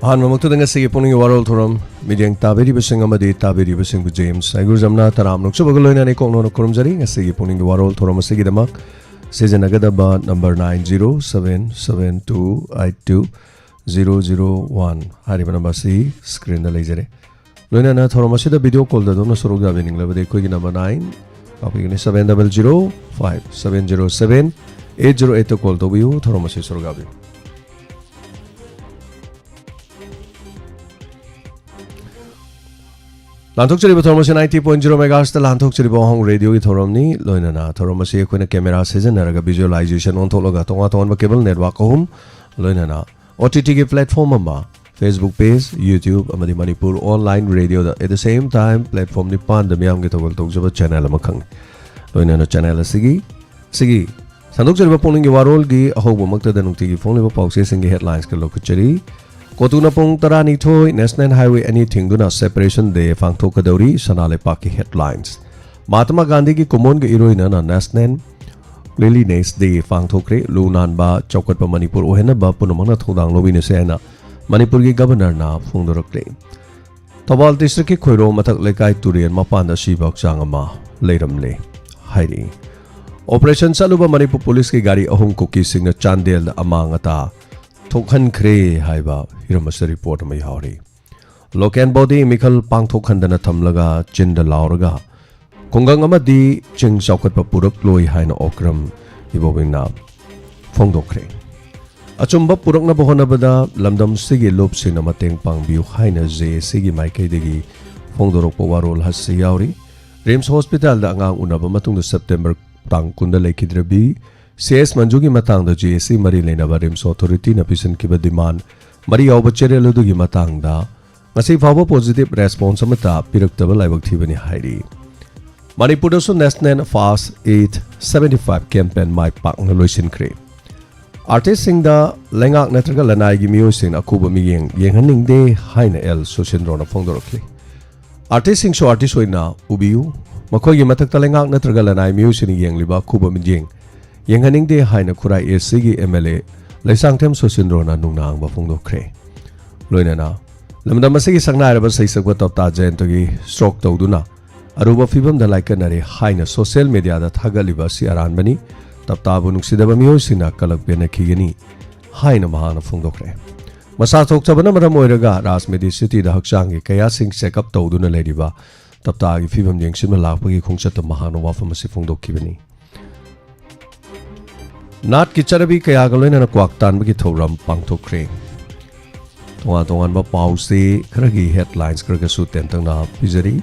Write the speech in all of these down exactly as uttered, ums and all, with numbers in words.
ꯑꯍꯥꯟꯕꯃꯛꯇꯗ ꯉꯁꯤꯒꯤ ꯄꯨꯛꯅꯤꯡꯒꯤ ꯋꯥꯔꯣꯜ ꯊꯧꯔꯝ ꯃꯤꯠꯌꯦꯡ ꯇꯥꯕꯤꯔꯤꯕꯁꯤꯡ ꯑꯃꯗꯤ ꯇꯥꯕꯤꯔꯤꯕꯁꯤꯡꯕꯨ ꯖꯦꯝꯁ ꯍꯥꯏꯒꯨꯔꯖꯝꯅ ꯇꯔꯥꯝꯅ ꯅꯣꯛꯆꯕꯒ ꯂꯣꯏꯅꯅ ꯏꯀꯣꯛꯅꯧꯅ ꯈꯨꯔꯨꯝꯖꯔꯤ꯫ ꯉꯁꯤꯒꯤ ꯄꯨꯛꯅꯤꯡꯒꯤ ꯋꯥꯔꯣꯜ ꯊꯧꯔꯝ ꯑꯁꯤꯒꯤꯗꯃꯛ ꯁꯤꯖꯤꯟꯅꯒꯗꯕ number nine zero seven seven two eight two zero zero one ꯍꯥꯏꯔꯤꯕ ꯅꯝꯕꯔ ꯑꯁꯤ ꯁ꯭ꯀ꯭ꯔꯤꯟꯗ ꯂꯩꯖꯔꯦ꯫ ꯂꯣꯏꯅꯅ ꯊꯧꯔꯝ ꯑꯁꯤꯗ ꯚꯤꯗꯤꯑꯣ ꯀꯣꯜꯗ ꯑꯗꯣꯝꯅ ꯁꯔꯨꯛ ꯌꯥꯕꯤꯅꯤꯡꯂꯕꯗꯤ ꯑꯩꯈꯣꯏꯒꯤ number nine ꯀꯥꯞꯄꯤꯒꯅꯤ, seven double zero five seven zero seven eight zero eight call ꯇꯧꯕꯤꯌꯨ꯫ ꯊꯧꯔꯝ ꯑꯁꯤ ꯁꯔꯨꯛ ꯌꯥꯕꯤꯌꯨ꯫ ꯂꯥꯟꯊꯣꯛꯆꯔꯤꯕ ꯊꯧꯔꯝ ꯑꯁꯤ ninety point zero megahertzꯇ ꯂꯥꯟꯊꯣꯛꯆꯔꯤꯕ ꯋꯥꯍꯪ ꯔꯦꯗꯤꯑꯣꯒꯤ ꯊꯧꯔꯝꯅꯤ꯫ ꯂꯣꯏꯅꯅ ꯊꯧꯔꯝ ꯑꯁꯤ ꯑꯩꯈꯣꯏꯅ ꯀꯦꯃꯦꯔꯥ ꯁꯤꯖꯤꯟꯅꯔꯒ ꯚꯤꯖꯨꯑꯦꯂꯥꯏꯖꯦꯁꯟ ꯑꯣꯟꯊꯣꯛꯂꯒ ꯇꯣꯉꯥꯟ ꯇꯣꯉꯥꯟꯕ ꯀꯦꯕꯜ ꯅꯦꯠꯋꯥꯔꯛ ꯑꯍꯨꯝ, ꯂꯣꯏꯅꯅ OTTꯒꯤ platform ꯑꯃ, Facebook page, YouTube ꯑꯃꯗꯤ Manipur online radioꯗ at the same time platform ꯅꯤꯄꯥꯟꯗ ꯃꯤꯌꯥꯝꯒꯤ ꯊꯧꯒꯜ ꯇꯧꯖꯕ ꯆꯦꯅꯦꯜ ꯑꯃꯈꯛꯅꯤ꯫ ꯂꯣꯏꯅꯅ ꯆꯦꯅꯦꯜ ꯑꯁꯤꯒꯤ ꯁꯤꯒꯤ ꯁꯟꯗꯣꯛꯆꯔꯤꯕ ꯄꯨꯛꯅꯤꯡꯒꯤ ꯋꯥꯔꯣꯜꯒꯤ ꯑꯍꯧꯕꯃꯛꯇꯗ ꯅꯨꯡꯇꯤꯒꯤ ꯐꯣꯡꯂꯤꯕ ꯄꯥꯎꯆꯦꯁꯤꯡꯒꯤ ꯍꯦꯗꯂꯥꯏꯟꯁꯀ ꯂꯧꯈꯠꯆꯔꯤ꯫ ꯀꯣꯇꯨꯅ ꯄꯨꯡ ꯇꯔꯥꯅꯤꯊꯣꯏ National Highway ꯑꯅꯤ ꯊꯤꯡꯗꯨꯅ Separation Day ꯄꯥꯡꯊꯣꯛꯀꯗꯧꯔꯤ꯫ ꯁꯅꯥ ꯂꯩꯄꯥꯛꯀꯤ ꯍꯦꯗꯂꯥꯏꯟꯁ꯫ ꯃꯍꯥꯇꯃꯥ ꯒꯥꯟꯙꯤꯒꯤ ꯀꯨꯃꯣꯟꯒ ꯏꯔꯣꯏꯅꯅ National Cleanliness Day ꯄꯥꯡꯊꯣꯛꯈ꯭ꯔꯦ꯫ ꯂꯨ ꯅꯥꯟꯕ ꯆꯥꯎꯈꯠꯄ ꯃꯅꯤꯄꯨꯔ ꯑꯣꯏꯍꯟꯅꯕ ꯄꯨꯝꯅꯃꯛꯅ ꯊꯧꯗꯥꯡ ꯂꯧꯃꯤꯟꯅꯁꯤ ꯍꯥꯏꯅ ꯃꯅꯤꯄꯨꯔꯒꯤ ꯒꯕꯔꯅꯔꯅ ꯐꯣꯡꯗꯣꯔꯛꯂꯦ꯫ ꯊꯧꯕꯥꯜ ꯗꯤꯁꯇ꯭ꯔꯤꯛꯀꯤ ꯈꯣꯏꯔꯣ ꯃꯊꯛ ꯂꯩꯀꯥꯏ ꯇꯨꯔꯦꯜ ꯃꯄꯥꯟꯗ ꯁꯤꯕ ꯍꯛꯆꯥꯡ ꯑꯃ ꯂꯩꯔꯝꯂꯦ ꯍꯥꯏꯔꯤ꯫ ꯑꯣꯄꯔꯦꯁꯟ ꯆꯠꯂꯨꯕ ꯃꯅꯤꯄꯨꯔ ꯄꯨꯂꯤꯁꯀꯤ ꯒꯥꯔꯤ ꯑꯍꯨꯝ ꯀꯨꯀꯤꯁꯤꯡꯅ ꯆꯥꯟꯗꯦꯜꯗ ꯑꯃꯥꯡ ꯑꯇꯥ ꯊꯣꯛꯍꯟꯈ꯭ꯔꯦ ꯍꯥꯏꯕ ꯍꯤꯔꯝ ꯑꯁꯤꯗ ꯔꯤꯄꯣꯔꯠ ꯑꯃ ꯌꯥꯎꯔꯤ꯫ Local body ꯃꯤꯈꯜ ꯄꯥꯡꯊꯣꯛꯍꯟꯗꯅ ꯊꯝꯂꯒ ꯆꯤꯟꯗ ꯂꯥꯎꯔꯒ ꯈꯨꯡꯒꯪ ꯑꯃꯗꯤ ꯆꯤꯡ ꯆꯥꯎꯈꯠꯄ ꯄꯨꯔꯛꯂꯣꯏ ꯍꯥꯏꯅ ꯑꯣꯀ꯭ꯔꯝ ꯏꯕꯣꯕꯤꯅ ꯐꯣꯡꯗꯣꯛꯈ꯭ꯔꯦ꯫ ꯑꯆꯨꯝꯕ ꯄꯨꯔꯛꯅꯕ ꯍꯣꯠꯅꯕꯗ ꯂꯝꯗꯝꯁꯤꯒꯤ ꯂꯨꯞꯁꯤꯡꯅ ꯃꯇꯦꯡ ꯄꯥꯡꯕꯤꯌꯨ ꯍꯥꯏꯅ JACꯒꯤ ꯃꯥꯏꯀꯩꯗꯒꯤ ꯐꯣꯡꯗꯣꯔꯛꯄ ꯋꯥꯔꯣꯜ ꯑꯁꯤ ꯌꯥꯎꯔꯤ꯫ ꯔꯤꯝꯁ ꯍꯣꯁꯄꯤꯇꯥꯜꯗ ꯑꯉꯥꯡ ꯎꯅꯕ ꯃꯇꯨꯡꯗ ꯁꯦꯞꯇꯦꯝꯕꯔ ꯇꯥꯡ ꯀꯨꯟꯗ ꯂꯩꯈꯤꯗ꯭ꯔꯕꯤ ꯁꯤ ꯑꯦꯁ ꯃꯟꯖꯨꯒꯤ ꯃꯇꯥꯡꯗ JAC ꯃꯔꯤ ꯂꯩꯅꯕ ꯔꯤꯝꯁ ꯑꯣꯊꯣꯔꯤꯇꯤꯅ ꯄꯤꯁꯤꯟꯈꯤꯕ ꯗꯤꯃꯥꯟ ꯃꯔꯤ ꯌꯥꯎꯕ ꯆꯦꯔꯦꯜ ꯑꯗꯨꯒꯤ ꯃꯇꯥꯡꯗ ꯉꯁꯤ ꯐꯥꯎꯕ ꯄꯣꯖꯤꯇꯤꯚ ꯔꯦꯁꯄꯣꯟꯁ ꯑꯃꯠꯇ ꯄꯤꯔꯛꯇꯕ ꯂꯥꯏꯕꯛ ꯊꯤꯕꯅꯤ ꯍꯥꯏꯔꯤ꯫ ꯃꯅꯤꯄꯨꯔꯗꯁꯨ National Fast Eight Seventy Five campaign ꯃꯥꯏ ꯄꯥꯛꯅ ꯂꯣꯏꯁꯤꯟꯈ꯭ꯔꯦ꯫ ꯑꯥꯔꯇꯤꯁꯁꯤꯡꯗ ꯂꯩꯉꯥꯛ ꯅꯠꯇ꯭ꯔꯒ ꯂꯅꯥꯏꯒꯤ ꯃꯤꯑꯣꯏꯁꯤꯡꯅ ꯑꯈꯨꯕ ꯃꯤꯠꯌꯦꯡ ꯌꯦꯡꯍꯟꯅꯤꯡꯗꯦ ꯍꯥꯏꯅ ꯑꯦꯜ ꯁꯨꯁꯤꯟꯗ꯭ꯔꯣꯅ ꯐꯣꯡꯗꯣꯔꯛꯂꯤ꯫ ꯑꯥꯔꯇꯤꯁꯁꯤꯡꯁꯨ ꯑꯥꯔꯇꯤꯁ ꯑꯣꯏꯅ ꯎꯕꯤꯌꯨ꯫ ꯃꯈꯣꯏꯒꯤ ꯃꯊꯛꯇ ꯂꯩꯉꯥꯛ ꯅꯠꯇ꯭ꯔꯒ ꯂꯅꯥꯏ ꯃꯤꯑꯣꯏꯁꯤꯡꯅ ꯌꯦꯡꯂꯤꯕ ꯑꯈꯨꯕ ꯃꯤꯠꯌꯦꯡ ꯌꯦꯡꯍꯟꯅꯤꯡꯗꯦ ꯍꯥꯏꯅ ꯈꯨꯔꯥꯏ ACꯒꯤ MLA ꯂꯩꯁꯥꯡꯊꯦꯝ ꯁꯨꯁꯤꯟꯗ꯭ꯔꯣꯅ ꯅꯨꯡꯅꯥꯡꯕ ꯐꯣꯡꯗꯣꯛꯈ꯭ꯔꯦ꯫ ꯂꯣꯏꯅꯅ ꯂꯝꯗꯝ ꯑꯁꯤꯒꯤ ꯁꯛꯅꯥꯏꯔꯕ ꯁꯩꯁꯛꯄ ꯇꯞꯇꯥ ꯖꯌꯟꯇꯒꯤ stroke ꯇꯧꯗꯨꯅ ꯑꯔꯨꯕ ꯐꯤꯕꯝꯗ ꯂꯥꯏꯀꯠꯅꯔꯦ ꯍꯥꯏꯅ social mediaꯗ ꯊꯥꯒꯠꯂꯤꯕ ꯑꯁꯤ ꯑꯔꯥꯟꯕꯅꯤ꯫ ꯇꯞꯇꯥꯕꯨ ꯅꯨꯡꯁꯤꯗꯕ ꯃꯤꯑꯣꯏꯁꯤꯡꯅ ꯀꯂꯛ ꯄꯦꯟꯅꯈꯤꯒꯅꯤ ꯍꯥꯏꯅ ꯃꯍꯥꯛꯅ ꯐꯣꯡꯗꯣꯛꯈ꯭ꯔꯦ꯫ ꯃꯁꯥ ꯊꯣꯛꯇꯕꯅ ꯃꯔꯝ ꯑꯣꯏꯔꯒ ꯔꯥꯖꯃꯦꯗꯤ ꯁꯤꯇꯤꯗ ꯍꯛꯆꯥꯡꯒꯤ ꯀꯌꯥꯁꯤꯡ check up ꯇꯧꯗꯨꯅ ꯂꯩꯔꯤꯕ ꯇꯞꯇꯥꯒꯤ ꯐꯤꯕꯝ ꯌꯦꯡꯁꯤꯟꯕ ꯂꯥꯛꯄꯒꯤ ꯈꯣꯡꯆꯠꯇ ꯃꯍꯥꯛꯅ ꯋꯥꯐꯝ ꯑꯁꯤ ꯐꯣꯡꯗꯣꯛꯈꯤꯕꯅꯤ꯫ ꯅꯥꯠꯀꯤ ꯆꯠꯅꯕꯤ ꯀꯌꯥꯒ ꯂꯣꯏꯅꯅ ꯀ꯭ꯋꯥꯛ ꯇꯥꯟꯕꯒꯤ ꯊꯧꯔꯝ ꯄꯥꯡꯊꯣꯛꯈ꯭ꯔꯦ꯫ ꯇꯣꯉꯥꯟ ꯇꯣꯉꯥꯟꯕ ꯄꯥꯎꯁꯤ ꯈꯔꯒꯤ headlines ꯈꯔꯒꯁꯨ ꯇꯦꯟꯇꯛꯅ ꯄꯤꯖꯔꯤ꯫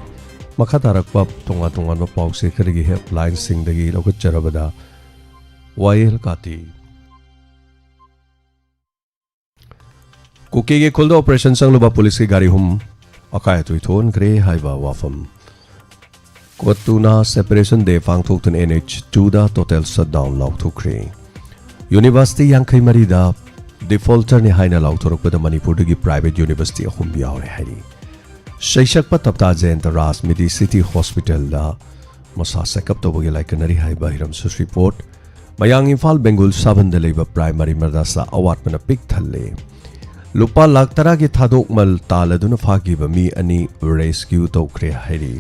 ꯃꯈꯥ ꯇꯥꯔꯛꯄ ꯇꯣꯉꯥꯟ ꯇꯣꯉꯥꯟꯕ ꯄꯥꯎꯁꯤ ꯈꯔꯒꯤ headlinesꯁꯤꯡꯗꯒꯤ ꯂꯧꯈꯠꯆꯔꯕꯗ, ꯋꯥꯌꯦꯜ ꯀꯥꯇꯤ꯫ ꯀꯨꯀꯤꯒꯤ ꯈꯨꯜꯗ operation ꯆꯪꯂꯨꯕ ꯄꯨꯂꯤꯁꯀꯤ ꯒꯥꯔꯤ ꯑꯍꯨꯝ ꯑꯀꯥꯏ ꯑꯇꯣꯏ ꯊꯣꯛꯍꯟꯈ꯭ꯔꯦ ꯍꯥꯏꯕ ꯋꯥꯐꯝ꯫ ꯀꯣꯇꯨꯅ separation day ꯄꯥꯡꯊꯣꯛꯇꯨꯅ NH twoꯗ total shutdown ꯂꯥꯎꯊꯣꯛꯈ꯭ꯔꯦ꯫ University ꯌꯥꯡꯈꯩ ꯃꯔꯤꯗ defaulterꯅꯤ ꯍꯥꯏꯅ ꯂꯥꯎꯊꯣꯔꯛꯄꯗ ꯃꯅꯤꯄꯨꯔꯗꯒꯤ private university ꯑꯍꯨꯝ ꯌꯥꯎꯔꯦ ꯍꯥꯏꯔꯤ꯫ ꯁꯩꯁꯛꯄ ꯇꯞꯇꯥ ꯖꯌꯟꯇ ꯔꯥꯖ ꯃꯦꯗꯤ ꯁꯤꯇꯤ ꯍꯣꯁꯄꯤꯇꯥꯜꯗ ꯃꯁꯥ check up ꯇꯧꯕꯒꯤ ꯂꯥꯏꯀꯠꯅꯔꯤ ꯍꯥꯏꯕ ꯍꯤꯔꯝꯁꯨꯁ report꯫ ꯃꯌꯥꯡ ꯏꯝꯐꯥꯜ ꯕꯦꯡꯒꯨꯜ ꯁꯥꯕꯟꯗ ꯂꯩꯕ primary ꯃꯗꯔꯁꯥ ꯑꯋꯥꯠꯄꯅ ꯄꯤꯛ ꯊꯜꯂꯦ꯫ ꯂꯨꯄꯥ ꯂꯥꯈ ꯇꯔꯥꯒꯤ ꯊꯥꯗꯣꯛꯃꯜ ꯇꯥꯜꯂꯗꯨꯅ ꯐꯥꯈꯤꯕ ꯃꯤ ꯑꯅꯤ rescue ꯇꯧꯈ꯭ꯔꯦ ꯍꯥꯏꯔꯤ꯫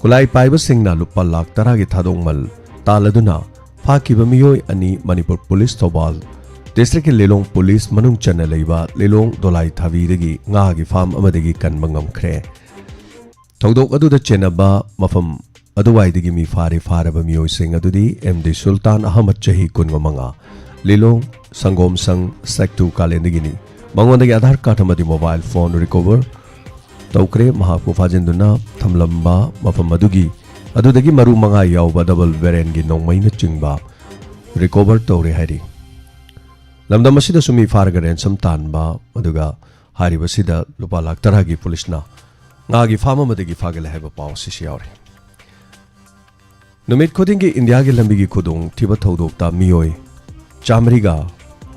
ꯈꯨꯠꯂꯥꯏ ꯄꯥꯏꯕꯁꯤꯡꯅ ꯂꯨꯄꯥ ꯂꯥꯈ ꯇꯔꯥꯒꯤ ꯊꯥꯗꯣꯛꯃꯜ ꯇꯥꯜꯂꯗꯨꯅ ꯐꯥꯈꯤꯕ ꯃꯤꯑꯣꯏ ꯑꯅꯤ ꯃꯅꯤꯄꯨꯔ ꯄꯨꯂꯤꯁ ꯊꯧꯕꯥꯜ districtꯀꯤ ꯂꯤꯂꯣꯡ ꯄꯨꯂꯤꯁ ꯃꯅꯨꯡ ꯆꯟꯅ ꯂꯩꯕ ꯂꯤꯂꯣꯡ ꯗꯣꯂꯥꯏ ꯊꯥꯕꯤꯗꯒꯤ ꯉꯥꯒꯤ farm ꯑꯃꯗꯒꯤ ꯀꯟꯕ ꯉꯝꯈ꯭ꯔꯦ꯫ ꯊꯧꯗꯣꯛ ꯑꯗꯨꯗ ꯆꯦꯟꯅꯕ ꯃꯐꯝ ꯑꯗꯨꯋꯥꯏꯗꯒꯤ ꯃꯤ ꯐꯥꯔꯦ꯫ ꯐꯥꯔꯕ ꯃꯤꯑꯣꯏꯁꯤꯡ ꯑꯗꯨꯗꯤ M D ꯁꯨꯜꯇꯥꯟ ꯑꯍꯃꯗ, ꯆꯍꯤ ꯀꯨꯟꯃꯉꯥ, ꯂꯤꯂꯣꯡ ꯁꯪꯒꯣꯝ ꯁꯪ sector ꯀꯥꯂꯦꯟꯗꯒꯤꯅꯤ꯫ ꯃꯉꯣꯟꯗꯒꯤ ꯑꯙꯥꯔ ꯀꯥꯔꯗ ꯑꯃꯗꯤ mobile phone recover ꯇꯧꯈ꯭ꯔꯦ꯫ ꯃꯍꯥꯛꯄꯨ ꯐꯥꯖꯤꯟꯗꯨꯅ ꯊꯝꯂꯝꯕ ꯃꯐꯝ ꯑꯗꯨꯒꯤ, ꯑꯗꯨꯗꯒꯤ ꯃꯔꯨ ꯃꯉꯥ ꯌꯥꯎꯕ double barrelꯒꯤ ꯅꯣꯡꯃꯩꯅꯆꯤꯡꯕ recover ꯇꯧꯔꯦ ꯍꯥꯏꯔꯤ꯫ ꯂꯝꯗꯝ ꯑꯁꯤꯗꯁꯨ ꯃꯤ ꯐꯥꯔꯒ ransom ꯇꯥꯟꯕ, ꯑꯗꯨꯒ ꯍꯥꯏꯔꯤꯕꯁꯤꯗ ꯂꯨꯄꯥ ꯂꯥꯈ ꯇꯔꯥꯒꯤ ꯄꯨꯂꯤꯁꯅ ꯉꯥꯒꯤ farm ꯑꯃꯗꯒꯤ ꯐꯥꯒꯠꯂꯦ ꯍꯥꯏꯕ ꯄꯥꯎ ꯑꯁꯤꯁꯨ ꯌꯥꯎꯔꯤ꯫ ꯅꯨꯃꯤꯠ ꯈꯨꯗꯤꯡꯒꯤ ꯏꯟꯗꯤꯌꯥꯒꯤ ꯂꯝꯕꯤꯒꯤ ꯈꯨꯗꯣꯡꯊꯤꯕ ꯊꯧꯗꯣꯛꯇ ꯃꯤꯑꯣꯏ ꯆꯥꯃꯔꯤꯒ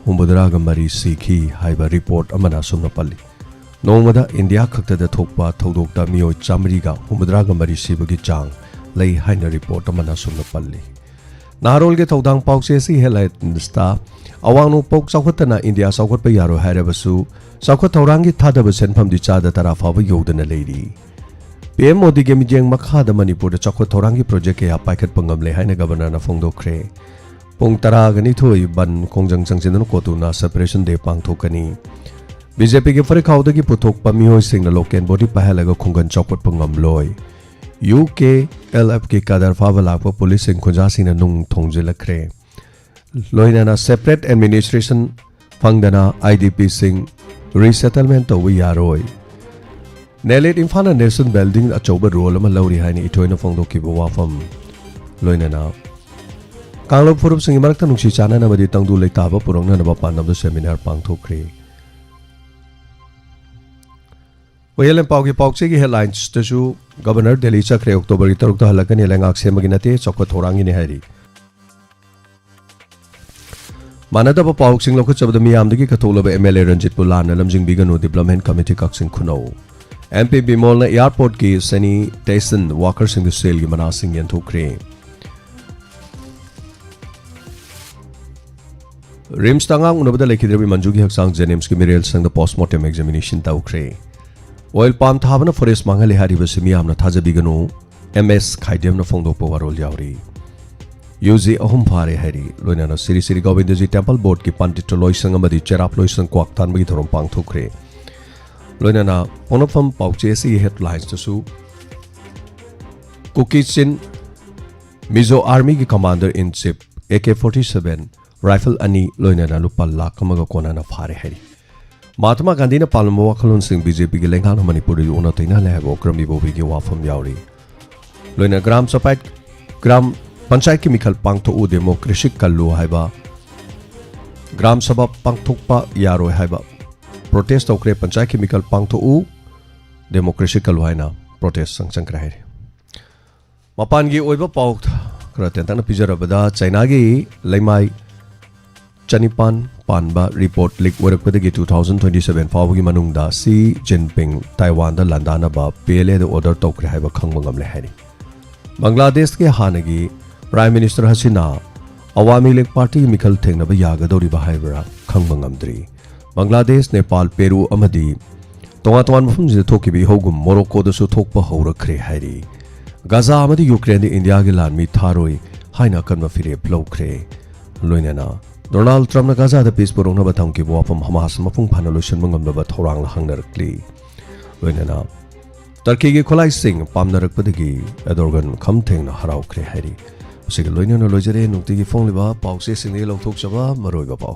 ꯍꯨꯝꯐꯨꯇꯔꯥꯒ ꯃꯔꯤ ꯁꯤꯈꯤ ꯍꯥꯏꯕ report ꯑꯃꯅ ꯑꯁꯨꯝꯅ ꯄꯜꯂꯤ꯫ ꯅꯣꯡꯃꯗ ꯏꯟꯗꯤꯌꯥ ꯈꯛꯇꯗ ꯊꯣꯛꯄ ꯊꯧꯗꯣꯛꯇ ꯃꯤꯑꯣꯏ ꯆꯥꯃꯔꯤꯒ ꯍꯨꯝꯐꯨꯇꯔꯥꯒ ꯃꯔꯤ ꯁꯤꯕꯒꯤ ꯆꯥꯡ ꯂꯩ ꯍꯥꯏꯅ report ꯑꯃꯅ ꯑꯁꯨꯝꯅ ꯄꯜꯂꯤ꯫ ꯅꯍꯥꯔꯣꯜꯒꯤ ꯊꯧꯗꯥꯡ ꯄꯥꯎꯆꯦ ꯑꯁꯤ ꯍꯦꯗꯂꯥꯏꯟꯁꯇ ꯑꯋꯥꯡ ꯅꯣꯡꯄꯣꯛ ꯆꯥꯎꯈꯠꯇꯅ ꯏꯟꯗꯤꯌꯥ ꯆꯥꯎꯈꯠꯄ ꯌꯥꯔꯣꯏ ꯍꯥꯏꯔꯕꯁꯨ ꯆꯥꯎꯈꯠ ꯊꯧꯔꯥꯡꯒꯤ ꯊꯥꯗꯕ ꯁꯦꯟꯐꯝꯗꯤ ꯆꯥꯗ ꯇꯔꯥ ꯐꯥꯎꯕ ꯌꯧꯗꯅ ꯂꯩꯔꯤ꯫ ꯄꯤ ꯑꯦꯝ ꯃꯣꯗꯤꯒꯤ ꯃꯤꯠꯌꯦꯡ ꯃꯈꯥꯗ ꯃꯅꯤꯄꯨꯔꯗ ꯆꯥꯎꯈꯠ ꯊꯧꯔꯥꯡꯒꯤ ꯄ꯭ꯔꯣꯖꯦꯛ ꯀꯌꯥ ꯄꯥꯏꯈꯠꯄ ꯉꯝꯂꯦ ꯍꯥꯏꯅ ꯒꯕꯔꯅꯔꯅ ꯐꯣꯡꯗꯣꯛꯈ꯭ꯔꯦ꯫ ꯄꯨꯡ ꯇꯔꯥꯒ ꯅꯤꯊꯣꯏ ꯕꯟ ꯈꯣꯡꯖꯪ ꯆꯪꯁꯤꯟꯗꯨꯅ ꯀꯣꯇꯨꯅ Separation Day ꯄꯥꯡꯊꯣꯛꯀꯅꯤ꯫ ꯕꯤ ꯖꯦ ꯄꯤꯒꯤ ꯐꯨꯔꯤꯠꯈꯥꯎꯗꯒꯤ ꯄꯨꯊꯣꯛꯄ ꯃꯤꯑꯣꯏꯁꯤꯡꯅ ꯂꯣꯀꯦꯜ ꯕꯣꯗꯤ ꯄꯥꯏꯍꯜꯂꯒ ꯈꯨꯡꯒꯪ ꯆꯥꯎꯈꯠꯄ ꯉꯝꯂꯣꯏ꯫ ꯌꯨ ꯀꯦ ꯑꯦꯜ ꯑꯦꯐꯀꯤ ꯀꯥꯗꯔ ꯐꯥꯕ ꯂꯥꯛꯄ ꯄꯨꯂꯤꯁꯁꯤꯡ ꯈꯨꯟꯖꯥꯁꯤꯡꯅ ꯅꯨꯡ ꯊꯣꯡꯖꯤꯜꯂꯛꯈ꯭ꯔꯦ꯫ ꯂꯣꯏꯅꯅ separate administration ꯐꯪꯗꯅ I D ꯄꯤꯁꯤꯡ resettlement ꯇꯧꯕ ꯌꯥꯔꯣꯏ꯫ ꯅꯦꯂꯤꯠ ꯏꯝꯐꯥꯜꯅ national building ꯑꯆꯧꯕ role ꯑꯃ ꯂꯧꯔꯤ ꯍꯥꯏꯅ ꯏꯊꯣꯏꯅ ꯐꯣꯡꯗꯣꯛꯈꯤꯕ ꯋꯥꯐꯝ, ꯂꯣꯏꯅꯅ ꯀꯥꯡꯂꯨꯞ ꯐꯨꯔꯨꯞꯁꯤꯡꯒꯤ ꯃꯔꯛꯇ ꯅꯨꯡꯁꯤ ꯆꯥꯟꯅꯅꯕꯗꯤ ꯇꯪꯗꯨ ꯂꯩꯇꯥꯕ ꯄꯨꯔꯛꯅꯅꯕ ꯄꯥꯟꯗꯝꯗ seminar ꯄꯥꯡꯊꯣꯛꯈ꯭ꯔꯦ꯫ ꯍꯨꯏꯌꯦꯟ ꯂꯟꯄꯥꯎꯒꯤ ꯄꯥꯎꯆꯦꯒꯤ ꯍꯦꯗꯂꯥꯏꯟꯁꯇꯁꯨ ꯒꯕꯔꯅꯔ ꯗꯦꯜꯂꯤ ꯆꯠꯈ꯭ꯔꯦ, ꯑꯣꯛꯇꯣꯕꯔꯒꯤ ꯇꯔꯨꯛꯇ ꯍꯜꯂꯛꯀꯅꯤ, ꯂꯩꯉꯥꯛ ꯁꯦꯝꯕꯒꯤ ꯅꯠꯇꯦ, ꯆꯥꯎꯈꯠ ꯊꯧꯔꯥꯡꯒꯤꯅꯤ ꯍꯥꯏꯔꯤ꯫ ꯃꯥꯟꯅꯗꯕ ꯄꯥꯎꯁꯤꯡ ꯂꯧꯈꯠꯆꯕꯗ ꯃꯤꯌꯥꯝꯗꯒꯤ ꯀꯠꯊꯣꯛꯂꯕ ꯑꯦꯝ ꯑꯦꯜ ꯑꯦ ꯔꯟꯖꯤꯠꯄꯨ ꯂꯥꯟꯅ ꯂꯝꯖꯤꯡꯕꯤꯒꯅꯨ, Development Committee ꯀꯛꯆꯤꯡ ꯈꯨꯅꯧ꯫ ꯑꯦꯝ ꯄꯤ ꯕꯤꯃꯣꯜꯅ ꯑꯦꯌꯥꯔꯄꯣꯔꯠꯀꯤ sanitation workerꯁꯤꯡꯗ ꯁꯦꯜꯒꯤ ꯃꯅꯥꯁꯤꯡ ꯌꯦꯟꯊꯣꯛꯈ꯭ꯔꯦ꯫ ꯔꯤꯝꯁꯇ ꯑꯉꯥꯡ ꯎꯅꯕꯗ ꯂꯩꯈꯤꯗ꯭ꯔꯕꯤ ꯃꯟꯖꯨꯒꯤ ꯍꯛꯆꯥꯡ ꯖꯦꯅꯤꯝꯁꯀꯤ ꯃꯤꯔꯦꯜ ꯁꯪꯗ postmortem examination ꯇꯧꯈ꯭ꯔꯦ꯫ ꯑꯣꯏꯜ ꯄꯥꯝ ꯊꯥꯕꯅ ꯐꯣꯔꯦꯁ ꯃꯥꯡꯍꯜꯂꯤ ꯍꯥꯏꯔꯤꯕꯁꯤ ꯃꯤꯌꯥꯝꯅ ꯊꯥꯖꯕꯤꯒꯅꯨ, ꯑꯦꯝ ꯑꯦꯁ ꯈꯥꯏꯗꯦꯝꯅ ꯐꯣꯡꯗꯣꯛꯄ ꯋꯥꯔꯣꯜ ꯌꯥꯎꯔꯤ꯫ ꯌꯨ ꯖꯤ ꯑꯍꯨꯝ ꯐꯥꯔꯦ ꯍꯥꯏꯔꯤ꯫ ꯂꯣꯏꯅꯅ ꯁ꯭ꯔꯤ ꯁ꯭ꯔꯤ ꯒꯣꯕꯤꯟꯗꯖꯤ ꯇꯦꯝꯄꯜ ꯕꯣꯔꯗꯀꯤ ꯄꯟꯗꯤꯠ ꯂꯣꯏꯁꯪ ꯑꯃꯗꯤ ꯆꯦꯔꯥꯞ ꯂꯣꯏꯁꯪ ꯀ꯭ꯋꯥꯛ ꯊꯥꯟꯕꯒꯤ ꯊꯧꯔꯝ ꯄꯥꯡꯊꯣꯛꯈ꯭ꯔꯦ꯫ ꯂꯣꯏꯅꯅ ꯄꯣꯛꯅꯐꯝ ꯄꯥꯎꯆꯦ ꯑꯁꯤꯒꯤ ꯍꯦꯗꯂꯥꯏꯟꯁꯇꯁꯨ ꯀꯨꯀꯤ ꯆꯤꯟ ꯃꯤꯖꯣ ꯑꯥꯔꯃꯤꯒꯤ commander in chief A K forty seven rifle ꯑꯅꯤ ꯂꯣꯏꯅꯅ ꯂꯨꯄꯥ ꯂꯥꯈ ꯑꯃꯒ ꯀꯣꯟꯅꯅ ꯐꯥꯔꯦ ꯍꯥꯏꯔꯤ꯫ ꯃꯍꯥꯇꯃꯥ ꯒꯥꯟꯙꯤꯅ ꯄꯥꯜꯂꯝꯕ ꯋꯥꯈꯜꯂꯣꯟꯁꯤꯡ ꯕꯤ ꯖꯦ ꯄꯤꯒꯤ ꯂꯩꯉꯥꯛꯅ ꯃꯅꯤꯄꯨꯔꯗ ꯑꯣꯟꯅ ꯇꯩꯅꯍꯜꯂꯦ ꯍꯥꯏꯕ ꯑꯣꯀ꯭ꯔꯝ ꯏꯕꯣꯕꯤꯒꯤ ꯋꯥꯐꯝ ꯌꯥꯎꯔꯤ꯫ ꯂꯣꯏꯅ ꯒ꯭ꯔꯥꯝ ꯁꯚꯥ, ꯒ꯭ꯔꯥꯝ ꯄꯟꯆꯥꯌꯠꯀꯤ ꯃꯤꯈꯜ ꯄꯥꯡꯊꯣꯛꯎ, ꯗꯦꯃꯣꯀ꯭ꯔꯦꯁꯤ ꯀꯜꯂꯨ ꯍꯥꯏꯕ, ꯒ꯭ꯔꯥꯝ ꯁꯚꯥ ꯄꯥꯡꯊꯣꯛꯄ ꯌꯥꯔꯣꯏ ꯍꯥꯏꯕ protest ꯇꯧꯈ꯭ꯔꯦ꯫ ꯄꯟꯆꯥꯌꯠꯀꯤ ꯃꯤꯈꯜ ꯄꯥꯡꯊꯣꯛꯎ, ꯗꯦꯃꯣꯀ꯭ꯔꯦꯁꯤ ꯀꯜꯂꯨ ꯍꯥꯏꯅ protest ꯆꯪꯁꯤꯟꯈ꯭ꯔꯦ ꯍꯥꯏꯔꯤ꯫ ꯃꯄꯥꯟꯒꯤ ꯑꯣꯏꯕ ꯄꯥꯎ ꯈꯔ ꯇꯦꯟꯇꯛꯅ ꯄꯤꯖꯔꯕꯗ, ꯆꯥꯏꯅꯥꯒꯤ ꯂꯩꯃꯥꯏ ꯆꯅꯤꯄꯥꯟ ꯄꯥꯟꯕ ꯔꯤꯄꯣꯔꯠ ꯂꯤꯛ ꯑꯣꯏꯔꯛꯄꯗꯒꯤ two thousand twenty seven ꯐꯥꯎꯕꯒꯤ ꯃꯅꯨꯡꯗ ꯁꯤ ꯖꯤꯟꯄꯤꯡ ꯇꯥꯏꯋꯥꯟꯗ ꯂꯥꯟꯗꯥꯅꯕ ꯄꯤ ꯑꯦꯜ ꯑꯦꯗ ꯑꯣꯔꯗꯔ ꯇꯧꯈ꯭ꯔꯦ ꯍꯥꯏꯕ ꯈꯪꯕ ꯉꯝꯂꯦ ꯍꯥꯏꯔꯤ꯫ ꯕꯪꯒ꯭ꯂꯥꯗꯦꯁꯀꯤ ꯍꯥꯟꯅꯒꯤ Prime Minister ꯍꯁꯤꯅꯥ ꯑꯋꯥꯃꯤ ꯂꯤꯒ ꯄꯥꯔꯇꯤꯒꯤ ꯃꯤꯈꯜ ꯊꯦꯡꯅꯕ ꯌꯥꯒꯗꯧꯔꯤꯕ ꯍꯥꯏꯕ꯭ꯔꯥ ꯈꯪꯕ ꯉꯝꯗ꯭ꯔꯤ꯫ ꯕꯪꯒ꯭ꯂꯥꯗꯦꯁ, ꯅꯦꯄꯥꯜ, ꯄꯦꯔꯨ ꯑꯃꯗꯤ ꯇꯣꯉꯥꯟ ꯇꯣꯉꯥꯟꯕ ꯃꯐꯝꯁꯤꯡꯗ ꯊꯣꯛꯈꯤꯕ ꯏꯍꯧꯒꯨꯝ ꯃꯣꯔꯣꯀꯣꯗꯁꯨ ꯊꯣꯛꯄ ꯍꯧꯔꯛꯈ꯭ꯔꯦ ꯍꯥꯏꯔꯤ꯫ ꯒꯥꯖꯥ ꯑꯃꯗꯤ ꯌꯨꯀ꯭ꯔꯦꯟꯗ ꯏꯟꯗꯤꯌꯥꯒꯤ ꯂꯥꯟꯃꯤ ꯊꯥꯔꯣꯏ ꯍꯥꯏꯅ ꯑꯀꯟꯕ ꯐꯤꯔꯦꯞ ꯂꯧꯈ꯭ꯔꯦ꯫ ꯂꯣꯏꯅꯅ ꯗꯣꯅꯥꯜꯗ ꯇ꯭ꯔꯝꯞꯅ ꯒꯥꯖꯥꯗ peace ꯄꯨꯔꯛꯅꯕ ꯊꯝꯈꯤꯕ ꯋꯥꯐꯝ ꯍꯃꯥꯁ ꯃꯄꯨꯡ ꯐꯥꯅ ꯂꯣꯏꯁꯤꯟꯕ ꯉꯝꯂꯕ ꯊꯧꯔꯥꯡ ꯍꯪꯅꯔꯛꯂꯤ꯫ ꯂꯣꯏꯅꯅ ꯇꯔꯀꯤꯒꯤ ꯈꯨꯠꯂꯥꯏꯁꯤꯡ ꯄꯥꯝꯅꯔꯛꯄꯗꯒꯤ ꯑꯦꯔꯗꯣꯒꯥꯟ ꯈꯝ ꯊꯦꯡꯅ ꯍꯔꯥꯎꯈ꯭ꯔꯦ ꯍꯥꯏꯔꯤ꯫ ꯃꯁꯤꯒ ꯂꯣꯏꯅꯅ ꯂꯣꯏꯖꯔꯦ ꯅꯨꯡꯇꯤꯒꯤ ꯐꯣꯡꯂꯤꯕ ꯄꯥꯎꯆꯦꯁꯤꯡꯗꯒꯤ ꯂꯧꯊꯣꯛꯆꯕ ꯃꯔꯨꯑꯣꯏꯕ ꯄꯥꯎ꯫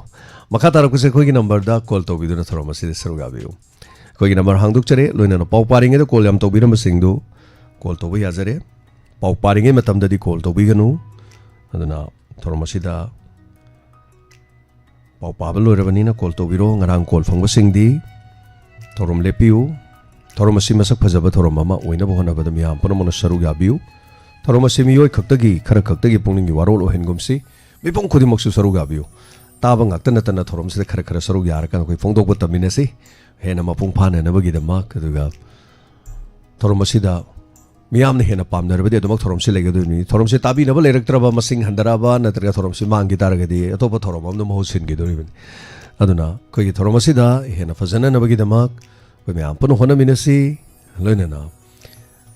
ꯃꯈꯥ ꯇꯥꯔꯛꯄꯁꯦ ꯑꯩꯈꯣꯏꯒꯤ ꯅꯝꯕꯔꯗ ꯀꯣꯜ ꯇꯧꯕꯤꯗꯨꯅ ꯊꯧꯔꯝ ꯑꯁꯤꯗ ꯁꯔꯨꯛ ꯌꯥꯕꯤꯌꯨ꯫ ꯑꯩꯈꯣꯏꯒꯤ ꯅꯝꯕꯔ ꯍꯥꯡꯗꯣꯛꯆꯔꯦ, ꯂꯣꯏꯅꯅ ꯄꯥꯎ ꯄꯥꯔꯤꯉꯩꯗ ꯀꯣꯜ ꯌꯥꯝ ꯇꯧꯕꯤꯔꯝꯕꯁꯤꯡꯗꯨ ꯀꯣꯜ ꯇꯧꯕ ꯌꯥꯖꯔꯦ꯫ ꯄꯥꯎ ꯄꯥꯔꯤꯉꯩ ꯃꯇꯝꯗꯗꯤ ꯀꯣꯜ ꯇꯧꯕꯤꯒꯅꯨ꯫ ꯑꯗꯨꯅ ꯊꯧꯔꯝ ꯑꯁꯤꯗ ꯄꯥꯎ ꯄꯥꯕ ꯂꯣꯏꯔꯕꯅꯤꯅ ꯀꯣꯜ ꯇꯧꯕꯤꯔꯣ꯫ ꯉꯔꯥꯡ ꯀꯣꯜ ꯐꯪꯕꯁꯤꯡꯗꯤ ꯊꯧꯔꯝ ꯂꯦꯞꯄꯤꯌꯨ꯫ ꯊꯧꯔꯝ ꯑꯁꯤ ꯃꯁꯛ ꯐꯖꯕ ꯊꯧꯔꯝ ꯑꯃ ꯑꯣꯏꯅꯕ ꯍꯣꯠꯅꯕꯗ ꯃꯤꯌꯥꯝ ꯄꯨꯝꯅꯃꯛꯅ ꯁꯔꯨꯛ ꯌꯥꯕꯤꯌꯨ꯫ ꯊꯧꯔꯝ ꯑꯁꯤ ꯃꯤꯑꯣꯏ ꯈꯛꯇꯒꯤ, ꯈꯔ ꯈꯛꯇꯒꯤ ꯄꯨꯛꯅꯤꯡꯒꯤ ꯋꯥꯔꯣꯜ ꯑꯣꯏꯍꯟꯒꯨꯝꯁꯤ꯫ ꯃꯤꯄꯨꯝ ꯈꯨꯗꯤꯡꯃꯛꯁꯨ ꯁꯔꯨꯛ ꯌꯥꯕꯤꯌꯨ꯫ ꯇꯥꯕ ꯉꯥꯛꯇ ꯅꯠꯇꯅ ꯊꯧꯔꯝꯁꯤꯗ ꯈꯔ ꯈꯔ ꯁꯔꯨꯛ ꯌꯥꯔꯀꯥꯟꯗ ꯑꯩꯈꯣꯏ ꯐꯣꯡꯗꯣꯛꯄ ꯇꯝꯃꯤꯟꯅꯁꯤ꯫ ꯍꯦꯟꯅ ꯃꯄꯨꯡ ꯐꯥꯅꯅꯕꯒꯤꯗꯃꯛ, ꯑꯗꯨꯒ ꯊꯧꯔꯝ ꯑꯁꯤꯗ ꯃꯤꯌꯥꯝꯅ ꯍꯦꯟꯅ ꯄꯥꯝꯅꯔꯕꯗꯤ ꯑꯗꯨꯃꯛ ꯊꯧꯔꯝꯁꯤ ꯂꯩꯒꯗꯣꯔꯤꯕꯅꯤ꯫ ꯊꯧꯔꯝꯁꯤ ꯇꯥꯕꯤꯅꯕ ꯂꯩꯔꯛꯇ꯭ꯔꯕ, ꯃꯁꯤꯡ ꯍꯟꯊꯔꯛꯑꯕ, ꯅꯠꯇ꯭ꯔꯒ ꯊꯧꯔꯝꯁꯤ ꯃꯥꯡꯈꯤ ꯇꯥꯔꯒꯗꯤ ꯑꯇꯣꯞꯄ ꯊꯧꯔꯝ ꯑꯃꯅ ꯃꯍꯨꯠ ꯁꯤꯟꯈꯤꯗꯣꯔꯤꯕꯅꯤ꯫ ꯑꯗꯨꯅ ꯑꯩꯈꯣꯏꯒꯤ ꯊꯧꯔꯝ ꯑꯁꯤꯗ ꯍꯦꯟꯅ ꯐꯖꯅꯅꯕꯒꯤꯗꯃꯛ ꯑꯩꯈꯣꯏ ꯃꯌꯥꯝ ꯄꯨꯟꯅ ꯍꯣꯠꯅꯃꯤꯟꯅꯁꯤ꯫ ꯂꯣꯏꯅꯅ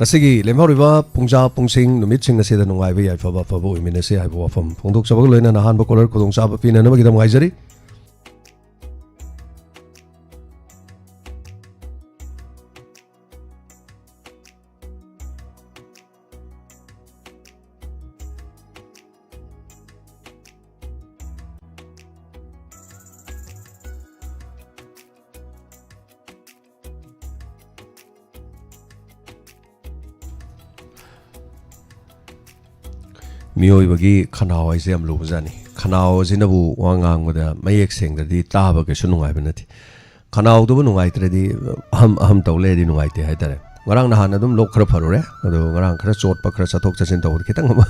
ꯉꯁꯤꯒꯤ ꯂꯦꯝꯍꯧꯔꯤꯕ ꯄꯨꯡꯖꯥ ꯄꯨꯡꯁꯤꯡ ꯅꯨꯃꯤꯠꯁꯤꯡ ꯑꯁꯤꯗ ꯅꯨꯡꯉꯥꯏꯕ ꯌꯥꯏꯐꯕ ꯑꯐꯕ ꯑꯣꯏꯃꯤꯟꯅꯁꯤ ꯍꯥꯏꯕ ꯋꯥꯐꯝ ꯐꯣꯡꯗꯣꯛꯆꯕꯒ ꯂꯣꯏꯅꯅ ꯑꯍꯥꯟꯕ ꯀꯣꯂꯔ ꯈꯨꯗꯣꯡꯆꯥꯕ ꯄꯤꯅꯅꯕꯒꯤꯗꯃꯛ ꯉꯥꯏꯖꯔꯤ꯫ ꯃꯤꯑꯣꯏꯕꯒꯤ ꯈꯅꯥꯎ ꯍꯥꯏꯁꯦ ꯌꯥꯝ ꯂꯨꯕꯖꯥꯠꯅꯤ꯫ ꯈꯅꯥꯎ ꯑꯁꯤꯅꯕꯨ ꯋꯥ ꯉꯥꯡꯕꯗ ꯃꯌꯦꯛ ꯁꯦꯡꯗ꯭ꯔꯗꯤ ꯇꯥꯕ ꯀꯩꯁꯨ ꯅꯨꯡꯉꯥꯏꯕ ꯅꯠꯇꯦ꯫ ꯈꯅꯥꯎꯗꯨꯕꯨ ꯅꯨꯡꯉꯥꯏꯇ꯭ꯔꯗꯤ ꯑꯍꯝ ꯑꯍꯝ ꯇꯧ ꯂꯩꯔꯗꯤ ꯅꯨꯡꯉꯥꯏꯇꯦ ꯍꯥꯏꯇꯥꯔꯦ꯫ ꯉꯔꯥꯡ ꯅꯍꯥꯟ ꯑꯗꯨꯝ ꯂꯣꯛ ꯈꯔ ꯐꯔꯨꯔꯦ, ꯑꯗꯣ ꯉꯔꯥꯡ ꯈꯔ ꯆꯣꯠꯄ, ꯈꯔ ꯆꯠꯊꯣꯛ ꯆꯠꯁꯤꯟ ꯇꯧꯕꯗ ꯈꯤꯇꯪ ꯑꯃ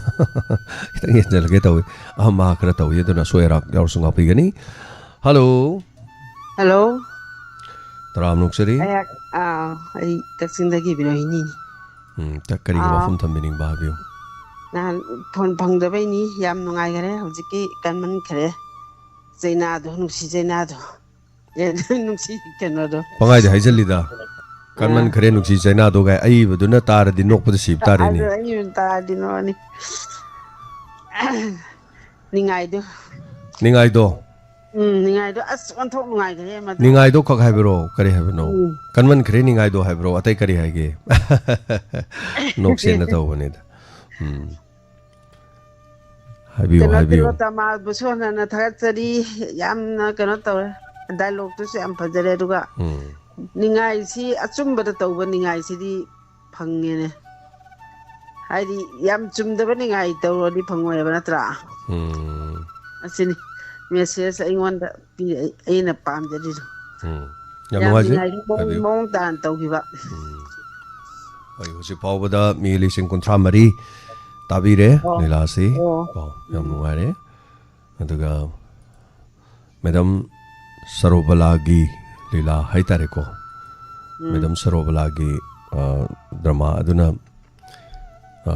ꯈꯤꯇꯪ ꯍꯦꯟꯖꯜꯂꯒꯦ ꯇꯧꯏ꯫ ꯑꯍꯝ ꯑꯍꯥ ꯈꯔ ꯇꯧꯏ, ꯑꯗꯨꯅ ꯑꯁꯣꯏ ꯑꯔꯥꯛ ꯌꯥꯎꯔꯁꯨ ꯉꯥꯛꯄꯤꯒꯅꯤ꯫ ꯍꯜꯂꯣ꯫ ꯍꯜꯂꯣ꯫ ꯇꯔꯥꯝꯅ ꯑꯣꯛꯆꯔꯤ꯫ ꯑꯩꯍꯥꯛ, ꯑꯥ, ꯑꯩ ꯀꯛꯆꯤꯡꯗꯒꯤ ꯕꯤꯅꯣꯍꯤꯅꯤ꯫ ꯎꯝ, ꯇ-, ꯀꯔꯤꯒꯤ ꯑꯥ꯫ ꯋꯥꯐꯝ ꯊꯝꯕꯤꯅꯤꯡꯕ ꯍꯥꯏꯕꯤꯌꯨ꯫ ꯅꯍꯥꯟ ꯐꯣꯟ ꯐꯪꯗꯕꯩꯅꯤ꯫ ꯌꯥꯝ ꯅꯨꯡꯉꯥꯏꯈꯔꯦ꯫ ꯍꯧꯖꯤꯛꯀꯤ ꯀꯟꯃꯟꯈꯔꯦ꯫ ꯆꯩꯅꯥꯗꯣ, ꯅꯨꯡꯁꯤ ꯆꯩꯅꯥꯗꯣ꯫ ꯑꯦ, ꯅꯨꯡꯁꯤ ꯀꯩꯅꯣꯗꯣ꯫ ꯄꯪꯍꯥꯏꯗ ꯍꯥꯏꯖꯜꯂꯤꯗ꯫ ꯀꯟꯃꯟ ꯈꯔꯦ ꯅꯨꯡꯁꯤ ꯆꯩꯅꯥꯗꯣ ꯒꯥꯏ ꯑꯏꯕꯗꯨꯅ ꯇꯥꯔꯗꯤ ꯅꯣꯛꯄꯗ ꯁꯤꯕ ꯇꯥꯔꯦꯅꯦ꯫ ꯑꯗꯨ ꯑꯩ ꯇꯥꯔꯗꯤ ꯅꯣꯛꯑꯅꯤ꯫ ꯅꯤꯡꯉꯥꯏꯗꯣ꯫ ꯅꯤꯡꯉꯥꯏꯗꯣ꯫ ꯎꯝ, ꯅꯤꯡꯉꯥꯏꯗꯣ꯫ ꯑꯁ, ꯑꯣꯟꯊꯣꯛ ꯅꯨꯡꯉꯥꯏꯈ꯭ꯔꯦ ꯃꯗꯨ꯫ ꯅꯤꯡꯉꯥꯏꯗꯣ ꯈꯛ ꯍꯥꯏꯕ꯭ꯔꯣ? ꯀꯔꯤ ꯍꯥꯏꯕꯅꯣ? ꯎꯝ꯫ ꯀꯟꯃꯟ ꯈꯔꯦ ꯅꯤꯡꯉꯥꯏꯗꯣ ꯍꯥꯏꯕ꯭ꯔꯣ? ꯑꯇꯩ ꯀꯔꯤ ꯍꯥꯏꯒꯦ? ꯅꯣꯛꯁꯦꯅ ꯇꯧꯕꯅꯤꯗ꯫ ꯎꯝ꯫ ꯍꯥꯏꯕꯤꯌꯨ, ꯀꯩꯅꯣ, ꯍꯥꯏꯕꯤꯌꯨ꯫ ꯇꯤꯂꯣꯇꯃꯥꯕꯨꯁꯨ ꯍꯟꯅ ꯊꯥꯒꯠꯆꯔꯤ꯫ ꯌꯥꯝꯅ ꯀꯩꯅꯣ ꯇꯧꯔꯦ꯫ ꯗꯥꯏꯂꯣꯛꯇꯨꯁꯨ ꯌꯥꯝ ꯐꯖꯔꯦ꯫ ꯑꯗꯨꯒ ꯎꯝ꯫ ꯅꯤꯡꯉꯥꯏꯁꯤ, ꯑꯆꯨꯝꯕꯗ ꯇꯧꯕ ꯅꯤꯡꯉꯥꯏꯁꯤꯗꯤ ꯐꯪꯉꯦꯅꯦ꯫ ꯍꯥꯏꯗꯤ ꯌꯥꯝ ꯆꯨꯝꯗꯕ ꯅꯤꯡꯉꯥꯏ ꯇꯧꯔꯗꯤ ꯐꯪꯉꯣꯏꯕ, ꯅꯠꯇ꯭ꯔꯥ? ꯎꯝ꯫ ꯑꯁꯤꯅꯤ ꯃꯦꯁꯦꯖ ꯑꯩꯉꯣꯟꯗ ꯄꯤꯔꯛꯏ, ꯑꯩꯅ ꯄꯥꯝꯖꯔꯤꯗꯣ꯫ ꯎꯝ꯫ ꯌꯥꯝ ꯌꯥꯝ ꯅꯨꯡꯉꯥꯏꯖꯩ꯫ ꯅꯤꯡꯉꯥꯏꯒꯤ ꯃꯑꯣꯡ, ꯍꯥꯏꯕꯤꯌꯨ꯫ ꯃꯑꯣꯡ ꯇꯥꯅ ꯇꯧꯈꯤꯕ꯫ ꯎꯝ꯫ ꯑꯩ ꯍꯧꯖꯤꯛ ꯐꯥꯎꯕꯗ ꯃꯤ ꯂꯤꯁꯤꯡ ꯀꯨꯟꯊ꯭ꯔꯥ ꯃꯔꯤ ꯇꯥꯕꯤꯔꯦ ꯑꯣ꯫ ꯂꯤꯂꯥꯁꯤ꯫ ꯑꯣ꯫ ꯀꯣ, ꯌꯥꯝ ꯅꯨꯡꯉꯥꯏꯔꯦ꯫ ꯑꯗꯨꯒ ꯃꯦꯗꯥꯝ ꯁꯔꯣꯕꯂꯥꯒꯤ ꯂꯤꯂꯥ ꯍꯥꯏꯇꯥꯔꯦꯀꯣ꯫ ꯎꯝ꯫ ꯃꯦꯗꯥꯝ ꯁꯔꯣꯕꯂꯥꯒꯤ, ꯑ, ꯗ꯭ꯔꯃꯥ ꯑꯗꯨꯅ, ꯑ,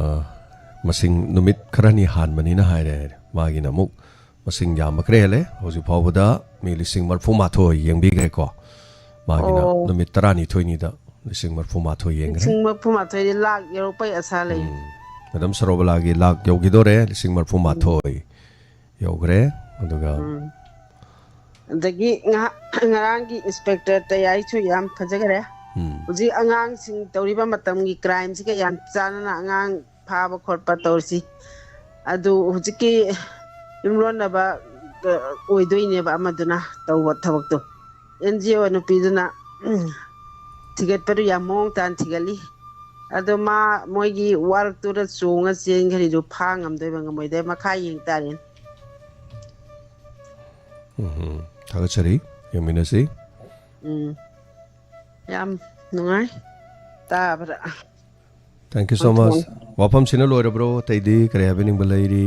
ꯃꯁꯤꯡ ꯅꯨꯃꯤꯠ ꯈꯔꯅꯤ ꯍꯥꯟꯕꯅꯤꯅ ꯍꯥꯏꯔꯦ, ꯍꯥꯏꯔꯦ꯫ ꯃꯥꯒꯤꯅ ꯑꯃꯨꯛ ꯃꯁꯤꯡ ꯌꯥꯝꯕ ꯈꯔ ꯍꯦꯜꯂꯦ꯫ ꯍꯧꯖꯤꯛ ꯐꯥꯎꯕꯗ ꯃꯤ ꯂꯤꯁꯤꯡ ꯃꯔꯤꯐꯨ ꯃꯥꯊꯣꯏ ꯌꯦꯡꯕꯤꯈ꯭ꯔꯦꯀꯣ꯫ ꯃꯥꯒꯤꯅ ꯑꯣ꯫ ꯅꯨꯃꯤꯠ ꯇꯔꯥꯅꯤꯊꯣꯏꯅꯤꯗ ꯂꯤꯁꯤꯡ ꯃꯔꯤꯐꯨ ꯃꯥꯊꯣꯏ ꯌꯦꯡꯈ꯭ꯔꯦ꯫ ꯂꯤꯁꯤꯡ ꯃꯔꯤꯐꯨ ꯃꯥꯊꯣꯏꯗꯤ ꯂꯥꯛ ꯌꯧꯔꯛꯄꯩ ꯑꯁꯥ ꯂꯩ꯫ ꯎꯝ꯫ ꯃꯦꯗꯥꯝ ꯁꯔꯣꯕꯂꯥꯒꯤ ꯂꯥꯛ ꯌꯧꯈꯤꯗꯣꯔꯦ, ꯂꯤꯁꯤꯡ ꯃꯔꯤꯐꯨ ꯃꯥꯊꯣꯏ ꯌꯧꯈ꯭ꯔꯦ꯫ ꯑꯗꯨꯒ ꯎꯝ꯫ ꯑꯗꯒꯤ ꯉꯍꯥ-, ꯉꯔꯥꯡꯒꯤ ꯏꯟꯁꯄꯦꯛꯇꯔ ꯇꯌꯥꯏꯁꯨ ꯌꯥꯝ ꯐꯖꯈꯔꯦ꯫ ꯎꯝ꯫ ꯍꯧꯖꯤꯛ ꯑꯉꯥꯡꯁꯤꯡ ꯇꯧꯔꯤꯕ ꯃꯇꯝꯒꯤ ꯀ꯭ꯔꯥꯏꯝꯁꯤꯒ ꯌꯥꯝ ꯆꯥꯟꯅꯅ ꯑꯉꯥꯡ ꯐꯥꯕ ꯈꯣꯠꯄ ꯇꯧꯔꯤꯁꯤ꯫ ꯑꯗꯨ ꯍꯧꯖꯤꯛꯀꯤ ꯌꯨꯝꯂꯣꯟꯅꯕ, ꯑ, ꯑꯣꯏꯗꯣꯏꯅꯦꯕ ꯑꯃꯗꯨꯅ ꯇꯧꯕ ꯊꯕꯛꯇꯣ꯫ ꯑꯦꯟ ꯖꯤ ꯑꯣ ꯅꯨꯄꯤꯗꯨꯅ, ꯎꯝ, ꯊꯤꯒꯠꯄꯗꯨ ꯌꯥꯝ ꯃꯑꯣꯡ ꯇꯥꯅ ꯊꯤꯒꯠꯂꯤ꯫ ꯑꯗꯣ ꯃꯥ ꯃꯣꯏꯒꯤ ꯋꯥꯔꯛꯇꯨꯗ ꯆꯣꯡꯉ ꯆꯦꯟꯈ꯭ꯔꯤꯗꯨ ꯐꯥ ꯉꯝꯗꯣꯏꯕ ꯉꯝꯃꯣꯏꯗꯣꯏꯕ ꯃꯈꯥ ꯌꯦꯡ ꯇꯥꯔꯦꯅꯦ꯫ ꯎꯝ, ꯊꯥꯒꯠꯆꯔꯤ꯫ ꯌꯦꯡꯃꯤꯟꯅꯁꯤ꯫ ꯎꯝ꯫ ꯌꯥꯝ ꯅꯨꯡꯉꯥꯏ ꯇꯥꯕꯗ꯫ Thank you so much. ꯋꯥꯐꯝꯁꯤꯅ ꯂꯣꯏꯔꯕ꯭ꯔꯣ? ꯑꯇꯩꯗꯤ ꯀꯔꯤ ꯍꯥꯏꯕꯤꯅꯤꯡꯕ ꯂꯩꯔꯤ?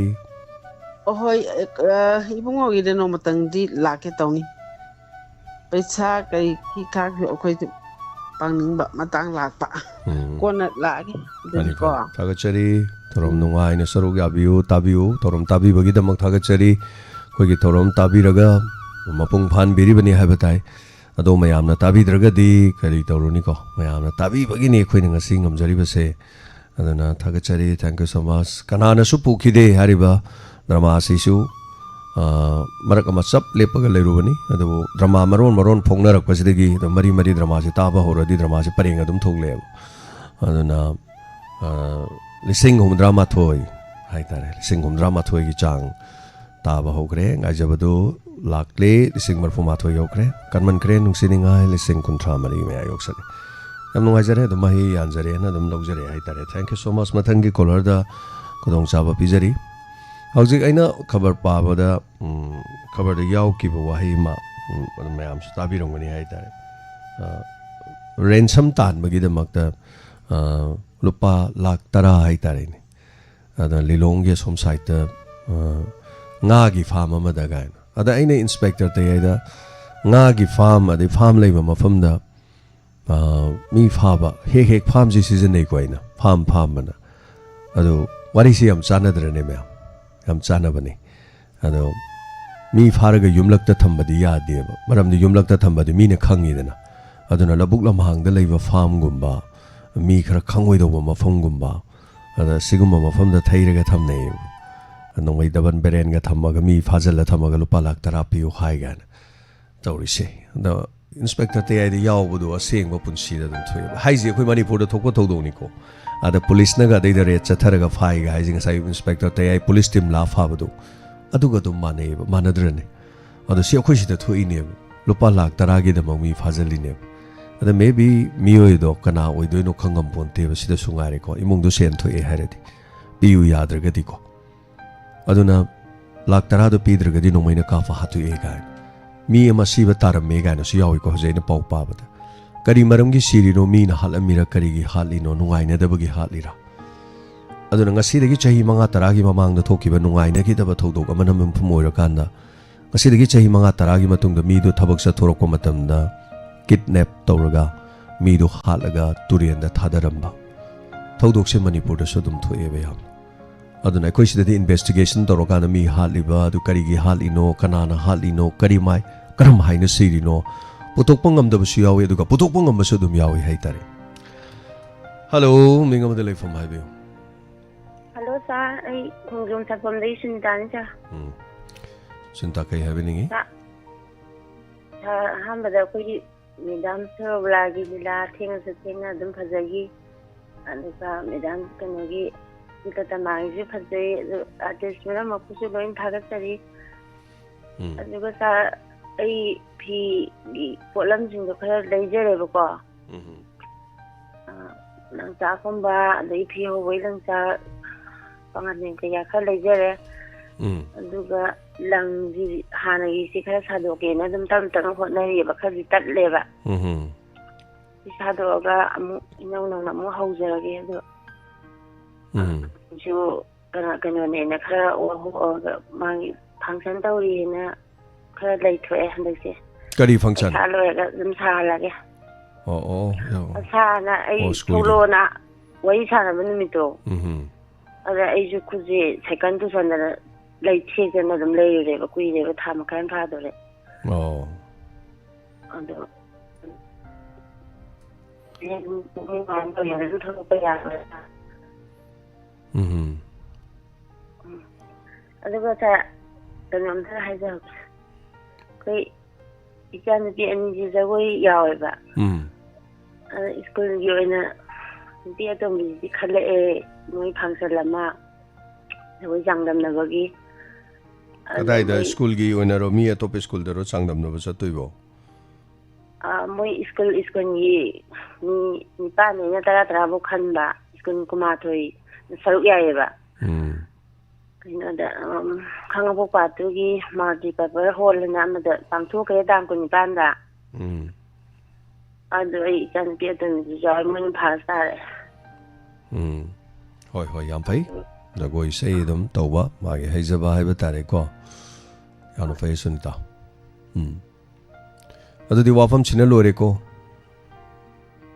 ꯑꯍꯣꯏ, ꯑ, ꯏꯕꯨꯡꯉꯣꯒꯤꯗ ꯅꯣꯡꯃꯇꯪꯗꯤ ꯂꯥꯛꯀꯦ ꯇꯧꯅꯤ꯫ ꯄꯩꯁꯥ ꯀꯔꯤ ꯈꯤꯛ ꯈꯥꯛꯁꯨ ꯑꯩꯈꯣꯏꯁꯨ ꯄꯥꯡꯅꯤꯡꯕ ꯃꯇꯥꯡ ꯂꯥꯛꯄ꯫ ꯎꯝ꯫ ꯀꯣꯟꯅ ꯂꯥꯛꯑꯒꯦ꯫ ꯐꯅꯤ, ꯑꯗꯨꯗꯤꯀꯣ꯫ ꯐꯅꯤ꯫ ꯊꯥꯒꯠꯆꯔꯤ꯫ ꯊꯧꯔꯝ ꯅꯨꯡꯉꯥꯏꯅ ꯁꯔꯨꯛ ꯌꯥꯕꯤꯌꯨ, ꯇꯥꯕꯤꯌꯨ꯫ ꯊꯧꯔꯝ ꯇꯥꯕꯤꯕꯒꯤꯗꯃꯛ ꯊꯥꯒꯠꯆꯔꯤ꯫ ꯑꯩꯈꯣꯏꯒꯤ ꯊꯧꯔꯝ ꯇꯥꯕꯤꯔꯒ ꯃꯄꯨꯡ ꯐꯥꯍꯟꯕꯤꯔꯤꯕꯅꯤ ꯍꯥꯏꯕ ꯇꯥꯏ꯫ ꯑꯗꯣ ꯃꯌꯥꯝꯅ ꯇꯥꯕꯤꯗ꯭ꯔꯒꯗꯤ ꯀꯔꯤ ꯇꯧꯔꯨꯅꯤꯀꯣ? ꯃꯌꯥꯝꯅ ꯇꯥꯕꯤꯕꯒꯤꯅꯤ ꯑꯩꯈꯣꯏꯅ ꯉꯁꯤ ꯉꯝꯖꯔꯤꯕꯁꯦ꯫ ꯑꯗꯨꯅ ꯊꯥꯒꯠꯆꯔꯤ, thank you so much꯫ ꯀꯅꯥꯅꯁꯨ ꯄꯨꯈꯤꯗꯦ ꯍꯥꯏꯔꯤꯕ ꯗ꯭ꯔꯃꯥ ꯑꯁꯤꯁꯨ, ꯑ, ꯃꯔꯛ ꯑꯃ ꯆꯞ ꯂꯦꯞꯄꯒ ꯂꯩꯔꯨꯕꯅꯤ꯫ ꯑꯗꯨꯕꯨ ꯗ꯭ꯔꯃꯥ ꯃꯔꯣꯟ ꯃꯔꯣꯟ ꯐꯣꯡꯅꯔꯛꯄꯁꯤꯗꯒꯤ ꯑꯗꯨꯝ ꯃꯔꯤ ꯃꯔꯤ ꯗ꯭ꯔꯃꯥꯁꯤ ꯇꯥꯕ ꯍꯧꯔꯗꯤ ꯗ꯭ꯔꯃꯥꯁꯤ ꯄꯔꯦꯡ ꯑꯗꯨꯝ ꯊꯣꯛꯂꯛꯑꯦꯕ꯫ ꯑꯗꯨꯅ, ꯑ, ꯂꯤꯁꯤꯡ ꯍꯨꯝꯗ꯭ꯔꯥ ꯃꯥꯊꯣꯏ ꯍꯥꯏꯇꯥꯔꯦ, ꯂꯤꯁꯤꯡ ꯍꯨꯝꯗ꯭ꯔꯥ ꯃꯥꯊꯣꯏꯒꯤ ꯆꯥꯡ ꯇꯥꯕ ꯍꯧꯈ꯭ꯔꯦ꯫ ꯉꯥꯏꯖꯕꯗꯨ ꯂꯥꯛꯂꯦ, ꯂꯤꯁꯤꯡ ꯃꯔꯤꯐꯨ ꯃꯥꯊꯣꯏ ꯌꯧꯈ꯭ꯔꯦ꯫ ꯀꯟꯃꯟꯈ꯭ꯔꯦ, ꯅꯨꯡꯁꯤꯅꯤꯡꯉꯥꯏ ꯂꯤꯁꯤꯡ ꯀꯨꯟꯊ꯭ꯔꯥ ꯃꯔꯤ ꯃꯌꯥ ꯌꯧꯁꯜꯂꯦ꯫ ꯌꯥꯝ ꯅꯨꯡꯉꯥꯏꯖꯔꯦ, ꯑꯗꯨꯝ ꯃꯍꯩ ꯌꯥꯟꯖꯔꯦꯅ ꯑꯗꯨꯝ ꯂꯧꯖꯔꯦ ꯍꯥꯏꯇꯥꯔꯦ꯫ Thank you so much꯫ ꯃꯊꯪꯒꯤ caller ꯗ ꯈꯨꯗꯣꯡꯆꯥꯕ ꯄꯤꯖꯔꯤ꯫ ꯍꯧꯖꯤꯛ ꯑꯩꯅ ꯈꯕꯔ ꯄꯥꯕꯗ, ꯎꯝ, ꯈꯕꯔꯗ ꯌꯥꯎꯈꯤꯕ ꯋꯥꯍꯩ ꯑꯃ, ꯎꯝ, ꯑꯗꯨꯝ ꯃꯌꯥꯝꯁꯨ ꯇꯥꯕꯤꯔꯝꯒꯅꯤ ꯍꯥꯏꯇꯥꯔꯦ꯫ ꯑ, ransom ꯇꯥꯟꯕꯒꯤꯗꯃꯛꯇ, ꯑ, ꯂꯨꯄꯥ ꯂꯥꯛ ꯇꯔꯥ ꯍꯥꯏꯇꯥꯔꯦꯅꯦ꯫ ꯑꯗ ꯂꯤꯂꯣꯡꯒꯤ ꯑꯁꯣꯝ side ꯇ, ꯑ, ꯉꯥꯒꯤ farm ꯑꯃꯗ ꯀꯥꯏꯅ꯫ ꯑꯗ ꯑꯩꯅ Inspector ꯇꯌꯥꯏꯗ ꯉꯥꯒꯤ farm ꯑꯗꯩ farm ꯂꯩꯕ ꯃꯐꯝꯗ, ꯑ, ꯃꯤ ꯐꯥꯕ ꯍꯦꯛ ꯍꯦꯛ farm ꯁꯤ ꯁꯤꯖꯤꯟꯅꯩꯀꯣ ꯑꯩꯅ, farm farm ꯑꯅ꯫ ꯑꯗꯨ ꯋꯥꯔꯤꯁꯤ ꯌꯥꯝ ꯆꯥꯟꯅꯗ꯭ꯔꯅꯦ ꯃꯌꯥꯝ? ꯌꯥꯝ ꯆꯥꯟꯅꯕꯅꯤ꯫ ꯑꯗꯣ ꯃꯤ ꯐꯥꯔꯒ ꯌꯨꯝꯂꯛꯇ ꯊꯝꯕꯗꯤ ꯌꯥꯗꯦꯕ, ꯃꯔꯝꯗꯤ ꯌꯨꯝꯂꯛꯇ ꯊꯝꯕꯗꯤ ꯃꯤꯅ ꯈꯪꯉꯤꯗꯅ꯫ ꯑꯗꯨꯅ ꯂꯧꯕꯨꯛ ꯂꯝꯍꯥꯡꯗ ꯂꯩꯕ farm ꯒꯨꯝꯕ, ꯃꯤ ꯈꯔ ꯈꯪꯉꯣꯏꯗꯧꯕ ꯃꯐꯝꯒꯨꯝꯕ, ꯑꯗ ꯁꯤꯒꯨꯝꯕ ꯃꯐꯝꯗ ꯊꯩꯔꯒ ꯊꯝꯅꯩꯌꯦꯕ꯫ ꯅꯣꯡꯃꯩ ꯗꯕꯟ ꯕꯦꯔꯦꯟꯒ ꯊꯝꯃꯒ ꯃꯤ ꯐꯥꯖꯤꯜꯂ ꯊꯝꯃꯒ ꯂꯨꯄꯥ ꯂꯥꯛ ꯇꯔꯥ ꯄꯤꯌꯨ ꯍꯥꯏ ꯀꯥꯏꯅ ꯇꯧꯔꯤꯁꯦ꯫ ꯑꯗꯣ Inspector ꯇꯌꯥꯏꯗ ꯌꯥꯎꯕꯗꯣ ꯑꯁꯦꯡꯕ ꯄꯨꯟꯁꯤꯗ ꯑꯗꯨꯝ ꯊꯣꯛꯑꯦꯕ꯫ ꯍꯥꯏꯁꯦ ꯑꯩꯈꯣꯏ ꯃꯅꯤꯄꯨꯔꯗ ꯊꯣꯛꯄ ꯊꯧꯗꯣꯛꯅꯤꯀꯣ꯫ ꯑꯗ police ꯅꯒ ꯑꯗꯩꯗ raid ꯆꯠꯊꯔꯒ ꯐꯥꯏꯒ ꯍꯥꯏꯁꯦ ꯉꯁꯥꯏ Inspector ꯇꯌꯥꯏ police team ꯂꯥ ꯐꯥꯕꯗꯣ ꯑꯗꯨꯒ ꯑꯗꯨꯝ ꯃꯥꯟꯅꯩꯌꯦꯕ, ꯃꯥꯟꯅꯗ꯭ꯔꯅꯦ? ꯑꯗꯣ ꯁꯤ ꯑꯩꯈꯣꯏ ꯁꯤꯗ ꯊꯣꯛꯏꯅꯦꯕ, ꯂꯨꯄꯥ ꯂꯥꯛ ꯇꯔꯥꯒꯤꯗꯃꯛ ꯃꯤ ꯐꯥꯖꯤꯜꯂꯤꯅꯦꯕ꯫ ꯑꯗ maybe ꯃꯤꯑꯣꯏꯗꯣ ꯀꯅꯥ ꯑꯣꯏꯗꯣꯏꯅꯣ ꯈꯪꯉꯝ ꯄꯣꯟꯇꯦꯕ, ꯁꯤꯗꯁꯨ ꯉꯥꯏꯔꯦꯀꯣ, ꯏꯃꯨꯡꯗꯣ ꯁꯦꯟ ꯊꯣꯛꯑꯦ ꯍꯥꯏꯔꯗꯤ ꯄꯤꯌꯨ ꯌꯥꯗ꯭ꯔꯒꯗꯤꯀꯣ꯫ ꯑꯗꯨꯅ ꯂꯥꯛ ꯇꯔꯥꯗꯣ ꯄꯤꯗ꯭ꯔꯒꯗꯤ ꯅꯣꯡꯃꯩꯅ ꯀꯥꯞꯄ ꯍꯥꯠꯇꯣꯛꯑꯦ ꯀꯥꯏꯅ, ꯃꯤ ꯑꯃ ꯁꯤꯕ ꯇꯥꯔꯝꯃꯦ ꯀꯥꯏꯅꯁꯨ ꯌꯥꯎꯏꯀꯣ꯫ ꯍꯧꯖꯤꯛ ꯑꯩꯅ ꯄꯥꯎ ꯄꯥꯕꯗ ꯀꯔꯤ ꯃꯔꯝꯒꯤ ꯁꯤꯔꯤꯅꯣ, ꯃꯤꯅ ꯍꯥꯠꯂꯝꯃꯤꯔ, ꯀꯔꯤꯒꯤ ꯍꯥꯠꯂꯤꯅꯣ, ꯅꯨꯡꯉꯥꯏꯅꯗꯕꯒꯤ ꯍꯥꯠꯂꯤꯔꯥ? ꯑꯗꯨꯅ ꯉꯁꯤꯗꯒꯤ ꯆꯍꯤ ꯃꯉꯥ ꯇꯔꯥꯒꯤ ꯃꯃꯥꯡꯗ ꯊꯣꯛꯈꯤꯕ ꯅꯨꯡꯉꯥꯏꯅꯈꯤꯗꯕ ꯊꯧꯗꯣꯛ ꯑꯃꯅ ꯃꯤꯄꯨꯝ ꯑꯣꯏꯔꯀꯥꯟꯗ ꯉꯁꯤꯗꯒꯤ ꯆꯍꯤ ꯃꯉꯥ ꯇꯔꯥꯒꯤ ꯃꯇꯨꯡꯗ ꯃꯤꯗꯨ ꯊꯕꯛ ꯆꯠꯊꯣꯔꯛꯄ ꯃꯇꯝꯗ kidnap ꯇꯧꯔꯒ ꯃꯤꯗꯨ ꯍꯥꯠꯂꯒ ꯇꯨꯔꯦꯟꯗ ꯊꯥꯗꯔꯝꯕ ꯊꯧꯗꯣꯛꯁꯦ ꯃꯅꯤꯄꯨꯔꯗꯁꯨ ꯑꯗꯨꯝ ꯊꯣꯛꯑꯦꯕ ꯌꯥꯝꯅ꯫ ꯑꯗꯨꯅ ꯑꯩꯈꯣꯏ ꯁꯤꯗꯗꯤ ꯏꯟꯚꯦꯁꯇꯤꯒꯦꯁꯟ ꯇꯧꯔꯀꯥꯟꯗ ꯃꯤ ꯍꯥꯠꯂꯤꯕ ꯑꯗꯨ ꯀꯔꯤꯒꯤ ꯍꯥꯠꯂꯤꯅꯣ, ꯀꯅꯥꯅ ꯍꯥꯠꯂꯤꯅꯣ, ꯀꯔꯤ ꯃꯥꯏ ꯀꯔꯝ ꯍꯥꯏꯅ ꯁꯤꯔꯤꯅꯣ ꯄꯨꯊꯣꯛꯄ ꯉꯝꯗꯕꯁꯨ ꯌꯥꯎꯏ, ꯑꯗꯨꯒ ꯄꯨꯊꯣꯛꯄ ꯉꯝꯕꯁꯨ ꯑꯗꯨꯝ ꯌꯥꯎꯏ ꯍꯥꯏꯇꯥꯔꯦ꯫ ꯍꯜꯂꯣ, ꯃꯤꯡ ꯑꯃꯗ ꯂꯩꯐꯝ ꯍꯥꯏꯕꯤꯌꯨ꯫ ꯍꯜꯂꯣ ꯁꯥꯔ, ꯑꯩ ꯈꯣꯡꯖꯣꯝ ꯁꯥꯄꯝꯗꯒꯤ ꯁꯨꯅꯤꯇꯥꯅꯤ ꯁꯥꯔ꯫ ꯎꯝ꯫ ꯁꯨꯅꯤꯇꯥ, ꯀꯩ ꯍꯥꯏꯕꯤꯅꯤꯡꯉꯤ? ꯁꯥꯔ, ꯁꯥꯔ, ꯑꯍꯥꯟꯕꯗ ꯑꯩꯈꯣꯏꯒꯤ ꯃꯦꯗꯥꯝ ꯁꯔꯣꯕꯂꯥꯒꯤ ꯂꯤꯂꯥ ꯊꯦꯡꯉꯁꯨ ꯊꯦꯡꯅ ꯑꯗꯨꯝ ꯐꯖꯈꯤ꯫ ꯑꯗꯨꯒ ꯃꯦꯗꯥꯝ ꯀꯩꯅꯣꯒꯤ ꯁꯤꯇꯇꯃꯥꯒꯤꯁꯨ ꯐꯖꯩ꯫ ꯑꯗꯨ ꯑꯥꯔꯇꯤꯁ ꯄꯨꯝꯅꯃꯛꯄꯨꯁꯨ ꯂꯣꯏ ꯊꯥꯒꯠꯆꯔꯤ꯫ ꯎꯝ꯫ ꯑꯗꯨꯒ ꯁꯥꯔ, ꯑꯩ ꯐꯤꯒꯤ ꯄꯣꯠꯂꯝꯁꯤꯡꯗꯣ ꯈꯔ ꯂꯩꯖꯔꯦꯕꯀꯣ꯫ ꯎꯝ꯫ ꯑ, ꯂꯪꯆꯥꯛꯀꯨꯝꯕ, ꯑꯗꯩ ꯐꯤ ꯍꯧꯕꯒꯤ ꯂꯪꯆꯥꯛ, ꯄꯥꯉꯟ ꯀꯩꯀꯥ ꯈꯔ ꯂꯩꯖꯔꯦ꯫ ꯎꯝ꯫ ꯑꯗꯨꯒ ꯂꯪꯁꯤ ꯍꯥꯟꯅꯒꯤꯁꯤ ꯈꯔ ꯁꯥꯗꯣꯛꯀꯦꯅ ꯑꯗꯨꯝ ꯇꯞꯅ ꯇꯞꯅ ꯍꯣꯠꯅꯔꯤꯑꯕ, ꯈꯔꯗꯤ ꯇꯠꯂꯦꯕ꯫ ꯎꯝ꯫ ꯁꯤ ꯁꯥꯗꯣꯛꯑꯒ ꯑꯃꯨꯛ ꯏꯅꯧ ꯅꯧꯅ ꯑꯃꯨꯛ ꯍꯧꯖꯔꯒꯦ꯫ ꯑꯗꯣ ꯎꯝ꯫ ꯁꯨ ꯀꯩꯅꯣ, ꯀꯩꯅꯣꯅꯦꯅ ꯈꯔ ꯋꯥꯍꯣꯛꯑꯒ ꯃꯥꯒꯤ ꯐꯪꯁꯟ ꯇꯧꯔꯤꯅ ꯈꯔ ꯂꯩꯊꯣꯛꯑꯦ ꯍꯟꯗꯛꯁꯦ꯫ ꯀꯔꯤ ꯐꯪꯁꯟ? ꯄꯩꯈꯥ ꯂꯣꯏꯔꯒ ꯑꯗꯨꯝ ꯁꯥꯍꯜꯂꯒꯦ꯫ ꯑꯣ, ꯑꯣ, ꯑꯣ꯫ ꯁꯥꯔꯅ ꯑꯩ ꯑꯣ, ꯁ꯭ꯀꯨꯜꯒꯤ꯫ ꯊꯣꯛꯂꯛꯑꯣꯅ ꯋꯥꯔꯤ ꯁꯥꯟꯅꯕ ꯅꯨꯃꯤꯠꯇꯣ꯫ ꯎꯝ꯫ ꯑꯗ ꯑꯩꯁꯨ ꯈꯨꯠꯁꯦ ꯁꯥꯏꯀꯜ ꯇꯨꯁꯟꯗꯅ ꯂꯩ ꯊꯦꯛꯇꯅ ꯑꯗꯨꯝ ꯂꯩꯔꯨꯔꯦꯕ, ꯀꯨꯏꯔꯦꯕ, ꯊꯥ ꯃꯈꯥꯏ ꯑꯃ ꯐꯥꯗꯣꯔꯦ꯫ ꯑꯣ꯫ ꯑꯗꯣ ꯄꯨꯛꯅꯤꯡ ꯅꯨꯡꯉꯥꯏꯅ ꯇꯧꯔꯤꯉꯩꯗ ꯑꯗꯨꯝ ꯊꯣꯛꯂꯛꯄ ꯌꯥꯕ꯭ꯔꯥ? ꯎꯝ꯫ ꯎꯝ꯫ ꯑꯗꯨꯒ ꯁꯥꯔ, ꯀꯩꯅꯣꯝꯇ ꯍꯥꯏꯖꯍꯧꯒꯦ꯫ ꯑꯩꯈꯣꯏ ꯏꯆꯥꯅꯨꯄꯤ ꯑꯅꯤꯁꯦ ꯖꯒꯣꯏ ꯌꯥꯎꯋꯦꯕ꯫ ꯎꯝ꯫ ꯑꯗ ꯁ꯭ꯀꯨꯜꯒꯤ ꯑꯣꯏꯅ ꯅꯨꯄꯤ ꯑꯇꯣꯝꯕꯤꯁꯤꯗꯤ ꯈꯜꯂꯛꯑꯦ, ꯃꯣꯏ ꯐꯪꯁꯟ ꯑꯃ ꯖꯒꯣꯏ ꯆꯥꯡꯗꯝꯅꯕꯒꯤ꯫ ꯑꯗ ꯀꯗꯥꯏꯗ, ꯃꯣꯏ ꯁ꯭ꯀꯨꯜꯒꯤ ꯑꯣꯏꯅꯔꯣ, ꯃꯤ ꯑꯇꯣꯞꯄ ꯁ꯭ꯀꯨꯜꯗꯔꯣ ꯆꯥꯡꯗꯝꯅꯕ ꯆꯠꯇꯣꯏꯕꯣ? ꯑ, ꯃꯣꯏ ꯁ꯭ꯀꯨꯜ, ꯁ꯭ꯀꯨꯜꯒꯤ ꯃꯤ ꯅꯤꯄꯥꯟꯗꯩꯅ ꯇꯔꯥ, ꯇꯔꯥ ꯐꯥꯎ ꯈꯟꯕ, ꯁ꯭ꯀꯨꯜ ꯀꯨꯟꯃꯥꯊꯣꯏ ꯁꯔꯨꯛ ꯌꯥꯏꯌꯦꯕ꯫ ꯎꯝ꯫ ꯀꯩꯅꯣꯗ, ꯎꯝ, ꯈꯥꯡꯉꯕꯣꯛ ꯄꯥꯠꯇꯨꯒꯤ multipurpose hall ꯑꯅ ꯑꯃꯗ ꯄꯥꯡꯊꯣꯛꯈ꯭ꯔꯦ ꯇꯥꯡ ꯀꯨꯟꯅꯤꯄꯥꯟꯗ꯫ ꯎꯝ꯫ ꯑꯗꯨ ꯑꯩ ꯏꯆꯥꯅꯨꯄꯤ ꯑꯇꯣꯝꯕꯤꯗꯨꯁꯨ ꯌꯥꯎꯔꯦ, ꯃꯣꯏꯅ first ꯇꯥꯔꯦ꯫ ꯎꯝ꯫ ꯍꯣꯏ, ꯍꯣꯏ, ꯌꯥꯝ ꯐꯩ꯫ ꯖꯒꯣꯏ ꯏꯁꯩ ꯑꯗꯨꯝ ꯇꯧꯕ, ꯃꯥꯒꯤ ꯍꯩꯖꯕ ꯍꯥꯏꯕ ꯇꯥꯔꯦꯀꯣ꯫ ꯌꯥꯝꯅ ꯐꯩ, ꯁꯨꯅꯤꯇꯥ꯫ ꯎꯝ꯫ ꯑꯗꯨꯗꯤ ꯋꯥꯐꯝꯁꯤꯅ ꯂꯣꯏꯔꯦꯀꯣ꯫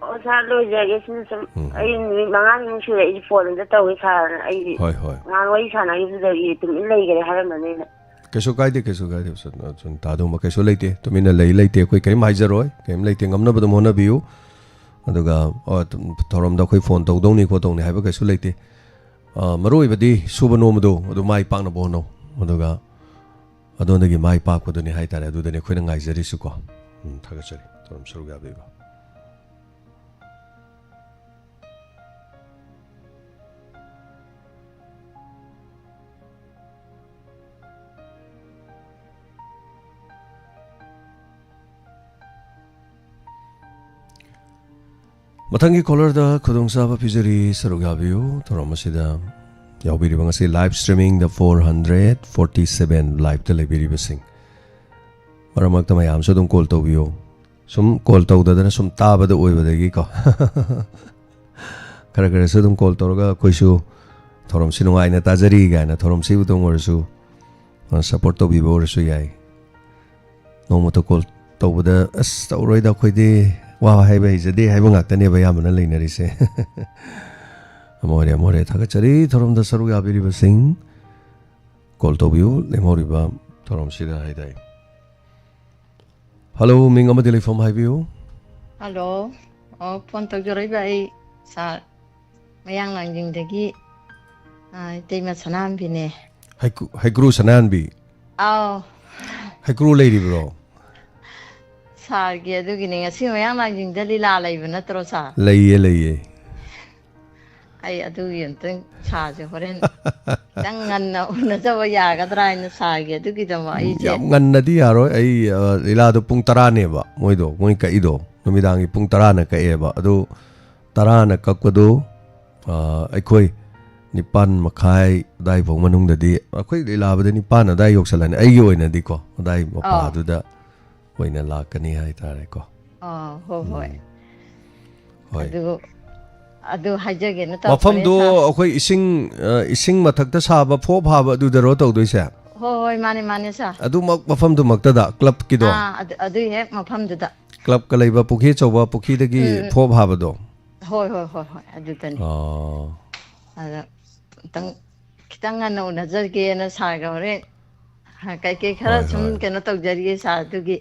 ꯑꯣ, ꯁꯥꯔ, ꯂꯣꯏꯖꯔꯒꯦ꯫ ꯁꯤꯅ ꯁꯨꯝ ꯎꯝ, ꯎꯝ꯫ ꯑꯩ ꯅꯨꯃꯤꯠ ꯃꯉꯥꯅꯤꯃꯨꯛ ꯁꯨꯔꯦ ꯑꯩꯁꯦ ꯐꯣꯟ ꯑꯝꯇ ꯇꯧꯒꯦ ꯁꯥꯔꯅ꯫ ꯑꯩ ꯍꯣꯏ, ꯍꯣꯏ꯫ ꯉꯍꯥꯟ ꯋꯥꯔꯤ ꯁꯥꯟꯅꯈꯤꯕꯗꯨꯗꯒꯤ ꯇꯨꯃꯤꯟ ꯂꯩꯈꯔꯦ ꯍꯥꯏꯔꯝꯕꯅꯤꯅ꯫ ꯀꯩꯁꯨ ꯀꯥꯏꯗꯦ, ꯀꯩꯁꯨ ꯀꯥꯏꯗꯦ꯫ ꯁꯨ-, ꯁꯨ-, ꯇꯥꯗꯧꯕ ꯀꯩꯁꯨ ꯂꯩꯇꯦ꯫ ꯇꯨꯃꯤꯟꯅ ꯂꯩ ꯂꯩꯇꯦ ꯑꯩꯈꯣꯏ ꯀꯔꯤꯝ ꯍꯥꯏꯖꯔꯣꯏ, ꯀꯔꯤꯝ ꯂꯩꯇꯦ꯫ ꯉꯝꯅꯕ ꯑꯗꯨꯝ ꯍꯣꯠꯅꯕꯤꯌꯨ꯫ ꯑꯗꯨꯒ, ꯑ, ꯊꯧꯔꯝꯗ ꯑꯩꯈꯣꯏ ꯐꯣꯟ ꯇꯧꯗꯧꯅꯤ ꯈꯣꯠꯇꯧꯅꯤ ꯍꯥꯏꯕ ꯀꯩꯁꯨ ꯂꯩꯇꯦ꯫ ꯑ, ꯃꯔꯨ ꯑꯣꯏꯕꯗꯤ ꯁꯨꯕ ꯅꯣꯝꯕꯗꯣ ꯑꯗꯨ ꯃꯥꯏ ꯄꯥꯛꯅꯕ ꯍꯣꯠꯅꯧ꯫ ꯑꯗꯨꯒ ꯑꯗꯣꯝꯗꯒꯤ ꯃꯥꯏ ꯄꯥꯛꯄꯗꯨꯅꯤ ꯍꯥꯏꯇꯥꯔꯦ꯫ ꯑꯗꯨꯗꯅꯤ ꯑꯩꯈꯣꯏꯅ ꯉꯥꯏꯖꯔꯤꯁꯤꯀꯣ꯫ ꯎꯝ, ꯊꯥꯒꯠꯆꯔꯤ ꯊꯧꯔꯝ ꯁꯔꯨꯛ ꯌꯥꯕꯤꯕ꯫ ꯃꯊꯪꯒꯤ ꯀꯣꯂꯔꯗ ꯈꯨꯗꯣꯡꯆꯥꯕ ꯄꯤꯖꯔꯤ, ꯁꯔꯨꯛ ꯌꯥꯕꯤꯌꯨ꯫ ꯊꯧꯔꯝ ꯑꯁꯤꯗ ꯌꯥꯎꯕꯤꯔꯤꯕ, ꯉꯁꯤ ꯂꯥꯏꯚ ꯁ꯭ꯇ꯭ꯔꯤꯃꯤꯡꯗ ꯐꯣꯔ ꯍꯟꯗ꯭ꯔꯦꯠ ꯐꯣꯔꯇꯤ ꯁꯚꯦꯟ ꯂꯥꯏꯚꯇ ꯂꯩꯕꯤꯔꯤꯕꯁꯤꯡ, ꯃꯔꯛ ꯃꯔꯛꯇ ꯃꯌꯥꯝꯁꯨ ꯑꯗꯨꯝ ꯀꯣꯜ ꯇꯧꯕꯤꯌꯨ꯫ ꯁꯨꯝ ꯀꯣꯜ ꯇꯧꯗꯗꯅ ꯁꯨꯝ ꯇꯥꯕꯗ ꯑꯣꯏꯕꯗꯒꯤꯀꯣ꯫ ꯈꯔ ꯈꯔꯁꯨ ꯑꯗꯨꯝ ꯀꯣꯜ ꯇꯧꯔꯒ ꯑꯩꯈꯣꯏꯁꯨ ꯊꯧꯔꯝꯁꯤ ꯅꯨꯡꯉꯥꯏꯅ ꯇꯥꯖꯔꯤ ꯀꯥꯏꯅ ꯊꯧꯔꯝꯁꯤꯕꯨꯗꯪ ꯑꯣꯏꯔꯁꯨ, ꯑ, ꯁꯞꯄꯣꯔꯠ ꯇꯧꯕꯤꯕ ꯑꯣꯏꯔꯁꯨ ꯌꯥꯏ꯫ ꯅꯣꯡꯃꯇ ꯀꯣꯜ ꯇꯧꯕꯗ, "ꯑꯁ, ꯇꯧꯔꯣꯏꯗ, ꯑꯩꯈꯣꯏꯗꯤ ꯋꯥ ꯍꯥꯏꯕ ꯍꯩꯖꯗꯦ" ꯍꯥꯏꯕ ꯉꯥꯛꯇꯅꯦꯕ ꯑꯌꯥꯝꯕꯅ ꯂꯩꯅꯔꯤꯁꯦ꯫ ꯑꯃ ꯑꯣꯏꯔꯦ, ꯑꯃ ꯑꯣꯏꯔꯦ꯫ ꯊꯥꯒꯠꯆꯔꯤ ꯊꯧꯔꯝꯗ ꯁꯔꯨꯛ ꯌꯥꯕꯤꯔꯤꯕꯁꯤꯡ꯫ ꯀꯣꯜ ꯇꯧꯕꯤꯌꯨ, ꯂꯦꯝꯍꯧꯔꯤꯕ ꯊꯧꯔꯝꯁꯤꯗ ꯍꯥꯏꯇꯥꯏ꯫ ꯍꯜꯂꯣ, ꯃꯤꯡ ꯑꯃꯗꯤ ꯂꯩꯐꯝ ꯍꯥꯏꯕꯤꯌꯨ꯫ ꯍꯜꯂꯣ꯫ ꯑꯣ, ꯐꯣꯟ ꯇꯧꯖꯔꯛꯏꯕ ꯑꯩ ꯁꯥꯔ ꯃꯌꯥꯡ ꯂꯥꯡꯖꯤꯡꯗꯒꯤ, ꯑ, ꯏꯇꯩꯃ ꯁꯅꯥꯍꯟꯕꯤꯅꯦ꯫ ꯍꯩꯀ꯭ꯔꯨ, ꯍꯩꯀ꯭ꯔꯨ ꯁꯅꯥꯍꯟꯕꯤ? ꯑꯥꯎ꯫ ꯍꯩꯀ꯭ꯔꯨ ꯂꯩꯔꯤꯕ꯭ꯔꯣ? ꯁꯥꯔꯒꯤ ꯑꯗꯨꯒꯤꯅꯦ, ꯉꯁꯤ ꯃꯌꯥꯡ ꯂꯥꯡꯖꯤꯡꯗ ꯂꯤꯂꯥ ꯂꯩꯕ ꯅꯠꯇ꯭ꯔꯣ, ꯁꯥꯔ? ꯂꯩꯌꯦ, ꯂꯩꯌꯦ꯫ ꯑꯩ ꯑꯗꯨꯒꯤ ꯑꯝꯇꯪ ꯁꯥꯔꯁꯦ ꯍꯣꯔꯦꯟ ꯈꯤꯇꯪ ꯉꯟꯅ ꯎꯅꯖꯕ ꯌꯥꯒꯗ꯭ꯔꯥ ꯍꯥꯏꯅ ꯁꯥꯔꯒꯤ ꯑꯗꯨꯒꯤꯗꯃꯛ ꯑꯩꯁꯦ ꯌꯥꯝ ꯉꯟꯅꯗꯤ ꯌꯥꯔꯣꯏ꯫ ꯑꯩ, ꯑ, ꯂꯤꯂꯥꯗꯣ ꯄꯨꯡ ꯇꯔꯥꯅꯦꯕ ꯃꯣꯏꯗꯣ, ꯃꯣꯏ ꯀꯛꯏꯗꯣ꯫ ꯅꯨꯃꯤꯗꯥꯡꯒꯤ ꯄꯨꯡ ꯇꯔꯥꯅ ꯀꯛꯑꯦꯕ꯫ ꯑꯗꯨ ꯇꯔꯥꯅ ꯀꯛꯄꯗꯨ, ꯑ, ꯑꯩꯈꯣꯏ ꯅꯤꯄꯥꯟ ꯃꯈꯥꯏ ꯑꯗꯥꯏꯐꯥꯎ ꯃꯅꯨꯡꯗꯗꯤ, ꯑꯩꯈꯣꯏ ꯂꯤꯂꯥꯕꯨꯗꯤ ꯅꯤꯄꯥꯟ ꯑꯗꯥꯏ ꯌꯧꯁꯜꯂꯅꯤ꯫ ꯑꯩꯒꯤ ꯑꯣꯏꯅꯗꯤꯀꯣ, ꯑꯗꯥꯏ ꯑꯥ꯫ ꯃꯄꯥꯗꯨꯗ ꯑꯣꯏꯅ ꯂꯥꯛꯀꯅꯤ ꯍꯥꯏꯇꯥꯔꯦꯀꯣ꯫ ꯑꯥ, ꯍꯣꯏ, ꯍꯣꯏ꯫ ꯎꯝ꯫ ꯍꯣꯏ꯫ ꯑꯗꯨ, ꯑꯗꯨ ꯍꯥꯏꯖꯒꯦꯅ ꯇꯧꯔꯛꯄꯅꯦ, ꯃꯐꯝꯗꯣ ꯁꯥꯔ꯫ ꯑꯩꯈꯣꯏ ꯏꯁꯤꯡ, ꯑ, ꯏꯁꯤꯡ ꯃꯊꯛꯇ ꯁꯥꯕ ꯐꯣꯞ ꯍꯥꯕ ꯑꯗꯨꯗꯔꯣ ꯇꯧꯗꯣꯏꯁꯦ? ꯍꯣꯏ, ꯍꯣꯏ, ꯃꯥꯅꯦ, ꯃꯥꯅꯦ, ꯁꯥꯔ꯫ ꯑꯗꯨꯃꯛ ꯃꯐꯝꯗꯨꯃꯛꯇꯗ, ꯀ꯭ꯂꯕꯀꯤꯗꯣ? ꯑꯥ, ꯑꯗꯨ, ꯑꯗꯨꯒꯤ ꯍꯦꯛ ꯃꯐꯝꯗꯨꯗ꯫ ꯀ꯭ꯂꯕꯀ ꯂꯩꯕ ꯄꯨꯈ꯭ꯔꯤ ꯑꯆꯧꯕ, ꯄꯨꯈ꯭ꯔꯤꯗꯒꯤ ꯎꯝ꯫ ꯐꯣꯞ ꯍꯥꯕꯗꯣ? ꯍꯣꯏ, ꯍꯣꯏ, ꯍꯣꯏ, ꯍꯣꯏ, ꯑꯗꯨꯗꯅꯤ꯫ ꯑꯣ꯫ ꯑꯗ ꯈꯤꯇꯪ, ꯈꯤꯇꯪ ꯉꯟꯅ ꯎꯅꯖꯒꯦꯅ ꯁꯥꯔꯒ ꯍꯣꯔꯦꯟ, ꯍꯥ, ꯀꯩꯀꯩ ꯈꯔ ꯍꯣꯏ, ꯁꯨꯝ ꯍꯣꯏ꯫ ꯀꯩꯅꯣ ꯇꯧꯖꯔꯤꯌꯦ ꯁꯥꯔ, ꯑꯗꯨꯒꯤ꯫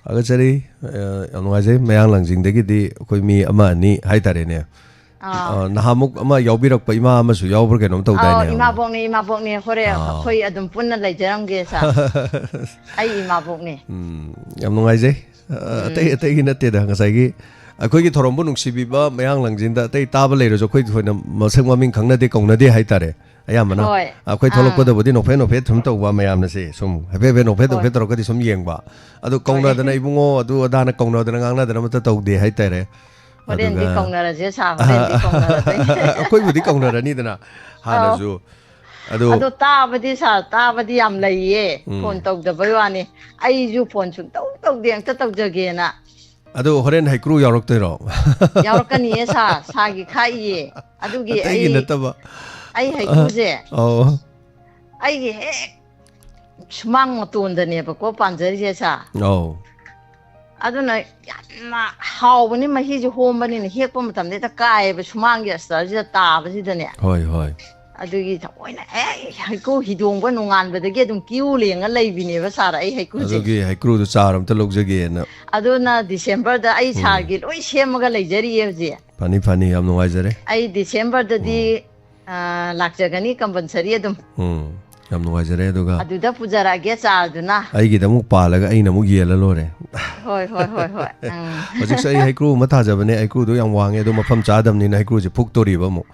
ꯊꯥꯒꯠꯆꯔꯤ꯫ ꯑ, ꯌꯥꯝ ꯅꯨꯡꯉꯥꯏꯖꯩ꯫ ꯃꯌꯥꯡ ꯂꯥꯡꯖꯤꯡꯗꯒꯤꯗꯤ ꯑꯩꯈꯣꯏ ꯃꯤ ꯑꯃ ꯑꯅꯤ ꯍꯥꯏꯇꯥꯔꯦꯅꯦ꯫ ꯑꯥ꯫ ꯑ, ꯅꯍꯥꯟꯃꯨꯛ ꯑꯃ ꯌꯥꯎꯕꯤꯔꯛꯄ ꯏꯃꯥ ꯑꯃꯁꯨ ꯌꯥꯎꯕ꯭ꯔꯥ ꯀꯩꯅꯣꯝ ꯑꯧ, ꯇꯧꯗꯥꯏꯅꯦ? ꯏꯃꯥꯕꯣꯛꯅꯦ, ꯏꯃꯥꯕꯣꯛꯅꯦ꯫ ꯍꯣꯔꯦꯟ ꯑꯥ꯫ ꯑꯩꯈꯣꯏ ꯑꯗꯨꯝ ꯄꯨꯟꯅ ꯂꯩꯖꯔꯝꯒꯦ ꯁꯥꯔ꯫ ꯑꯩ ꯏꯃꯥꯕꯣꯛꯅꯦ꯫ ꯎꯝ, ꯌꯥꯝ ꯅꯨꯡꯉꯥꯏꯖꯩ꯫ ꯑ, ꯎꯝ꯫ ꯑꯇꯩ ꯑꯇꯩꯒꯤ ꯅꯠꯇꯦꯗ, ꯉꯁꯥꯏꯒꯤ ꯑꯩꯈꯣꯏꯒꯤ ꯊꯧꯔꯝꯕꯨ ꯅꯨꯡꯁꯤꯕꯤꯕ ꯃꯌꯥꯡ ꯂꯥꯡꯖꯤꯡꯗ ꯑꯇꯩ ꯇꯥꯕ ꯂꯩꯔꯁꯨ ꯑꯩꯈꯣꯏ ꯊꯣꯏꯅ ꯃꯁꯛ ꯃꯃꯤꯡ ꯈꯪꯅꯗꯦ, ꯀꯧꯅꯗꯦ ꯍꯥꯏꯇꯥꯔꯦ꯫ ꯑꯌꯥꯝꯕꯅ ꯍꯣꯏ꯫ ꯑꯩꯈꯣꯏ ꯑꯥ꯫ ꯊꯣꯛꯂꯛꯄꯗꯕꯨꯗꯤ ꯅꯣꯛꯐꯦꯠ ꯅꯣꯛꯐꯦꯠ ꯁꯨꯝ ꯇꯧꯕ ꯃꯌꯥꯝꯅꯁꯦ, ꯁꯨꯝ ꯍꯥꯏꯐꯦꯠ ꯍꯥꯏꯐꯦꯠ ꯅꯣꯛꯐꯦꯠ ꯍꯣꯏ꯫ ꯅꯣꯛꯐꯦꯠ ꯇꯧꯔꯒꯗꯤ ꯁꯨꯝ ꯌꯦꯡꯕ꯫ ꯑꯗꯨ ꯍꯣꯏ꯫ ꯀꯧꯅꯗꯅ ꯏꯕꯨꯡꯉꯣ ꯑꯗꯨ ꯑꯗꯥꯅ ꯀꯧꯅꯗꯅ ꯉꯥꯡꯅꯗꯅ ꯑꯃꯠꯇ ꯇꯧꯗꯦ ꯍꯥꯏꯇꯥꯔꯦ꯫ ꯍꯣꯔꯦꯟꯗꯤ ꯑꯗꯨꯒ ꯀꯧꯅꯔꯁꯦ ꯁꯥꯔ, ꯍꯣꯔꯦꯟꯗꯤ ꯀꯧꯅꯔꯗꯣꯏꯅꯦ꯫ ꯑꯩꯈꯣꯏꯕꯨꯗꯤ ꯀꯧꯅꯔꯅꯤꯗꯅ ꯑꯧ꯫ ꯍꯥꯟꯅꯁꯨ꯫ ꯑꯗꯨ ꯑꯗꯣ ꯇꯥꯕꯗꯤ ꯁꯥꯔ, ꯇꯥꯕꯗꯤ ꯌꯥꯝ ꯂꯩꯌꯦ꯫ ꯎꯝ꯫ ꯐꯣꯟ ꯇꯧꯗꯕꯩ ꯋꯥꯅꯤ꯫ ꯑꯩꯁꯨ ꯐꯣꯟ ꯁꯨꯡꯇꯧ ꯇꯧꯗꯦ, ꯑꯝꯇ ꯇꯧꯖꯒꯦꯅ꯫ ꯑꯗꯣ ꯍꯣꯔꯦꯟ ꯍꯩꯀ꯭ꯔꯨ ꯌꯥꯎꯔꯛꯇꯣꯏꯔꯣ? ꯌꯥꯎꯔꯛꯀꯅꯤꯌꯦ ꯁꯥꯔ, ꯁꯥꯔꯒꯤ ꯈꯥꯛꯏꯌꯦ꯫ ꯑꯗꯨꯒꯤ ꯑꯇꯩꯒꯤ ꯑꯩ, ꯅꯠꯇꯕ꯫ ꯑꯩ ꯍꯩꯀ꯭ꯔꯨꯁꯦ ꯑꯧ꯫ ꯑꯩꯒꯤ ꯍꯦꯛ ꯁꯨꯃꯥꯡ ꯃꯇꯣꯟꯗꯅꯦꯕꯀꯣ ꯄꯥꯟꯖꯔꯤꯁꯦ ꯁꯥꯔ꯫ ꯑꯧ꯫ ꯑꯗꯨꯅ ꯌꯥꯝꯅ ꯍꯥꯎꯕꯅꯤ, ꯃꯍꯤꯁꯨ ꯍꯣꯝꯕꯅꯤꯅ ꯍꯦꯛꯄ ꯃꯇꯝꯗ ꯍꯦꯛꯇ ꯀꯥꯏꯌꯦꯕ, ꯁꯨꯃꯥꯡꯒꯤ ꯑꯁꯇꯔꯁꯤꯗ ꯇꯥꯕꯁꯤꯗꯅꯦ꯫ ꯍꯣꯏ, ꯍꯣꯏ꯫ ꯑꯗꯨꯒꯤ ꯊꯑꯣꯏꯅ ꯍꯦꯛ ꯍꯩꯀ꯭ꯔꯨ ꯍꯤꯗꯣꯡꯕ ꯅꯣꯡꯉꯥꯟꯕꯗꯒꯤ ꯑꯗꯨꯝ ꯀ꯭ꯌꯨ ꯂꯦꯡꯉ ꯂꯩꯕꯤꯅꯦꯕ ꯁꯥꯔ, ꯑꯩ ꯍꯩꯀ꯭ꯔꯨꯁꯦ꯫ ꯑꯗꯨꯒꯤ ꯍꯩꯀ꯭ꯔꯨꯗꯨ ꯆꯥꯔ ꯑꯝꯇ ꯂꯧꯖꯒꯦꯅ꯫ ꯑꯗꯨꯅ ꯗꯤꯁꯦꯝꯕꯔꯗ ꯑꯩ ꯎꯝ꯫ ꯁꯥꯔꯒꯤ ꯂꯣꯏ ꯁꯦꯝꯃꯒ ꯂꯩꯖꯔꯤꯌꯦ ꯍꯧꯖꯤꯛ꯫ ꯐꯅꯤ, ꯐꯅꯤ, ꯌꯥꯝ ꯅꯨꯡꯉꯥꯏꯖꯔꯦ꯫ ꯑꯩ ꯗꯤꯁꯦꯝꯕꯔꯗꯗꯤ, ꯎꯝ꯫ ꯑ, ꯂꯥꯛꯆꯒꯅꯤ ꯀꯝꯄꯜꯁꯔꯤ ꯑꯗꯨꯝ꯫ ꯎꯝ, ꯌꯥꯝ ꯅꯨꯡꯉꯥꯏꯖꯔꯦ꯫ ꯑꯗꯨꯒ ꯑꯗꯨꯗ ꯄꯨꯖꯔꯛꯑꯒꯦ ꯆꯥꯔꯗꯨꯅ꯫ ꯑꯩꯒꯤꯗ ꯑꯃꯨꯛ ꯄꯥꯜꯂꯒ ꯑꯩꯅ ꯑꯃꯨꯛ ꯌꯦꯜꯂ ꯂꯣꯏꯔꯦ꯫ ꯍꯣꯏ, ꯍꯣꯏ, ꯍꯣꯏ, ꯍꯣꯏ꯫ ꯎꯝ꯫ ꯍꯧꯖꯤꯛꯁꯨ ꯑꯩ ꯍꯩꯀ꯭ꯔꯨ ꯑꯃ ꯊꯥꯖꯕꯅꯦ, ꯍꯩꯀ꯭ꯔꯨꯗꯣ ꯌꯥꯝ ꯋꯥꯡꯉꯦ, ꯑꯗꯣ ꯃꯐꯝ ꯆꯥꯗꯕꯅꯤꯅ ꯍꯩꯀ꯭ꯔꯨꯁꯦ ꯐꯨꯛꯇꯣꯔꯤꯕ ꯑꯃꯨꯛ꯫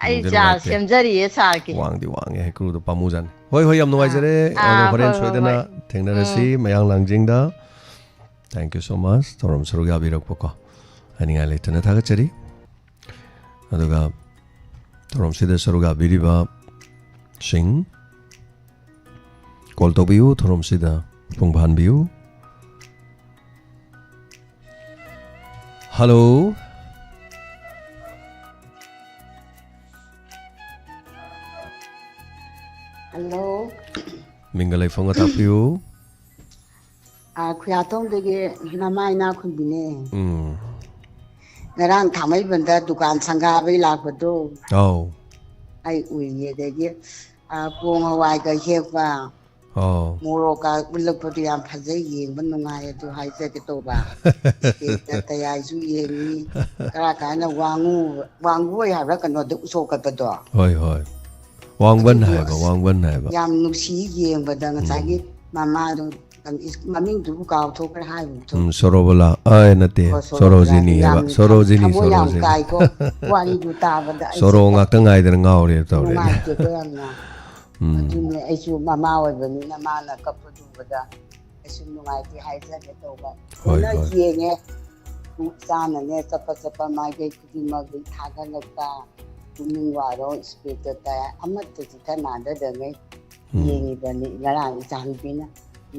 ꯑꯩ ꯅꯨꯡꯗꯤ ꯆꯥꯔ ꯅꯨꯡꯉꯥꯏꯇꯦ꯫ ꯁꯦꯝꯖꯔꯤꯌꯦ ꯁꯥꯔꯒꯤ꯫ ꯋꯥꯡꯗꯤ ꯋꯥꯡꯉꯦ ꯍꯩꯀ꯭ꯔꯨꯗꯣ, ꯄꯥꯝꯃꯨꯖꯥꯠꯅꯤ꯫ ꯍꯣꯏ, ꯍꯣꯏ, ꯌꯥꯝ ꯑꯥ, ꯅꯨꯡꯉꯥꯏꯖꯔꯦ꯫ ꯑꯥ, ꯑꯗꯣ ꯍꯣꯔꯦꯟ ꯍꯣꯏ, ꯍꯣꯏ, ꯁꯣꯏꯗꯅ ꯍꯣꯏ꯫ ꯊꯦꯡꯅꯔꯁꯤ ꯎꯝ꯫ ꯃꯌꯥꯡ ꯂꯥꯡꯖꯤꯡꯗ꯫ Thank you so much꯫ ꯊꯧꯔꯝ ꯁꯔꯨꯛ ꯌꯥꯕꯤꯔꯛꯄꯀꯣ꯫ ꯍꯥꯏꯅꯤꯡꯉꯥꯏ ꯂꯩꯇꯅ ꯊꯥꯒꯠꯆꯔꯤ꯫ ꯑꯗꯨꯒ ꯊꯧꯔꯝꯁꯤꯗ ꯁꯔꯨꯛ ꯌꯥꯕꯤꯔꯤꯕꯁꯤꯡ call ꯇꯧꯕꯤꯌꯨ, ꯊꯧꯔꯝꯁꯤꯗ ꯄꯨꯡ ꯐꯥꯍꯟꯕꯤꯌꯨ꯫ Hello꯫ Hello꯫ ꯃꯤꯡꯒ ꯂꯩꯐꯝꯒ ꯇꯥꯛꯄꯤꯌꯨ꯫ ꯑꯥ, ꯌꯥꯊꯣꯡꯗꯒꯤ ꯅꯃꯥꯏ ꯏꯅꯥꯛ ꯈꯨꯟꯕꯤꯅꯦ꯫ ꯎꯝ꯫ ꯉꯔꯥꯡ ꯊꯥꯡꯃꯩꯕꯟꯗ ꯗꯨꯀꯥꯟ ꯁꯪꯒꯥꯕꯩ ꯂꯥꯛꯄꯗꯣ ꯑꯧ꯫ ꯑꯩ ꯎꯏꯌꯦ꯫ ꯑꯗꯒꯤ ꯑ, ꯄꯣꯡ ꯍꯋꯥꯏꯒ ꯍꯦꯛꯄ, ꯑꯧ꯫ ꯃꯣꯔꯣꯛꯀ ꯎꯠꯂꯛꯄꯗꯣ ꯌꯥꯝ ꯐꯖꯩ, ꯌꯦꯡꯕ ꯅꯨꯡꯉꯥꯏ꯫ ꯑꯗꯨ ꯍꯥꯏꯖꯒꯦ ꯇꯧꯕ꯫ ꯏꯁꯇꯦꯖꯇ ꯇꯌꯥꯏꯁꯨ ꯌꯦꯡꯉꯤ, ꯀꯔꯥꯏ ꯀꯥꯏꯅ ꯋꯥꯡꯉꯨ, ꯋꯥꯡꯒꯣꯏ ꯍꯥꯏꯕ꯭ꯔꯥ ꯀꯩꯅꯣꯗ ꯎꯁꯣꯞ ꯀꯠꯄꯗꯣ꯫ ꯍꯣꯏ ꯍꯣꯏ꯫ ꯋꯥꯡꯕꯟ ꯑꯗꯨꯗꯣ ꯍꯥꯏꯕ, ꯑꯁ, ꯋꯥꯡꯕꯟ ꯍꯥꯏꯕ꯫ ꯌꯥꯝ ꯅꯨꯡꯁꯤ ꯌꯦꯡꯕꯗ꯫ ꯉꯁꯥꯏꯒꯤ ꯃꯃꯥꯗꯣ, ꯀꯩꯅꯣ, ꯏꯁ-, ꯃꯃꯤꯡꯗꯨꯕꯨ ꯀꯥꯎꯊꯣꯛꯈ꯭ꯔꯦ, ꯍꯥꯏꯕꯗꯣ꯫ ꯎꯝ, ꯁꯣꯔꯣꯕꯣꯂꯥ꯫ ꯑ, ꯅꯠꯇꯦ, ꯑꯣ, ꯁꯣꯔꯣꯖꯤꯅꯤ ꯁꯣꯔꯣꯕꯣꯂꯥ꯫ ꯍꯥꯏꯕ꯫ ꯌꯥꯝ ꯁꯣꯔꯣꯖꯤꯅꯤ, ꯊꯃꯣꯏ ꯌꯥꯝ ꯁꯣꯔꯣꯖꯤꯅꯤ꯫ ꯀꯥꯏꯀꯣ꯫ ꯋꯥꯔꯤꯗꯨ ꯇꯥꯕꯗ ꯑꯩꯁꯦ ꯁꯣꯔꯣ ꯉꯥꯛꯇ ꯉꯥꯏꯗꯅ ꯉꯥꯎꯔꯦ ꯇꯧꯔꯦꯅꯦ꯫ ꯅꯨꯡꯉꯥꯏꯇꯦꯀꯣ ꯌꯥꯝꯅ꯫ ꯎꯝ꯫ ꯑꯗꯨꯅꯦ, ꯑꯩꯁꯨ ꯃꯃꯥ ꯑꯣꯏꯕꯅꯤꯅ ꯃꯥꯅ ꯀꯞꯄꯗꯨ ꯎꯕꯗ ꯑꯩꯁꯨ ꯅꯨꯡꯉꯥꯏꯇꯦ ꯍꯥꯏꯖꯒꯦ ꯇꯧꯕ꯫ ꯍꯣꯏ, ꯂꯣꯏꯅ ꯍꯣꯏ꯫ ꯌꯦꯡꯉꯦ꯫ ꯏꯆꯥꯅꯅꯦ ꯆꯠꯄ ꯆꯠꯄ ꯃꯥꯏꯀꯩ ꯈꯨꯗꯤꯡꯃꯛ ꯊꯥꯒꯠꯂꯛꯄ, ꯄꯨꯛꯅꯤꯡ ꯋꯥꯔꯣ, ꯏꯁꯄꯦꯛꯇ ꯇꯌꯥꯏ ꯑꯃꯠꯇ ꯆꯤꯊ ꯅꯥꯟꯊꯗꯉꯩ ꯎꯝ꯫ ꯌꯦꯡꯉꯤꯕꯅꯤ꯫ ꯉꯔꯥꯡ ꯏꯆꯥ ꯅꯨꯄꯤꯅ,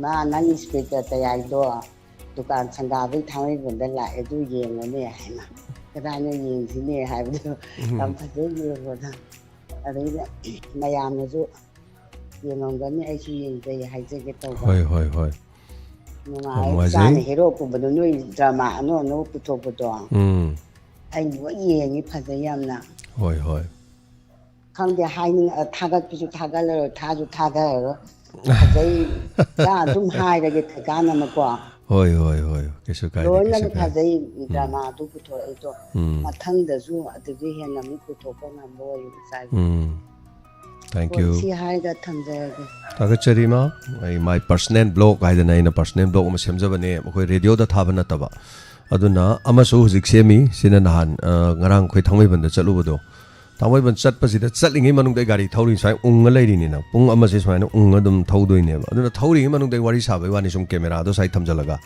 "ꯃꯥ, ꯅꯪ ꯏꯁꯄꯦꯛꯇ ꯇꯌꯥꯏꯗꯣ ꯗꯨꯀꯥꯟ ꯁꯪꯒꯥꯕꯩ ꯊꯥꯡꯃꯩꯕꯟꯗ ꯂꯥꯛꯑꯦ, ꯑꯗꯨ ꯌꯦꯡꯉꯨꯅꯦ" ꯍꯥꯏꯅ꯫ "ꯀꯗꯥꯏꯅꯣ ꯌꯦꯡꯁꯤꯅꯦ?" ꯍꯥꯏꯕꯗꯣ꯫ ꯌꯥꯝ ꯐꯖꯩ ꯌꯦꯡꯕꯗ꯫ ꯑꯗꯩꯗ ꯃꯌꯥꯝꯅꯁꯨ ꯌꯦꯡꯉꯝꯒꯅꯤ, ꯑꯩꯁꯨ ꯌꯦꯡꯖꯩ ꯍꯥꯏꯖꯒꯦ ꯇꯧꯕ꯫ ꯍꯣꯏ, ꯍꯣꯏ, ꯍꯣꯏ꯫ ꯅꯨꯡꯉꯥꯏ꯫ ꯌꯥꯝ ꯅꯨꯡꯉꯥꯏꯖꯩ꯫ ꯏꯆꯥꯅ ꯍꯦꯔꯣ ꯀꯨꯝꯕꯗꯣ, ꯅꯣꯏ ꯗ꯭ꯔꯃꯥ ꯑꯅꯧ ꯑꯅꯧꯕ ꯄꯨꯊꯣꯛꯄꯗꯣ ꯎꯝ꯫ ꯑꯩ ꯂꯣꯏ ꯌꯦꯡꯉꯤ, ꯐꯖꯩ ꯌꯥꯝꯅ꯫ ꯍꯣꯏ, ꯍꯣꯏ꯫ ꯈꯪꯗꯦ, ꯍꯥꯏꯅꯤꯡ-, ꯑ, ꯊꯥꯒꯠꯄꯁꯨ ꯊꯥꯒꯠꯂꯔꯣꯏ, ꯊꯥꯁꯨ ꯊꯥꯗꯔꯔꯣꯏ꯫ ꯐꯖꯩ꯫ ꯌꯥ ꯑꯗꯨꯝ ꯍꯥꯏꯔꯒꯦ ꯀꯩꯀꯥꯟꯗ ꯑꯃꯀꯣ꯫ ꯍꯣꯏ, ꯍꯣꯏ, ꯍꯣꯏ꯫ ꯀꯩꯁꯨ ꯀꯥꯏꯗꯦ, ꯂꯣꯏꯅ ꯀꯩꯁꯨ ꯀꯥꯏꯗꯦ꯫ ꯐꯖꯩ, ꯗ꯭ꯔꯃꯥꯗꯨ ꯄꯨꯊꯣꯔꯛꯏꯗꯣ꯫ ꯎꯝ꯫ ꯃꯊꯪꯗꯁꯨ ꯑꯗꯨꯗꯒꯤ ꯍꯦꯟꯅ ꯑꯃꯨꯛ ꯄꯨꯊꯣꯛꯄ ꯉꯝꯕ ꯑꯣꯏꯌꯨ ꯏꯆꯥꯒꯤ꯫ ꯎꯝ꯫ Thank ꯍꯣꯏ, you꯫ ꯁꯤ ꯍꯥꯏꯔꯒ ꯊꯝꯖꯔꯒꯦ꯫ ꯊꯥꯒꯠꯆꯔꯤ, ꯏꯃꯥ꯫ ꯑꯩ my personal blog ꯍꯥꯏꯗꯅ ꯑꯩꯅ personal blog ꯑꯃ ꯁꯦꯝꯖꯕꯅꯦ, ꯑꯩꯈꯣꯏ ꯔꯦꯗꯤꯑꯣꯗ ꯊꯥꯕ ꯅꯠꯇꯕ꯫ ꯑꯗꯨꯅ ꯑꯃꯁꯨ ꯍꯧꯖꯤꯛ ꯁꯦꯝꯃꯤ꯫ ꯁꯤꯅ ꯅꯍꯥꯟ, ꯑ, ꯉꯔꯥꯡ ꯑꯩꯈꯣꯏ ꯊꯥꯡꯃꯩꯕꯟꯗ ꯆꯠꯂꯨꯕꯗꯣ꯫ ꯊꯥꯡꯃꯩꯕꯟ ꯆꯠꯄꯁꯤꯗ, ꯆꯠꯂꯤꯉꯩ ꯃꯅꯨꯡꯗ ꯑꯩ ꯒꯥꯔꯤ ꯊꯧꯔꯤ ꯁꯨꯃꯥꯏꯅ ꯎꯪꯉ ꯂꯩꯔꯤꯅꯤꯅ꯫ ꯄꯨꯡ ꯑꯃꯁꯦ ꯁꯨꯃꯥꯏꯅ ꯎꯪꯉ ꯑꯗꯨꯝ ꯊꯧꯗꯣꯏꯅꯦꯕ꯫ ꯑꯗꯨꯅ ꯊꯧꯔꯤꯉꯩ ꯃꯅꯨꯡꯗ ꯑꯩ ꯋꯥꯔꯤ ꯁꯥꯕꯒꯤ ꯋꯥꯅꯤ, ꯁꯨꯝ ꯀꯦꯃꯦꯔꯥꯗꯣ ꯁ꯭ꯋꯥꯏ ꯊꯝꯖꯤꯜꯂꯒ꯫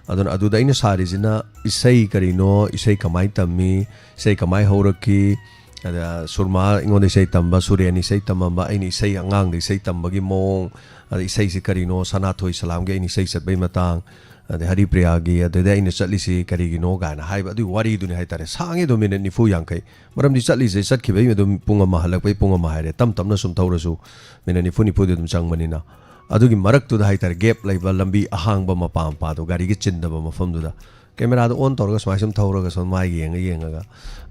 ꯑꯗꯨꯅ ꯑꯗꯨꯗ ꯑꯩꯅ ꯁꯥꯔꯤꯁꯤꯅ ꯏꯁꯩ ꯀꯔꯤꯅꯣ, ꯏꯁꯩ ꯀꯃꯥꯏꯅ ꯇꯝꯃꯤ, ꯏꯁꯩ ꯀꯃꯥꯏꯅ ꯍꯧꯔꯛꯈꯤ, ꯑꯗ ꯁꯨꯔꯃꯥ ꯑꯩꯉꯣꯟꯗ ꯏꯁꯩ ꯇꯝꯕ, ꯁꯨꯔꯦꯟ ꯏꯁꯩ ꯇꯝꯃꯝꯕ, ꯑꯩꯅ ꯏꯁꯩ ꯑꯉꯥꯡꯗ ꯏꯁꯩ ꯇꯝꯕꯒꯤ ꯃꯑꯣꯡ, ꯑꯗ ꯏꯁꯩꯁꯤ ꯀꯔꯤꯅꯣ, ꯁꯅꯥꯊꯣꯏ ꯁꯂꯥꯝꯒꯤ ꯑꯩꯅ ꯏꯁꯩ ꯆꯠꯄꯩ ꯃꯇꯥꯡ, ꯑꯗꯩ ꯍꯔꯤꯄ꯭ꯔꯤꯌꯥꯒꯤ, ꯑꯗꯩꯗ ꯑꯩꯅ ꯆꯠꯂꯤꯁꯤ ꯀꯔꯤꯒꯤꯅꯣ ꯀꯥꯏꯅ ꯍꯥꯏꯕ, ꯑꯗꯨꯒꯤ ꯋꯥꯔꯤꯗꯨꯅꯤ ꯍꯥꯏꯇꯥꯔꯦ꯫ ꯁꯥꯡꯉꯦ ꯑꯗꯨꯝ, ꯃꯤꯅꯤꯠ ꯅꯤꯐꯨ ꯌꯥꯡꯈꯩ꯫ ꯃꯔꯝꯗꯤ ꯆꯠꯂꯤꯁꯦ, ꯆꯠꯈꯤꯕꯩ ꯑꯗꯨꯝ ꯄꯨꯡ ꯑꯃ, ꯍꯜꯂꯛꯄꯩ ꯄꯨꯡ ꯑꯃ ꯍꯥꯏꯔꯦ꯫ ꯇꯞ ꯇꯞꯅ ꯁꯨꯝ ꯊꯧꯔꯁꯨ ꯃꯤꯅꯤꯠ ꯅꯤꯐꯨ, ꯅꯤꯐꯨꯗꯤ ꯑꯗꯨꯝ ꯆꯪꯕꯅꯤꯅ꯫ ꯑꯗꯨꯒꯤ ꯃꯔꯛꯇꯨꯗ ꯍꯥꯏꯇꯥꯔꯦ, ꯒꯦꯞ ꯂꯩꯕ ꯂꯝꯕꯤ ꯑꯍꯥꯡꯕ ꯃꯄꯥ ꯃꯄꯥꯗꯣ, ꯒꯥꯔꯤꯒꯤ ꯆꯤꯟꯗꯕ ꯃꯐꯝꯗꯨꯗ ꯀꯦꯃꯦꯔꯥꯗꯣ ꯑꯣꯟ ꯇꯧꯔꯒ ꯁꯨꯃꯥꯏꯅ ꯁꯨꯝ ꯊꯧꯔꯒ ꯁꯨꯝ ꯃꯥꯏ ꯌꯦꯡꯉ ꯌꯦꯡꯉꯒ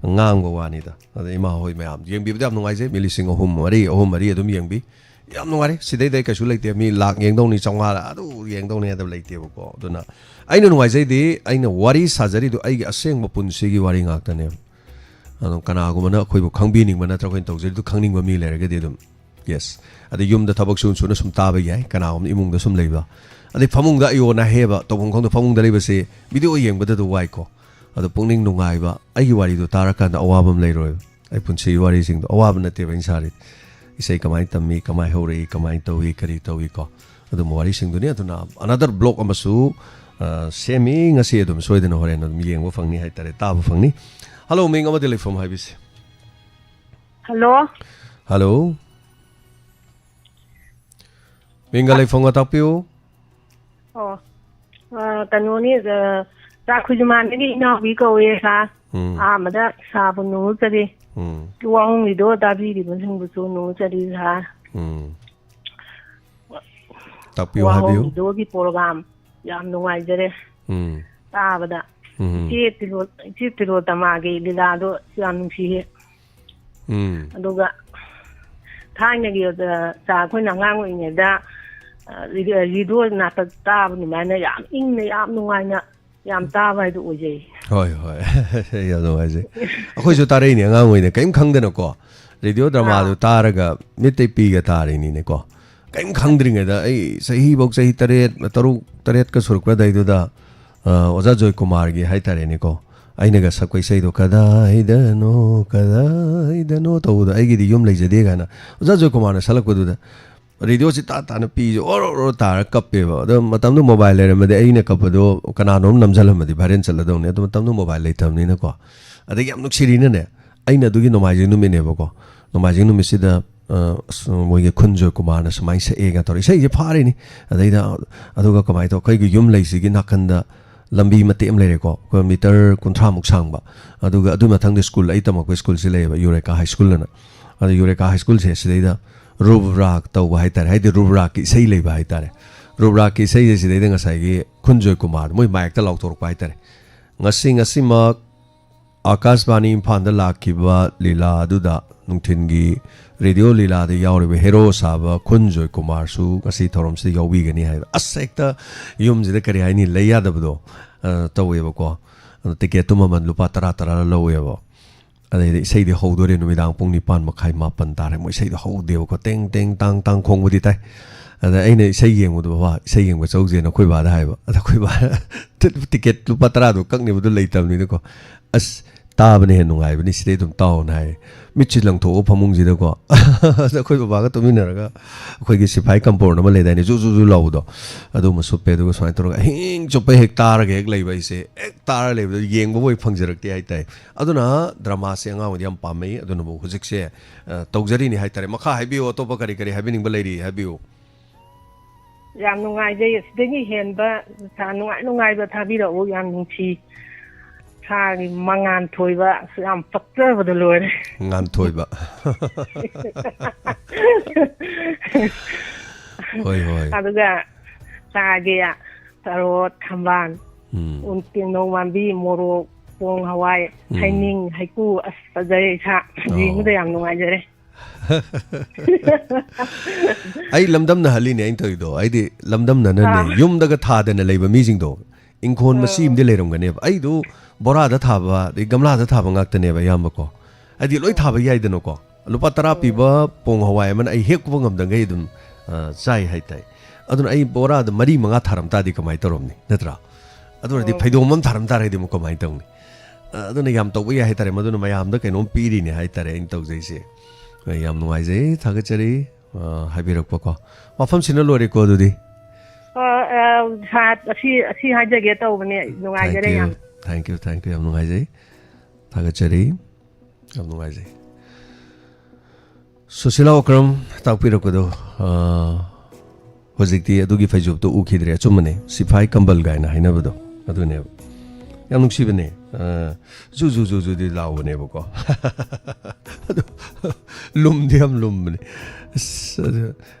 ꯉꯥꯡꯕ ꯋꯥꯅꯤꯗ꯫ ꯑꯗ ꯏꯃꯥ ꯍꯣꯏ ꯃꯌꯥꯝ ꯌꯦꯡꯕꯤꯕꯗ ꯌꯥꯝ ꯅꯨꯡꯉꯥꯏꯖꯩ꯫ ꯃꯤ ꯂꯤꯁꯤꯡ ꯑꯍꯨꯝ, ꯃꯔꯤ, ꯑꯍꯨꯝ, ꯃꯔꯤ ꯑꯗꯨꯝ ꯌꯦꯡꯕꯤ꯫ ꯌꯥꯝ ꯅꯨꯡꯉꯥꯏꯔꯦ꯫ ꯁꯤꯗꯩꯗ ꯑꯩ ꯀꯩꯁꯨ ꯂꯩꯇꯦ꯫ ꯃꯤ ꯂꯥꯛ ꯌꯦꯡꯗꯧꯅꯤ, ꯆꯥꯝꯃꯉꯥ ꯑꯗꯨ ꯌꯦꯡꯗꯧꯅꯤ ꯍꯥꯏꯗꯕ ꯂꯩꯇꯦꯕꯀꯣ꯫ ꯑꯗꯨꯅ ꯑꯩꯅ ꯅꯨꯡꯉꯥꯏꯖꯩꯗꯤ, ꯑꯩꯅ ꯋꯥꯔꯤ ꯁꯥꯖꯔꯤꯗꯣ ꯑꯩꯒꯤ ꯑꯁꯦꯡꯕ ꯄꯨꯟꯁꯤꯒꯤ ꯋꯥꯔꯤ ꯉꯥꯛꯇꯅꯦꯕ꯫ ꯑꯗꯨꯝ ꯀꯅꯥꯒꯨꯝꯕꯅ ꯑꯩꯈꯣꯏꯕꯨ ꯈꯪꯕꯤꯅꯤꯡꯕ ꯅꯠꯇ꯭ꯔꯒ ꯑꯩꯈꯣꯏꯅ ꯇꯧꯖꯔꯤꯗꯨ ꯈꯪꯅꯤꯡꯕ ꯃꯤ ꯂꯩꯔꯒꯗꯤ ꯑꯗꯨꯝ, ꯌꯦꯁ꯫ ꯑꯗꯩ ꯌꯨꯝꯗ ꯊꯕꯛ ꯁꯨꯅ ꯁꯨꯅ ꯁꯨꯝ ꯇꯥꯕ ꯌꯥꯏ, ꯀꯅꯥꯒꯨꯝꯕ ꯏꯃꯨꯡꯗ ꯁꯨꯝ ꯂꯩꯕ꯫ ꯑꯗꯩ ꯐꯃꯨꯡꯗ ꯑꯌꯣꯟꯅ ꯍꯦꯕ ꯇꯧꯐꯝ ꯈꯪꯗ ꯐꯃꯨꯡꯗ ꯂꯩꯕꯁꯦ ꯚꯤꯗꯤꯑꯣ ꯌꯦꯡꯕꯗ ꯑꯗꯨ ꯋꯥꯏꯀꯣ꯫ ꯑꯗꯣ ꯄꯨꯛꯅꯤꯡ ꯅꯨꯡꯉꯥꯏꯕ, ꯑꯩꯒꯤ ꯋꯥꯔꯤꯗꯣ ꯇꯥꯔꯀꯥꯟꯗ ꯑꯋꯥꯕ ꯑꯃ ꯂꯩꯔꯣꯏꯕ꯫ ꯑꯩ ꯄꯨꯟꯁꯤꯒꯤ ꯋꯥꯔꯤꯁꯤꯡꯗꯣ ꯑꯋꯥꯕ ꯅꯠꯇꯦꯕ ꯑꯩꯅ ꯁꯥꯔꯤꯗꯤ꯫ ꯏꯁꯩ ꯀꯃꯥꯏꯅ ꯇꯝꯃꯤ, ꯀꯃꯥꯏꯅ ꯍꯧꯔꯛꯏ, ꯀꯃꯥꯏꯅ ꯇꯧꯏ, ꯀꯔꯤ ꯇꯧꯏꯀꯣ, ꯑꯗꯨꯝꯕ ꯋꯥꯔꯤꯁꯤꯡꯗꯨꯅꯤ꯫ ꯑꯗꯨꯅ another vlog ꯑꯃꯁꯨ, ꯑ, ꯁꯦꯝꯃꯤ꯫ ꯉꯁꯤ ꯑꯗꯨꯝ ꯁꯣꯏꯗꯅ ꯍꯣꯔꯦꯟ ꯑꯗꯨꯝ ꯌꯦꯡꯕ ꯐꯪꯅꯤ ꯍꯥꯏꯇꯥꯔꯦ, ꯇꯥꯕ ꯐꯪꯅꯤ꯫ ꯍꯜꯂꯣ, ꯃꯤꯡ ꯑꯃꯗꯤ ꯂꯩꯐꯝ ꯍꯥꯏꯕꯤꯁꯤ꯫ ꯍꯜꯂꯣ꯫ ꯍꯜꯂꯣ꯫ ꯃꯤꯡꯒ ꯂꯩꯐꯝꯒ ꯇꯥꯛꯄꯤꯌꯨ꯫ ꯑꯣ꯫ ꯑ, ꯀꯩꯅꯣꯅꯤ, ꯑ, ꯆꯥꯛꯈꯨꯖꯃꯥꯟꯗꯒꯤ ꯏꯅꯥꯎꯕꯤ ꯀꯧꯋꯦ, ꯁꯥꯔ꯫ ꯎꯝ꯫ ꯑꯍꯥꯟꯕꯗ ꯁꯥꯔꯕꯨ ꯅꯣꯡꯉꯨꯞꯆꯔꯤ꯫ ꯎꯝ꯫ ꯋꯥꯍꯣꯡꯒꯤꯗꯣ ꯇꯥꯕꯤꯔꯤꯕꯁꯤꯡꯕꯨꯁꯨ ꯅꯣꯡꯉꯨꯞꯆꯔꯤ, ꯁꯥꯔ꯫ ꯎꯝ꯫ ꯇꯥꯛꯄꯤꯌꯨ, ꯍꯥꯏꯕꯤꯌꯨ꯫ ꯋꯥꯍꯣꯡꯒꯤꯗꯣꯒꯤ program ꯌꯥꯝ ꯅꯨꯡꯉꯥꯏꯖꯔꯦ ꯎꯝ꯫ ꯇꯥꯕꯗ꯫ ꯎꯝ꯫ ꯏꯆꯦ ꯇꯤꯂꯣ-, ꯏꯆꯦ ꯇꯤꯂꯣꯇꯃꯥꯒꯤ ꯂꯤꯂꯥꯗꯣ ꯌꯥꯝ ꯅꯨꯡꯁꯤꯌꯦ꯫ ꯎꯝ꯫ ꯑꯗꯨꯒ ꯊꯥꯏꯅꯒꯤ, ꯑ, ꯆꯥ ꯑꯩꯈꯣꯏꯅ ꯑꯉꯥꯡ ꯑꯣꯏꯔꯤꯉꯩꯗ, ꯑ, ꯔꯦꯗꯤꯑꯣ, ꯔꯦꯗꯤꯑꯣ ꯅꯥꯇꯛ ꯇꯥꯕ ꯑꯗꯨꯃꯥꯏꯅ ꯌꯥꯝ ꯏꯪꯅ, ꯌꯥꯝ ꯅꯨꯡꯉꯥꯏꯅ, ꯌꯥꯝ ꯇꯥꯕ ꯍꯥꯏꯗꯣ ꯑꯣꯏꯖꯩ꯫ ꯍꯣꯏ, ꯍꯣꯏ꯫ ꯌꯥꯝ ꯅꯨꯡꯉꯥꯏꯖꯩ꯫ ꯑꯩꯈꯣꯏꯁꯨ ꯇꯥꯔꯛꯏꯅꯦ ꯑꯉꯥꯡ ꯑꯣꯏꯅ, ꯀꯔꯤꯝ ꯈꯪꯗꯅꯀꯣ꯫ ꯔꯦꯗꯤꯑꯣ ꯗ꯭ꯔꯃꯥꯗꯨ ꯑꯥ꯫ ꯇꯥꯔꯒ ꯃꯤꯠꯇꯩ ꯄꯤꯒ ꯇꯥꯔꯤꯅꯤꯅꯦꯀꯣ꯫ ꯀꯔꯤꯝ ꯈꯪꯗ꯭ꯔꯤꯉꯩꯗ, ꯑꯩ ꯆꯍꯤꯐꯧ ꯆꯍꯤ ꯇꯔꯦꯠ, ꯇꯔꯨꯛ, ꯇꯔꯦꯠꯀ ꯁꯨꯔꯛꯄ ꯑꯗꯨꯗꯩꯗꯨꯗ, ꯑ, ꯑꯣꯖꯥ ꯖꯣꯏꯀꯨꯃꯥꯔꯒꯤ ꯍꯥꯏꯇꯥꯔꯦꯅꯦꯀꯣ, ꯑꯩꯅꯒ ꯁꯛꯄ ꯏꯁꯩꯗꯣ, "ꯀꯗꯥꯏꯗꯅꯣ, ꯀꯗꯥꯏꯗꯅꯣ" ꯇꯧꯕꯗꯣ, "ꯑꯩꯒꯤꯗꯤ ꯌꯨꯝ ꯂꯩꯖꯗꯦ" ꯀꯥꯏꯅ ꯑꯣꯖꯥ ꯖꯣꯏꯀꯨꯃꯥꯔꯅ ꯁꯛꯂꯛꯄꯗꯨꯗ, ꯔꯦꯗꯤꯑꯣꯁꯤ ꯇꯥ ꯇꯥꯅ ꯄꯤꯁꯦ ꯑꯣꯔꯣ ꯑꯣꯔꯣ ꯇꯥꯔ ꯀꯞꯄꯦꯕ꯫ ꯑꯗꯣ ꯃꯇꯝꯗꯨ mobile ꯂꯩꯔꯝꯃꯗꯤ ꯑꯩꯅ ꯀꯞꯄꯗꯣ ꯀꯅꯥꯅꯣꯝ ꯅꯝꯁꯤꯜꯂꯝꯃꯗꯤ viral ꯆꯠꯂꯗꯧꯅꯤ꯫ ꯑꯗꯣ ꯃꯇꯝꯗꯨ mobile ꯂꯩꯇꯕꯅꯤꯅꯀꯣ꯫ ꯑꯗꯒꯤ ꯌꯥꯝ ꯅꯨꯡꯁꯤꯔꯤꯅꯅꯦ, ꯑꯩꯅ ꯑꯗꯨꯒꯤ ꯅꯣꯡꯃꯥꯏꯖꯤꯡ ꯅꯨꯃꯤꯠꯅꯦꯕꯀꯣ꯫ ꯅꯣꯡꯃꯥꯏꯖꯤꯡ ꯅꯨꯃꯤꯠꯁꯤꯗ, ꯑ, ꯑꯁ, ꯃꯣꯏꯒꯤ ꯈꯨꯟ ꯖꯣꯏꯀꯨꯃꯥꯔꯅ ꯁꯨꯃꯥꯏꯅ ꯁꯛꯑꯦꯒ ꯇꯧꯔꯦ꯫ ꯏꯁꯩꯁꯦ ꯐꯥꯔꯤꯅꯤ꯫ ꯑꯗꯩꯗ, ꯑꯗꯨꯒ ꯀꯃꯥꯏꯅ ꯇꯧ, ꯑꯩꯈꯣꯏꯒꯤ ꯌꯨꯝ ꯂꯩꯁꯤꯒꯤ ꯅꯥꯀꯟꯗ ꯂꯝꯕꯤ ꯃꯇꯦꯛ ꯑꯃ ꯂꯩꯔꯦꯀꯣ, ꯑꯩꯈꯣꯏ meter ꯀꯨꯟꯊ꯭ꯔꯥꯃꯨꯛ ꯁꯥꯡꯕ꯫ ꯑꯗꯨꯒ ꯑꯗꯨꯒꯤ ꯃꯊꯪꯗ ꯁ꯭ꯀꯨꯜ, ꯑꯩ ꯇꯝꯃꯛꯄ ꯁ꯭ꯀꯨꯜꯁꯤ ꯂꯩꯌꯦꯕ, ꯌꯨꯔꯦꯀꯥ ꯍꯥꯏ ꯁ꯭ꯀꯨꯜ ꯑꯅ꯫ ꯑꯗ ꯌꯨꯔꯦꯀꯥ ꯍꯥꯏ ꯁ꯭ꯀꯨꯜꯁꯦ ꯁꯤꯗꯩꯗ ꯔꯨꯕ꯭ꯔꯥꯛ ꯇꯧꯕ ꯍꯥꯏꯇꯥꯔꯦ, ꯍꯥꯏꯗꯤ ꯔꯨꯕ꯭ꯔꯥꯛꯀꯤ ꯏꯁꯩ ꯂꯩꯕ ꯍꯥꯏꯇꯥꯔꯦ꯫ ꯔꯨꯕ꯭ꯔꯥꯛꯀꯤ ꯏꯁꯩꯁꯦ ꯁꯤꯗꯩꯗ ꯉꯁꯥꯏꯒꯤ ꯈꯨꯟꯖꯣꯏ ꯀꯨꯃꯥꯔ ꯃꯣꯏ ꯃꯥꯏꯛꯇ ꯂꯥꯎꯊꯣꯔꯛꯄ ꯍꯥꯏꯇꯥꯔꯦ꯫ "ꯉꯁꯤ ꯉꯁꯤꯃꯛ ꯑꯥꯀꯥꯁꯕꯥꯅꯤ ꯏꯝꯐꯥꯜꯗ ꯂꯥꯛꯈꯤꯕ ꯂꯤꯂꯥ ꯑꯗꯨꯗ ꯅꯨꯡꯊꯤꯟꯒꯤ ꯔꯦꯗꯤꯑꯣ ꯂꯤꯂꯥꯗ ꯌꯥꯎꯔꯤꯕ ꯍꯦꯔꯣ ꯁꯥꯕ ꯈꯨꯟꯖꯣꯏ ꯀꯨꯃꯥꯔꯁꯨ ꯉꯁꯤ ꯊꯧꯔꯝꯁꯤꯗ ꯌꯥꯎꯕꯤꯒꯅꯤ" ꯍꯥꯏꯕ꯫ ꯑꯁ, ꯍꯦꯛꯇ ꯌꯨꯝꯁꯤꯗ, ꯀꯔꯤ ꯍꯥꯏꯅꯤ, ꯂꯩ ꯌꯥꯗꯕꯗꯣ, ꯑ, ꯇꯧꯋꯦꯕꯀꯣ꯫ ꯑꯗꯣ ꯇꯤꯀꯦꯠꯇꯨ ꯃꯃꯜ ꯂꯨꯄꯥ ꯇꯔꯥ ꯇꯔꯥ ꯂꯧꯋꯦꯕ꯫ ꯑꯗꯩꯗꯤ ꯏꯁꯩꯗꯤ ꯍꯧꯗꯣꯔꯦ, ꯅꯨꯃꯤꯗꯥꯡ ꯄꯨꯡ ꯅꯤꯄꯥꯟ ꯃꯈꯥꯏ, ꯃꯥꯄꯟ ꯇꯥꯔꯦ, ꯃꯣꯏ ꯏꯁꯩꯗꯣ ꯍꯧꯗꯦꯕꯀꯣ꯫ ꯇꯦꯡ ꯇꯦꯡ ꯇꯥꯡ ꯇꯥꯡ ꯈꯣꯡꯕꯗꯤ ꯇꯥꯏ꯫ ꯑꯗ ꯑꯩꯅ ꯏꯁꯩ ꯌꯦꯡꯕꯗꯣ, "ꯕꯕꯥ, ꯏꯁꯩ ꯌꯦꯡꯕ ꯆꯧꯁꯦꯅ" ꯑꯩꯈꯣꯏ ꯕꯥꯗ ꯍꯥꯏꯕ꯫ ꯑꯗ ꯑꯩꯈꯣꯏ ꯕꯥꯅ ꯇꯤꯀꯦꯠ ꯂꯨꯄꯥ ꯇꯔꯥꯗꯣ ꯀꯛꯅꯦꯕꯗꯣ ꯂꯩꯇꯕꯅꯤꯅꯀꯣ꯫ "ꯑꯁ, ꯇꯥꯕꯅ ꯍꯦꯟꯅ ꯅꯨꯡꯉꯥꯏꯕꯅꯤ, ꯁꯤꯗꯩ ꯑꯗꯨꯝ ꯇꯥꯎꯅ" ꯍꯥꯏ꯫ ꯃꯤꯠꯁꯤ ꯂꯪꯊꯣꯛꯑꯣ ꯐꯃꯨꯡꯁꯤꯗꯀꯣ꯫ ꯑꯗ ꯑꯩꯈꯣꯏ ꯕꯕꯥꯒ ꯇꯨꯃꯤꯟꯅꯔꯒ ꯑꯩꯈꯣꯏꯒꯤ ꯁꯤꯐꯥꯏ ꯀꯝꯄꯣꯔꯟ ꯑꯃ ꯂꯩꯗꯥꯏꯅꯦ, ꯖꯨ ꯖꯨ ꯖꯨ ꯂꯥꯎꯕꯗꯣ, ꯑꯗꯨꯃ ꯁꯨꯞꯄꯦ꯫ ꯑꯗꯨꯒ ꯁꯨꯃꯥꯏꯅ ꯇꯧꯔꯒ ꯑꯍꯤꯡ ꯆꯨꯞꯄ ꯍꯦꯛ ꯇꯥꯔꯒ ꯍꯦꯛ ꯂꯩꯕ ꯑꯩꯁꯦ, ꯍꯦꯛ ꯇꯥꯔ ꯂꯩꯕꯗꯣ ꯌꯦꯡꯕꯕꯨ ꯍꯦꯛ ꯐꯪꯖꯔꯛꯇꯦ ꯍꯥꯏꯇꯥꯔꯦ꯫ ꯑꯗꯨꯅ ꯗ꯭ꯔꯃꯥꯁꯦ ꯑꯉꯥꯡ ꯑꯣꯏꯗꯤ ꯌꯥꯝ ꯄꯥꯝꯃꯛꯏ꯫ ꯑꯗꯨꯅꯕꯨ ꯍꯧꯖꯤꯛꯁꯦ, ꯑ, ꯇꯧꯖꯔꯤꯅꯤ ꯍꯥꯏꯇꯥꯔꯦ꯫ ꯃꯈꯥ ꯍꯥꯏꯕꯤꯌꯨ, ꯑꯇꯣꯞꯄ ꯀꯔꯤ ꯀꯔꯤ ꯍꯥꯏꯕꯤꯅꯤꯡꯕ ꯂꯩꯔꯤ, ꯍꯥꯏꯕꯤꯌꯨ꯫ ꯌꯥꯝ ꯅꯨꯡꯉꯥꯏꯖꯩ꯫ ꯑꯁꯤꯗꯒꯤ ꯍꯦꯟꯕ ꯁꯥ-, ꯅꯨꯡꯉꯥꯏ ꯅꯨꯡꯉꯥꯏꯕ ꯊꯥꯕꯤꯔꯛꯎ꯫ ꯌꯥꯝ ꯅꯨꯡꯁꯤ꯫ ꯁꯥꯒꯤ ꯃꯉꯥꯟ ꯊꯣꯏꯕ ꯑꯁ, ꯌꯥꯝ ꯄꯛꯆꯕꯗ ꯂꯣꯏꯔꯦ꯫ ꯉꯥꯟꯊꯣꯏꯕ꯫ ꯍꯣꯏ, ꯍꯣꯏ꯫ ꯑꯗꯨꯒ ꯆꯥꯒꯦ, ꯇꯔꯣꯠ, ꯊꯝꯕꯥꯜ, ꯎꯝ꯫ ꯎꯟ, ꯇꯦꯡꯅꯧ ꯃꯥꯟꯕꯤ, ꯃꯣꯔꯣꯛ, ꯄꯣꯡ ꯍꯋꯥꯏ, ꯎꯝ꯫ ꯍꯩꯅꯤꯡ, ꯍꯩꯀꯨ, ꯑꯁ, ꯐꯖꯔꯦ ꯏꯁꯥ꯫ ꯑꯣ꯫ ꯌꯦꯡꯕꯗ ꯌꯥꯝ ꯅꯨꯡꯉꯥꯏꯖꯔꯦ꯫ ꯑꯩ ꯂꯝꯗꯝꯅ ꯍꯜꯂꯤꯅꯦ ꯑꯩꯅ ꯇꯧꯔꯤꯗꯣ꯫ ꯑꯩꯗꯤ ꯂꯝꯗꯝꯅꯅꯅꯦ, ꯑꯥ꯫ ꯌꯨꯝꯗꯒ ꯊꯥꯗꯅ ꯂꯩꯕ ꯃꯤꯁꯤꯡꯗꯣ, ꯏꯪꯈꯣꯜ ꯃꯆꯤ ꯑꯥ꯫ ꯑꯃꯗꯤ ꯂꯩꯔꯝꯒꯅꯦꯕ꯫ ꯑꯩꯗꯣ ꯕꯣꯔꯥꯗ ꯊꯥꯕ, ꯑꯗꯩ ꯒꯝꯂꯥꯗ ꯊꯥꯕ ꯉꯥꯛꯇꯅꯦꯕ ꯑꯌꯥꯝꯕꯀꯣ꯫ ꯍꯥꯏꯗꯤ ꯂꯣꯏ ꯊꯥꯕ ꯌꯥꯏꯗꯅꯀꯣ꯫ ꯂꯨꯄꯥ ꯇꯔꯥ ꯄꯤꯕ ꯄꯣꯡ ꯍꯋꯥꯏ ꯑꯃꯅ ꯑꯩ ꯍꯦꯛꯄ ꯉꯝꯗꯉꯩ ꯑꯗꯨꯝ, ꯑ, ꯆꯥꯏ ꯍꯥꯏꯇꯥꯏ꯫ ꯑꯗꯨꯅ ꯑꯩ ꯕꯣꯔꯥꯗ ꯃꯔꯤ ꯃꯉꯥ ꯊꯥꯔꯝ ꯇꯥꯔꯗꯤ ꯀꯃꯥꯏꯅ ꯇꯧꯔꯝꯅꯤ, ꯅꯠꯇ꯭ꯔꯥ? ꯑꯗꯨ ꯑꯣꯏꯔꯗꯤ ꯎꯝ꯫ ꯐꯩꯗꯣꯝ ꯑꯃ ꯊꯥꯔꯝ ꯇꯥꯔꯒꯗꯤ ꯑꯃꯨꯛ ꯀꯃꯥꯏꯅ ꯇꯧꯅꯤ? ꯑ, ꯑꯗꯨꯅ ꯌꯥꯝ ꯇꯧꯕ ꯌꯥꯏ ꯍꯥꯏꯇꯥꯔꯦ꯫ ꯃꯗꯨꯅ ꯃꯌꯥꯝꯗ ꯀꯩꯅꯣꯝ ꯄꯤꯔꯤꯅꯦ ꯍꯥꯏꯇꯥꯔꯦ ꯑꯩꯅ ꯇꯧꯖꯩꯁꯦ꯫ ꯑ, ꯌꯥꯝ ꯅꯨꯡꯉꯥꯏꯖꯩ, ꯊꯥꯒꯠꯆꯔꯤ, ꯑ, ꯍꯥꯏꯕꯤꯔꯛꯄꯀꯣ꯫ ꯋꯥꯐꯝꯁꯤꯅ ꯂꯣꯏꯔꯦꯀꯣ ꯑꯗꯨꯗꯤ꯫ ꯑ, ꯑ, ꯁꯥ-, ꯑꯁꯤ, ꯑꯁꯤ ꯍꯥꯏꯖꯒꯦ ꯇꯧꯕꯅꯦ꯫ ꯅꯨꯡꯉꯥꯏꯖꯔꯦ ꯌꯥꯝ꯫ Thank you, thank you, ꯌꯥꯝ ꯅꯨꯡꯉꯥꯏꯖꯩ꯫ ꯊꯥꯒꯠꯆꯔꯤ꯫ ꯌꯥꯝ ꯅꯨꯡꯉꯥꯏꯖꯩ꯫ ꯁꯨꯁꯤꯂꯥ ꯑꯣꯀ꯭ꯔꯝ ꯇꯥꯛꯄꯤꯔꯛꯄꯗꯣ, ꯑ, ꯍꯧꯖꯤꯛꯇꯤ ꯑꯗꯨꯒꯤ ꯐꯩꯖꯨꯞꯇꯣ ꯎꯈꯤꯗ꯭ꯔꯦ꯫ ꯑꯆꯨꯝꯕꯅꯦ, ꯁꯤꯐꯥꯏ ꯀꯝꯕꯜ ꯀꯥꯏꯅ ꯍꯥꯏꯅꯕꯗꯣ ꯑꯗꯨꯅꯦꯕ꯫ ꯌꯥꯝ ꯅꯨꯡꯁꯤꯕꯅꯦ꯫ ꯑ, ꯖꯨ ꯖꯨ ꯖꯨ ꯖꯨꯗꯤ ꯂꯥꯎꯕꯅꯦꯕꯀꯣ꯫ ꯑꯗꯣ ꯂꯨꯝꯗꯤ ꯌꯥꯝ ꯂꯨꯝꯕꯅꯦ꯫ ꯑꯁ, ꯑꯗꯨ,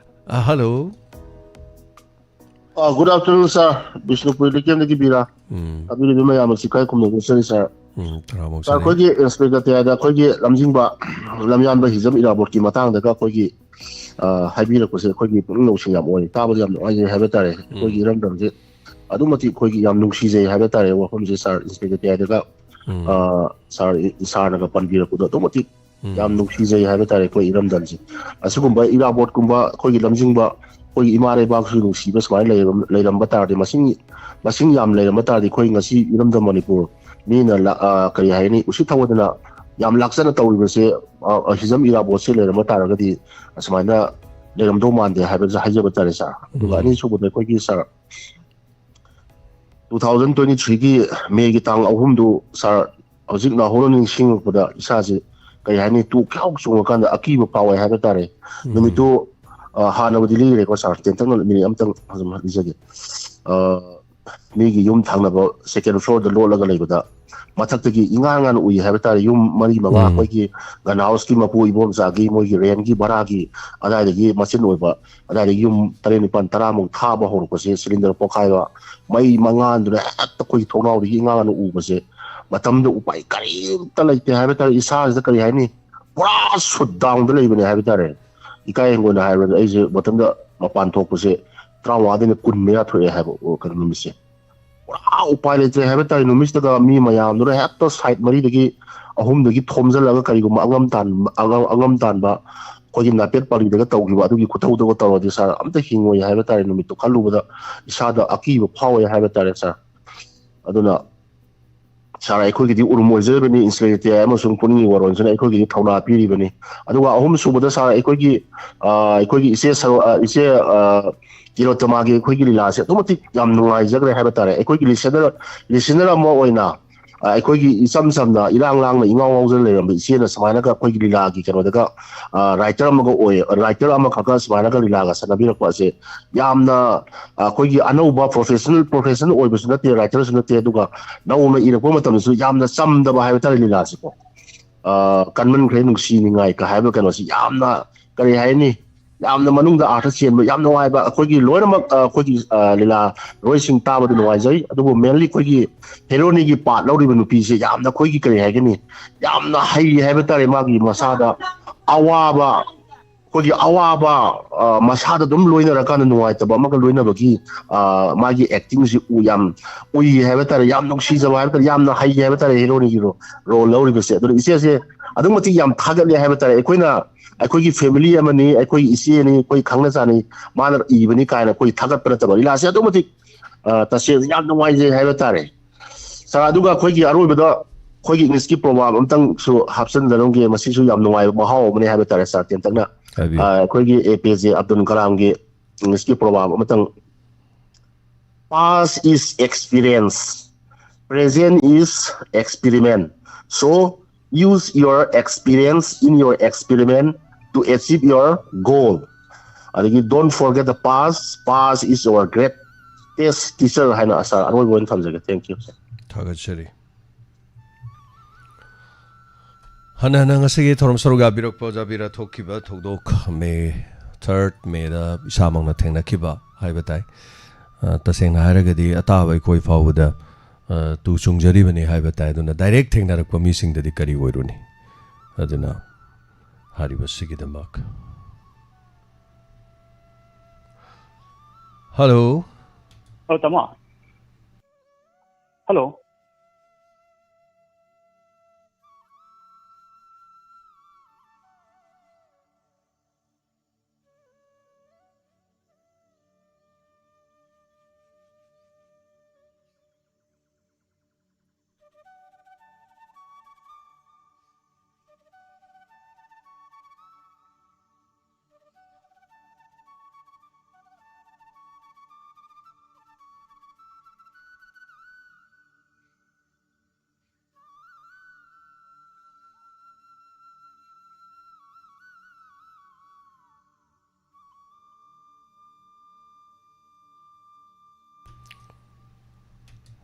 ꯑ, ꯍꯜꯂꯣ꯫ ꯑ, good afternoon, sir꯫ ꯕꯤꯁꯅꯨꯄꯨꯔ ꯂꯩꯀꯦꯝꯗꯒꯤ ꯕꯤꯔꯥ꯫ ꯎꯝ꯫ ꯇꯥꯕꯤꯔꯤꯕ ꯃꯌꯥꯝ ꯑꯁꯤ ꯀꯥꯏ ꯈꯨꯝꯅꯕ ꯆꯠꯂꯤ, sir? ꯎꯝ, ꯇꯔꯥꯃꯨꯛ ꯁꯥꯔ, ꯆꯠꯂꯤ꯫ ꯑꯩꯈꯣꯏꯒꯤ ꯏꯟꯁꯄꯦꯛꯇꯔ ꯇꯌꯥꯗ ꯑꯩꯈꯣꯏꯒꯤ ꯂꯝꯖꯤꯡꯕ ꯂꯝꯌꯥꯟꯕ ꯍꯤꯖꯝ ꯏꯔꯥꯕꯣꯠꯀꯤ ꯃꯇꯥꯡꯗꯒ ꯑꯩꯈꯣꯏꯒꯤ, ꯑ, ꯍꯥꯏꯕꯤꯔꯛꯄꯁꯦ ꯑꯩꯈꯣꯏꯒꯤ ꯄꯨꯛꯅꯤꯡ ꯂꯧꯁꯤꯡ ꯌꯥꯝ ꯑꯣꯏ꯫ ꯇꯥꯕꯗ ꯌꯥꯝ ꯅꯨꯡꯉꯥꯏꯖꯩ ꯍꯥꯏꯕ ꯇꯥꯔꯦ꯫ ꯑꯩꯈꯣꯏꯒꯤ ꯎꯝ꯫ ꯏꯔꯝꯗꯝꯁꯦ ꯑꯗꯨꯛ ꯃꯇꯤꯛ ꯑꯩꯈꯣꯏꯒꯤ ꯌꯥꯝ ꯅꯨꯡꯁꯤꯖꯩ ꯍꯥꯏꯕ ꯇꯥꯔꯦ ꯋꯥꯐꯝꯁꯦ, ꯁꯥꯔ, ꯏꯟꯁꯄꯦꯛꯇꯔ ꯇꯌꯥꯗꯒ, ꯎꯝ꯫ ꯑ, ꯁꯥꯔ, ꯁꯥꯔꯅꯒ ꯄꯟꯕꯤꯔꯛꯄꯗꯣ ꯑꯗꯨꯛ ꯃꯇꯤꯛ ꯎꯝ꯫ ꯌꯥꯝ ꯅꯨꯡꯁꯤꯖꯩ ꯍꯥꯏꯕ ꯇꯥꯔꯦ ꯑꯩꯈꯣꯏ ꯏꯔꯝꯗꯝꯁꯦ꯫ ꯑꯁꯤꯒꯨꯝꯕ ꯏꯔꯥꯕꯣꯠꯀꯨꯝꯕ ꯑꯩꯈꯣꯏꯒꯤ ꯂꯝꯖꯤꯡꯕ ꯑꯩꯈꯣꯏꯒꯤ ꯏꯃꯥ ꯂꯩꯕꯥꯛꯁꯨ ꯅꯨꯡꯁꯤꯕ ꯁꯨꯃꯥꯏꯅ ꯂꯩꯔꯝ-, ꯂꯩꯔꯝꯕ ꯇꯥꯔꯗꯤ, ꯃꯁꯤꯡ, ꯃꯁꯤꯡ ꯌꯥꯝ ꯂꯩꯔꯝꯕ ꯇꯥꯔꯗꯤ, ꯑꯩꯈꯣꯏ ꯉꯁꯤ ꯏꯔꯝꯗꯝ ꯃꯅꯤꯄꯨꯔ ꯃꯤꯅ ꯂ-, ꯑ, ꯀꯔꯤ ꯍꯥꯏꯅꯤ, ꯎꯁꯤꯠ ꯊꯑꯣꯏꯗꯅ ꯌꯥꯝ ꯂꯥꯛꯆꯅ ꯇꯧꯔꯤꯕꯁꯦ, ꯑ, ꯑ, ꯍꯤꯖꯝ ꯏꯔꯥꯕꯣꯠꯁꯦ ꯂꯩꯔꯝꯕ ꯇꯥꯔꯒꯗꯤ ꯑꯁꯨꯃꯥꯏꯅ ꯂꯩꯔꯝꯗꯧ ꯃꯥꯟꯗꯦ ꯍꯥꯏꯕꯁꯦ ꯍꯥꯏꯖꯕ ꯇꯥꯔꯦ, ꯁꯥꯔ꯫ ꯑꯗꯨꯒ ꯎꯝ꯫ ꯑꯅꯤꯁꯨꯕꯗ ꯑꯩꯈꯣꯏꯒꯤ, ꯁꯥꯔ, two thousand twenty three ꯒꯤ ꯃꯦꯒꯤ ꯇꯥꯡ ꯑꯍꯨꯝꯗꯨ, ꯁꯥꯔ, ꯍꯧꯖꯤꯛ ꯅꯧꯍꯧꯅ ꯅꯤꯡꯁꯤꯡꯉꯛꯄꯗ ꯏꯁꯥꯁꯦ, ꯀꯔꯤ ꯍꯥꯏꯅꯤ, ꯇꯨ ꯈ꯭ꯌꯥꯎ ꯆꯣꯡꯉꯀꯥꯟꯗ ꯑꯀꯤꯕ ꯐꯥꯎꯋꯦ ꯍꯥꯏꯕ ꯇꯥꯔꯦ꯫ ꯎꯝ꯫ ꯅꯨꯃꯤꯠꯇꯨ, ꯑ, ꯍꯥꯟꯅꯕꯨꯗꯤ ꯂꯤꯈ꯭ꯔꯦꯀꯣ, ꯁꯥꯔ, ꯇꯦꯟꯇꯛꯅ ꯃꯤꯅꯤꯠ ꯑꯃꯇꯪ ꯑꯗꯨꯝ ꯂꯤꯖꯒꯦ꯫ ꯑ, ꯃꯤꯒꯤ ꯌꯨꯝ ꯊꯪꯅꯕ second floor ꯗ ꯂꯣꯠꯂꯒ ꯂꯩꯕꯗ ꯃꯊꯛꯇꯒꯤ ꯏꯉꯥꯟ ꯉꯥꯟꯅ ꯎꯏ ꯍꯥꯏꯕ ꯇꯥꯔꯦ꯫ ꯌꯨꯝ ꯃꯔꯤ ꯃꯉꯥ ꯎꯝ꯫ ꯑꯩꯈꯣꯏꯒꯤ gun house ꯀꯤ ꯃꯄꯨ ꯏꯕꯣꯝꯆꯥꯒꯤ ꯃꯣꯏꯒꯤ rent ꯀꯤ ꯚꯔꯥꯒꯤ ꯑꯗꯥꯏꯗꯒꯤ ꯃꯆꯤꯟ ꯑꯣꯏꯕ, ꯑꯗꯥꯏꯗꯒꯤ ꯌꯨꯝ ꯇꯔꯦꯠ ꯅꯤꯄꯥꯜ ꯇꯔꯥꯃꯨꯛ ꯊꯥꯕ ꯍꯧꯔꯛꯄꯁꯦ, cylinder ꯄꯣꯈꯥꯏꯕ, ꯃꯩ ꯃꯉꯥꯜꯗꯨꯅ ꯍꯦꯛꯇ ꯑꯩꯈꯣꯏꯒꯤ ꯊꯣꯡꯅꯥꯎꯗꯒꯤ ꯏꯉꯥꯟ ꯉꯥꯟꯅ ꯎꯕꯁꯦ, ꯃꯇꯝꯗ ꯎꯄꯥꯏ ꯀꯔꯤꯝꯇ ꯂꯩꯇꯦ ꯍꯥꯏꯕ ꯇꯥꯔꯦ꯫ ꯏꯁꯥꯁꯤꯗ, ꯀꯔꯤ ꯍꯥꯏꯅꯤ, ꯄꯨꯔꯥ shut down ꯗ ꯂꯩꯕꯅꯦ ꯍꯥꯏꯕ ꯇꯥꯔꯦ꯫ ꯏꯀꯥꯏ ꯍꯪꯒꯣꯏꯅ ꯍꯥꯏꯔꯕꯗ ꯑꯩꯁꯦ ꯃꯇꯝꯗ ꯃꯄꯥꯟ ꯊꯣꯛꯄꯁꯦ ꯇꯔꯥꯃꯉꯥꯗꯩꯅ ꯀꯨꯟ ꯃꯌꯥ ꯊꯣꯛꯑꯦ ꯍꯥꯏꯕ, ꯑꯣ, ꯀꯩꯅꯣ, ꯅꯨꯃꯤꯠꯁꯦ꯫ ꯄꯨꯔꯥ ꯎꯄꯥꯏ ꯂꯩꯇ꯭ꯔꯦ ꯍꯥꯏꯕ ꯇꯥꯔꯦ꯫ ꯅꯨꯃꯤꯠꯁꯤꯗ ꯃꯤ ꯃꯌꯥꯝꯗꯨꯅ ꯍꯦꯛꯇ side ꯃꯔꯤꯗꯒꯤ, ꯑꯍꯨꯝꯗꯒꯤ ꯊꯣꯝꯖꯤꯜꯂꯒ ꯀꯔꯤꯒꯨꯝꯕ ꯑꯉꯝ ꯇꯥꯟꯕ, ꯑꯉꯝ, ꯑꯉꯝ ꯇꯥꯟꯕ ꯑꯩꯈꯣꯏꯒꯤ ꯅꯥꯄꯦꯠ ꯄꯥꯔꯤꯗꯒ ꯇꯧꯈꯤꯕ ꯑꯗꯨꯒꯤ ꯈꯨꯇꯧꯗꯨꯒ ꯇꯧꯔꯗꯤ, ꯁꯥꯔ, ꯑꯝꯇ ꯍꯤꯡꯉꯣꯏ ꯍꯥꯏꯕ ꯇꯥꯔꯦ꯫ ꯅꯨꯃꯤꯠꯇꯨ ꯈꯜꯂꯨꯕꯗ ꯏꯁꯥꯗ ꯑꯀꯤꯕ ꯐꯥꯎꯋꯦ ꯍꯥꯏꯕ ꯇꯥꯔꯦ, ꯁꯥꯔ꯫ ꯑꯗꯨꯅ, ꯁꯥꯔ, ꯑꯩꯈꯣꯏꯒꯤꯗꯤ ꯎꯔꯨꯝ ꯑꯣꯏꯖꯔꯤꯕꯅꯤ, ꯏꯟꯁꯄꯦꯛꯇꯔ ꯑꯃꯁꯨꯡ ꯄꯨꯛꯅꯤꯡꯒꯤ ꯋꯥꯔꯣꯜꯁꯤꯅ ꯑꯩꯈꯣꯏꯒꯤꯗꯤ ꯊꯧꯅꯥ ꯄꯤꯔꯤꯕꯅꯤ꯫ ꯑꯗꯨꯒ ꯑꯍꯨꯝ ꯁꯨꯕꯗ, ꯁꯥꯔ, ꯑꯩꯈꯣꯏꯒꯤ, ꯑ, ꯑꯩꯈꯣꯏꯒꯤ ꯏꯆꯦ ꯁꯔꯣ-, ꯑ, ꯏꯆꯦ, ꯑ, ꯇꯤꯂꯣꯇꯃꯥꯒꯤ ꯑꯩꯈꯣꯏꯒꯤ ꯂꯤꯂꯥꯁꯦ ꯑꯗꯨꯛꯀꯤ ꯃꯇꯤꯛ ꯌꯥꯝ ꯅꯨꯡꯉꯥꯏꯖꯈ꯭ꯔꯦ ꯍꯥꯏꯕ ꯇꯥꯔꯦ꯫ ꯑꯩꯈꯣꯏꯒꯤ listener, listener ꯑꯃ ꯑꯣꯏꯅ ꯑ, ꯑꯩꯈꯣꯏꯒꯤ ꯏꯆꯝ ꯆꯝꯅ ꯏꯔꯥꯡ ꯂꯥꯡꯅ ꯏꯉꯥꯎ ꯉꯥꯎꯖꯅ ꯂꯩꯔꯝꯕ ꯏꯆꯦꯅ ꯁꯨꯃꯥꯏꯅꯒ ꯑꯩꯈꯣꯏꯒꯤ ꯂꯤꯂꯥꯒꯤ ꯀꯩꯅꯣꯗꯒ, ꯑ, writer ꯑꯃꯒ ꯑꯣꯏ, writer ꯑꯃꯈꯛꯀ ꯁꯨꯃꯥꯏꯅꯒ ꯂꯤꯂꯥꯒ ꯁꯥꯟꯅꯕꯤꯔꯛꯄ ꯑꯁꯦ ꯌꯥꯝꯅ, ꯑ, ꯑꯩꯈꯣꯏꯒꯤ ꯑꯅꯧꯕ professional, professional ꯑꯣꯏꯕꯁꯨ ꯅꯠꯇꯦ, writerꯁꯨ ꯅꯠꯇꯦ, ꯑꯗꯨꯒ ꯅꯧꯅ ꯏꯔꯛꯄ ꯃꯇꯝꯗꯁꯨ ꯌꯥꯝꯅ ꯆꯝꯗꯕ ꯍꯥꯏꯕ ꯇꯥꯔꯦ ꯂꯤꯂꯥꯁꯤꯀꯣ꯫ ꯑ, ꯀꯟꯃꯟꯈ꯭ꯔꯦ ꯅꯨꯡꯁꯤ ꯅꯤꯡꯉꯥꯏ ꯀ ꯍꯥꯏꯕ ꯀꯩꯅꯣꯁꯤ ꯌꯥꯝꯅ, ꯀꯔꯤ ꯍꯥꯏꯅꯤ, ꯌꯥꯝꯅ ꯃꯅꯨꯡꯗ ꯑꯥꯔꯊ ꯆꯦꯟꯕ, ꯌꯥꯝ ꯅꯨꯡꯉꯥꯏꯕ꯫ ꯑꯩꯈꯣꯏꯒꯤ ꯂꯣꯏꯅꯃꯛ, ꯑ, ꯑꯩꯈꯣꯏꯒꯤ, ꯑ, ꯂꯤꯂꯥ ꯂꯣꯏꯁꯤꯡ ꯇꯥꯕꯗ ꯅꯨꯡꯉꯥꯏꯖꯩ꯫ ꯑꯗꯨꯕꯨ mainly ꯑꯩꯈꯣꯏꯒꯤ ꯍꯦꯔꯣꯅꯤꯒꯤ part ꯂꯧꯔꯤꯕ ꯅꯨꯄꯤꯁꯦ ꯌꯥꯝꯅ ꯑꯩꯈꯣꯏꯒꯤ, ꯀꯔꯤ ꯍꯥꯏꯒꯅꯤ, ꯌꯥꯝꯅ ꯍꯩ ꯍꯥꯏꯕ ꯇꯥꯔꯦ꯫ ꯃꯥꯒꯤ ꯃꯁꯥꯗ ꯑꯋꯥꯕ, ꯑꯩꯈꯣꯏꯒꯤ ꯑꯋꯥꯕ, ꯑ, ꯃꯁꯥꯗ ꯑꯗꯨꯝ ꯂꯣꯏꯅꯔꯀꯥꯟꯗ ꯅꯨꯡꯉꯥꯏꯇꯕ ꯑꯃꯒ ꯂꯣꯏꯅꯕꯒꯤ, ꯑ, ꯃꯥꯒꯤ actingꯁꯤ ꯎ-, ꯌꯥꯝ ꯎꯏ ꯍꯥꯏꯕ ꯇꯥꯔꯦ, ꯌꯥꯝ ꯅꯨꯡꯁꯤꯖꯕ ꯍꯥꯏꯕ ꯇꯥꯔꯦ, ꯌꯥꯝꯅ ꯍꯩ ꯍꯥꯏꯕ ꯇꯥꯔꯦ ꯍꯦꯔꯣꯅꯤꯒꯤ ro-, role ꯂꯧꯔꯤꯕꯁꯦ꯫ ꯑꯗꯨꯅ ꯏꯆꯦꯁꯦ ꯑꯗꯨꯛ ꯃꯇꯤꯛ ꯌꯥꯝ ꯊꯥꯒꯠꯂꯦ ꯍꯥꯏꯕ ꯇꯥꯔꯦ꯫ ꯑꯩꯈꯣꯏꯅ, ꯑꯩꯈꯣꯏꯒꯤ family ꯑꯃꯅꯤ, ꯑꯩꯈꯣꯏ ꯏꯆꯦꯅꯤ, ꯑꯩꯈꯣꯏ ꯈꯪꯅ ꯆꯥꯅꯩ, ꯃꯥꯅ ꯏꯕꯅꯤ ꯀꯥꯏꯅ ꯑꯩꯈꯣꯏ ꯊꯥꯒꯠꯄ ꯅꯠꯇꯕ, ꯂꯤꯂꯥꯁꯦ ꯑꯗꯨꯛ ꯃꯇꯤꯛ, ꯑ, ꯇꯁꯦꯡꯅ ꯌꯥꯝ ꯅꯨꯡꯉꯥꯏꯖꯩ ꯍꯥꯏꯕ ꯇꯥꯔꯦ꯫ ꯁꯥꯔ, ꯑꯗꯨꯒ ꯑꯩꯈꯣꯏꯒꯤ ꯑꯔꯣꯏꯕꯗ ꯑꯩꯈꯣꯏꯒꯤ Englishꯀꯤ proverb ꯑꯃꯇꯪꯁꯨ ꯍꯥꯞꯆꯤꯟꯖꯔꯝꯒꯦ꯫ ꯃꯁꯤꯁꯨ ꯌꯥꯝ ꯅꯨꯡꯉꯥꯏꯕ ꯃꯍꯥꯎ ꯑꯃꯅꯤ ꯍꯥꯏꯕ ꯇꯥꯔꯦ, ꯁꯥꯔ, ꯇꯦꯟꯇꯛꯅ꯫ ꯍꯥꯏꯕꯤꯌꯨ꯫ ꯑ, ꯑꯩꯈꯣꯏꯒꯤ A P J Abdul Kalamꯒꯤ Englishꯀꯤ proverb ꯑꯃꯇꯪ: "Past is experience, present is experiment. So, use your experience in your experiment to achieve your goal." ꯑꯗꯒꯤ, "Don't forget the past, past is your greatest teacher" ꯍꯥꯏꯅ, ꯁꯥꯔ, ꯑꯔꯣꯏꯕ ꯑꯣꯏꯅ ꯊꯝꯖꯒꯦ꯫ Thank you, ꯁꯥꯔ꯫ ꯊꯥꯒꯠꯆꯔꯤ꯫ ꯍꯟꯅ ꯍꯟꯅ ꯉꯁꯤꯒꯤ ꯊꯧꯔꯝ ꯁꯔꯨꯛ ꯌꯥꯕꯤꯔꯛꯄ, ꯑꯣꯖꯥ ꯕꯤꯔ, ꯊꯣꯛꯈꯤꯕ ꯊꯧꯗꯣꯛ, ꯃꯦ ꯊꯥꯔꯠ, ꯃꯦꯗ ꯏꯁꯥꯃꯛꯅ ꯊꯦꯡꯅꯈꯤꯕ ꯍꯥꯏꯕ ꯇꯥꯏ꯫ ꯑ, ꯇꯁꯦꯡꯅ ꯍꯥꯏꯔꯒꯗꯤ ꯑꯇꯥꯕ ꯑꯩꯈꯣꯏ ꯐꯥꯎꯕꯗ, ꯑ, ꯇꯨ ꯆꯨꯡꯖꯔꯤꯕꯅꯤ ꯍꯥꯏꯕ ꯇꯥꯏ꯫ ꯑꯗꯨꯅ direct ꯊꯦꯡꯅꯔꯛꯄ ꯃꯤꯁꯤꯡꯗꯗꯤ ꯀꯔꯤ ꯑꯣꯏꯔꯨꯅꯤ? ꯑꯗꯨꯅ ꯍꯥꯏꯔꯤꯕꯁꯤꯒꯤꯗꯃꯛ꯫ ꯍꯜꯂꯣ꯫ ꯑꯣ, ꯇꯥꯃꯣ꯫ ꯍꯜꯂꯣ꯫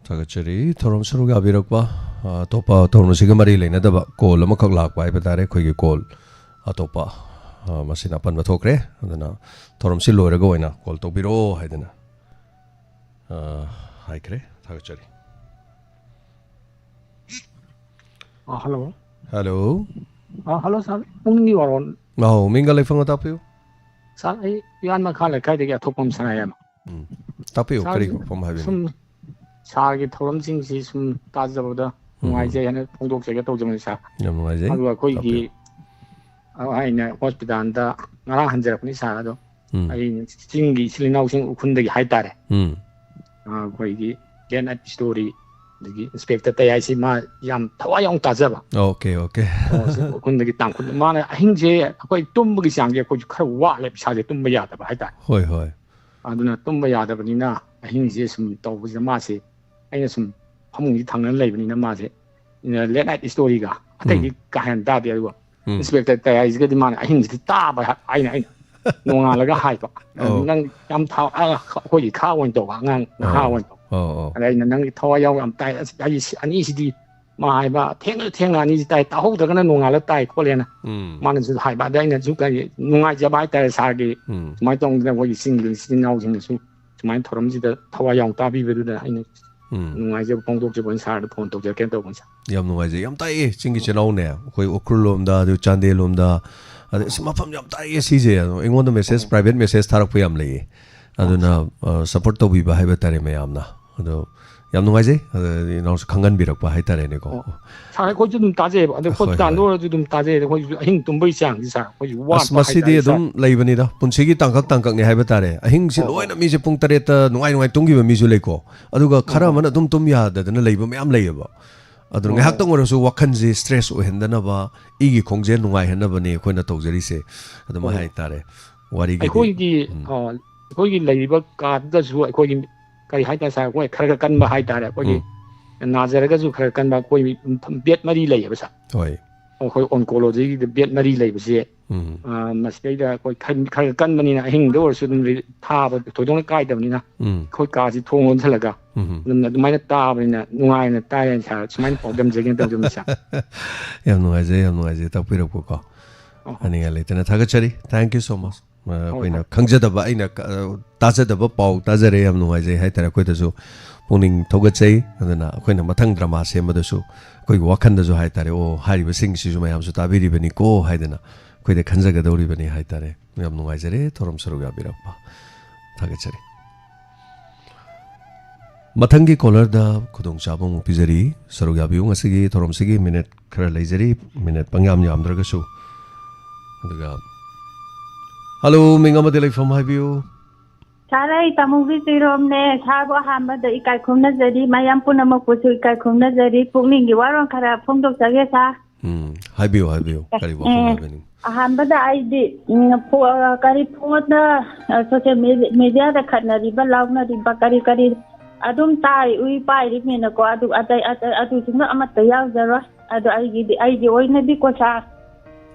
ꯊꯥꯒꯠꯆꯔꯤ꯫ ꯊꯧꯔꯝ ꯁꯔꯨꯛ ꯌꯥꯕꯤꯔꯛꯄ, ꯑ, ꯑꯇꯣꯞꯄ ꯊꯧꯔꯝꯁꯤꯒ ꯃꯔꯤ ꯂꯩꯅꯗꯕ call ꯑꯃꯈꯛ ꯂꯥꯛꯄ ꯍꯥꯏꯕ ꯇꯥꯔꯦ꯫ ꯑꯩꯈꯣꯏꯒꯤ call ꯑꯇꯣꯞꯄ, ꯑ, ꯃꯁꯤꯅ ꯑꯄꯟꯕ ꯊꯣꯛꯈ꯭ꯔꯦ꯫ ꯑꯗꯨꯅ ꯊꯧꯔꯝꯁꯤ ꯂꯣꯏꯔꯒ ꯑꯣꯏꯅ call ꯇꯧꯕꯤꯔꯛꯑꯣ ꯍꯥꯏꯗꯅ, ꯑ, ꯍꯥꯏꯈ꯭ꯔꯦ꯫ ꯊꯥꯒꯠꯆꯔꯤ꯫ ꯑ, hello꯫ Hello꯫ ꯑ, hello, sir꯫ ꯄꯨꯡꯒꯤ ꯋꯥꯔꯣꯜ꯫ ꯑꯧ, ꯃꯤꯡꯒ ꯂꯩꯐꯝꯒ ꯇꯥꯛꯄꯤꯌꯨ꯫ Sir, ꯑꯩ ꯎꯌꯥꯟ ꯃꯈꯥ ꯂꯩꯀꯥꯏꯗꯒꯤ ꯑꯊꯣꯛꯄꯝ ꯁꯅꯥꯌꯥꯏꯃ꯫ ꯎꯝ꯫ ꯇꯥꯛꯄꯤꯌꯨ, ꯀꯔꯤ ꯋꯥꯐꯝ ꯍꯥꯏꯕꯤꯅꯤꯡ? ꯁꯨꯝ ꯁꯥꯔꯒꯤ ꯊꯧꯔꯝꯁꯤꯡꯁꯤ ꯁꯨꯝ ꯇꯥꯖꯕꯗ ꯎꯝ꯫ ꯅꯨꯡꯉꯥꯏꯖꯩ ꯍꯥꯏꯅ ꯐꯣꯡꯗꯣꯛꯆꯒꯦ ꯇꯧꯖꯕꯅꯤ, ꯁꯥꯔ꯫ ꯌꯥꯝ ꯅꯨꯡꯉꯥꯏꯖꯩ꯫ ꯑꯗꯨꯒ ꯑꯩꯈꯣꯏꯒꯤ, ꯇꯥꯛꯄꯤꯌꯨ꯫ ꯑ, ꯑꯩꯅ ꯍꯣꯁꯄꯤꯇꯥꯜꯗ ꯉꯔꯥꯡ ꯍꯟꯖꯔꯛꯄꯅꯤ, ꯁꯥꯔ꯫ ꯑꯗꯣ ꯎꯝ꯫ ꯑꯩ ꯆꯤꯡꯒꯤ ꯏꯆꯤꯜ ꯏꯅꯥꯎꯁꯤꯡ ꯎꯈ꯭ꯔꯨꯜꯗꯒꯤ ꯍꯥꯏꯇꯥꯔꯦ꯫ ꯎꯝ꯫ ꯑ, ꯑꯩꯈꯣꯏꯒꯤ ꯂꯦꯠ ꯅꯥꯏꯠ ꯁ꯭ꯇꯣꯔꯤ, ꯑꯗꯒꯤ ꯏꯟꯁꯄꯦꯛꯇꯔ ꯇꯌꯥꯏꯁꯤ ꯃꯥ ꯌꯥꯝ ꯊꯋꯥꯏ ꯌꯥꯎꯅ ꯇꯥꯖꯕ꯫ Okay, okay. ꯑꯣ, ꯁꯤ ꯎꯈ꯭ꯔꯨꯜꯗꯒꯤ ꯇꯥꯡꯈꯨꯜ꯫ ꯃꯥꯅ ꯑꯍꯤꯡꯁꯦ ꯑꯩꯈꯣꯏ ꯇꯨꯝꯕꯒꯤ ꯆꯥꯡꯁꯦ ꯑꯩꯈꯣꯏꯁꯨ ꯈꯔ ꯋꯥꯠꯂꯦꯕ, ꯏꯁꯥꯁꯦ ꯇꯨꯝꯕ ꯌꯥꯗꯕ ꯍꯥꯏꯇꯥꯔꯦ꯫ ꯍꯣꯏ, ꯍꯣꯏ꯫ ꯑꯗꯨꯅ ꯇꯨꯝꯕ ꯌꯥꯗꯕꯅꯤꯅ ꯑꯍꯤꯡꯁꯦ ꯁꯨꯝ ꯇꯧꯕꯁꯤꯗ ꯃꯥꯁꯦ, ꯑꯩꯅ ꯁꯨꯝ ꯐꯃꯨꯡꯁꯤ ꯊꯪꯅꯅ ꯂꯩꯕꯅꯤꯅ ꯃꯥꯁꯦ, ꯑ, ꯂꯦꯠ ꯅꯥꯏꯠ ꯁ꯭ꯇꯣꯔꯤꯒ ꯑꯇꯩꯗꯤ ꯎꯝ꯫ ꯀꯥ ꯍꯦꯟꯅ ꯇꯥꯗꯦ, ꯑꯗꯨꯒ ꯎꯝ꯫ ꯏꯟꯁꯄꯦꯛꯇꯔ ꯇꯌꯥꯏꯁꯤꯒꯗꯤ ꯃꯥꯅ ꯑꯍꯤꯡꯁꯤꯗꯤ ꯇꯥꯕ ꯍꯥ-, ꯑꯩꯅ, ꯑꯩꯅ ꯅꯣꯡꯉꯥꯜꯂꯒ ꯍꯥꯏꯕ, ꯑꯧ꯫ "ꯅꯪ ꯌꯥꯝ ꯊꯥ-, ꯑ, ꯑꯩꯈꯣꯏꯒꯤ ꯈꯥ ꯑꯣꯏꯅ ꯇꯧꯕ ꯑꯉꯥꯡ ꯅꯍꯥ ꯑꯧ, ꯑꯣꯏꯅ ꯇꯧꯕ"꯫ ꯑꯧ, ꯑꯧ꯫ ꯑꯗ ꯑꯩꯅ, "ꯅꯪꯒꯤ ꯊꯋꯥꯏ ꯌꯥꯎ ꯌꯥꯝ ꯇꯥꯏ, ꯑꯁ, ꯑꯩ ꯁꯤ-, ꯑꯅꯤꯁꯤꯗꯤ", ꯃꯥ ꯍꯥꯏꯕ, "ꯊꯦꯡꯅ ꯊꯦꯡꯅ ꯑꯅꯤꯁꯤ ꯇꯥꯏ, ꯇꯥꯍꯧꯗ꯭ꯔꯒꯅ ꯅꯣꯡꯉꯥꯜꯂ ꯇꯥꯏ" ꯈꯣꯠꯂꯦꯅ ꯎꯝ꯫ ꯃꯥꯅꯁꯨ ꯍꯥꯏꯕ꯫ ꯑꯗ ꯑꯩꯅꯁꯨ ꯀꯔꯤ ꯅꯨꯡꯉꯥꯏꯖꯕ ꯍꯥꯏꯇꯥꯔꯦ ꯁꯥꯔꯒꯤ ꯎꯝ꯫ ꯁꯨꯃꯥꯏꯅ ꯇꯧꯗꯅ ꯑꯩꯈꯣꯏꯒꯤ ꯆꯤꯡꯒꯤ ꯏꯆꯤꯜ ꯏꯅꯥꯎꯁꯤꯡꯅꯁꯨ ꯁꯨꯃꯥꯏꯅ ꯊꯧꯔꯝꯁꯤꯗ ꯊꯋꯥꯏ ꯌꯥꯎꯅ ꯇꯥꯕꯤꯕꯗꯨꯗ ꯑꯩꯅ ꯎꯝ꯫ ꯅꯨꯡꯉꯥꯏꯖꯕ ꯐꯣꯡꯗꯣꯛꯆꯕ ꯑꯣꯏꯅ ꯁꯥꯔꯗ ꯐꯣꯟ ꯇꯧꯖꯔꯛꯀꯦꯅ ꯇꯧꯕꯅꯤ, ꯁꯥꯔ꯫ ꯌꯥꯝ ꯅꯨꯡꯉꯥꯏꯖꯩ꯫ ꯌꯥꯝ ꯇꯥꯛꯑꯦ ꯆꯤꯡꯒꯤ ꯏꯆꯤꯜ ꯏꯅꯥꯎꯅꯦ꯫ ꯑꯩꯈꯣꯏ ꯎꯈ꯭ꯔꯨꯜ ꯂꯣꯝꯗ, ꯑꯗꯨ ꯆꯥꯟꯗꯦꯜ ꯂꯣꯝꯗ, ꯑꯗꯩ ꯑꯁ ꯃꯐꯝ ꯌꯥꯝ ꯇꯥꯛꯑꯦ ꯁꯤꯁꯦ꯫ ꯑꯗꯣ ꯑꯩꯉꯣꯟꯗ ꯃꯦꯁꯦꯖ, ꯑꯣ꯫ ꯄ꯭ꯔꯥꯏꯚꯦꯠ ꯃꯦꯁꯦꯖ ꯊꯥꯔꯛꯄ ꯌꯥꯝ ꯂꯩꯌꯦ꯫ ꯑꯣ꯫ ꯑꯗꯨꯅ, ꯑ, ꯁꯞꯄꯣꯔꯠ ꯇꯧꯕꯤꯕ ꯍꯥꯏꯕ ꯇꯥꯔꯦ ꯃꯌꯥꯝꯅ꯫ ꯑꯗꯣ ꯌꯥꯝ ꯅꯨꯡꯉꯥꯏꯖꯩ꯫ ꯑꯗ ꯏꯅꯥꯎꯁꯨ ꯈꯪꯍꯟꯕꯤꯔꯛꯄ ꯍꯥꯏꯇꯥꯔꯦꯅꯦꯀꯣ꯫ ꯑꯣ꯫ ꯁꯥꯔ, ꯑꯩꯈꯣꯏꯁꯨ ꯑꯗꯨꯝ ꯇꯥꯖꯩꯑꯕ꯫ ꯑꯗꯣ ꯍꯣꯏ, ꯍꯣꯁꯄꯤꯇꯥꯜꯗ ꯍꯣꯏ꯫ ꯑꯣꯏꯔꯁꯨ ꯑꯗꯨꯝ ꯇꯥꯖꯩ꯫ ꯑꯗ ꯑꯩꯈꯣꯏꯁꯨ ꯑꯍꯤꯡ ꯇꯨꯝꯕꯒꯤ ꯆꯥꯡꯁꯦ, ꯁꯥꯔ, ꯑꯩꯈꯣꯏꯁꯨ ꯑꯁ, ꯋꯥꯠꯄ ꯃꯁꯤꯗꯤ ꯍꯥꯏꯇꯥꯔꯦ, ꯁꯥꯔ꯫ ꯑꯗꯨꯝ ꯂꯩꯕꯅꯤꯗ꯫ ꯄꯨꯟꯁꯤꯒꯤ ꯇꯥꯡꯀꯛ ꯇꯥꯡꯀꯛꯅꯤ ꯍꯥꯏꯕ ꯇꯥꯔꯦ꯫ ꯑꯍꯤꯡꯁꯤ ꯑꯣ, ꯑꯣ꯫ ꯂꯣꯏꯅ ꯃꯤꯁꯦ ꯄꯨꯡ ꯇꯔꯦꯠꯇ ꯅꯨꯡꯉꯥꯏ ꯅꯨꯡꯉꯥꯏ ꯇꯨꯝꯈꯤꯕ ꯃꯤꯁꯨ ꯂꯩꯀꯣ꯫ ꯑꯗꯨꯒ ꯈꯔ ꯑꯣ, ꯑꯣ꯫ ꯑꯃꯅ ꯑꯗꯨꯝ ꯇꯨꯝ ꯌꯥꯗꯗꯅ ꯂꯩꯕ ꯃꯌꯥꯝ ꯂꯩꯌꯦꯕ꯫ ꯑꯗꯨꯅ ꯑꯣ, ꯉꯥꯏꯍꯥꯛꯇꯪ ꯑꯣ꯫ ꯑꯣꯏꯔꯁꯨ ꯋꯥꯈꯜꯁꯦ ꯁ꯭ꯇ꯭ꯔꯦꯁ ꯑꯣꯏꯍꯟꯗꯅꯕ, ꯏꯒꯤ ꯈꯣꯡꯖꯦꯜ ꯅꯨꯡꯉꯥꯏꯍꯟꯅꯕꯅꯦ ꯑꯩꯈꯣꯏꯅ ꯇꯧꯖꯔꯤꯁꯦ꯫ ꯑꯗꯨꯃꯥꯏꯅ ꯑꯣ꯫ ꯍꯥꯏꯇꯥꯔꯦ꯫ ꯋꯥꯔꯤꯒꯤꯗꯤ꯫ ꯑꯩꯈꯣꯏꯒꯤ, ꯎꯝ꯫ ꯑ, ꯑꯩꯈꯣꯏꯒꯤ ꯂꯩꯔꯤꯕ ꯀꯥꯗꯨꯗꯁꯨ ꯑꯩꯈꯣꯏꯒꯤ, ꯀꯔꯤ ꯍꯥꯏꯇꯥꯔꯦ, ꯁꯥꯔ, ꯑꯩꯈꯣꯏ ꯈꯔ ꯈꯔ ꯀꯟꯕ ꯍꯥꯏꯇꯥꯔꯦ, ꯑꯩꯈꯣꯏꯒꯤ ꯎꯝ꯫ ꯅꯥꯖꯔꯒꯁꯨ ꯈꯔ ꯀꯟꯕ, ꯑꯩꯈꯣꯏ ꯕꯦꯗ ꯃꯔꯤ ꯂꯩꯌꯦꯕ, ꯁꯥꯔ꯫ ꯍꯣꯏ꯫ ꯑꯩꯈꯣꯏ ꯑꯣꯟꯀꯣꯂꯣꯖꯤꯒꯤꯗ ꯕꯦꯗ ꯃꯔꯤ ꯂꯩꯕꯁꯦ, ꯎꯝ꯫ ꯑ, ꯃꯁꯤꯗꯩꯗ ꯑꯩꯈꯣꯏ ꯈꯟ- ꯈꯔ ꯀꯟꯕꯅꯤꯅ ꯑꯍꯤꯡꯗ ꯑꯣꯏꯔꯁꯨ ꯑꯗꯨꯝ ꯔꯤ- ꯊꯥꯕ ꯊꯣꯏꯗꯣꯛꯅ ꯀꯥꯏꯗꯕꯅꯤꯅ ꯎꯝ꯫ ꯑꯩꯈꯣꯏ ꯀꯥꯁꯤ ꯊꯣꯡ ꯂꯣꯟꯁꯤꯜꯂꯒ ꯎꯝ꯫ ꯑꯗꯨꯝ ꯑꯗꯨꯃꯥꯏꯅ ꯇꯥꯕꯅꯤꯅ ꯅꯨꯡꯉꯥꯏꯅ ꯇꯥꯏ ꯍꯥꯏꯅ ꯁꯥꯔ ꯁꯨꯃꯥꯏꯅ ꯄꯥꯎꯗꯝꯖꯒꯦꯅ ꯇꯧꯖꯕꯅꯤ ꯁꯥꯔ꯫ ꯌꯥꯝ ꯅꯨꯡꯉꯥꯏꯖꯩ, ꯌꯥꯝ ꯅꯨꯡꯉꯥꯏꯖꯩ ꯇꯥꯛꯄꯤꯔꯛꯄꯀꯣ꯫ ꯑꯣ꯫ ꯍꯥꯏꯅꯤꯡꯉꯥꯏ ꯂꯩꯇꯅ ꯊꯥꯒꯠꯆꯔꯤ꯫ Thank you so much꯫ ꯑ, ꯑꯩꯈꯣꯏꯅ ꯍꯣꯏ꯫ ꯈꯪꯖꯗꯕ, ꯑꯩꯅ ꯀ- ꯑ, ꯇꯥꯖꯗꯕ ꯄꯥꯎ ꯇꯥꯖꯔꯦ, ꯌꯥꯝ ꯅꯨꯡꯉꯥꯏꯖꯩ ꯍꯥꯏꯇꯥꯔꯦ꯫ ꯑꯩꯈꯣꯏꯗꯁꯨ ꯄꯨꯛꯅꯤꯡ ꯊꯧꯒꯠꯆꯩ꯫ ꯑꯗꯨꯅ ꯑꯩꯈꯣꯏꯅ ꯃꯊꯪ ꯗ꯭ꯔꯃꯥ ꯁꯦꯝꯕꯗꯁꯨ ꯑꯩꯈꯣꯏꯒꯤ ꯋꯥꯈꯜꯗꯁꯨ ꯍꯥꯏꯇꯥꯔꯦ, "ꯑꯣ, ꯍꯥꯏꯔꯤꯕꯁꯤꯡꯁꯤꯁꯨ ꯃꯌꯥꯝꯁꯨ ꯇꯥꯕꯤꯔꯤꯕꯅꯤꯀꯣ" ꯍꯥꯏꯗꯅ ꯑꯩꯈꯣꯏꯗ ꯈꯟꯖꯒꯗꯧꯔꯤꯕꯅꯤ ꯍꯥꯏꯇꯥꯔꯦ꯫ ꯌꯥꯝ ꯅꯨꯡꯉꯥꯏꯖꯔꯦ ꯊꯧꯔꯝ ꯁꯔꯨꯛ ꯌꯥꯕꯤꯔꯛꯄ꯫ ꯊꯥꯒꯠꯆꯔꯤ꯫ ꯃꯊꯪꯒꯤ ꯀꯣꯂꯔꯗ ꯈꯨꯗꯣꯡꯆꯥꯕ ꯑꯃꯨꯛ ꯄꯤꯖꯔꯤ꯫ ꯁꯔꯨꯛ ꯌꯥꯕꯤꯌꯨ ꯉꯁꯤꯒꯤ ꯊꯧꯔꯝꯁꯤꯒꯤ ꯃꯤꯅꯤꯠ ꯈꯔ ꯂꯩꯖꯔꯤ, ꯃꯤꯅꯤꯠ ꯄꯪꯌꯥꯝ ꯌꯥꯝꯗ꯭ꯔꯒꯁꯨ꯫ ꯑꯗꯨꯒ, ꯍꯜꯂꯣ, ꯃꯤꯡ ꯑꯃꯗꯤ ꯂꯩꯐꯝ ꯍꯥꯏꯕꯤꯌꯨ꯫ ꯁꯥꯔ, ꯑꯩ ꯇꯥꯃꯨꯕꯤ ꯆꯤꯔꯣꯝꯅꯦ꯫ ꯁꯥꯔꯕꯨ ꯑꯍꯥꯟꯕꯗ ꯏꯀꯥꯏ ꯈꯨꯝꯅꯖꯔꯤ, ꯃꯌꯥꯝ ꯄꯨꯝꯅꯃꯛꯄꯨꯁꯨ ꯏꯀꯥꯏ ꯈꯨꯝꯅꯖꯔꯤ꯫ ꯄꯨꯛꯅꯤꯡꯒꯤ ꯋꯥꯔꯣꯜ ꯈꯔ ꯐꯣꯡꯗꯣꯛꯆꯒꯦ ꯁꯥꯔ꯫ ꯎꯝ, ꯍꯥꯏꯕꯤꯌꯨ, ꯍꯥꯏꯕꯤꯌꯨ, ꯀꯔꯤ ꯋꯥꯐꯝ ꯑꯦ, ꯍꯥꯏꯕꯤꯅꯤꯡ? ꯑꯍꯥꯟꯕꯗ ꯑꯩꯗꯤ ꯎꯝ, ꯐꯣ- ꯀꯔꯤ ꯐꯣꯟꯗ, ꯑ, ꯁꯣꯁꯦꯜ ꯃꯦꯗꯤ- ꯃꯦꯗꯤꯌꯥꯗ ꯈꯠꯅꯔꯤꯕ ꯂꯥꯎꯅꯔꯤꯕ ꯀꯔꯤ ꯀꯔꯤ ꯑꯗꯨꯝ ꯇꯥꯏ ꯎꯏ ꯄꯥꯏꯔꯤꯕꯅꯤꯅꯀꯣ꯫ ꯑꯗꯨ ꯑꯇꯩ ꯑꯇꯩ ꯑꯗꯨꯁꯤꯡꯗꯣ ꯑꯃꯠꯇ ꯌꯥꯎꯖꯔꯣꯏ꯫ ꯑꯗꯣ ꯑꯩꯒꯤꯗꯤ ꯑꯩꯒꯤ ꯑꯣꯏꯅꯗꯤꯀꯣ ꯁꯥꯔ,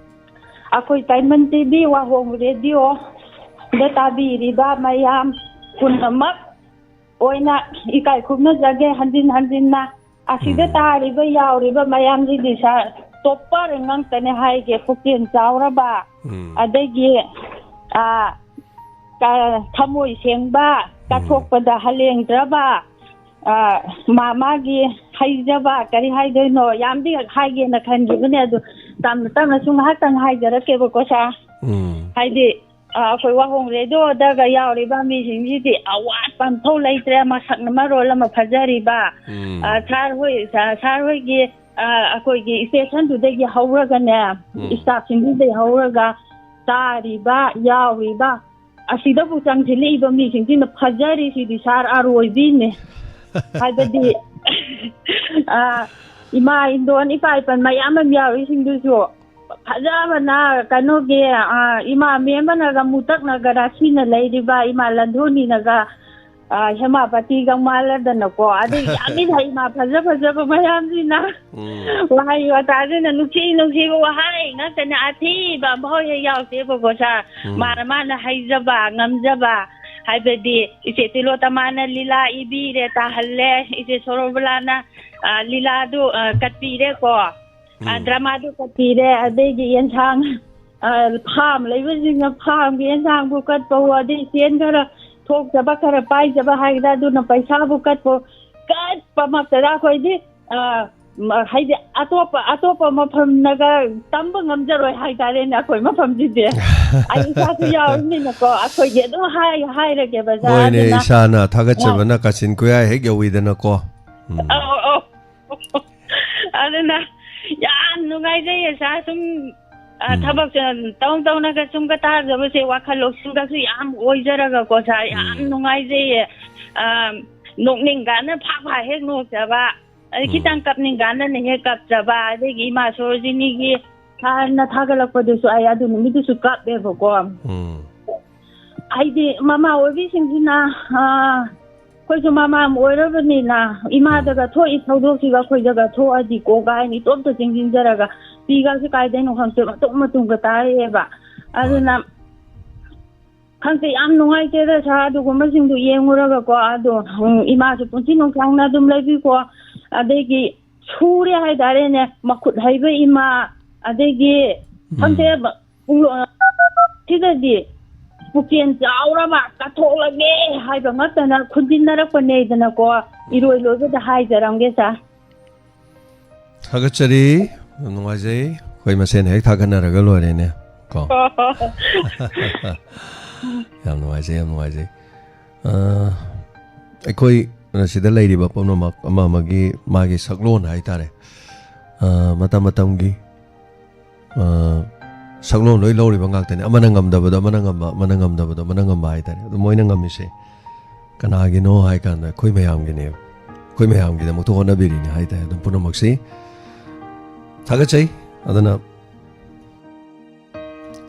ꯑꯩꯈꯣꯏ ꯇꯥꯏꯃꯟ ꯇꯤꯚꯤ ꯋꯥꯍꯣꯡ ꯔꯦꯗꯤꯑꯣꯗ ꯇꯥꯕꯤꯔꯤꯕ ꯃꯌꯥꯝ ꯄꯨꯝꯅꯃꯛ ꯑꯣꯏꯅ ꯏꯀꯥꯏ ꯈꯨꯝꯅꯖꯒꯦ ꯍꯟꯖꯤꯟ ꯍꯟꯖꯤꯟꯅ꯫ ꯑꯁꯤꯗ ꯎꯝ꯫ ꯇꯥꯔꯤꯕ ꯌꯥꯎꯔꯤꯕ ꯃꯌꯥꯝꯁꯤꯗꯤ ꯁꯥꯔ, ꯇꯣꯞꯄꯔ ꯉꯥꯛꯇꯅꯦ ꯍꯥꯏꯒꯦ꯫ ꯄꯨꯛꯆꯦꯜ ꯆꯥꯎꯔꯕ, ꯎꯝ꯫ ꯑꯗꯒꯤ ꯑ, ꯀ- ꯊꯃꯣꯏ ꯁꯦꯡꯕ, ꯆꯠꯊꯣꯛꯄꯗ ꯍꯂꯦꯡꯗ꯭ꯔꯕ, ꯑ, ꯃꯥ ꯃꯥꯒꯤ ꯍꯩꯖꯕ ꯀꯔꯤ ꯍꯥꯏꯗꯣꯏꯅꯣ, ꯌꯥꯝꯗꯤ ꯍꯥꯏꯒꯦꯅ ꯈꯟꯈꯤꯕꯅꯦ꯫ ꯑꯗꯨ ꯇꯞꯅ ꯇꯞꯅ ꯁꯨꯝ ꯉꯥꯏꯍꯥꯛꯇꯪ ꯍꯥꯏꯖꯔꯛꯀꯦꯕꯀꯣ ꯁꯥꯔ꯫ ꯎꯝ꯫ ꯍꯥꯏꯗꯤ ꯑ, ꯑꯩꯈꯣꯏ ꯋꯥꯍꯣꯡ ꯔꯦꯗꯤꯑꯣꯗꯒ ꯌꯥꯎꯔꯤꯕ ꯃꯤꯁꯤꯡꯁꯤꯗꯤ ꯑꯋꯥꯠꯄ ꯑꯃꯐꯥꯎ ꯂꯩꯇ꯭ꯔꯦ, ꯃꯁꯛꯅ ꯃꯔꯣꯜ ꯑꯃ ꯐꯖꯔꯤꯕ꯫ ꯎꯝ꯫ ꯑ, ꯁꯥꯔ ꯍꯣꯏ, ꯁꯥ- ꯁꯥꯔ ꯍꯣꯏꯒꯤ, ꯑ, ꯑꯩꯈꯣꯏꯒꯤ ꯏꯁꯇꯦꯁꯟꯗꯨꯗꯒꯤ ꯍꯧꯔꯒꯅꯦ, ꯎꯝ꯫ ꯏꯁꯇꯥꯐꯁꯤꯡꯗꯨꯗꯒꯤ ꯍꯧꯔꯒ ꯇꯥꯔꯤꯕ, ꯌꯥꯎꯔꯤꯕ, ꯑꯁꯤꯗꯕꯨ ꯆꯪꯁꯤꯜꯂꯛꯏꯕ ꯃꯤꯁꯤꯡꯁꯤꯅ ꯐꯖꯔꯤꯁꯤꯗꯤ ꯁꯥꯔ ꯑꯔꯣꯏꯕꯤꯅꯦ꯫ ꯍꯥꯏꯕꯗꯤ ꯑ, ꯏꯃꯥ ꯏꯟꯗꯣꯟ ꯏꯄꯥ ꯏꯄꯟ ꯃꯌꯥꯝ ꯑꯃ ꯌꯥꯎꯔꯤꯁꯤꯡꯗꯨꯁꯨ ꯐꯖꯕꯅ ꯀꯩꯅꯣꯒꯤ, ꯑ, ꯏꯃꯥ ꯃꯦꯝꯕꯅꯒ ꯃꯨꯇꯛꯅꯒ ꯔꯥꯁꯤꯅ ꯂꯩꯔꯤꯕ, ꯏꯃꯥ ꯂꯟꯗꯣꯅꯤꯅꯒ ꯑ, ꯍꯦꯃꯥꯄꯇꯤꯒ ꯃꯥꯜꯂꯗꯅꯀꯣ꯫ ꯑꯗꯩ ꯌꯥꯝꯃꯤꯗ ꯏꯃꯥ ꯐꯖ ꯐꯖꯕ ꯃꯌꯥꯝꯁꯤꯅ꯫ ꯎꯝ꯫ ꯋꯥꯍꯩ ꯋꯥꯇꯥꯁꯤꯅ ꯅꯨꯡꯁꯤ ꯅꯨꯡꯁꯤꯕ ꯋꯥꯍꯩ ꯉꯥꯛꯇꯅꯦ, ꯑꯊꯤꯕ ꯑꯃꯐꯥꯎ ꯍꯦꯛ ꯌꯥꯎꯗꯦꯕꯀꯣ ꯁꯥꯔ꯫ ꯎꯝ꯫ ꯃꯥꯅ ꯃꯥꯅ ꯍꯩꯖꯕ ꯉꯝꯖꯕ, ꯍꯥꯏꯕꯗꯤ ꯏꯆꯦ ꯇꯤꯂꯣꯇꯃꯥꯅ ꯂꯤꯂꯥ ꯏꯕꯤꯔꯦ, ꯇꯥꯍꯜꯂꯦ, ꯏꯆꯦ ꯁꯣꯔꯣꯕꯂꯥꯅ, ꯑ, ꯂꯤꯂꯥꯗꯨ, ꯑ, ꯀꯠꯄꯤꯔꯦꯀꯣ꯫ ꯑ, ꯎꯝ꯫ ꯗ꯭ꯔꯃꯥꯗꯨ ꯀꯠꯄꯤꯔꯦ, ꯑꯗꯩꯗꯤ ꯌꯦꯟꯁꯥꯡ, ꯑ, ꯐꯥꯝ ꯂꯩꯕꯁꯤꯡꯅ ꯐꯥꯝꯒꯤ ꯌꯦꯟꯁꯥꯡꯕꯨ ꯀꯠꯄꯋꯣ, ꯑꯗꯩ ꯁꯦꯟ ꯈꯔ ꯊꯣꯛꯆꯕ ꯈꯔ ꯄꯥꯏꯖꯕ ꯍꯥꯏꯒꯗ꯭ꯔꯥ, ꯑꯗꯨꯅ ꯄꯩꯁꯥꯕꯨ ꯀꯠꯄ, ꯀꯠꯄꯃꯛꯇꯗ ꯑꯩꯈꯣꯏꯗꯤ, ꯑ, ꯃ-, ꯍꯥꯏꯗꯤ ꯑꯇꯣꯞꯄ, ꯑꯇꯣꯞꯄ ꯃꯐꯝꯅꯒ ꯇꯝꯕ ꯉꯝꯖꯔꯣꯏ ꯍꯥꯏꯇꯥꯔꯦꯅꯦ ꯑꯩꯈꯣꯏ ꯃꯐꯝꯁꯤꯗꯤ꯫ ꯑꯩ ꯏꯁꯥꯁꯨ ꯌꯥꯎꯔꯤꯅꯤꯅꯀꯣ, ꯑꯩꯈꯣꯏꯒꯤ ꯑꯗꯨꯝ ꯍꯥꯏ-, ꯍꯥꯏꯔꯒꯦꯕ ꯁꯥꯔ, ꯍꯣꯏꯅꯦ, ꯑꯗꯨꯅ ꯏꯁꯥꯅ ꯊꯥꯒꯠꯆꯕꯅ ꯀꯥꯆꯤꯟ ꯀꯣꯏꯌꯥ ꯍꯦꯛ ꯌꯧꯋꯤꯗꯅꯀꯣ꯫ ꯎꯝ꯫ ꯑꯧ, ꯑꯧ꯫ ꯑꯗꯨꯅ ꯌꯥꯝ ꯅꯨꯡꯉꯥꯏꯖꯩꯌꯦ ꯁꯥꯔ꯫ ꯁꯨꯝ, ꯑ, ꯎꯝ꯫ ꯊꯕꯛꯁꯦ ꯇꯧ ꯇꯧꯅꯒ ꯁꯨꯝꯒ ꯇꯥꯖꯕꯁꯦ ꯋꯥꯈꯜ ꯂꯧꯁꯤꯡꯒꯁꯨ ꯌꯥꯝ ꯑꯣꯏꯖꯔꯒꯀꯣ ꯁꯥꯔ꯫ ꯌꯥꯝ ꯎꯝ꯫ ꯅꯨꯡꯉꯥꯏꯖꯩꯌꯦ꯫ ꯑ, ꯅꯣꯛꯅꯤꯡ ꯀꯥꯟꯗ ꯐꯥꯛ ꯐꯥꯛ ꯍꯦꯛ ꯅꯣꯛꯆꯕ, ꯑꯗꯩ ꯎꯝ꯫ ꯈꯤꯇꯪ ꯀꯞꯅꯤꯡ ꯀꯥꯟꯗꯅ ꯍꯦꯛ ꯀꯞꯆꯕ, ꯑꯗꯒꯤ ꯏꯃꯥ ꯁꯣꯔꯣꯖꯤꯅꯤꯒꯤ ꯁꯥꯔꯅ ꯊꯥꯒꯠꯂꯛꯄꯗꯨꯁꯨ ꯑꯩ ꯑꯗꯨ ꯅꯨꯃꯤꯠꯇꯨꯁꯨ ꯀꯞꯄꯦꯕꯀꯣ꯫ ꯎꯝ꯫ ꯍꯥꯏꯗꯤ ꯃꯃꯥ ꯑꯣꯏꯕꯤꯁꯤꯡꯁꯤꯅ, ꯑ, ꯑꯩꯈꯣꯏꯁꯨ ꯃꯃꯥ ꯑꯃ ꯑꯣꯏꯔꯕꯅꯤꯅ, ꯏꯃꯥꯗꯒ ꯎꯝ꯫ ꯊꯣꯛꯏ ꯊꯧꯗꯣꯛꯁꯤꯒ ꯑꯩꯈꯣꯏꯗꯒ ꯊꯣꯛꯑꯗꯤꯀꯣ ꯀꯥꯏꯅ ꯏꯇꯣꯝꯇ ꯆꯤꯡꯁꯤꯟꯖꯔꯒ ꯄꯤꯒꯁꯦ ꯀꯥꯏꯗꯩꯅꯣ ꯈꯪꯗꯦ, ꯃꯇꯨꯝ ꯃꯇꯨꯝꯒ ꯇꯥꯔꯛꯑꯦꯕ꯫ ꯑꯗꯨꯅ ꯃꯥꯅꯦ꯫ ꯈꯪꯗꯦ, ꯌꯥꯝ ꯅꯨꯡꯉꯥꯏꯇꯦꯗ ꯁꯥꯔ, ꯑꯗꯨꯒꯨꯝꯕꯁꯤꯡꯗꯨ ꯌꯦꯡꯉꯨꯔꯒꯀꯣ꯫ ꯑꯗꯣ, ꯎꯝ, ꯏꯃꯥꯁꯨ ꯄꯨꯟꯁꯤ ꯅꯨꯡꯁꯥꯡꯅ ꯑꯗꯨꯝ ꯂꯩꯕꯤꯀꯣ꯫ ꯑꯗꯒꯤ ꯁꯨꯔꯦ ꯍꯥꯏꯇꯥꯔꯦꯅꯦ, ꯃꯈꯨꯠ ꯍꯩꯕ ꯏꯃꯥ, ꯑꯗꯒꯤ ꯎꯝ꯫ ꯈꯪꯗꯦ, ꯄꯨꯡꯂꯣ-, ꯁꯤꯗꯗꯤ ꯄꯨꯛꯆꯦꯜ ꯆꯥꯎꯔꯕ, ꯀꯠꯊꯣꯛꯂꯒꯦ ꯍꯥꯏꯕ ꯉꯛꯇꯅ ꯈꯨꯟꯖꯤꯟꯅꯔꯛꯄꯅꯦꯗꯅꯀꯣ꯫ ꯏꯔꯣꯏ ꯂꯣꯏꯕꯗ ꯍꯥꯏꯖꯔꯝꯒꯦ ꯁꯥꯔ꯫ ꯊꯥꯒꯠꯆꯔꯤ꯫ ꯌꯥꯝ ꯅꯨꯡꯉꯥꯏꯖꯩ꯫ ꯑꯩꯈꯣꯏ ꯃꯁꯦꯟ ꯍꯦꯛ ꯊꯥꯒꯠꯅꯔꯒ ꯂꯣꯏꯔꯦꯅꯦ꯫ ꯀꯣ? ꯌꯥꯝ ꯅꯨꯡꯉꯥꯏꯖꯩ, ꯌꯥꯝ ꯅꯨꯡꯉꯥꯏꯖꯩ꯫ ꯑ, ꯑꯩꯈꯣꯏ ꯁꯤꯗ ꯂꯩꯔꯤꯕ ꯄꯨꯝꯅꯃꯛ ꯑꯃ ꯑꯃꯒꯤ ꯃꯥꯒꯤ ꯁꯛꯂꯣꯟ ꯍꯥꯏꯇꯥꯔꯦ꯫ ꯑ, ꯃꯇꯝ ꯃꯇꯝꯒꯤ, ꯑ, ꯁꯛꯂꯣꯟ ꯂꯣꯏ ꯂꯧꯔꯤꯕ ꯉꯥꯛꯇꯅꯤ꯫ ꯑꯃꯅ ꯉꯝꯗꯕꯗꯣ ꯑꯃꯅ ꯉꯝꯕ, ꯑꯃꯅ ꯉꯝꯗꯕꯗꯣ ꯑꯃꯅ ꯉꯝꯕ ꯍꯥꯏꯇꯥꯔꯦ꯫ ꯑꯗꯨ ꯃꯣꯏꯅ ꯉꯝꯃꯤꯁꯦ ꯀꯅꯥꯒꯤꯅꯣ ꯍꯥꯏ ꯀꯥꯟꯗ ꯑꯩꯈꯣꯏ ꯃꯌꯥꯝꯒꯤꯅꯦꯕ꯫ ꯑꯩꯈꯣꯏ ꯃꯌꯥꯝꯒꯤꯗꯃꯛꯇ ꯍꯣꯠꯅꯕꯤꯔꯤꯅꯤ ꯍꯥꯏꯇꯥꯔꯦ ꯑꯗꯨꯝ ꯄꯨꯝꯅꯃꯛꯁꯤ꯫ ꯊꯥꯒꯠꯆꯩ꯫ ꯑꯗꯨꯅ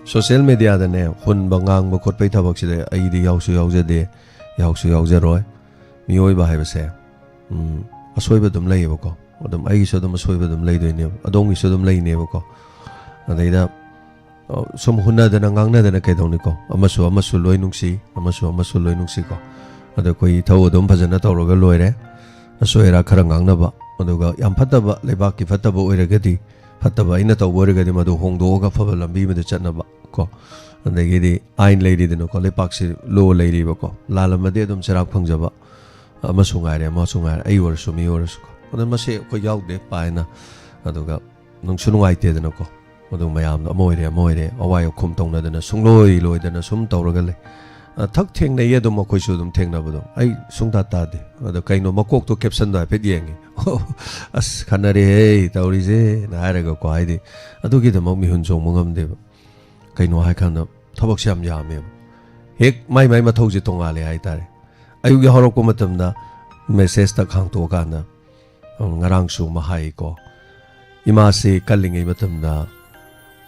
social mediaꯗꯅꯦ ꯍꯨꯟꯕ ꯉꯥꯡꯕ ꯈꯣꯠꯄꯩ ꯊꯕꯛꯁꯤꯗ ꯑꯩꯗꯤ ꯌꯥꯎꯁꯨ ꯌꯥꯎꯖꯗꯦ꯫ ꯌꯥꯎꯁꯨ ꯌꯥꯎꯖꯔꯣꯏ꯫ ꯃꯤꯑꯣꯏꯕ ꯍꯥꯏꯕꯁꯦ, ꯎꯝ, ꯑꯁꯣꯏꯕ ꯑꯗꯨꯝ ꯂꯩꯌꯦꯕꯀꯣ꯫ ꯑꯗꯨꯝ ꯑꯩꯒꯤꯁꯨ ꯑꯗꯨꯝ ꯑꯁꯣꯏꯕ ꯑꯗꯨꯝ ꯂꯩꯗꯣꯏꯅꯦꯕ, ꯑꯗꯣꯝꯒꯤꯁꯨ ꯑꯗꯨꯝ ꯂꯩꯅꯦꯕꯀꯣ꯫ ꯑꯗꯩꯗ, ꯑ, ꯁꯨꯝ ꯍꯨꯟꯅꯗꯅ ꯉꯥꯡꯅꯗꯅ ꯀꯩꯗꯧꯅꯤꯀꯣ? ꯑꯃꯁꯨ ꯑꯃꯁꯨ ꯂꯣꯏ ꯅꯨꯡꯁꯤ, ꯑꯃꯁꯨ ꯑꯃꯁꯨ ꯂꯣꯏ ꯅꯨꯡꯁꯤꯀꯣ꯫ ꯑꯗꯣ ꯑꯩꯈꯣꯏ ꯏꯊꯧ ꯑꯗꯨꯝ ꯐꯖꯅ ꯇꯧꯔꯒ ꯂꯣꯏꯔꯦ꯫ ꯑꯁꯣꯏ ꯑꯔꯥ ꯈꯔ ꯉꯥꯡꯅꯕ, ꯑꯗꯨꯒ ꯌꯥꯝ ꯐꯠꯇꯕ, ꯂꯩꯕꯥꯛꯀꯤ ꯐꯠꯇꯕ ꯑꯣꯏꯔꯒꯗꯤ, ꯐꯠꯇꯕ ꯑꯩꯅ ꯇꯧꯕ ꯑꯣꯏꯔꯒꯗꯤ ꯃꯗꯨ ꯍꯣꯡꯗꯣꯛꯑꯒ ꯑꯐꯕ ꯂꯝꯕꯤ ꯑꯃꯗ ꯆꯠꯅꯕ ꯀꯣ꯫ ꯑꯗꯒꯤꯗꯤ ꯑꯥꯏꯟ ꯂꯩꯔꯤꯗꯅꯀꯣ, ꯂꯩꯄꯥꯛꯁꯤ ꯂꯣ ꯂꯩꯔꯤꯕꯀꯣ, ꯂꯥꯜꯂꯝꯃꯗꯤ ꯑꯗꯨꯝ ꯆꯩꯔꯥꯛ ꯐꯪꯖꯕ, ꯑꯃꯁꯨ ꯉꯥꯏꯔꯦ, ꯑꯃꯁꯨ ꯉꯥꯏꯔꯦ, ꯑꯩ ꯑꯣꯏꯔꯁꯨ ꯃꯤ ꯑꯣꯏꯔꯁꯨꯀꯣ꯫ ꯑꯗꯨ ꯃꯁꯤ ꯑꯩꯈꯣꯏ ꯌꯥꯎꯗꯦ ꯄꯥꯏꯅ, ꯑꯗꯨꯒ ꯅꯨꯡꯁꯨ ꯅꯨꯡꯉꯥꯏꯇꯦꯗꯅꯀꯣ꯫ ꯑꯗꯨ ꯃꯌꯥꯝꯗꯣ ꯑꯃ ꯑꯣꯏꯔꯦ, ꯑꯃ ꯑꯣꯏꯔꯦ, ꯑꯋꯥꯏ ꯑꯈꯨꯝ ꯇꯧꯅꯗꯅ ꯁꯨꯡꯂꯣꯏ ꯂꯣꯏꯗꯅ ꯁꯨꯝ ꯇꯧꯔꯒ ꯂꯩ꯫ ꯑ, ꯊꯛ ꯊꯦꯡꯅꯩꯌꯦ ꯑꯗꯨꯝ, ꯑꯩꯈꯣꯏꯁꯨ ꯑꯗꯨꯝ ꯊꯦꯡꯅꯕꯗꯣ꯫ ꯑꯩ ꯁꯨꯡꯇꯥ ꯇꯥꯗꯦ꯫ ꯑꯗꯣ ꯀꯩꯅꯣ ꯃꯀꯣꯛꯇꯣ captionꯗꯣ ꯍꯥꯏꯐꯦꯠ ꯌꯦꯡꯉꯤ꯫ "ꯑꯣ, ꯑꯁ, ꯈꯟꯅꯔꯦꯍꯦ ꯇꯧꯔꯤꯁꯦꯅ" ꯍꯥꯏꯔꯒꯀꯣ꯫ ꯍꯥꯏꯗꯤ ꯑꯗꯨꯒꯤꯗꯃꯛ ꯃꯤꯍꯨꯟ ꯆꯣꯡꯕ ꯉꯝꯗꯦꯕ꯫ ꯀꯩꯅꯣ ꯍꯥꯏꯀꯥꯟꯗ ꯊꯕꯛꯁꯦ ꯌꯥꯝ ꯌꯥꯝꯃꯦꯕ꯫ ꯍꯦꯛ ꯃꯥꯏ ꯃꯥꯏ ꯃꯊꯧꯁꯦ ꯇꯣꯡꯉꯥꯜꯂꯦ ꯍꯥꯏꯇꯥꯔꯦ꯫ ꯑꯌꯨꯛ ꯌꯥꯍꯧꯔꯛꯄ ꯃꯇꯝꯗ message ꯇꯛ ꯍꯥꯡꯇꯣꯛꯑꯀꯥꯟꯗ, ꯎꯝ, ꯉꯔꯥꯡꯁꯨ ꯑꯃ ꯍꯥꯏꯀꯣ, ꯏꯃꯥꯁꯤ ꯀꯜꯂꯤꯉꯩ ꯃꯇꯝꯗ,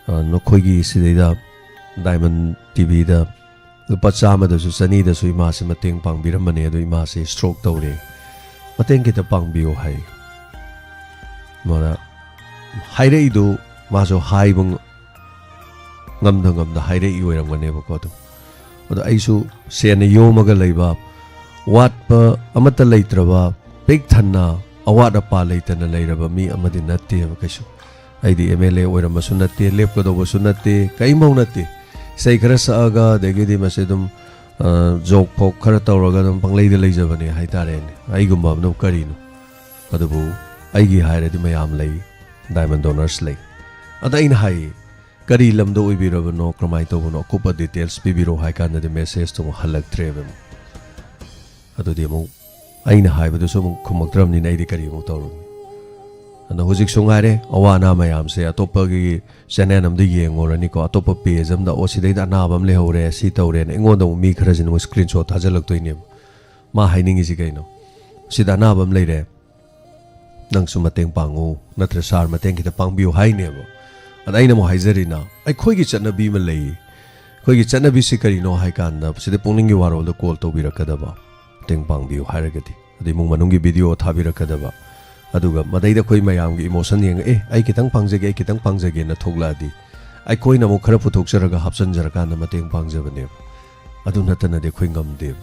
ꯑ, ꯅꯈꯣꯏꯒꯤ ꯁꯤꯗꯩꯗ Diamond TVꯗ ꯂꯨꯄꯥ ꯆꯥꯝꯃꯗꯁꯨ ꯆꯅꯤꯗꯁꯨ ꯏꯃꯥꯁꯤ ꯃꯇꯦꯡ ꯄꯥꯡꯕꯤꯔꯝꯕꯅꯦ, ꯑꯗꯨ ꯏꯃꯥꯁꯤ stroke ꯇꯧꯔꯦ, ꯃꯇꯦꯡ ꯈꯤꯇ ꯄꯥꯡꯕꯤꯌꯨ ꯍꯥꯏ꯫ ꯃꯥꯅ ꯍꯥꯏꯔꯛꯏꯗꯨ ꯃꯥꯁꯨ ꯍꯥꯏꯕ ꯉ-, ꯉꯝꯗ ꯉꯝꯗ ꯍꯥꯏꯔꯛꯏ ꯑꯣꯏꯔꯝꯒꯅꯦꯕꯀꯣ꯫ ꯑꯗꯨ, ꯑꯗꯣ ꯑꯩꯁꯨ ꯁꯦꯟꯅ ꯌꯣꯝꯃꯒ ꯂꯩꯕ, ꯋꯥꯠꯄ ꯑꯃꯠꯇ ꯂꯩꯇ꯭ꯔꯕ, ꯄꯤꯛ ꯊꯟꯅ ꯑꯋꯥꯠ ꯑꯄꯥ ꯂꯩꯇꯅ ꯂꯩꯔꯕ ꯃꯤ ꯑꯃꯗꯤ ꯅꯠꯇꯦꯕ ꯀꯩꯁꯨ꯫ ꯑꯩꯗꯤ MLA ꯑꯣꯏꯔꯝꯕꯁꯨ ꯅꯠꯇꯦ, ꯂꯦꯞꯀꯗꯧꯕꯁꯨ ꯅꯠꯇꯦ, ꯀꯔꯤꯝꯐꯧ ꯅꯠꯇꯦ꯫ ꯏꯁꯩ ꯈꯔ ꯁꯛꯑꯒ, ꯑꯗꯒꯤꯗꯤ ꯃꯁꯤ ꯑꯗꯨꯝ, ꯑ, joke ꯐꯣꯛ ꯈꯔ ꯇꯧꯔꯒ ꯑꯗꯨꯝ ꯄꯪꯂꯩꯗ ꯂꯩꯖꯕꯅꯦ ꯍꯥꯏꯇꯥꯔꯦꯅꯦ꯫ ꯑꯩꯒꯨꯝꯕ ꯑꯃꯅ ꯀꯔꯤꯅꯣ? ꯑꯗꯨꯕꯨ ꯑꯩꯒꯤ ꯍꯥꯏꯔꯗꯤ ꯃꯌꯥꯝ ꯂꯩ, Diamond Donors ꯂꯩ꯫ ꯑꯗ ꯑꯩꯅ ꯍꯥꯏ, "ꯀꯔꯤ ꯂꯝꯗ ꯑꯣꯏꯕꯤꯔꯕꯅꯣ, ꯀꯔꯝꯍꯥꯏꯅ ꯇꯧꯕꯅꯣ, ꯑꯀꯨꯞꯄ details ꯄꯤꯕꯤꯔꯣ" ꯍꯥꯏ ꯀꯥꯟꯗꯗꯤ messageꯇꯨ ꯑꯃꯨꯛ ꯍꯜꯂꯛꯇ꯭ꯔꯦꯕ꯫ ꯑꯗꯨꯗꯤ ꯑꯃꯨꯛ ꯑꯩꯅ ꯍꯥꯏꯕꯗꯨꯁꯨ ꯑꯃꯨꯛ ꯈꯨꯝꯃꯛꯇ꯭ꯔꯕꯅꯤꯅ ꯑꯩꯗꯤ ꯀꯔꯤ ꯑꯃꯨꯛ ꯇꯧꯔꯨꯅꯤ? ꯑꯗꯣ ꯍꯧꯖꯤꯛꯁꯨ ꯉꯥꯏꯔꯦ, ꯑꯋꯥ ꯑꯅꯥ ꯃꯌꯥꯝꯁꯦ ꯑꯇꯣꯞꯄꯒꯤ channel ꯑꯃꯗ ꯌꯦꯡꯉꯨꯔꯅꯤꯀꯣ, ꯑꯇꯣꯞꯄ page ꯑꯃꯗ, "ꯑꯣ, ꯁꯤꯗꯩꯗ ꯑꯅꯥꯕ ꯑꯃ ꯂꯩꯍꯧꯔꯦ, ꯁꯤ ꯇꯧꯔꯦꯅ" ꯑꯩꯉꯣꯟꯗ ꯑꯃꯨꯛ ꯃꯤ ꯈꯔꯁꯤꯅ ꯑꯃꯨꯛ screenshot ꯊꯥꯖꯤꯜꯂꯛꯇꯣꯏꯅꯦꯕ꯫ ꯃꯥ ꯍꯥꯏꯅꯤꯡꯉꯤꯁꯤ ꯀꯩꯅꯣ? "ꯁꯤꯗ ꯑꯅꯥꯕ ꯑꯃ ꯂꯩꯔꯦ, ꯅꯪꯁꯨ ꯃꯇꯦꯡ ꯄꯥꯡꯉꯨ, ꯅꯠꯇ꯭ꯔ sir ꯃꯇꯦꯡ ꯈꯤꯇ ꯄꯥꯡꯕꯤꯌꯨ" ꯍꯥꯏꯅꯦꯕ꯫ ꯑꯗ ꯑꯩꯅ ꯑꯃꯨꯛ ꯍꯥꯏꯖꯔꯤꯅ, ꯑꯩꯈꯣꯏꯒꯤ ꯆꯠꯅꯕꯤ ꯑꯃ ꯂꯩ, ꯑꯩꯈꯣꯏꯒꯤ ꯆꯠꯅꯕꯤꯁꯤ ꯀꯔꯤꯅꯣ ꯍꯥꯏ ꯀꯥꯟꯗ, ꯁꯤꯗ ꯄꯨꯛꯅꯤꯡꯒꯤ ꯋꯥꯔꯣꯜꯗ ꯀꯣꯜ ꯇꯧꯕꯤꯔꯛꯀꯗꯕ, ꯃꯇꯦꯡ ꯄꯥꯡꯕꯤꯌꯨ ꯍꯥꯏꯔꯒꯗꯤ, ꯑꯗꯩ ꯏꯃꯨꯡ ꯃꯅꯨꯡꯒꯤ ꯚꯤꯗꯤꯑꯣ ꯊꯥꯕꯤꯔꯛꯀꯗꯕ, ꯑꯗꯨꯒ ꯃꯗꯩꯗ ꯑꯩꯈꯣꯏ ꯃꯌꯥꯝꯒꯤ ꯏꯃꯣꯁꯟ ꯌꯦꯡꯉ, "ꯑꯦ, ꯑꯩ ꯈꯤꯇꯪ ꯄꯥꯡꯖꯒꯦ, ꯑꯩ ꯈꯤꯇꯪ ꯄꯥꯡꯖꯒꯦꯅ" ꯊꯣꯛꯂꯛꯑꯗꯤ, ꯑꯩꯈꯣꯏꯅ ꯑꯃꯨꯛ ꯈꯔ ꯄꯨꯊꯣꯛꯆꯔꯒ ꯍꯥꯞꯆꯤꯟꯖꯔꯀꯥꯟꯗ ꯃꯇꯦꯡ ꯄꯥꯡꯖꯕꯅꯦꯕ꯫ ꯑꯗꯨ ꯅꯠꯇꯅꯗꯤ ꯑꯩꯈꯣꯏ ꯉꯝꯗꯦꯕ꯫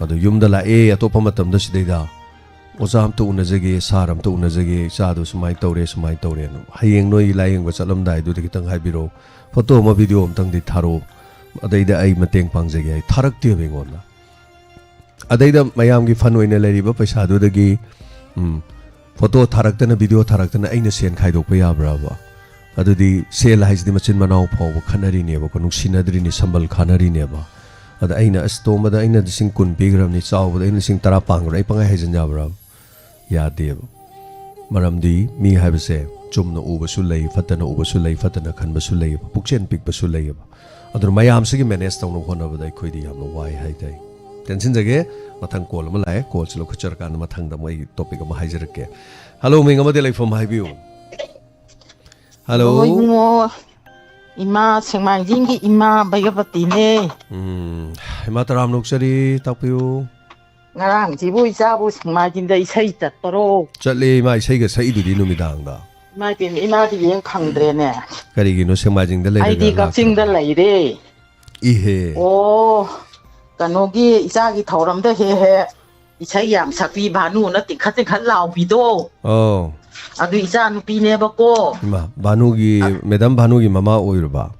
ꯑꯗꯣ ꯌꯨꯝꯗ ꯂꯥꯛꯑꯦ, ꯑꯇꯣꯞꯄ ꯃꯇꯝꯗ ꯁꯤꯗꯩꯗ, "ꯑꯣꯖꯥ ꯑꯝꯇ ꯎꯅꯖꯒꯦ, ꯁꯥꯔ ꯑꯝꯇ ꯎꯅꯖꯒꯦ, ꯏꯆꯥꯗꯣ ꯁꯨꯃꯥꯏꯅ ꯇꯧꯔꯦ, ꯁꯨꯃꯥꯏꯅ ꯇꯧꯔꯦꯅ", ꯍꯌꯦꯡ ꯅꯣꯏ ꯂꯥꯏꯌꯦꯡꯕ ꯆꯠꯂꯝꯗꯥꯏꯗꯨꯗ ꯈꯤꯇꯪ ꯍꯥꯏꯕꯤꯔꯛꯑꯣ, ꯐꯣꯇꯣ ꯑꯃ, ꯚꯤꯗꯤꯑꯣ ꯑꯝꯇꯪꯗꯤ ꯊꯥꯔꯛꯑꯣ, ꯑꯗꯩꯗ ꯑꯩ ꯃꯇꯦꯡ ꯄꯥꯡꯖꯒꯦ ꯍꯥꯏ, ꯊꯥꯔꯛꯇꯦꯕ ꯑꯩꯉꯣꯟꯗ꯫ ꯑꯗꯩꯗ ꯃꯌꯥꯝꯒꯤ ꯐꯟ ꯑꯣꯏꯅ ꯂꯩꯔꯤꯕ ꯄꯩꯁꯥꯗꯨꯗꯒꯤ, ꯎꯝ, ꯐꯣꯇꯣ ꯊꯥꯔꯛꯇꯅ, ꯚꯤꯗꯤꯑꯣ ꯊꯥꯔꯛꯇꯅ ꯑꯩꯅ ꯁꯦꯟ ꯈꯥꯏꯗꯣꯛꯄ ꯌꯥꯕ꯭ꯔꯕ? ꯑꯗꯨꯗꯤ ꯁꯦꯜ ꯍꯥꯏꯁꯤꯗꯤ ꯃꯆꯤꯟ ꯃꯅꯥꯎ ꯐꯥꯎꯕ ꯈꯠꯅꯔꯤꯅꯦꯕꯀꯣ, ꯅꯨꯡꯁꯤꯅꯗ꯭ꯔꯤꯅꯤ, ꯁꯝꯕꯜ ꯈꯥꯅꯔꯤꯅꯦꯕ꯫ ꯑꯗ ꯑꯩꯅ, "ꯑꯁ, ꯇꯣꯝꯕꯗ ꯑꯩꯅ ꯂꯤꯁꯤꯡ ꯀꯨꯟ ꯄꯤꯈ꯭ꯔꯕꯅꯤ, ꯆꯥꯎꯕꯗ ꯑꯩꯅ ꯂꯤꯁꯤꯡ ꯇꯔꯥ ꯄꯥꯡꯈ꯭ꯔꯦ", ꯑꯩ ꯄꯪꯍꯥꯏ ꯍꯥꯏꯖꯤꯟ ꯌꯥꯕ꯭ꯔꯕ? ꯌꯥꯗꯦꯕ꯫ ꯃꯔꯝꯗꯤ ꯃꯤ ꯍꯥꯏꯕꯁꯦ ꯆꯨꯝꯅ ꯎꯕꯁꯨ ꯂꯩ, ꯐꯠꯇꯅ ꯎꯕꯁꯨ ꯂꯩ, ꯐꯠꯇꯅ ꯈꯟꯕꯁꯨ ꯂꯩꯌꯦꯕ, ꯄꯨꯛꯆꯦꯜ ꯄꯤꯛꯄꯁꯨ ꯂꯩꯌꯦꯕ꯫ ꯑꯗꯨꯅ ꯃꯌꯥꯝꯁꯤꯒꯤ ꯃꯦꯅꯦꯖ ꯇꯧꯅꯕ ꯍꯣꯠꯅꯕꯗ ꯑꯩꯈꯣꯏꯗꯤ ꯌꯥꯝꯅ ꯋꯥꯏ ꯍꯥꯏꯇꯥꯏ꯫ ꯇꯦꯟꯁꯤꯟꯖꯒꯦ, ꯃꯊꯪ ꯀꯣꯜ ꯑꯃ ꯂꯥꯛꯑꯦ, ꯀꯣꯜꯁꯤ ꯂꯧꯈꯠꯆꯔꯀꯥꯟꯗ ꯃꯊꯪꯗ ꯑꯃꯨꯛ ꯑꯩ ꯇꯣꯄꯤꯛ ꯑꯃ ꯍꯥꯏꯖꯔꯛꯀꯦ꯫ ꯍꯜꯂꯣ, ꯃꯤꯡ ꯑꯃꯗꯤ ꯂꯩꯐꯝ ꯍꯥꯏꯕꯤꯌꯨ꯫ ꯍꯜꯂꯣ꯫ ꯍꯜꯂꯣ, ꯏꯕꯨꯡꯉꯣ꯫ ꯏꯃꯥ ꯁꯦꯡꯃꯥꯏꯖꯤꯡꯒꯤ ꯏꯃꯥ ꯕꯩꯒꯄꯇꯤꯅꯦ꯫ ꯎꯝ, ꯏꯃꯥ ꯇꯔꯥꯝꯅ ꯑꯣꯛꯆꯔꯤ, ꯇꯥꯛꯄꯤꯌꯨ꯫ ꯉꯔꯥꯡꯁꯤꯕꯨ ꯏꯆꯥꯕꯨ ꯁꯦꯡꯃꯥꯏꯖꯤꯡꯗ ꯏꯁꯩ ꯆꯠꯄꯔꯣ? ꯆꯠꯂꯦ, ꯏꯃꯥ ꯏꯁꯩꯒ ꯁꯛꯏꯗꯨꯗꯤ ꯅꯨꯃꯤꯗꯥꯡꯗ꯫ ꯏꯃꯥ ꯏꯕꯦꯝꯃ, ꯏꯃꯥꯗꯤ ꯌꯦꯡ ꯐꯪꯗ꯭ꯔꯦꯅꯦ꯫ ꯀꯔꯤꯒꯤꯅꯣ ꯁꯦꯡꯃꯥꯏꯖꯤꯡꯗ ꯂꯩꯔꯒ ꯑꯩꯗꯤ ꯀꯛꯆꯤꯡꯗ ꯂꯥꯛꯇ꯭ꯔꯕ? ꯂꯩꯔꯦ꯫ ꯏꯍꯦ꯫ ꯑꯣ, ꯀꯩꯅꯣꯒꯤ ꯏꯆꯥꯒꯤ ꯊꯧꯔꯝꯗ ꯍꯦꯛ ꯍꯦꯛ ꯏꯁꯩ ꯌꯥꯝ ꯁꯛꯄꯤ ꯚꯥꯅꯨꯅ ꯇꯤꯡꯈꯠ ꯇꯤꯡꯈꯠ ꯂꯥꯎꯕꯤꯗꯣ꯫ ꯑꯧ꯫ ꯑꯗꯨ ꯏꯆꯥ ꯅꯨꯄꯤꯅꯦꯕꯀꯣ꯫ ꯏꯃꯥ, ꯚꯥꯅꯨꯒꯤ, ꯑ- ꯃꯦꯗꯥꯝ ꯚꯥꯅꯨꯒꯤ ꯃꯃꯥ ꯑꯣꯏꯔꯕ?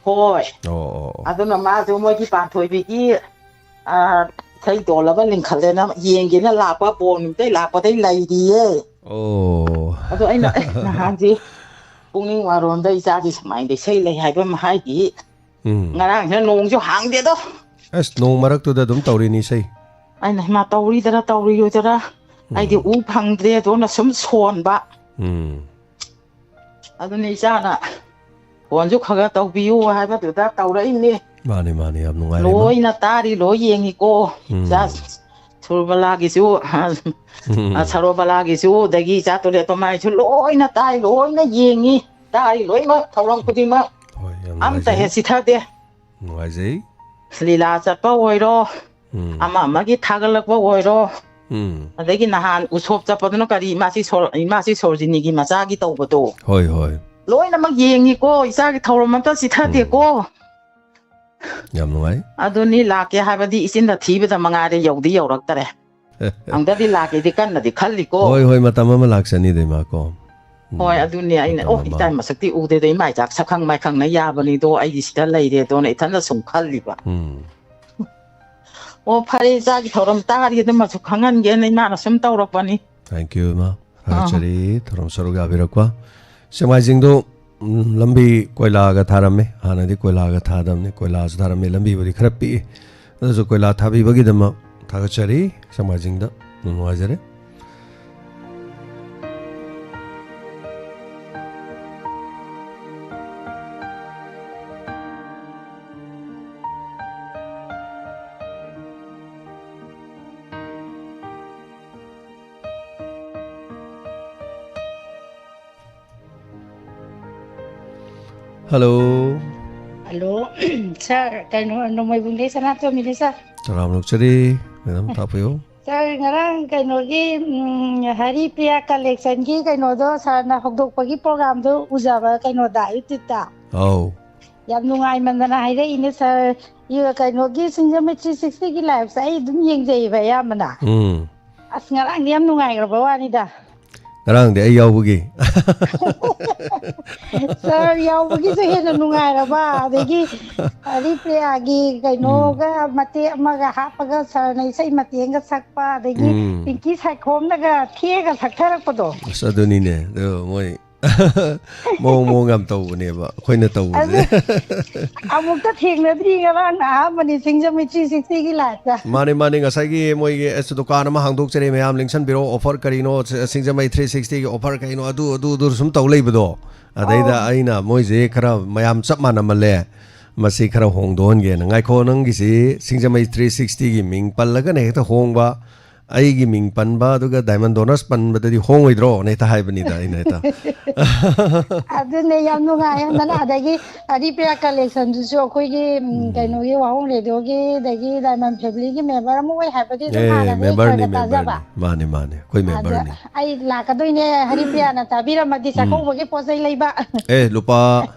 ꯍꯣꯏ꯫ ꯑꯣ, ꯑꯣ, ꯑꯣ꯫ ꯑꯗꯨꯅ ꯃꯥꯁꯨ ꯃꯣꯏꯒꯤ ꯄꯥꯟꯊꯣꯏꯕꯤꯒꯤ, ꯑ, ꯏꯁꯩ ꯗꯣꯜ ꯑꯃ ꯂꯤꯡꯈꯠꯂꯦꯅ ꯌꯦꯡꯒꯦꯅ ꯂꯥꯛꯄ, ꯕꯣꯜ ꯅꯨꯃꯤꯠꯇꯩ ꯂꯥꯛꯄꯗꯩ ꯂꯩꯔꯤꯌꯦ꯫ ꯑꯣ꯫ ꯑꯗꯣ ꯑꯩꯅ, "ꯑꯦ, ꯅꯍꯥꯟꯁꯦ ꯄꯨꯛꯅꯤꯡ ꯋꯥꯔꯣꯝꯗ ꯏꯆꯥꯒꯤ ꯁꯨꯃꯥꯏꯅ ꯏꯁꯩ ꯂꯩ ꯍꯥꯏꯕ ꯑꯃ ꯍꯥꯏꯈꯤ꯫ ꯎꯝ꯫ ꯉꯔꯥꯡꯁꯤꯅ ꯅꯣꯡꯁꯨ ꯍꯥꯡꯗꯦꯗꯣ"꯫ ꯑꯁ, ꯅꯣꯡ ꯃꯔꯛꯇꯨꯗ ꯑꯗꯨꯝ ꯇꯧꯔꯤꯅꯤ ꯏꯁꯩ꯫ ꯑꯩꯅ, "ꯏꯃꯥ, ꯇꯧꯔꯤꯗꯔ ꯇꯧꯔꯤꯔꯣꯏꯗꯔ?" ꯎꯝ꯫ ꯑꯩꯗꯤ ꯎ ꯐꯪꯗ꯭ꯔꯦ, ꯑꯗꯨꯅ ꯁꯨꯝ ꯁꯣꯟꯕ꯫ ꯎꯝ꯫ ꯑꯗꯨꯅ ꯏꯆꯥꯅ ꯐꯣꯟꯁꯨ ꯈꯔ ꯈꯔ ꯇꯧꯕꯤꯌꯨ ꯍꯥꯏꯕꯗꯨꯗ ꯇꯧꯔꯛꯏꯅꯤ꯫ ꯃꯥꯅꯤ, ꯃꯥꯅꯤ, ꯌꯥꯝ ꯅꯨꯡꯉꯥꯏꯔꯦ, ꯏꯃꯥ꯫ ꯂꯣꯏꯅ ꯇꯥꯔꯤ, ꯂꯣꯏ ꯌꯦꯡꯉꯤꯀꯣ꯫ ꯎꯝ꯫ ꯏꯆꯥ ꯁꯨꯔꯕꯂꯥꯒꯤꯁꯨ, ꯎꯝ꯫ ꯑ, ꯁꯔꯣꯕꯂꯥꯒꯤꯁꯨ, ꯑꯗꯒꯤ ꯏꯆꯥ ꯇꯣꯂꯦꯇꯣꯃꯥꯏꯁꯨ ꯂꯣꯏꯅ ꯇꯥꯏ, ꯂꯣꯏꯅ ꯌꯦꯡꯉꯤ, ꯇꯥꯔꯤ ꯂꯣꯏꯅꯃꯛ, ꯊꯧꯔꯝ ꯈꯨꯗꯤꯡꯃꯛ꯫ ꯍꯣꯏ, ꯌꯥꯝ ꯑꯝꯇ ꯅꯨꯡꯉꯥꯏꯖꯔꯦ꯫ ꯍꯦꯛ ꯆꯤꯊꯗꯦ꯫ ꯅꯨꯡꯉꯥꯏꯖꯩ꯫ ꯂꯤꯂꯥ ꯆꯠꯄ ꯑꯣꯏꯔꯣ, ꯎꯝ꯫ ꯑꯃ ꯑꯃꯒꯤ ꯊꯥꯒꯠꯂꯛꯄ ꯑꯣꯏꯔꯣ, ꯎꯝ꯫ ꯑꯗꯒꯤ ꯅꯍꯥꯟ ꯎꯁꯣꯞ ꯆꯠꯄꯗꯨꯅ ꯀꯔꯤ ꯏꯃꯥꯁꯤ ꯁꯣꯔ-, ꯏꯃꯥꯁꯤ ꯁꯣꯔꯣꯖꯤꯅꯤꯒꯤ ꯃꯆꯥꯒꯤ ꯇꯧꯕꯗꯣ꯫ ꯍꯣꯏ, ꯍꯣꯏ꯫ ꯂꯣꯏꯅꯃꯛ ꯌꯦꯡꯉꯤꯀꯣ, ꯏꯆꯥꯒꯤ ꯊꯧꯔꯝ ꯑꯝꯇ ꯆꯤꯊꯗꯦꯀꯣ꯫ ꯎꯝ꯫ ꯌꯥꯝ ꯅꯨꯡꯉꯥꯏ꯫ ꯑꯗꯨꯅꯤ ꯂꯥꯛꯀꯦ ꯍꯥꯏꯕꯗꯤ ꯏꯆꯤꯟꯗ ꯊꯤꯕꯗ ꯃꯉꯥꯏꯔꯦ, ꯌꯧꯗꯤ ꯌꯧꯔꯛꯇꯔꯦ꯫ ꯑꯃꯨꯛꯇꯗꯤ ꯂꯥꯛꯀꯦꯗꯤ ꯀꯟꯅꯗꯤ ꯈꯜꯂꯤꯀꯣ꯫ ꯍꯣꯏ, ꯍꯣꯏ, ꯃꯇꯝ ꯑꯃ ꯂꯥꯛꯆꯅꯤꯗ ꯏꯃꯥ ꯀꯣ꯫ ꯎꯝ, ꯍꯣꯏ, ꯑꯗꯨꯅꯦ ꯑꯩꯅ, ꯃꯇꯝ "ꯑꯣ, ꯑꯃ꯫ ꯏꯆꯥ ꯃꯁꯛꯇꯤ ꯎꯗꯦꯗ, ꯏꯃꯥ ꯏꯆꯥ ꯁꯛꯈꯪ ꯃꯥꯏꯈꯪꯅ ꯌꯥꯕꯅꯤꯗꯣ, ꯑꯩꯒꯤ ꯁꯤꯗ ꯂꯩꯔꯦꯗꯣꯅ" ꯏꯊꯟꯗ ꯁꯨꯝ ꯈꯜꯂꯤꯕ꯫ ꯎꯝ꯫ ꯑꯣ, ꯐꯔꯦ, ꯏꯆꯥꯒꯤ ꯊꯧꯔꯝ ꯇꯥꯔꯤ ꯑꯗꯨꯃꯁꯨ ꯈꯪꯍꯟꯒꯦꯅ ꯏꯃꯥꯅ ꯁꯨꯝ ꯇꯧꯔꯛꯄꯅꯤ꯫ Thank you, ꯏꯃꯥ꯫ ꯑꯥ꯫ ꯊꯥꯒꯠꯆꯔꯤ, ꯊꯧꯔꯝ ꯁꯔꯨꯛ ꯌꯥꯕꯤꯔꯛꯄ꯫ ꯁꯦꯛꯃꯥꯏꯖꯤꯡꯗꯣ, ꯎꯝ, ꯂꯝꯕꯤ ꯀꯣꯏꯂꯥꯒ ꯊꯥꯔꯝꯃꯦ꯫ ꯍꯥꯟꯅꯗꯤ ꯀꯣꯏꯂꯥꯒ ꯊꯥꯗꯕꯅꯤ, ꯀꯣꯏꯂꯥꯁꯨ ꯊꯥꯔꯝꯃꯤ, ꯂꯝꯕꯤꯕꯨꯗꯤ ꯈꯔ ꯄꯤꯛꯏ꯫ ꯑꯗꯨꯁꯨ ꯀꯣꯏꯂꯥ ꯊꯥꯕꯤꯕꯒꯤꯗꯃꯛ ꯊꯥꯒꯠꯆꯔꯤ, ꯁꯦꯛꯃꯥꯏꯖꯤꯡꯗ꯫ ꯌꯥꯝ ꯅꯨꯡꯉꯥꯏꯖꯔꯦ꯫ Hello꯫ Hello, sir, ꯀꯩꯅꯣ, ꯅꯣꯡꯃꯩꯕꯨꯡꯗꯩ ꯁꯅꯥꯇꯣꯝꯕꯤꯅꯦ, sir꯫ ꯇꯔꯥꯝꯅ ꯑꯣꯛꯆꯔꯤ, madam, ꯇꯥꯛꯄꯤꯌꯨ꯫ Sir, ꯉꯔꯥꯡ ꯀꯩꯅꯣꯒꯤ, ꯎꯝ, ꯍꯔꯤꯄ꯭ꯔꯤꯌꯥ collectionꯒꯤ ꯀꯩꯅꯣꯗꯣ, sirꯅ ꯍꯧꯗꯣꯛꯄꯒꯤ programꯗꯣ ꯎꯖꯕ ꯀꯩꯅꯣꯗ, YouTubeꯇ꯫ ꯑꯧ꯫ ꯌꯥꯝ ꯅꯨꯡꯉꯥꯏꯃꯟꯗꯅ ꯍꯥꯏꯔꯛꯏꯅꯦ, sir꯫ ꯏ-, ꯀꯩꯅꯣꯒꯤ ꯁꯤꯡꯖꯃꯩ three sixtyꯒꯤ liveꯁꯦ ꯑꯩ ꯑꯗꯨꯝ ꯌꯦꯡꯖꯩꯌꯦꯕ ꯑꯌꯥꯝꯕꯅ꯫ ꯎꯝ꯫ ꯑꯁ, ꯉꯔꯥꯡꯗꯤ ꯌꯥꯝ ꯅꯨꯡꯉꯥꯏꯈ꯭ꯔꯕ ꯋꯥꯅꯤꯗ꯫ ꯉꯔꯥꯡꯗꯤ ꯑꯩ ꯌꯥꯎꯕꯒꯤ꯫ Sir ꯌꯥꯎꯕꯒꯤꯁꯨ ꯍꯦꯟꯅ ꯅꯨꯡꯉꯥꯏꯔꯕ, ꯑꯗꯒꯤ ꯍꯔꯤꯄ꯭ꯔꯤꯌꯥꯒꯤ ꯀꯩꯅꯣꯒ ꯎꯝ꯫ ꯃꯇꯦꯛ ꯑꯃꯒ ꯍꯥꯞꯄꯒ sirꯅ ꯏꯁꯩ ꯃꯇꯦꯛ ꯑꯃꯒ ꯁꯛꯄ, ꯑꯗꯒꯤ ꯎꯝ꯫ ꯄꯤꯡꯀꯤ ꯁꯥꯏꯈꯣꯝꯅꯒ ꯊꯦꯛꯑꯒ ꯁꯛꯊꯔꯛꯄꯗꯣ꯫ ꯑꯁ, ꯑꯗꯨꯅꯤꯅꯦ꯫ ꯑꯗꯣ ꯃꯣꯏ ꯃꯑꯣꯡ ꯃꯑꯣꯡ ꯌꯥꯝ ꯇꯧꯕꯅꯦꯕ ꯑꯩꯈꯣꯏꯅ ꯇꯧꯕꯁꯦ꯫ ꯑꯗꯨ ꯑꯃꯨꯛꯇ ꯊꯦꯡꯅꯗ꯭ꯔꯤ, ꯉꯔꯥꯡꯅ ꯑꯍꯥꯟꯕꯅꯤ ꯁꯤꯡꯖꯃꯩ three sixtyꯒꯤ liveꯇ꯫ ꯃꯥꯅꯦ, ꯃꯥꯅꯦ, ꯉꯁꯥꯏꯒꯤ ꯃꯣꯏꯒꯤ ꯑꯁ ꯗꯨꯀꯥꯟ ꯑꯃ ꯍꯥꯡꯗꯣꯛꯆꯔꯦ, ꯃꯌꯥꯝ ꯂꯦꯡꯁꯟꯕꯤꯔꯣ, offer ꯀꯔꯤꯅꯣ, ꯁꯤꯡꯖꯃꯩ three sixtyꯒꯤ offer ꯀꯩꯅꯣ, ꯑꯗꯨ, ꯑꯗꯨ, ꯑꯗꯨ ꯁꯨꯝ ꯇꯧ ꯂꯩꯕꯗꯣ꯫ ꯑꯗꯩꯗ ꯑꯣ꯫ ꯑꯩꯅ ꯃꯣꯏꯁꯦ ꯈꯔ ꯃꯌꯥꯝ ꯆꯞ ꯃꯥꯟꯅꯃꯜꯂꯦ, ꯃꯁꯤ ꯈꯔ ꯍꯣꯡꯗꯣꯛꯍꯟꯒꯦꯅ꯫ ꯉꯥꯏꯈꯣ, ꯅꯪꯒꯤꯁꯤ ꯁꯤꯡꯖꯃꯩ three sixtyꯒꯤ ꯃꯤꯡ ꯄꯜꯂꯒꯅ ꯍꯦꯛꯇ ꯍꯣꯡꯕ, ꯑꯩꯒꯤ ꯃꯤꯡ ꯄꯟꯕ ꯑꯗꯨꯒ Diamond Donors ꯄꯟꯕꯗꯗꯤ ꯍꯣꯡꯉꯣꯏꯗ꯭ꯔꯣꯅ ꯍꯦꯛꯇ ꯍꯥꯏꯕꯅꯤꯗ ꯑꯩꯅ ꯍꯦꯛꯇ꯫ ꯑꯗꯨꯅꯦ ꯌꯥꯝ ꯅꯨꯡꯉꯥꯏ ꯌꯥꯝꯅ꯫ ꯑꯗꯒꯤ ꯍꯔꯤꯄ꯭ꯔꯤꯌꯥ ꯀꯂꯦꯛꯁꯟꯗꯨꯁꯨ ꯑꯩꯈꯣꯏꯒꯤ ꯎꯝ, ꯀꯩꯅꯣꯒꯤ ꯋꯥꯍꯣꯡ ꯔꯦꯗꯤꯑꯣꯒꯤ ꯑꯗꯒꯤ ꯗꯥꯏꯃꯟ ꯐꯦꯃꯤꯂꯤꯒꯤ ꯃꯦꯝꯕꯔ ꯑꯃ ꯑꯣꯏ ꯍꯥꯏꯕꯗꯤ ꯑꯗꯨꯝ ꯑꯦ ꯍꯥꯟꯅꯗꯒꯤ ꯈꯔ ꯃꯦꯝꯕꯔꯅꯤ ꯈꯔ ꯇꯥꯖꯕ꯫ ꯃꯦꯝꯕꯔꯅꯤ ꯃꯥꯅꯦ ꯃꯥꯅꯦ ꯑꯩꯈꯣꯏ ꯑꯗ ꯃꯦꯝꯕꯔꯅꯤ꯫ ꯑꯩ ꯂꯥꯛꯀꯗꯣꯏꯅꯦ, ꯍꯔꯤꯄ꯭ꯔꯤꯌꯥꯅ ꯇꯥꯕꯤꯔꯝꯃꯗꯤ ꯎꯝ꯫ ꯆꯥꯛꯀꯧꯕꯒꯤ ꯄꯣꯠ ꯆꯩ ꯂꯩꯕ꯫ ꯑꯦ ꯂꯨꯄꯥ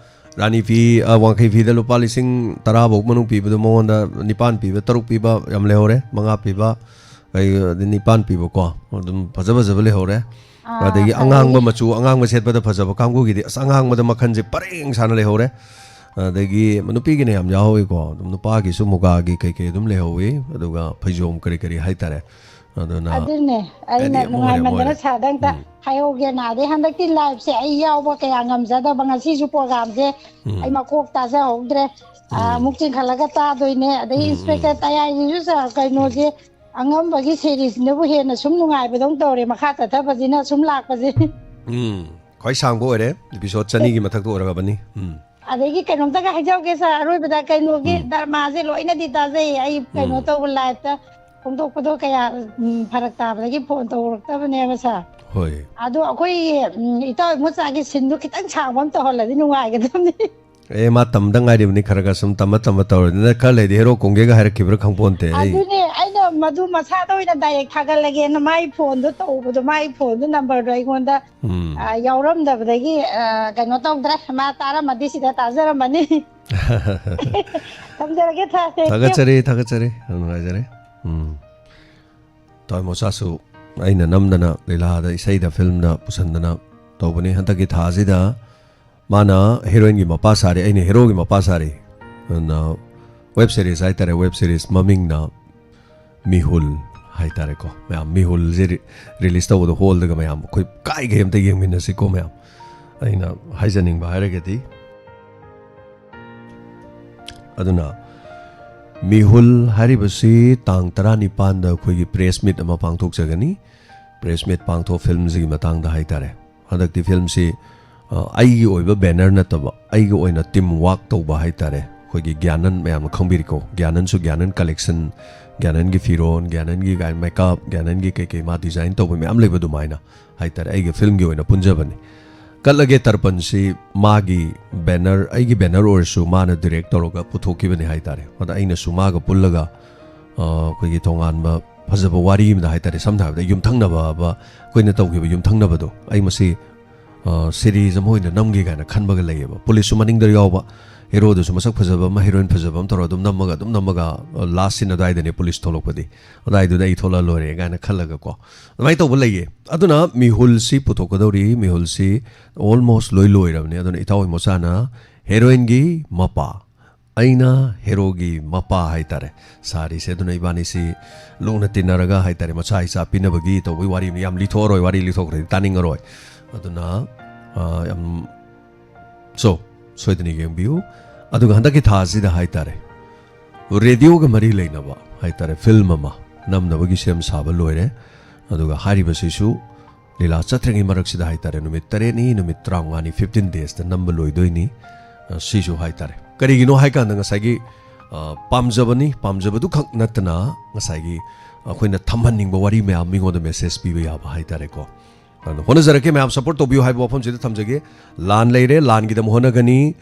ꯔꯥꯅꯤ ꯐꯤ ꯑ, ꯋꯥꯡꯈꯩ ꯐꯤꯗ ꯂꯨꯄꯥ ꯂꯤꯁꯤꯡ ꯇꯔꯥ ꯐꯥꯎ ꯃꯅꯨꯡ ꯄꯤꯕꯗꯣ ꯃꯉꯣꯟꯗ ꯅꯤꯄꯥꯟ ꯄꯤꯕ, ꯇꯔꯨꯛ ꯄꯤꯕ ꯌꯥꯝ ꯂꯩꯍꯧꯔꯦ, ꯃꯉꯥ ꯄꯤꯕ, ꯑꯩ, ꯑꯗꯩ ꯅꯤꯄꯥꯟ ꯄꯤꯕꯀꯣ ꯑꯗꯨꯝ ꯐꯖ ꯐꯖꯕ ꯂꯩꯍꯧꯔꯦ꯫ ꯑꯥ, ꯑꯗꯒꯤ ꯑꯗꯒꯤ ꯑꯉꯥꯡꯕ ꯃꯆꯨ, ꯑꯉꯥꯡꯕ ꯁꯦꯠꯄꯗ ꯐꯖꯕ ꯀꯥꯡꯕꯨꯒꯤꯗꯤ ꯑꯁ ꯑꯉꯥꯡꯕꯗ ꯃꯈꯜꯁꯦ ꯄꯔꯦꯡ ꯁꯥꯅ ꯂꯩꯍꯧꯔꯦ꯫ ꯑꯗꯒꯤ ꯅꯨꯄꯤꯒꯤꯅ ꯌꯥꯝ ꯌꯥꯎꯍꯧꯋꯤꯀꯣ, ꯑꯗꯨꯝ ꯅꯨꯄꯥꯒꯤꯁꯨ ꯃꯨꯒꯥꯒꯤ ꯀꯩꯀꯩ ꯑꯗꯨꯝ ꯂꯩꯍꯧꯋꯤ, ꯑꯗꯨꯒ ꯐꯩꯖꯣꯝ ꯀꯔꯤ ꯀꯔꯤ ꯍꯥꯏꯇꯥꯔꯦ꯫ ꯑꯗꯨꯅ ꯑꯗꯨꯅꯦ ꯑꯩꯅ ꯑꯩꯗꯤ ꯑꯃꯨꯛ ꯍꯣꯔꯦ ꯑꯃꯨꯛ ꯅꯨꯡꯉꯥꯏꯃꯟꯗꯅ ꯍꯣꯔꯦ ꯁꯥꯗ ꯑꯝꯇ ꯎꯝ ꯍꯥꯏꯍꯧꯒꯦꯅ꯫ ꯑꯗꯩ ꯍꯟꯗꯛꯇꯤ ꯂꯥꯏꯞꯁꯦ ꯑꯩ ꯌꯥꯎꯕ ꯀꯌꯥ ꯉꯝꯖꯗꯕ, ꯉꯁꯤꯁꯨ ꯄ꯭ꯔꯣꯒꯥꯝꯁꯦ ꯑꯩ ꯎꯝ ꯃꯀꯣꯛ ꯇꯥꯖꯍꯧꯗ꯭ꯔꯦ꯫ ꯑ, ꯎꯝ ꯑꯃꯨꯛ ꯆꯤꯡꯈꯠꯂꯒ ꯇꯥꯗꯣꯏꯅꯦ꯫ ꯑꯗꯩ ꯎꯝ ꯏꯟꯁꯄꯦꯛꯇꯔ ꯎꯝ ꯇꯌꯥꯏꯒꯤꯁꯨ ꯆ- ꯀꯩꯅꯣꯁꯦ ꯑꯉꯝꯕꯒꯤ ꯁꯦꯔꯤꯁꯅꯕꯨ ꯍꯦꯟꯅ ꯁꯨꯝ ꯅꯨꯡꯉꯥꯏꯕꯗꯧꯅ ꯇꯧꯔꯦ, ꯃꯈꯥ ꯆꯠꯊꯕꯁꯤꯅ ꯁꯨꯝ ꯂꯥꯛꯄꯁꯦ꯫ ꯎꯝ ꯈ꯭ꯋꯥꯏ ꯁꯥꯡꯕ ꯑꯣꯏꯔꯦ, ꯏꯄꯤꯁꯣꯠ ꯆꯅꯤꯒꯤ ꯃꯊꯛꯇ ꯑꯣꯏꯔꯛꯑꯕꯅꯤ꯫ ꯎꯝ ꯑꯗꯒꯤ ꯀꯩꯅꯣꯝꯇꯒ ꯍꯥꯏꯖꯍꯧꯒꯦ ꯁꯥꯔ, ꯑꯔꯣꯏꯕꯗ ꯀꯩꯅꯣꯒꯤ ꯎꯝ ꯗꯔꯃꯥꯁꯦ ꯂꯣꯏꯅꯗꯤ ꯇꯥꯖꯩ꯫ ꯑꯩ ꯀꯩꯅꯣ ꯎꯝ ꯇꯧꯕ ꯂꯥꯏꯐꯇ ꯐꯣꯡꯗꯣꯛꯄꯗꯣ ꯀꯌꯥ ꯎꯝ, ꯐꯔꯛ ꯇꯥꯕꯗꯒꯤ ꯐꯣꯟ ꯇꯧꯔꯛꯇꯕꯅꯦꯕ ꯁꯥꯔ꯫ ꯍꯣꯏ ꯑꯗꯣ ꯑꯩꯈꯣꯏ ꯎꯝ, ꯏꯇꯥꯎ ꯏꯃꯣꯆꯥꯒꯤ ꯁꯤꯟꯗꯣ ꯈꯤꯇꯪ ꯁꯥꯡꯕ ꯑꯃ ꯇꯧꯍꯜꯂꯗꯤ ꯅꯨꯡꯉꯥꯏꯒꯗꯕꯅꯤ꯫ ꯑꯦ ꯃꯥ ꯇꯝꯗ ꯉꯥꯏꯔꯤꯕꯅꯤ, ꯈꯔ ꯈꯔ ꯁꯨꯝ ꯇꯝꯃ ꯇꯝꯃ ꯇꯧꯔꯗꯤ ꯅꯪ ꯈꯔ ꯂꯩꯗꯤ ꯍꯦꯔꯣ ꯀꯣꯡꯒꯦꯒ ꯍꯥꯏꯔꯛꯈꯤꯕ꯭ꯔꯥ ꯈꯪꯄꯣꯟꯇꯦ ꯑꯩ꯫ ꯑꯗꯨꯅꯦ ꯑꯩꯅ ꯃꯗꯨ ꯃꯁꯥꯗ ꯑꯣꯏꯅ ꯗꯥꯏꯔꯦꯛ ꯊꯥꯒꯠꯂꯒꯦꯅ ꯃꯥꯏ ꯐꯣꯟꯗꯣ ꯇꯧꯕꯗꯣ, ꯃꯥꯏ ꯐꯣꯟꯗꯣ ꯅꯝꯕꯔꯗꯣ ꯑꯩꯉꯣꯟꯗ ꯎꯝ ꯑ, ꯌꯥꯎꯔꯝꯗꯕꯗꯒꯤ ꯑ, ꯀꯩꯅꯣ ꯇꯧꯗ꯭ꯔꯦ꯫ ꯃꯥ ꯇꯥꯔꯝꯃꯗꯤ ꯁꯤꯗ ꯇꯥꯖꯔꯝꯃꯅꯤ꯫ ꯊꯝꯖꯔꯒꯦ ꯁꯥꯔ, thank you꯫ ꯊꯥꯒꯠꯆꯔꯤ ꯊꯥꯒꯠꯆꯔꯤ, ꯌꯥꯝ ꯅꯨꯡꯉꯥꯏꯖꯔꯦ꯫ ꯎꯝ ꯇꯥꯏ ꯃꯣꯆꯥꯁꯨ ꯑꯩꯅ ꯅꯝꯗꯅ ꯂꯤꯂꯥꯗ, ꯏꯁꯩꯗ, ꯐꯤꯂꯝꯗ ꯄꯨꯁꯟꯗꯅ ꯇꯧꯕꯅꯤ ꯍꯟꯗꯛꯀꯤ ꯊꯥꯁꯤꯗ꯫ ꯃꯥꯅ ꯍꯦꯔꯣꯏꯟꯒꯤ ꯃꯄꯥ ꯁꯥꯔꯤ, ꯑꯩꯅ ꯍꯦꯔꯣꯒꯤ ꯃꯄꯥ ꯁꯥꯔꯤ꯫ ꯑꯗꯨꯅ ꯋꯦꯕ ꯁꯤꯔꯤꯁ ꯍꯥꯏꯇꯥꯔꯦ, ꯋꯦꯕ ꯁꯤꯔꯤꯁ ꯃꯃꯤꯡꯅ ꯃꯤꯍꯨꯜ ꯍꯥꯏꯇꯥꯔꯦꯀꯣ꯫ ꯃꯌꯥꯝ ꯃꯤꯍꯨꯜꯁꯦ ꯔꯤ- ꯔꯤꯂꯤꯁ ꯇꯧꯕꯗꯣ ꯍꯣꯜꯗꯒ ꯃꯌꯥꯝ ꯑꯩꯈꯣꯏ ꯀꯥꯏꯒꯩ ꯑꯝꯇ ꯌꯦꯡꯃꯤꯟꯅꯁꯤꯀꯣ ꯃꯌꯥꯝ꯫ ꯑꯩꯅ ꯍꯥꯏꯖꯅꯤꯡꯕ ꯍꯥꯏꯔꯒꯗꯤ, ꯑꯗꯨꯅ ꯃꯤꯍꯨꯜ ꯍꯥꯏꯔꯤꯕꯁꯤ ꯇꯥꯡ ꯇꯔꯥꯅꯤꯄꯥꯟꯗ ꯑꯩꯈꯣꯏꯒꯤ ꯄ꯭ꯔꯦꯁ ꯃꯤꯠ ꯑꯃ ꯄꯥꯡꯊꯣꯛꯆꯒꯅꯤ꯫ ꯄ꯭ꯔꯦꯁ ꯃꯤꯠ ꯄꯥꯡꯊꯣꯛ ꯐꯤꯂꯝꯁꯤꯒꯤ ꯃꯇꯥꯡꯗ ꯍꯥꯏꯇꯥꯔꯦ꯫ ꯍꯟꯗꯛꯇꯤ ꯐꯤꯂꯝꯁꯤ ꯑ, ꯑꯩꯒꯤ ꯑꯣꯏꯕ ꯕꯦꯅꯔ ꯅꯠꯇꯕ, ꯑꯩꯒꯤ ꯑꯣꯏꯅ ꯇꯤꯝ ꯋꯥꯛ ꯇꯧꯕ ꯍꯥꯏꯇꯥꯔꯦ꯫ ꯑꯩꯈꯣꯏꯒꯤ ꯒ꯭ꯌꯥꯅꯟ, ꯃꯌꯥꯝꯅ ꯈꯪꯕꯤꯔꯤꯀꯣ, ꯒ꯭ꯌꯥꯅꯟꯁꯨ ꯒ꯭ꯌꯥꯅꯟ ꯀꯂꯦꯛꯁꯟ ꯒ꯭ꯌꯥꯅꯟꯒꯤ ꯐꯤꯔꯣꯟ, ꯒ꯭ꯌꯥꯅꯟꯒꯤ ꯒꯥꯏ ꯃꯦꯀꯞ, ꯒ꯭ꯌꯥꯅꯟꯒꯤ ꯀꯩꯀꯩ ꯃꯥ ꯗꯤꯖꯥꯏꯟ ꯇꯧꯕ ꯃꯌꯥꯝ ꯂꯩꯕ ꯑꯗꯨꯃꯥꯏꯅ ꯍꯥꯏꯇꯥꯔꯦ꯫ ꯑꯩꯒꯤ ꯐꯤꯂꯝꯒꯤ ꯑꯣꯏꯅ ꯄꯨꯟꯖꯕꯅꯤ꯫ ꯀꯠꯂꯒꯦ ꯇꯔꯄꯟꯁꯤ ꯃꯥꯒꯤ ꯕꯦꯅꯔ, ꯑꯩꯒꯤ ꯕꯦꯅꯔ ꯑꯣꯏꯔꯁꯨ ꯃꯥꯅ ꯗꯤꯔꯦꯛ ꯇꯧꯔꯒ ꯄꯨꯊꯣꯛꯈꯤꯕꯅꯤ ꯍꯥꯏꯇꯥꯔꯦ꯫ ꯑꯗ ꯑꯩꯅꯁꯨ ꯃꯥꯒ ꯄꯨꯜꯂꯒ, ꯑ, ꯑꯩꯈꯣꯏꯒꯤ ꯇꯣꯉꯥꯟꯕ ꯐꯖꯕ ꯋꯥꯔꯤ ꯑꯃꯗ ꯍꯥꯏꯇꯥꯔꯦ, ꯁꯝꯅ ꯍꯥꯏꯔꯕꯗ ꯌꯨꯝꯊꯪꯅꯕ ꯑꯃ, ꯑꯩꯈꯣꯏꯅ ꯇꯧꯈꯤꯕ ꯌꯨꯝꯊꯪꯅꯕꯗꯣ, ꯑꯩ ꯃꯁꯤ, ꯑ, ꯁꯤꯔꯤꯁ ꯑꯃ ꯑꯣꯏꯅ ꯅꯝꯒꯦ ꯀꯥꯏꯅ ꯈꯟꯕꯒ ꯂꯩꯌꯦꯕ꯫ ꯄꯨꯂꯤꯁꯁꯨ ꯃꯅꯤꯡꯗ ꯌꯥꯎꯕ, ꯍꯦꯔꯣꯗꯨꯁꯨ ꯃꯁꯛ ꯐꯖꯕ ꯑꯃ, ꯍꯦꯔꯣꯏꯟ ꯐꯖꯕ ꯑꯃ ꯇꯧꯔꯒ ꯑꯗꯨꯝ ꯅꯝꯃꯒ, ꯑꯗꯨꯝ ꯅꯝꯃꯒ, ꯑ, ꯂꯥꯁ ꯁꯤꯟ ꯑꯗꯨꯋꯥꯏꯗꯅꯦ ꯄꯨꯂꯤꯁ ꯊꯣꯛꯂꯛꯄꯗꯤ, ꯑꯗꯨꯋꯥꯏꯗꯨꯗ ꯑꯩ ꯊꯣꯛꯂꯛꯑ ꯂꯣꯏꯔꯦ ꯀꯥꯏꯅ ꯈꯜꯂꯒꯀꯣ, ꯑꯗꯨꯃꯥꯏꯅ ꯇꯧꯕ ꯂꯩꯌꯦ꯫ ꯑꯗꯨꯅ ꯃꯤꯍꯨꯜꯁꯤ ꯄꯨꯊꯣꯛꯀꯗꯧꯔꯤ, ꯃꯤꯍꯨꯜꯁꯤ almost ꯂꯣꯏ ꯂꯣꯏꯔꯕꯅꯦ꯫ ꯑꯗꯨꯅ ꯏꯇꯥꯎ ꯏꯃꯣꯆꯥꯅ ꯍꯦꯔꯣꯏꯟꯒꯤ ꯃꯄꯥ, ꯑꯩꯅ ꯍꯦꯔꯣꯒꯤ ꯃꯄꯥ ꯍꯥꯏꯇꯥꯔꯦ, ꯁꯥꯔꯤꯁꯦ꯫ ꯑꯗꯨꯅ ꯏꯕꯥꯅꯤꯁꯤ ꯂꯨꯅ ꯇꯤꯟꯅꯔꯒ ꯍꯥꯏꯇꯥꯔꯦ, ꯃꯆꯥ ꯏꯆꯥ ꯄꯤꯅꯕꯒꯤ ꯇꯧꯕꯒꯤ ꯋꯥꯔꯤ ꯌꯥꯝ ꯂꯤꯊꯣꯛꯑꯔꯣꯏ, ꯋꯥꯔꯤ ꯂꯤꯊꯣꯛꯈ꯭ꯔꯗꯤ ꯇꯥꯅꯤꯡꯉꯔꯣꯏ꯫ ꯑꯗꯨꯅ, ꯑ, ꯌꯥꯝ, so, ꯁꯣꯏꯗꯅ ꯌꯦꯡꯕꯤꯌꯨ꯫ ꯑꯗꯨꯒ ꯍꯟꯗꯛꯀꯤ ꯊꯥꯁꯤꯗ ꯍꯥꯏꯇꯥꯔꯦ, ꯔꯦꯗꯤꯑꯣꯒ ꯃꯔꯤ ꯂꯩꯅꯕ ꯍꯥꯏꯇꯥꯔꯦ, ꯐꯤꯂꯝ ꯑꯃ ꯅꯝꯅꯕꯒꯤ ꯁꯦꯝ ꯁꯥꯕ ꯂꯣꯏꯔꯦ꯫ ꯑꯗꯨꯒ ꯍꯥꯏꯔꯤꯕꯁꯤꯁꯨ ꯂꯤꯂꯥ ꯆꯠꯇ꯭ꯔꯤꯉꯩ ꯃꯔꯛꯁꯤꯗ ꯍꯥꯏꯇꯥꯔꯦ, ꯅꯨꯃꯤꯠ ꯇꯔꯦꯠꯅꯤ, ꯅꯨꯃꯤꯠ ꯇꯔꯥꯃꯉꯥꯅꯤ, fifteen daysꯇ ꯅꯝꯕ ꯂꯣꯏꯗꯣꯏꯅꯤ꯫ ꯑ, ꯁꯤꯁꯨ ꯍꯥꯏꯇꯥꯔꯦ, ꯀꯔꯤꯒꯤꯅꯣ ꯍꯥꯏꯀꯥꯟꯗ ꯉꯁꯥꯏꯒꯤ, ꯑ, ꯄꯥꯝꯖꯕꯅꯤ, ꯄꯥꯝꯖꯕꯗꯨ ꯈꯛ ꯅꯠꯇꯅ ꯉꯁꯥꯏꯒꯤ ꯑꯩꯈꯣꯏꯅ ꯊꯝꯍꯟꯅꯤꯡꯕ ꯋꯥꯔꯤ ꯃꯌꯥꯝ ꯃꯤꯉꯣꯟꯗ ꯃꯦꯁꯦꯖ ꯄꯤꯕ ꯌꯥꯕ ꯍꯥꯏꯇꯥꯔꯦꯀꯣ꯫ ꯑꯗꯨꯅ ꯍꯣꯠꯅꯖꯔꯛꯀꯦ ꯃꯌꯥꯝ, ꯁꯄꯣꯔꯠ ꯇꯧꯕꯤꯌꯨ ꯍꯥꯏꯕ ꯋꯥꯐꯝꯁꯤꯗ ꯊꯝꯖꯒꯦ꯫ ꯂꯥꯟ ꯂꯩꯔꯦ, ꯂꯥꯟꯒꯤꯗꯃꯛ ꯍꯣꯠꯅꯒꯅꯤ꯫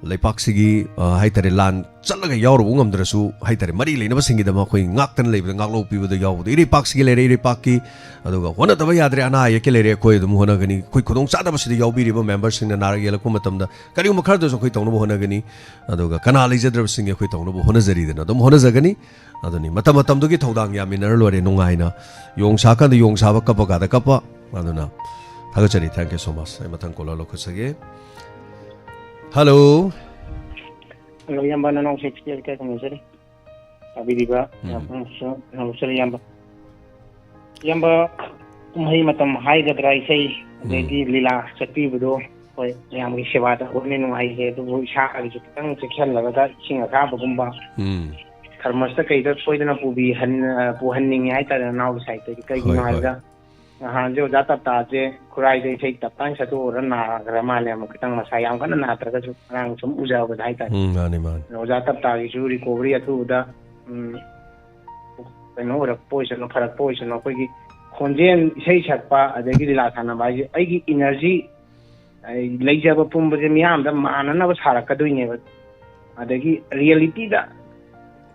ꯂꯩꯄꯥꯛꯁꯤꯒꯤ, ꯑ, ꯍꯥꯏꯇꯥꯔꯦ, ꯂꯥꯟ ꯆꯠꯂꯒ ꯌꯥꯎꯔꯨꯕ ꯉꯝꯗ꯭ꯔꯁꯨ ꯍꯥꯏꯇꯥꯔꯦ, ꯃꯔꯤ ꯂꯩꯅꯕꯁꯤꯡꯒꯤꯗꯃꯛ ꯑꯩꯈꯣꯏ ꯉꯥꯛꯇꯅ ꯂꯩꯕꯗ ꯉꯥꯛꯂꯧ ꯄꯤꯕꯗ ꯌꯥꯎꯕꯗ ꯏꯔꯩꯄꯥꯛꯁꯤꯒꯤ ꯂꯩꯔꯦ, ꯏꯔꯩꯄꯥꯛꯀꯤ, ꯑꯗꯨꯒ ꯍꯣꯠꯅꯗꯕ ꯌꯥꯗ꯭ꯔꯦ, ꯑꯅꯥ ꯑꯌꯦꯛꯀꯤ ꯂꯩꯔꯦ, ꯑꯩꯈꯣꯏ ꯑꯗꯨꯝ ꯍꯣꯠꯅꯒꯅꯤ꯫ ꯑꯩꯈꯣꯏ ꯈꯨꯗꯣꯡ ꯆꯥꯗꯕꯁꯤꯗ ꯌꯥꯎꯕꯤꯔꯤꯕ ꯃꯦꯝꯕꯔꯁꯤꯡꯅ ꯅꯥꯔꯛ ꯌꯦꯛꯂꯛꯄ ꯃꯇꯝꯗ ꯀꯔꯤꯒꯨꯝꯕ ꯈꯔꯗꯁꯨ ꯑꯩꯈꯣꯏ ꯇꯧꯅꯕ ꯍꯣꯠꯅꯒꯅꯤ꯫ ꯑꯗꯨꯒ ꯀꯅꯥ ꯂꯩꯖꯗ꯭ꯔꯕꯁꯤꯡꯒꯤ ꯑꯩꯈꯣꯏ ꯇꯧꯅꯕ ꯍꯣꯠꯅꯖꯔꯤꯗꯅ ꯑꯗꯨꯝ ꯍꯣꯠꯅꯖꯒꯅꯤ꯫ ꯑꯗꯨꯅꯤ, ꯃꯇꯝ ꯃꯇꯝꯗꯨꯒꯤ ꯊꯧꯗꯥꯡ ꯌꯥꯃꯤꯟꯅꯔ ꯂꯣꯏꯔꯦ ꯅꯨꯡꯉꯥꯏꯅ꯫ ꯌꯣꯡ ꯁꯥꯀꯥꯟꯗ ꯌꯣꯡ ꯁꯥꯕ, ꯀꯞꯄ ꯀꯥꯟꯗ ꯀꯞꯄ꯫ ꯑꯗꯨꯅ ꯊꯥꯒꯠꯆꯔꯤ, thank you so much꯫ ꯑꯩ ꯃꯊꯪ ꯀꯣꯂꯔ ꯂꯧꯈꯠꯆꯒꯦ꯫ ꯍꯜꯂꯣ꯫ ꯍꯜꯂꯣ, ꯏꯌꯥꯝꯕ, ꯅꯅꯥꯎ ꯁꯦ ꯀꯩ ꯀꯩ ꯀꯝꯗꯧꯖꯔꯤ? ꯇꯥꯕꯤꯔꯤꯕ ꯎꯝ꯫ ꯃꯌꯥꯝ ꯄꯨꯝꯅꯃꯛꯁꯨ ꯅꯅꯥꯎ ꯁꯦ ꯏꯌꯥꯝꯕ꯫ ꯏꯌꯥꯝꯕ, ꯀꯨꯝꯍꯩ ꯃꯇꯝ ꯍꯥꯏꯒꯗ꯭ꯔꯥ, ꯏꯁꯩ, ꯎꯝ꯫ ꯑꯗꯩꯗꯤ ꯂꯤꯂꯥ ꯆꯠꯄꯤꯕꯗꯣ, ꯍꯣꯏ, ꯃꯌꯥꯝꯒꯤ ꯁꯦꯕꯥ ꯇꯧꯕꯅ ꯅꯨꯡꯉꯥꯏꯖꯩ, ꯑꯗꯨꯕꯨ ꯏꯁꯥꯒꯤꯁꯨ ꯈꯤꯇꯪ ꯆꯦꯛꯁꯤꯜꯂꯒ ꯏꯁꯤꯡ ꯑꯁꯥꯕꯒꯨꯝꯕ, ꯎꯝ꯫ ꯊꯔꯃꯁꯇ ꯀꯩꯗ ꯁꯣꯏꯗꯅ ꯄꯨꯕꯤꯍꯟ-, ꯑ, ꯄꯨꯍꯟꯅꯤꯡꯉꯤ ꯍꯥꯏꯇꯥꯔꯦ, ꯅꯅꯥꯎꯒꯤ ꯁꯥꯏꯠꯇꯒꯤ꯫ ꯀꯩꯒꯤꯅꯣ ꯍꯣꯏ, ꯍꯣꯏ꯫ ꯍꯥꯏꯕꯗ, ꯅꯍꯥꯟꯁꯦ ꯑꯣꯖꯥ ꯇꯞꯇꯥꯁꯦ ꯈꯨꯔꯥꯏꯗ ꯏꯁꯩ ꯇꯞꯇꯥꯏꯅ ꯁꯛꯇꯣꯛꯎꯔ ꯅꯥꯈ꯭ꯔ ꯃꯥꯜꯂꯦ꯫ ꯑꯃꯨꯛ ꯈꯤꯇꯪ ꯃꯁꯥ ꯌꯥꯝ ꯀꯟꯅ ꯅꯥꯗ꯭ꯔꯒꯁꯨ ꯑꯉꯥꯡ ꯁꯨꯝ ꯎꯖꯕꯗ ꯍꯥꯏꯇꯥꯔꯦ꯫ ꯎꯝ, ꯃꯥꯅꯤ, ꯃꯥꯅꯤ꯫ ꯑꯗꯣ ꯑꯣꯖꯥ ꯇꯞꯇꯥꯒꯤꯁꯨ ꯔꯤꯀꯣꯚꯔꯤ ꯑꯊꯨꯕꯗ, ꯎꯝ, ꯀꯩꯅꯣ ꯑꯣꯏꯔꯛꯄ ꯑꯣꯏꯁꯅꯨ, ꯐꯔꯛꯄ ꯑꯣꯏꯁꯅꯨ, ꯑꯩꯈꯣꯏꯒꯤ ꯈꯣꯟꯖꯦꯜ, ꯏꯁꯩ ꯁꯛꯄ, ꯑꯗꯒꯤ ꯂꯤꯂꯥ ꯁꯥꯟꯅꯕ ꯍꯥꯏꯁꯦ ꯑꯩꯒꯤ ꯏꯅꯔꯖꯤ, ꯑꯩ ꯂꯩꯖꯕ ꯄꯨꯝꯕꯁꯦ ꯃꯤꯌꯥꯝꯗ ꯃꯥꯟꯅꯅꯕ ꯁꯥꯔꯛꯀꯗꯣꯏꯅꯦꯕ꯫ ꯑꯗꯒꯤ ꯔꯤꯌꯦꯂꯤꯇꯤꯗ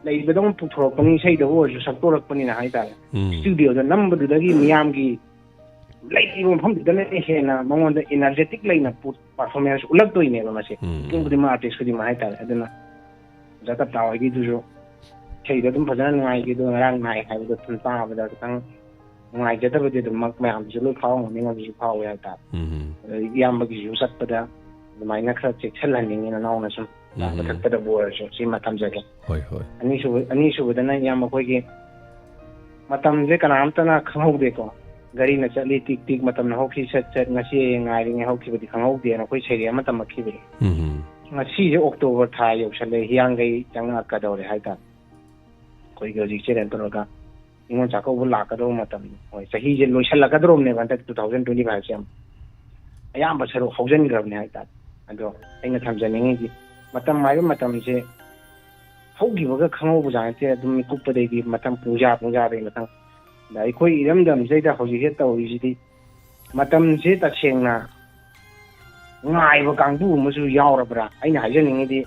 ꯂꯩꯕꯗꯧꯅ ꯄꯨꯊꯣꯔꯛꯄꯅꯤ, ꯏꯁꯩꯗꯕꯨ ꯑꯣꯏꯔꯁꯨ ꯁꯛꯇꯣꯔꯛꯄꯅꯤꯅ ꯍꯥꯏꯇꯥꯔꯦ꯫ ꯎꯝ. ꯏꯁꯇꯨꯗꯤꯑꯣꯗ ꯅꯝꯕꯗꯨꯗꯒꯤ ꯃꯤꯌꯥꯝꯒꯤ ꯂꯩꯔꯤꯕ ꯃꯐꯝꯗꯨꯗꯅ ꯍꯦꯟꯅ ꯃꯉꯣꯟꯗ ꯏꯅꯔꯖꯦꯇꯤꯛ ꯂꯩꯅ ꯄꯔꯐꯣꯔꯃꯦꯟꯁ ꯎꯠꯂꯛꯇꯣꯏꯅꯦꯕ ꯃꯁꯦ꯫ ꯎꯝ. ꯃꯤ ꯈꯨꯗꯤꯡꯃꯛ, ꯑꯥꯔꯇꯤꯁ ꯈꯨꯗꯤꯡꯃꯛ ꯍꯥꯏꯇꯥꯔꯦ꯫ ꯑꯗꯨꯅ ꯑꯣꯖꯥ ꯇꯞꯇꯥ ꯍꯣꯏꯒꯤꯗꯨꯁꯨ ꯏꯁꯩꯗꯣ ꯑꯗꯨꯝ ꯐꯖꯅ ꯅꯨꯡꯉꯥꯏꯈꯤ, ꯑꯗꯨꯒ ꯉꯔꯥꯡ ꯅꯥꯏ ꯍꯥꯏꯕꯗꯣ ꯑꯗꯨꯝ ꯇꯥꯕꯗ ꯈꯤꯇꯪ ꯅꯨꯡꯉꯥꯏꯖꯗꯕꯗꯤ ꯑꯗꯨꯃꯛ ꯃꯌꯥꯝꯁꯨ ꯂꯣꯏ ꯐꯥꯎꯔꯝꯒꯅꯤ, ꯑꯩꯉꯣꯟꯗꯁꯨ ꯐꯥꯎꯋꯦ ꯍꯥꯏꯇꯥꯔꯦ꯫ ꯎꯝ. ꯑꯗꯩ ꯏꯌꯥꯝꯕꯒꯤꯁꯨ ꯆꯠꯄꯗ ꯑꯗꯨꯃꯥꯏꯅ ꯈꯔ ꯆꯦꯛꯁꯤꯜꯍꯟꯅꯤꯡꯉꯤ, ꯅꯅꯥꯎꯅ ꯁꯨꯝ ꯆꯥꯕ ꯎꯝ. ꯊꯛꯄꯗꯕꯨ ꯑꯣꯏꯔꯁꯨ ꯁꯤꯃ ꯊꯝꯖꯒꯦ꯫ ꯍꯣꯏ, ꯍꯣꯏ. ꯑꯅꯤꯁꯨꯕ, ꯑꯅꯤꯁꯨꯕꯗꯅ ꯏꯌꯥꯝꯕ ꯑꯩꯈꯣꯏꯒꯤ ꯃꯇꯝꯁꯦ ꯀꯅꯥꯝꯇꯅ ꯈꯪꯍꯧꯗꯦꯀꯣ꯫ ꯒꯥꯔꯤꯅ ꯆꯠꯂꯤ ꯇꯤꯛ ꯇꯤꯛ, ꯃꯇꯝꯅ ꯍꯧꯈꯤ ꯁꯠ ꯁꯠ, ꯉꯁꯤ ꯍꯌꯦꯡ ꯉꯥꯏꯔꯤꯉꯩ ꯍꯧꯈꯤꯕꯗꯤ ꯈꯪꯍꯧꯗꯦꯅ ꯑꯩꯈꯣꯏ ꯁꯩꯔꯦꯡ ꯑꯃ ꯇꯝꯃꯛꯈꯤꯕꯅꯤ꯫ ꯎꯝ. ꯉꯁꯤꯁꯦ ꯑꯣꯛꯇꯣꯕꯔ ꯊꯥ ꯌꯧꯁꯜꯂꯦ, ꯍꯤꯌꯥꯡꯒꯩ ꯆꯪꯉꯛꯀꯗꯧꯔꯦ ꯍꯥꯏꯇꯥꯔꯦ꯫ ꯑꯩꯈꯣꯏꯒꯤ ꯍꯧꯖꯤꯛ ꯆꯦꯔꯦꯟ ꯇꯧꯔꯒ ꯅꯤꯉꯣꯜ ꯆꯥꯛꯀꯧꯕ ꯂꯥꯛꯀꯗꯧꯕ ꯃꯇꯝꯅꯤ꯫ ꯍꯣꯏ, ꯆꯍꯤꯁꯦ ꯂꯣꯏꯁꯤꯜꯂꯛꯀꯗꯧꯔꯕꯅꯦꯕ ꯍꯟꯗꯛ ꯇꯨ ꯊꯥꯎꯖꯟ ꯇ꯭ꯋꯦꯟꯇꯤ ꯐꯥꯏꯚꯁꯦ ꯌꯥꯝ ꯑꯌꯥꯝꯕ ꯁꯔꯨꯛ ꯍꯧꯖꯤꯟꯈ꯭ꯔꯕꯅꯦ ꯍꯥꯏꯇꯥꯔꯦ꯫ ꯑꯗꯣ ꯑꯩꯅ ꯊꯝꯖꯅꯤꯡꯉꯤꯁꯤ, ꯃꯇꯝ ꯍꯥꯏꯕ ꯃꯇꯝꯁꯦ ꯍꯧꯈꯤꯕꯒ ꯈꯪꯍꯧꯕꯖꯥꯠ ꯅꯠꯇꯦ꯫ ꯑꯗꯨꯝ ꯃꯤꯀꯨꯞꯄꯗꯩꯗꯤ ꯃꯇꯝ ꯄꯨꯡꯖꯥ ꯄꯨꯡꯖꯥꯗꯩ ꯃꯇꯝ, ꯑꯗ ꯑꯩꯈꯣꯏ ꯏꯔꯝꯗꯝꯁꯤꯗꯩꯗ ꯍꯧꯖꯤꯛꯁꯦ ꯇꯧꯔꯤꯁꯤꯗꯤ ꯃꯇꯝꯁꯦ ꯇꯁꯦꯡꯅ ꯉꯥꯏꯕ ꯀꯥꯡꯕꯨ ꯑꯃꯁꯨ ꯌꯥꯎꯔꯕ꯭ꯔꯥ? ꯑꯩꯅ ꯍꯥꯏꯖꯅꯤꯡꯉꯤꯗꯤ,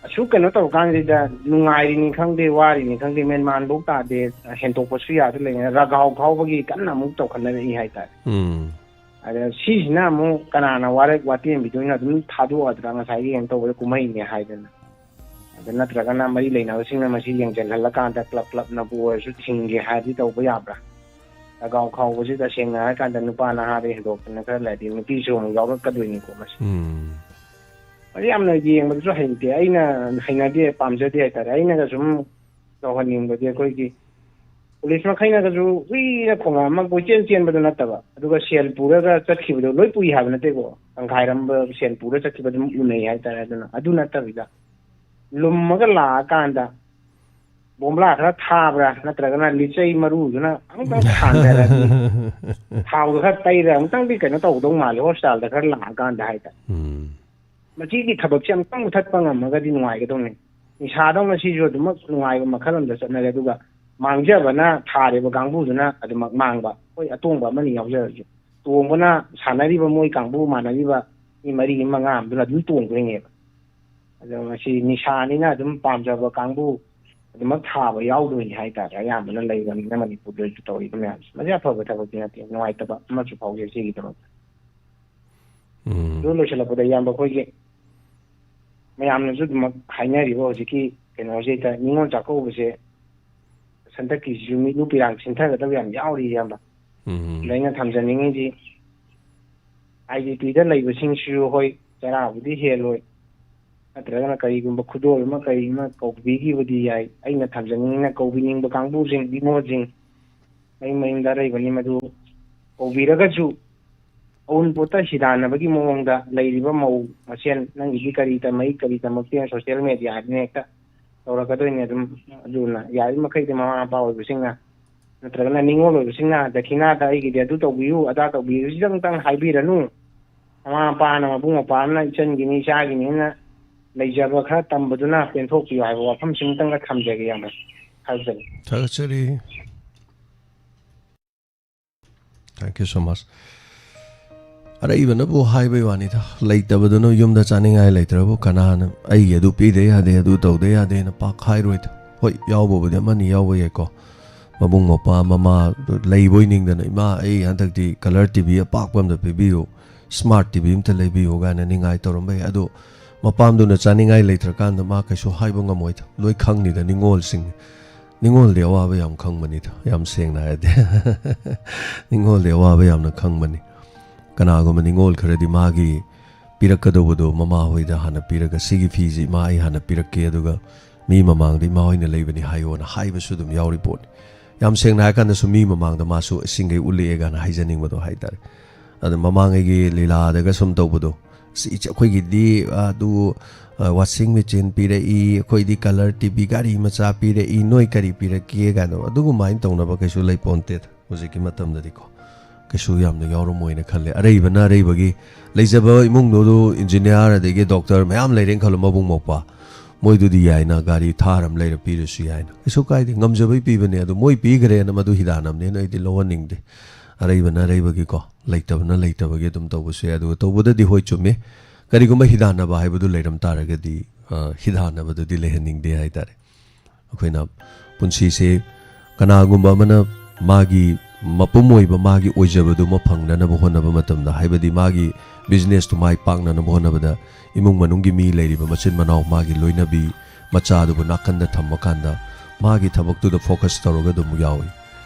ꯑꯁꯨꯛ ꯀꯩꯅꯣ ꯇꯧꯔꯀꯥꯟꯁꯤꯗ ꯅꯨꯡꯉꯥꯏꯔꯤꯅꯤ ꯈꯪꯗꯦ, ꯋꯥꯔꯤꯅꯤ ꯈꯪꯗꯦ, ꯃꯦꯟꯃꯥꯟꯐꯧ ꯇꯥꯗꯦ, ꯍꯦꯟꯗꯣꯛꯄꯁꯨ ꯌꯥꯗ ꯂꯩꯉꯩ ꯔꯒꯥꯎ ꯈꯥꯎꯕꯒꯤ ꯀꯟꯅ ꯑꯃꯨꯛ ꯇꯧꯈꯠꯅꯔꯛꯏ ꯍꯥꯏꯇꯥꯔꯦ꯫ ꯎꯝ. ꯑꯗ ꯁꯤꯁꯤꯅ ꯑꯃꯨꯛ ꯀꯅꯥꯅ ꯋꯥꯔꯦꯞ ꯋꯥꯇꯦꯝꯕꯤꯗꯣꯏꯅꯣ? ꯑꯗꯨꯝ ꯊꯥꯗꯣꯛꯑꯗ꯭ꯔꯥ? ꯉꯁꯥꯏꯒꯤ ꯀꯩꯅꯣ ꯇꯧꯕꯗ ꯀꯨꯝꯍꯩꯅꯦ ꯍꯥꯏꯗꯅ, ꯑꯗ ꯅꯠꯇ꯭ꯔꯒꯅ ꯃꯔꯤ ꯂꯩꯅꯕꯁꯤꯡꯅ ꯃꯁꯤ ꯌꯦꯡꯁꯤꯜꯍꯜꯂꯀꯥꯟꯗ ꯀ꯭ꯂꯕ ꯀ꯭ꯂꯕꯅꯕꯨ ꯑꯣꯏꯔꯁꯨ ꯊꯤꯡꯒꯦ ꯍꯥꯏꯔꯗꯤ ꯇꯧꯕ ꯌꯥꯕ꯭ꯔꯥ? ꯂꯒꯥꯎ ꯈꯥꯎꯕꯁꯤ ꯇꯁꯦꯡꯅ ꯍꯥꯏꯔꯀꯥꯟꯗ ꯅꯨꯄꯥ ꯅꯍꯥꯗ ꯍꯦꯟꯗꯣꯛꯇꯅ ꯈꯔ ꯂꯩꯔꯗꯤ ꯅꯨꯄꯤꯁꯨ ꯑꯃꯨꯛ ꯌꯥꯎꯔꯛꯀꯗꯣꯏꯅꯤꯀꯣ ꯃꯁꯤ꯫ ꯎꯝ. ꯃꯁꯤ ꯌꯥꯝꯅ ꯌꯦꯡꯕꯗꯁꯨ ꯍꯩꯅꯗꯦ, ꯑꯩꯅ ꯍꯩꯅꯗꯦ, ꯄꯥꯝꯖꯗꯦ ꯍꯥꯏꯇꯥꯔꯦ꯫ ꯑꯩꯅꯒ ꯁꯨꯝ ꯇꯧꯍꯟꯅꯤꯡꯕꯗꯤ ꯑꯩꯈꯣꯏꯒꯤ ꯄꯨꯂꯤꯁ ꯃꯈꯩꯅꯒꯁꯨ ꯍꯨꯏꯅ ꯈꯣꯡꯉꯛꯑꯃ ꯀꯣꯏꯆꯦꯟ ꯆꯦꯟꯕꯗꯨ ꯅꯠꯇꯕ, ꯑꯗꯨꯒ ꯁꯦꯜ ꯄꯨꯔꯒ ꯆꯠꯈꯤꯕꯗꯣ ꯂꯣꯏ ꯄꯨꯏ ꯍꯥꯏꯕ ꯅꯠꯇꯦꯀꯣ, ꯇꯪꯈꯥꯏꯔꯝꯕ ꯁꯦꯜ ꯄꯨꯔ ꯆꯠꯈꯤꯕ ꯑꯗꯨꯝ ꯎꯅꯩ ꯍꯥꯏꯇꯥꯔꯦ꯫ ꯑꯗꯨꯅ ꯑꯗꯨ ꯅꯠꯇꯕꯤꯗ ꯂꯨꯝꯃꯒ ꯂꯥꯛꯑꯀꯥꯟꯗ ꯕꯣꯝꯕ꯭ꯂꯥ ꯈꯔ ꯊꯥꯕ꯭ꯔꯥ ꯅꯠꯇ꯭ꯔꯒꯅ ꯂꯤꯆꯩ ꯃꯔꯨꯗꯨꯅ ꯑꯃꯨꯛꯇꯪ ꯊꯥꯡꯊꯔꯗꯤ, ꯊꯥꯎꯗꯣ ꯈꯔ ꯇꯩꯔ ꯑꯃꯨꯛꯇꯪꯗꯤ ꯀꯩꯅꯣ ꯇꯧꯗꯧ ꯃꯥꯜꯂꯦ, ꯍꯣꯁꯄꯤꯇꯥꯜꯗ ꯈꯔ ꯂꯥꯛꯑꯀꯥꯟꯗ ꯍꯥꯏꯇꯥꯔꯦ꯫ ꯎꯝ. ꯃꯁꯤꯒꯤ ꯊꯕꯛꯁꯦ ꯑꯃꯨꯛꯇꯪ ꯃꯨꯊꯠꯄ ꯉꯝꯃꯒꯗꯤ ꯅꯨꯡꯉꯥꯏꯒꯗꯧꯅꯤ꯫ ꯅꯤꯁꯥꯗꯧꯅ ꯁꯤꯁꯨ ꯑꯗꯨꯃꯛ ꯅꯨꯡꯉꯥꯏꯕ ꯃꯈꯜ ꯑꯃꯗ ꯆꯠꯅꯔꯦ꯫ ꯑꯗꯨꯒ ꯃꯥꯡꯖꯕꯅ ꯊꯥꯔꯤꯕ ꯀꯥꯡꯕꯨꯗꯨꯅ ꯑꯗꯨꯃꯛ ꯃꯥꯡꯕ, ꯍꯣꯏ, ꯑꯇꯣꯡꯕ ꯑꯃꯅꯤ ꯌꯥꯎꯖꯔꯁꯨ, ꯇꯣꯡꯕꯅ ꯁꯥꯟꯅꯔꯤꯕ ꯃꯣꯏ ꯀꯥꯡꯕꯨ ꯃꯥꯟꯅꯔꯤꯕ ꯃꯤ ꯃꯔꯤ ꯃꯉꯥ ꯑꯃꯗꯨꯅ ꯑꯗꯨꯝ ꯇꯣꯡꯗꯣꯏꯅꯦꯕ꯫ ꯑꯗꯣ ꯃꯁꯤ ꯅꯤꯁꯥꯅꯤꯅ ꯑꯗꯨꯝ ꯄꯥꯝꯖꯕ ꯀꯥꯡꯕꯨ ꯑꯗꯨꯃꯛ ꯊꯥꯕ ꯌꯥꯎꯗꯣꯏꯅꯤ ꯍꯥꯏꯇꯥꯔꯦ꯫ ꯑꯌꯥꯝꯕꯅ ꯂꯩꯕꯅꯤꯅ ꯃꯅꯤꯄꯨꯔꯗꯁꯨ ꯇꯧꯔꯤꯕ ꯃꯌꯥꯝꯁꯦ꯫ ꯃꯁꯤ ꯑꯐꯕ ꯊꯕꯛꯇꯤ ꯅꯠꯇꯦ, ꯅꯨꯡꯉꯥꯏꯇꯕ ꯑꯃꯁꯨ ꯐꯥꯎꯖꯩ ꯁꯤꯒꯤꯗꯃꯛꯇ꯫ ꯎꯝ꯫ ꯑꯗꯨ ꯂꯣꯏꯁꯤꯜꯂꯛꯄꯗ, ꯏꯌꯥꯝꯕ, ꯑꯩꯈꯣꯏꯒꯤ ꯃꯌꯥꯝꯅꯁꯨ ꯑꯗꯨꯃꯛ ꯍꯥꯏꯅꯔꯤꯕ ꯍꯧꯖꯤꯛꯀꯤ ꯀꯩꯅꯣꯁꯤꯗ, ꯅꯤꯉꯣꯜ ꯆꯥꯛꯀꯧꯕꯁꯦ ꯍꯟꯗꯛꯀꯤꯁꯤꯁꯨ ꯃꯤꯠꯂꯨ ꯄꯤꯔꯥꯡ ꯁꯤꯟꯊꯒꯗꯕ ꯌꯥꯝ ꯌꯥꯎꯔꯤ, ꯏꯌꯥꯝꯕ꯫ ꯎꯝ꯫ ꯑꯗ ꯑꯩꯅ ꯊꯝꯖꯅꯤꯡꯉꯤꯁꯤ, ꯑꯥꯏ ꯗꯤ ꯄꯤꯗ ꯂꯩꯕꯁꯤꯡꯁꯤꯁꯨ ꯍꯣꯏ, ꯆꯔꯥꯕꯨꯗꯤ ꯍꯦꯜꯂꯣꯏ, ꯅꯠꯇ꯭ꯔꯒꯅ ꯀꯔꯤꯒꯨꯝꯕ ꯈꯨꯗꯣꯜ ꯑꯃ ꯀꯔꯤ ꯑꯃ ꯀꯧꯕꯤꯈꯤꯕꯗꯤ ꯌꯥꯏ꯫ ꯑꯩꯅ ꯊꯝꯖꯅꯤꯡꯉꯤꯅ, ꯀꯧꯕꯤꯅꯤꯡꯕ ꯀꯥꯡꯕꯨꯁꯤꯡ, ꯅꯤꯉꯣꯜꯁꯤꯡ, ꯃꯌꯨꯝ ꯃꯌꯨꯝꯗ ꯑꯔꯩꯕꯅꯤ, ꯃꯗꯨ ꯀꯧꯕꯤꯔꯒꯁꯨ ꯑꯎꯟꯄꯣꯠꯇ ꯁꯤꯗꯥꯟꯅꯕꯒꯤ ꯃꯑꯣꯡꯗ ꯂꯩꯔꯤꯕ ꯃꯧ ꯃꯁꯦꯟ, "ꯅꯪꯒꯤꯗꯤ ꯀꯔꯤ ꯇꯝꯃꯛꯏ, ꯀꯔꯤ ꯇꯝꯃꯛꯇꯦ?" ꯁꯣꯁꯤꯌꯦꯜ ꯃꯦꯗꯤꯌꯥ ꯍꯥꯏꯗꯅ ꯍꯦꯛꯇ ꯇꯧꯔꯛꯀꯗꯣꯏꯅꯦ꯫ ꯑꯗꯨꯝ ꯑꯗꯨꯅ ꯌꯥꯔꯤꯕ ꯃꯈꯩꯗꯤ ꯃꯃꯥ ꯃꯄꯥ ꯑꯣꯏꯕꯁꯤꯡꯅ ꯅꯠꯇ꯭ꯔꯒꯅ ꯅꯤꯉꯣꯜ ꯑꯣꯏꯕꯁꯤꯡꯅ ꯗꯈꯤꯅꯥꯗ "ꯑꯩꯒꯤꯗꯤ ꯑꯗꯨ ꯇꯧꯕꯤꯌꯨ, ꯑꯗꯥ ꯇꯧꯕꯤꯌꯨ" ꯁꯤꯗꯪꯇꯪ ꯍꯥꯏꯕꯤꯔꯅꯨ꯫ ꯃꯃꯥ ꯃꯄꯥꯅ, ꯃꯕꯨꯡ ꯃꯧꯄ꯭ꯋꯥꯅ "ꯏꯆꯟꯒꯤꯅꯤ, ꯏꯆꯥꯒꯤꯅꯤꯅ" ꯂꯩꯖꯕ ꯈꯔ ꯇꯝꯕꯗꯨꯅ ꯄꯦꯟꯊꯣꯛꯄꯤꯌꯨ ꯍꯥꯏꯕ ꯋꯥꯐꯝꯁꯤꯃꯇꯪꯒ ꯊꯝꯖꯒꯦ, ꯌꯥꯝꯅ ꯊꯥꯒꯠꯆꯔꯤ꯫ ꯊꯥꯒꯠꯆꯔꯤ꯫ Thank you so much. ꯑꯔꯩꯕꯅꯕꯨ ꯍꯥꯏꯕꯩ ꯋꯥꯅꯤꯗ, ꯂꯩꯇꯕꯗꯨꯅ ꯌꯨꯝꯗ ꯆꯥꯅꯤꯡꯉꯥꯏ ꯂꯩꯇ꯭ꯔꯕꯨ ꯀꯅꯥꯅ "ꯑꯩꯒꯤ ꯑꯗꯨ ꯄꯤꯗ ꯌꯥꯗꯦ, ꯑꯗꯨ ꯇꯧꯗ ꯌꯥꯗꯦꯅ" ꯄꯥꯛ ꯍꯥꯏꯔꯣꯏꯗ꯫ ꯍꯣꯏ, ꯌꯥꯎꯕꯕꯨꯗꯤ ꯑꯃꯅꯤ ꯌꯥꯎꯕ ꯌꯥꯏꯀꯣ, ꯃꯕꯨꯡ ꯃꯧꯄ꯭ꯋꯥ ꯃꯃꯥ ꯂꯩꯕꯣꯏ ꯅꯤꯡꯗꯅ, "ꯏꯃꯥ, ꯑꯩ ꯍꯟꯗꯛꯇꯤ ꯀꯂꯔ ꯇꯤ ꯚꯤ ꯑꯄꯥꯛꯄ ꯑꯝꯇ ꯄꯤꯕꯤꯌꯨ, ꯁ꯭ꯃꯥꯔꯠ ꯇꯤ ꯚꯤ ꯑꯝꯇ ꯂꯩꯕꯤꯌꯨ" ꯀꯥꯏꯅ ꯅꯤꯡꯉꯥꯏ ꯇꯧꯔꯝꯕ ꯌꯥꯏ꯫ ꯑꯗꯣ ꯃꯄꯥꯝꯗꯨꯅ ꯆꯥꯅꯤꯡꯉꯥꯏ ꯂꯩꯇ꯭ꯔꯀꯥꯟꯗ ꯃꯥ ꯀꯩꯁꯨ ꯍꯥꯏꯕ ꯉꯝꯃꯣꯏꯗ, ꯂꯣꯏ ꯈꯪꯅꯤꯗ ꯅꯤꯉꯣꯜꯁꯤꯡ꯫ ꯅꯤꯉꯣꯜꯗꯤ ꯑꯋꯥꯕ ꯌꯥꯝ ꯈꯪꯕꯅꯤꯗ, ꯌꯥꯝ ꯁꯦꯡꯅ ꯍꯥꯏꯔꯗꯤ꯫ ꯅꯤꯉꯣꯜꯗꯤ ꯑꯋꯥꯕ ꯌꯥꯝꯅ ꯈꯪꯕꯅꯤ꯫ ꯀꯅꯥꯒꯨꯝꯕ ꯅꯤꯉꯣꯜ ꯈꯔꯗꯤ ꯃꯥꯒꯤ ꯄꯤꯔꯛꯀꯗꯧꯕꯗꯣ ꯃꯃꯥ ꯍꯣꯏꯗ ꯍꯥꯟꯅ ꯄꯤꯔꯒ, "ꯁꯤꯒꯤ ꯐꯤꯁꯤ ꯏꯃꯥ ꯑꯩ ꯍꯥꯟꯅ ꯄꯤꯔꯛꯀꯦ, ꯑꯗꯨꯒ ꯃꯤ ꯃꯃꯥꯡꯗ ꯏꯃꯥ ꯍꯣꯏꯅ ꯂꯩꯕꯅꯤ ꯍꯥꯏꯌꯣꯅ" ꯍꯥꯏꯕꯁꯨ ꯑꯗꯨꯝ ꯌꯥꯎꯔꯤ ꯄꯣꯠꯅꯤ꯫ ꯌꯥꯝ ꯁꯦꯡꯅ ꯍꯥꯏꯔꯀꯥꯟꯗꯁꯨ ꯃꯤ ꯃꯃꯥꯡꯗ ꯃꯥꯁꯨ ꯁꯤꯡꯒꯩ ꯎꯠꯂꯛꯑꯦ ꯀꯥꯏꯅ ꯍꯥꯏꯖꯅꯤꯡꯕꯗꯣ ꯍꯥꯏꯇꯥꯔꯦ꯫ ꯑꯗ ꯃꯃꯥꯡꯉꯩꯒꯤ ꯂꯤꯂꯥꯗꯒ ꯁꯨꯝ ꯇꯧꯕꯗꯣ, "ꯑꯁ, ꯏꯆꯦ, ꯑꯩꯈꯣꯏꯒꯤꯗꯤ ꯑꯗꯨ, ꯑ, ꯋꯥꯁꯤꯡ ꯃꯦꯆꯤꯟ ꯄꯤꯔꯛꯏ, ꯑꯩꯈꯣꯏꯗꯤ ꯀꯂꯔ ꯇꯤ ꯚꯤ, ꯒꯥꯔꯤ ꯃꯆꯥ ꯄꯤꯔꯛꯏ, ꯅꯣꯏ ꯀꯔꯤ ꯄꯤꯔꯛꯀꯦ?" ꯀꯥꯏꯅ ꯑꯗꯨꯒꯨꯝꯃꯥꯏꯅ ꯇꯧꯅꯕ ꯀꯩꯁꯨ ꯂꯩꯄꯣꯟꯇꯦꯗ ꯍꯧꯖꯤꯛꯀꯤ ꯃꯇꯝꯗꯗꯤꯀꯣ꯫ ꯀꯩꯁꯨ ꯌꯥꯝꯅ ꯌꯥꯎꯔꯝꯃꯣꯏꯅ ꯈꯜꯂꯦ꯫ ꯑꯔꯩꯕꯅ ꯑꯔꯩꯕꯒꯤ, ꯂꯩꯖꯕ ꯏꯃꯨꯡꯗꯨ ꯏꯟꯖꯤꯅꯤꯌꯥꯔ ꯑꯗꯒꯤ ꯗꯣꯛꯇꯔ ꯃꯌꯥꯝ ꯂꯩꯔꯦꯅ ꯈꯜꯂꯣ, ꯃꯕꯨꯡ ꯃꯧꯄ꯭ꯋꯥ꯫ ꯃꯣꯏꯗꯨꯗꯤ ꯌꯥꯏꯅ, ꯒꯥꯔꯤ ꯊꯥꯔ ꯑꯃ ꯂꯩꯔ ꯄꯤꯔꯁꯨ ꯌꯥꯏꯅ, ꯀꯩꯁꯨ ꯀꯥꯏꯗꯦ, ꯉꯝꯖꯕꯩ ꯄꯤꯕꯅꯦ꯫ ꯑꯗꯨ ꯃꯣꯏ ꯄꯤꯈ꯭ꯔꯦꯅ ꯃꯗꯨ ꯍꯤꯗꯥꯟꯅꯕꯅꯦꯅ ꯑꯩꯗꯤ ꯂꯧꯍꯟꯅꯤꯡꯗꯦ꯫ ꯑꯔꯩꯕꯅ ꯑꯔꯩꯕꯒꯤꯀꯣ, ꯂꯩꯇꯕꯅ ꯂꯩꯇꯕꯒꯤ ꯑꯗꯨꯝ ꯇꯧꯕꯁꯨ ꯌꯥꯏ꯫ ꯑꯗꯨꯒ ꯇꯧꯕꯗꯗꯤ ꯍꯣꯏ ꯆꯨꯝꯃꯤ, ꯀꯔꯤꯒꯨꯝꯕ ꯍꯤꯗꯥꯟꯅꯕ ꯍꯥꯏꯕꯗꯨ ꯂꯩꯔꯝ ꯇꯥꯔꯒꯗꯤ, ꯑ, ꯍꯤꯗꯥꯟꯅꯕꯗꯨꯗꯤ ꯂꯩꯍꯟꯅꯤꯡꯗꯦ ꯍꯥꯏꯇꯥꯔꯦ꯫ ꯑꯩꯈꯣꯏꯅ ꯄꯨꯟꯁꯤꯁꯦ, ꯀꯅꯥꯒꯨꯝꯕ ꯑꯃꯅ ꯃꯥꯒꯤ ꯃꯄꯨꯝ ꯑꯣꯏꯕ, ꯃꯥꯒꯤ ꯑꯣꯏꯖꯕꯗꯨꯃ ꯐꯪꯅꯅꯕ ꯍꯣꯠꯅꯕ ꯃꯇꯝꯗ, ꯍꯥꯏꯕꯗꯤ ꯃꯥꯒꯤ businessꯇꯨ ꯃꯥꯏ ꯄꯥꯛꯅꯅꯕ ꯍꯣꯠꯅꯕꯗ, ꯏꯃꯨꯡ ꯃꯅꯨꯡꯒꯤ ꯃꯤ ꯂꯩꯔꯤꯕ ꯃꯆꯤꯟ ꯃꯅꯥꯎ, ꯃꯥꯒꯤ ꯂꯣꯏꯅꯕꯤ ꯃꯆꯥꯗꯨꯕꯨ ꯅꯥꯀꯟꯗ ꯊꯝꯃꯀꯥꯟꯗ ꯃꯥꯒꯤ ꯊꯕꯛꯇꯨꯗ focus ꯇꯧꯔꯒ ꯑꯗꯨꯝ ꯌꯥꯎꯏ꯫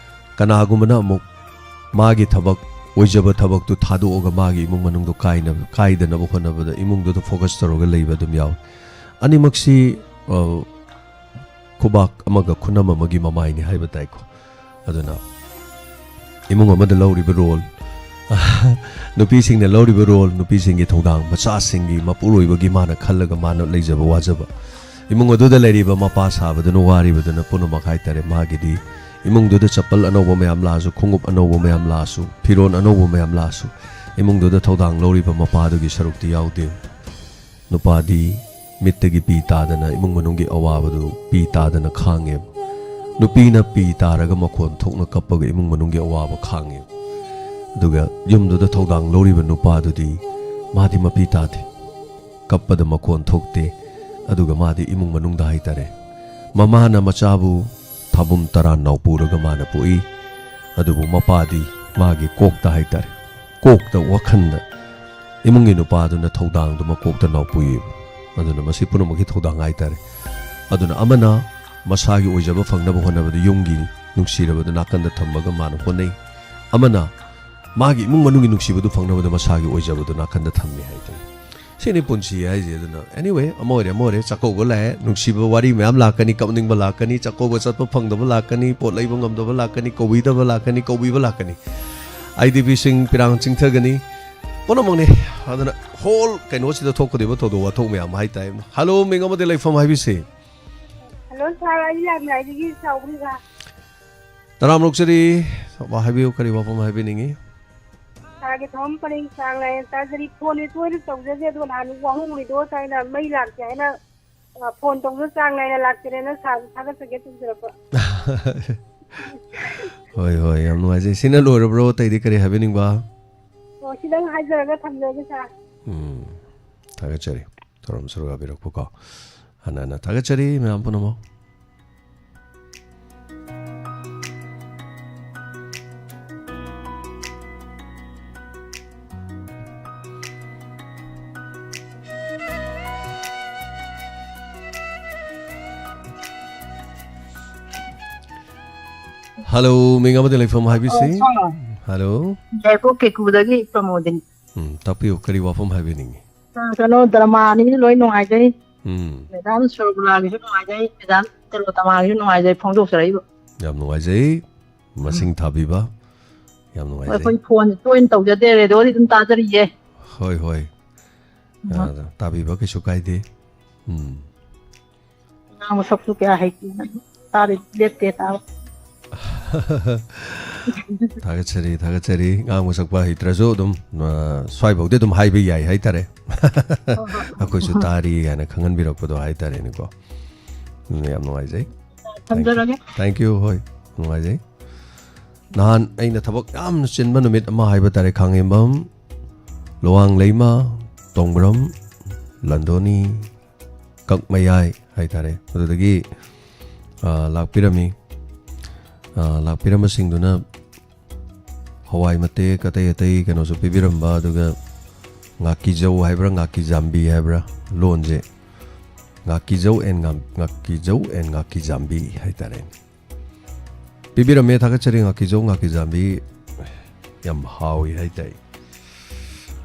ꯀꯅꯥꯒꯨꯝꯕꯅ ꯑꯃꯨꯛ ꯃꯥꯒꯤ ꯊꯕꯛ, ꯑꯣꯏꯖꯕ ꯊꯕꯛꯇꯨ ꯊꯥꯗꯣꯛꯑꯒ ꯃꯥꯒꯤ ꯏꯃꯨꯡ ꯃꯅꯨꯡꯗꯣ ꯀꯥꯏꯅꯕ, ꯀꯥꯏꯗꯅꯕ ꯍꯣꯠꯅꯕꯗ ꯏꯃꯨꯡꯗꯨꯗ focus ꯇꯧꯔꯒ ꯂꯩꯕ ꯑꯗꯨꯝ ꯌꯥꯎꯏ꯫ ꯑꯅꯤꯃꯛꯁꯤ, ꯑ, ꯈꯨꯕꯥꯛ ꯑꯃꯒ ꯈꯨꯅꯝ ꯑꯃꯒꯤ ꯃꯃꯥꯏꯅꯤ ꯍꯥꯏꯕ ꯇꯥꯏꯀꯣ꯫ ꯑꯗꯨꯅ ꯏꯃꯨꯡ ꯑꯃꯗ ꯂꯧꯔꯤꯕ role, ꯅꯨꯄꯤꯁꯤꯡꯅ ꯂꯧꯔꯤꯕ role, ꯅꯨꯄꯤꯁꯤꯡꯒꯤ ꯊꯧꯗꯥꯡ, ꯃꯆꯥꯁꯤꯡꯒꯤ ꯃꯄꯨꯔꯣꯏꯕꯒꯤ ꯃꯥꯅ ꯈꯜꯂꯒ ꯃꯥꯅ ꯂꯩꯖꯕ ꯋꯥꯖꯕ, ꯏꯃꯨꯡ ꯑꯗꯨꯗ ꯂꯩꯔꯤꯕ ꯃꯄꯥ ꯁꯥꯕꯗꯨꯅ ꯋꯥꯔꯤꯕꯗꯨꯅ ꯄꯨꯝꯅꯃꯛ ꯍꯥꯏꯇꯥꯔꯦ, ꯃꯥꯒꯤꯗꯤ ꯏꯃꯨꯡꯗꯨꯗ ꯆꯄꯜ ꯑꯅꯧꯕ ꯃꯌꯥꯝ ꯂꯥꯛꯑꯁꯨ, ꯈꯣꯡꯎꯞ ꯑꯅꯧꯕ ꯃꯌꯥꯝ ꯂꯥꯛꯑꯁꯨ, ꯐꯤꯔꯣꯜ ꯑꯅꯧꯕ ꯃꯌꯥꯝ ꯂꯥꯛꯑꯁꯨ, ꯏꯃꯨꯡꯗꯨꯗ ꯊꯧꯗꯥꯡ ꯂꯧꯔꯤꯕ ꯃꯄꯥꯗꯨꯒꯤ ꯁꯔꯨꯛꯇꯤ ꯌꯥꯎꯗꯦ꯫ ꯅꯨꯄꯥꯗꯤ ꯃꯤꯠꯇꯒꯤ ꯄꯤ ꯇꯥꯗꯅ ꯏꯃꯨꯡ ꯃꯅꯨꯡꯒꯤ ꯑꯋꯥꯕꯗꯨ ꯄꯤ ꯇꯥꯗꯅ ꯈꯥꯡꯉꯦ꯫ ꯅꯨꯄꯤꯅ ꯄꯤ ꯇꯥꯔꯒ ꯃꯈꯣꯟ ꯊꯣꯛꯅ ꯀꯞꯄꯒ ꯏꯃꯨꯡ ꯃꯅꯨꯡꯒꯤ ꯑꯋꯥꯕ ꯈꯥꯡꯉꯦ꯫ ꯑꯗꯨꯒ ꯌꯨꯝꯗꯨꯗ ꯊꯧꯗꯥꯡ ꯂꯧꯔꯤꯕ ꯅꯨꯄꯥꯗꯨꯗꯤ ꯃꯥꯗꯤ ꯃꯄꯤ ꯇꯥꯗꯦ, ꯀꯞꯄꯗ ꯃꯈꯣꯟ ꯊꯣꯛꯇꯦ꯫ ꯑꯗꯨꯒ ꯃꯥꯗꯤ ꯏꯃꯨꯡ ꯃꯅꯨꯡꯗ ꯍꯥꯏꯇꯥꯔꯦ, ꯃꯃꯥꯅ ꯃꯆꯥꯕꯨ ꯊꯥꯕꯨꯝ ꯇꯔꯥ ꯅꯥꯎꯄꯨꯔꯒ ꯃꯥꯅ ꯄꯣꯛꯏ, ꯑꯗꯨꯕꯨ ꯃꯄꯥꯗꯤ ꯃꯥꯒꯤ ꯀꯣꯛꯇ ꯍꯥꯏꯇꯥꯔꯦ, ꯀꯣꯛꯇ, ꯋꯥꯈꯜꯗ ꯏꯃꯨꯡꯒꯤ ꯅꯨꯄꯥꯗꯨꯅ ꯊꯧꯗꯥꯡꯗꯨ ꯃꯀꯣꯛꯇ ꯅꯥꯎꯄꯨꯏꯌꯦꯕ꯫ ꯑꯗꯨꯅ ꯃꯁꯤ ꯄꯨꯝꯅꯃꯛꯀꯤ ꯊꯧꯗꯥꯡ ꯍꯥꯏꯇꯥꯔꯦ꯫ ꯑꯗꯨꯅ ꯑꯃꯅ ꯃꯁꯥꯒꯤ ꯑꯣꯏꯖꯕ ꯐꯪꯅꯕ ꯍꯣꯠꯅꯕꯗ ꯌꯨꯝꯒꯤ ꯅꯨꯡꯁꯤꯔꯕꯗꯨ ꯅꯥꯀꯟꯗ ꯊꯝꯃꯒ ꯃꯥꯅ ꯍꯣꯠꯅꯩ, ꯑꯃꯅ ꯃꯥꯒꯤ ꯏꯃꯨꯡ ꯃꯅꯨꯡꯒꯤ ꯅꯨꯡꯁꯤꯕꯗꯨ ꯐꯪꯅꯕꯗ ꯃꯁꯥꯒꯤ ꯑꯣꯏꯖꯕꯗꯨ ꯅꯥꯀꯟꯗ ꯊꯝꯃꯤ ꯍꯥꯏꯇꯥꯔꯦ꯫ ꯁꯤꯅꯤ ꯄꯨꯟꯁꯤ ꯍꯥꯏꯁꯦ꯫ ꯑꯗꯨꯅ anyway, ꯑꯃ ꯑꯣꯏꯔꯦ ꯑꯃ ꯑꯣꯏꯔꯦ, ꯆꯥꯛꯀꯧꯕ ꯂꯥꯛꯑꯦ, ꯅꯨꯡꯁꯤꯕ ꯋꯥꯔꯤ ꯃꯌꯥꯝ ꯂꯥꯛꯀꯅꯤ, ꯀꯞꯅꯤꯡꯕ ꯂꯥꯛꯀꯅꯤ, ꯆꯥꯛꯀꯧꯕ ꯆꯠꯄ ꯐꯪꯗꯕ ꯂꯥꯛꯀꯅꯤ, ꯄꯣꯠ ꯂꯩꯕ ꯉꯝꯗꯕ ꯂꯥꯛꯀꯅꯤ, ꯀꯧꯕꯤꯗꯕ ꯂꯥꯛꯀꯅꯤ, ꯀꯧꯕꯤꯕ ꯂꯥꯛꯀꯅꯤ, ꯑꯥꯏ ꯗꯤ ꯄꯤꯁꯤꯡ ꯄꯤꯔꯥꯡ ꯆꯤꯡꯊꯒꯅꯤ, ꯄꯨꯝꯅꯃꯛꯅꯤ꯫ ꯑꯗꯨꯅ whole ꯀꯩꯅꯣꯁꯤꯗ ꯊꯣꯛꯀꯗꯧꯔꯤꯕ ꯊꯧꯗꯣꯛ ꯋꯥꯊꯣꯛ ꯃꯌꯥꯝ ꯍꯥꯏꯇꯥꯔꯦ꯫ Hello, ꯃꯤꯡ ꯑꯃꯗꯤ ꯂꯩꯐꯝ ꯍꯥꯏꯕꯤꯁꯤ꯫ Hello sir, ꯑꯩ ꯂꯥꯏꯃꯥꯏꯗꯒꯤ ꯆꯥꯎꯕꯤꯒ꯫ ꯇꯔꯥꯝꯅ ꯑꯣꯛꯆꯔꯤ꯫ ꯋꯥ ꯍꯥꯏꯕꯤꯌꯨ, ꯀꯔꯤ ꯋꯥꯐꯝ ꯍꯥꯏꯕꯤꯅꯤꯡꯉꯤ? Sirꯒꯤ ꯊꯕꯛ ꯄꯔꯦꯡ ꯆꯥꯡ ꯅꯥꯏꯅ ꯆꯥꯖꯔꯤ꯫ Phoneꯗꯤ ꯇꯣꯏꯅ ꯇꯧꯖꯗꯦ, ꯑꯗꯨꯒ ꯅꯍꯥꯟ ꯋꯥꯍꯣꯡ ꯂꯤꯗꯣ ꯁꯥꯏꯅ ꯃꯩ ꯂꯥꯛꯇꯦ ꯍꯥꯏꯅ ꯑ, ꯐꯣꯟ ꯇꯧꯕꯗ ꯆꯥꯡ ꯅꯥꯏꯅ ꯂꯥꯛꯇꯔꯦꯅ ꯁꯥꯔꯕꯨ ꯊꯥꯒꯠꯆꯒꯦ ꯇꯧꯖꯔꯛꯄ꯫ ꯍꯣꯏ, ꯍꯣꯏ, ꯌꯥꯝ ꯅꯨꯡꯉꯥꯏꯖꯩ꯫ ꯁꯤꯅ ꯂꯣꯏꯔꯕ꯭ꯔꯣ? ꯑꯇꯩꯗꯤ ꯀꯔꯤ ꯍꯥꯏꯕꯤꯅꯤꯡꯕ? ꯑꯣ, ꯁꯤꯗꯪ ꯍꯥꯏꯖꯔꯒ ꯊꯝꯖꯔꯒꯦ, ꯁꯥꯔ꯫ ꯎꯝ, ꯊꯥꯒꯠꯆꯔꯤ꯫ ꯊꯧꯔꯝ ꯁꯔꯨꯛ ꯌꯥꯕꯤꯔꯛꯄꯀꯣ꯫ ꯍꯟꯅ ꯍꯟꯅ ꯊꯥꯒꯠꯆꯔꯤ ꯃꯌꯥꯝ ꯄꯨꯝꯅꯃꯛ꯫ ꯍꯜꯂꯣ, ꯃꯤꯡ ꯑꯃꯗꯤ ꯂꯩꯐꯝ ꯍꯥꯏꯕꯤꯁꯤ꯫ ꯑꯣ, ꯁꯥꯔ꯫ ꯍꯜꯂꯣ꯫ ꯌꯥꯏꯔꯤꯄꯣꯛ ꯀꯦꯀꯨꯗꯒꯤ ꯄ꯭ꯔꯃꯣꯗꯤꯅꯤ꯫ ꯎꯝ, ꯇꯥꯛꯄꯤꯌꯨ, ꯀꯔꯤ ꯋꯥꯐꯝ ꯍꯥꯏꯕꯤꯅꯤꯡꯉꯤ? ꯁꯥꯔ, ꯀꯩꯅꯣ, ꯗ꯭ꯔꯃꯥꯅꯤꯁꯨ ꯂꯣꯏ ꯅꯨꯡꯉꯥꯏꯖꯩ꯫ ꯎꯝ꯫ ꯃꯦꯗꯥꯝ ꯁꯨꯔꯒꯨꯂꯥꯒꯤꯁꯨ ꯅꯨꯡꯉꯥꯏꯖꯩ, ꯃꯦꯗꯥꯝ ꯇꯦꯂꯣꯇꯃꯥꯒꯤꯁꯨ ꯅꯨꯡꯉꯥꯏꯖꯩ ꯐꯣꯡꯗꯣꯛꯆꯔꯛꯏꯕ꯫ ꯌꯥꯝ ꯅꯨꯡꯉꯥꯏꯖꯩ꯫ ꯃꯁꯤꯡ ꯎꯝ꯫ ꯊꯥꯕꯤꯕ꯫ ꯌꯥꯝ ꯅꯨꯡꯉꯥꯏꯖꯩ꯫ ꯑꯩꯈꯣꯏ ꯐꯣꯟ ꯇꯣꯏꯅ ꯇꯧꯖꯗꯦ, ꯔꯦꯗꯤꯑꯣꯗꯤ ꯑꯗꯨꯝ ꯇꯥꯖꯔꯤꯌꯦ꯫ ꯍꯣꯏ, ꯍꯣꯏ꯫ ꯎꯝ꯫ ꯑ, ꯇꯥꯕꯤꯕ ꯀꯩꯁꯨ ꯀꯥꯏꯗꯦ꯫ ꯎꯝ꯫ ꯉꯥꯡꯕ ꯁꯛꯄꯁꯨ ꯀꯌꯥ ꯍꯩꯇꯦ꯫ ꯇꯥꯗꯦ, ꯂꯦꯞꯇꯦ ꯇꯥꯕ꯫ ꯊꯥꯒꯠꯆꯔꯤ, ꯊꯥꯒꯠꯆꯔꯤ꯫ ꯉꯥꯡꯕ ꯁꯛꯄ ꯍꯩꯇ꯭ꯔꯁꯨ ꯑꯗꯨꯝ, ꯑ, ꯁ꯭ꯋꯥꯏꯐꯥꯎꯗꯤ ꯑꯗꯨꯝ ꯍꯥꯏꯕ ꯌꯥꯏ ꯍꯥꯏꯇꯥꯔꯦ꯫ ꯍꯣꯏ, ꯍꯣꯏ꯫ ꯑꯩꯈꯣꯏꯁꯨ ꯇꯥꯔꯤ ꯍꯥꯏꯅ ꯈꯪꯍꯟꯕꯤꯔꯛꯄꯗꯣ ꯍꯥꯏꯇꯥꯔꯦꯅꯦꯀꯣ꯫ ꯑꯗꯨꯅ ꯌꯥꯝ ꯅꯨꯡꯉꯥꯏꯖꯩ꯫ ꯊꯝꯖꯔꯒꯦ꯫ Thank you, ꯍꯣꯏ, ꯅꯨꯡꯉꯥꯏꯖꯩ꯫ ꯅꯍꯥꯟ ꯑꯩꯅ ꯊꯕꯛ ꯌꯥꯝꯅ ꯆꯤꯟꯕ ꯅꯨꯃꯤꯠ ꯑꯃ ꯍꯥꯏꯕ ꯇꯥꯔꯦ, ꯈꯥꯡꯉꯦꯝꯕꯝ, ꯂꯨꯋꯥꯡ ꯂꯩꯃ, ꯇꯣꯡꯕ꯭ꯔꯝ, ꯂꯟꯗꯣꯅꯤ, ꯀꯛꯃꯌꯥꯏ ꯍꯥꯏꯇꯥꯔꯦ꯫ ꯑꯗꯨꯗꯒꯤ, ꯑ, ꯂꯥꯛꯄꯤꯔꯝꯃꯤ꯫ ꯑ, ꯂꯥꯛꯄꯤꯔꯝꯕꯁꯤꯡꯗꯨꯅ ꯍꯋꯥꯏ ꯃꯇꯦꯛ, ꯑꯇꯩ ꯑꯇꯩ ꯀꯩꯅꯣꯁꯨ ꯄꯤꯕꯤꯔꯝꯕ, ꯑꯗꯨꯒ ꯉꯥꯀꯤꯖꯧ ꯍꯥꯏꯕ꯭ꯔꯥ, ꯉꯥꯀꯤꯖꯥꯝꯕꯤ ꯍꯥꯏꯕ꯭ꯔꯥ, ꯂꯣꯟꯁꯦ ꯉꯥꯀꯤꯖꯧ and ꯉꯥ-, ꯉꯥꯀꯤꯖꯧ and ꯉꯥꯀꯤꯖꯥꯝꯕꯤ ꯍꯥꯏꯇꯥꯔꯦ꯫ ꯄꯤꯕꯤꯔꯝꯃꯦ, ꯊꯥꯒꯠꯆꯔꯤ꯫ ꯉꯥꯀꯤꯖꯧ, ꯉꯥꯀꯤꯖꯥꯝꯕꯤ ꯌꯥꯝ ꯍꯥꯎꯏ ꯍꯥꯏꯇꯥꯏ,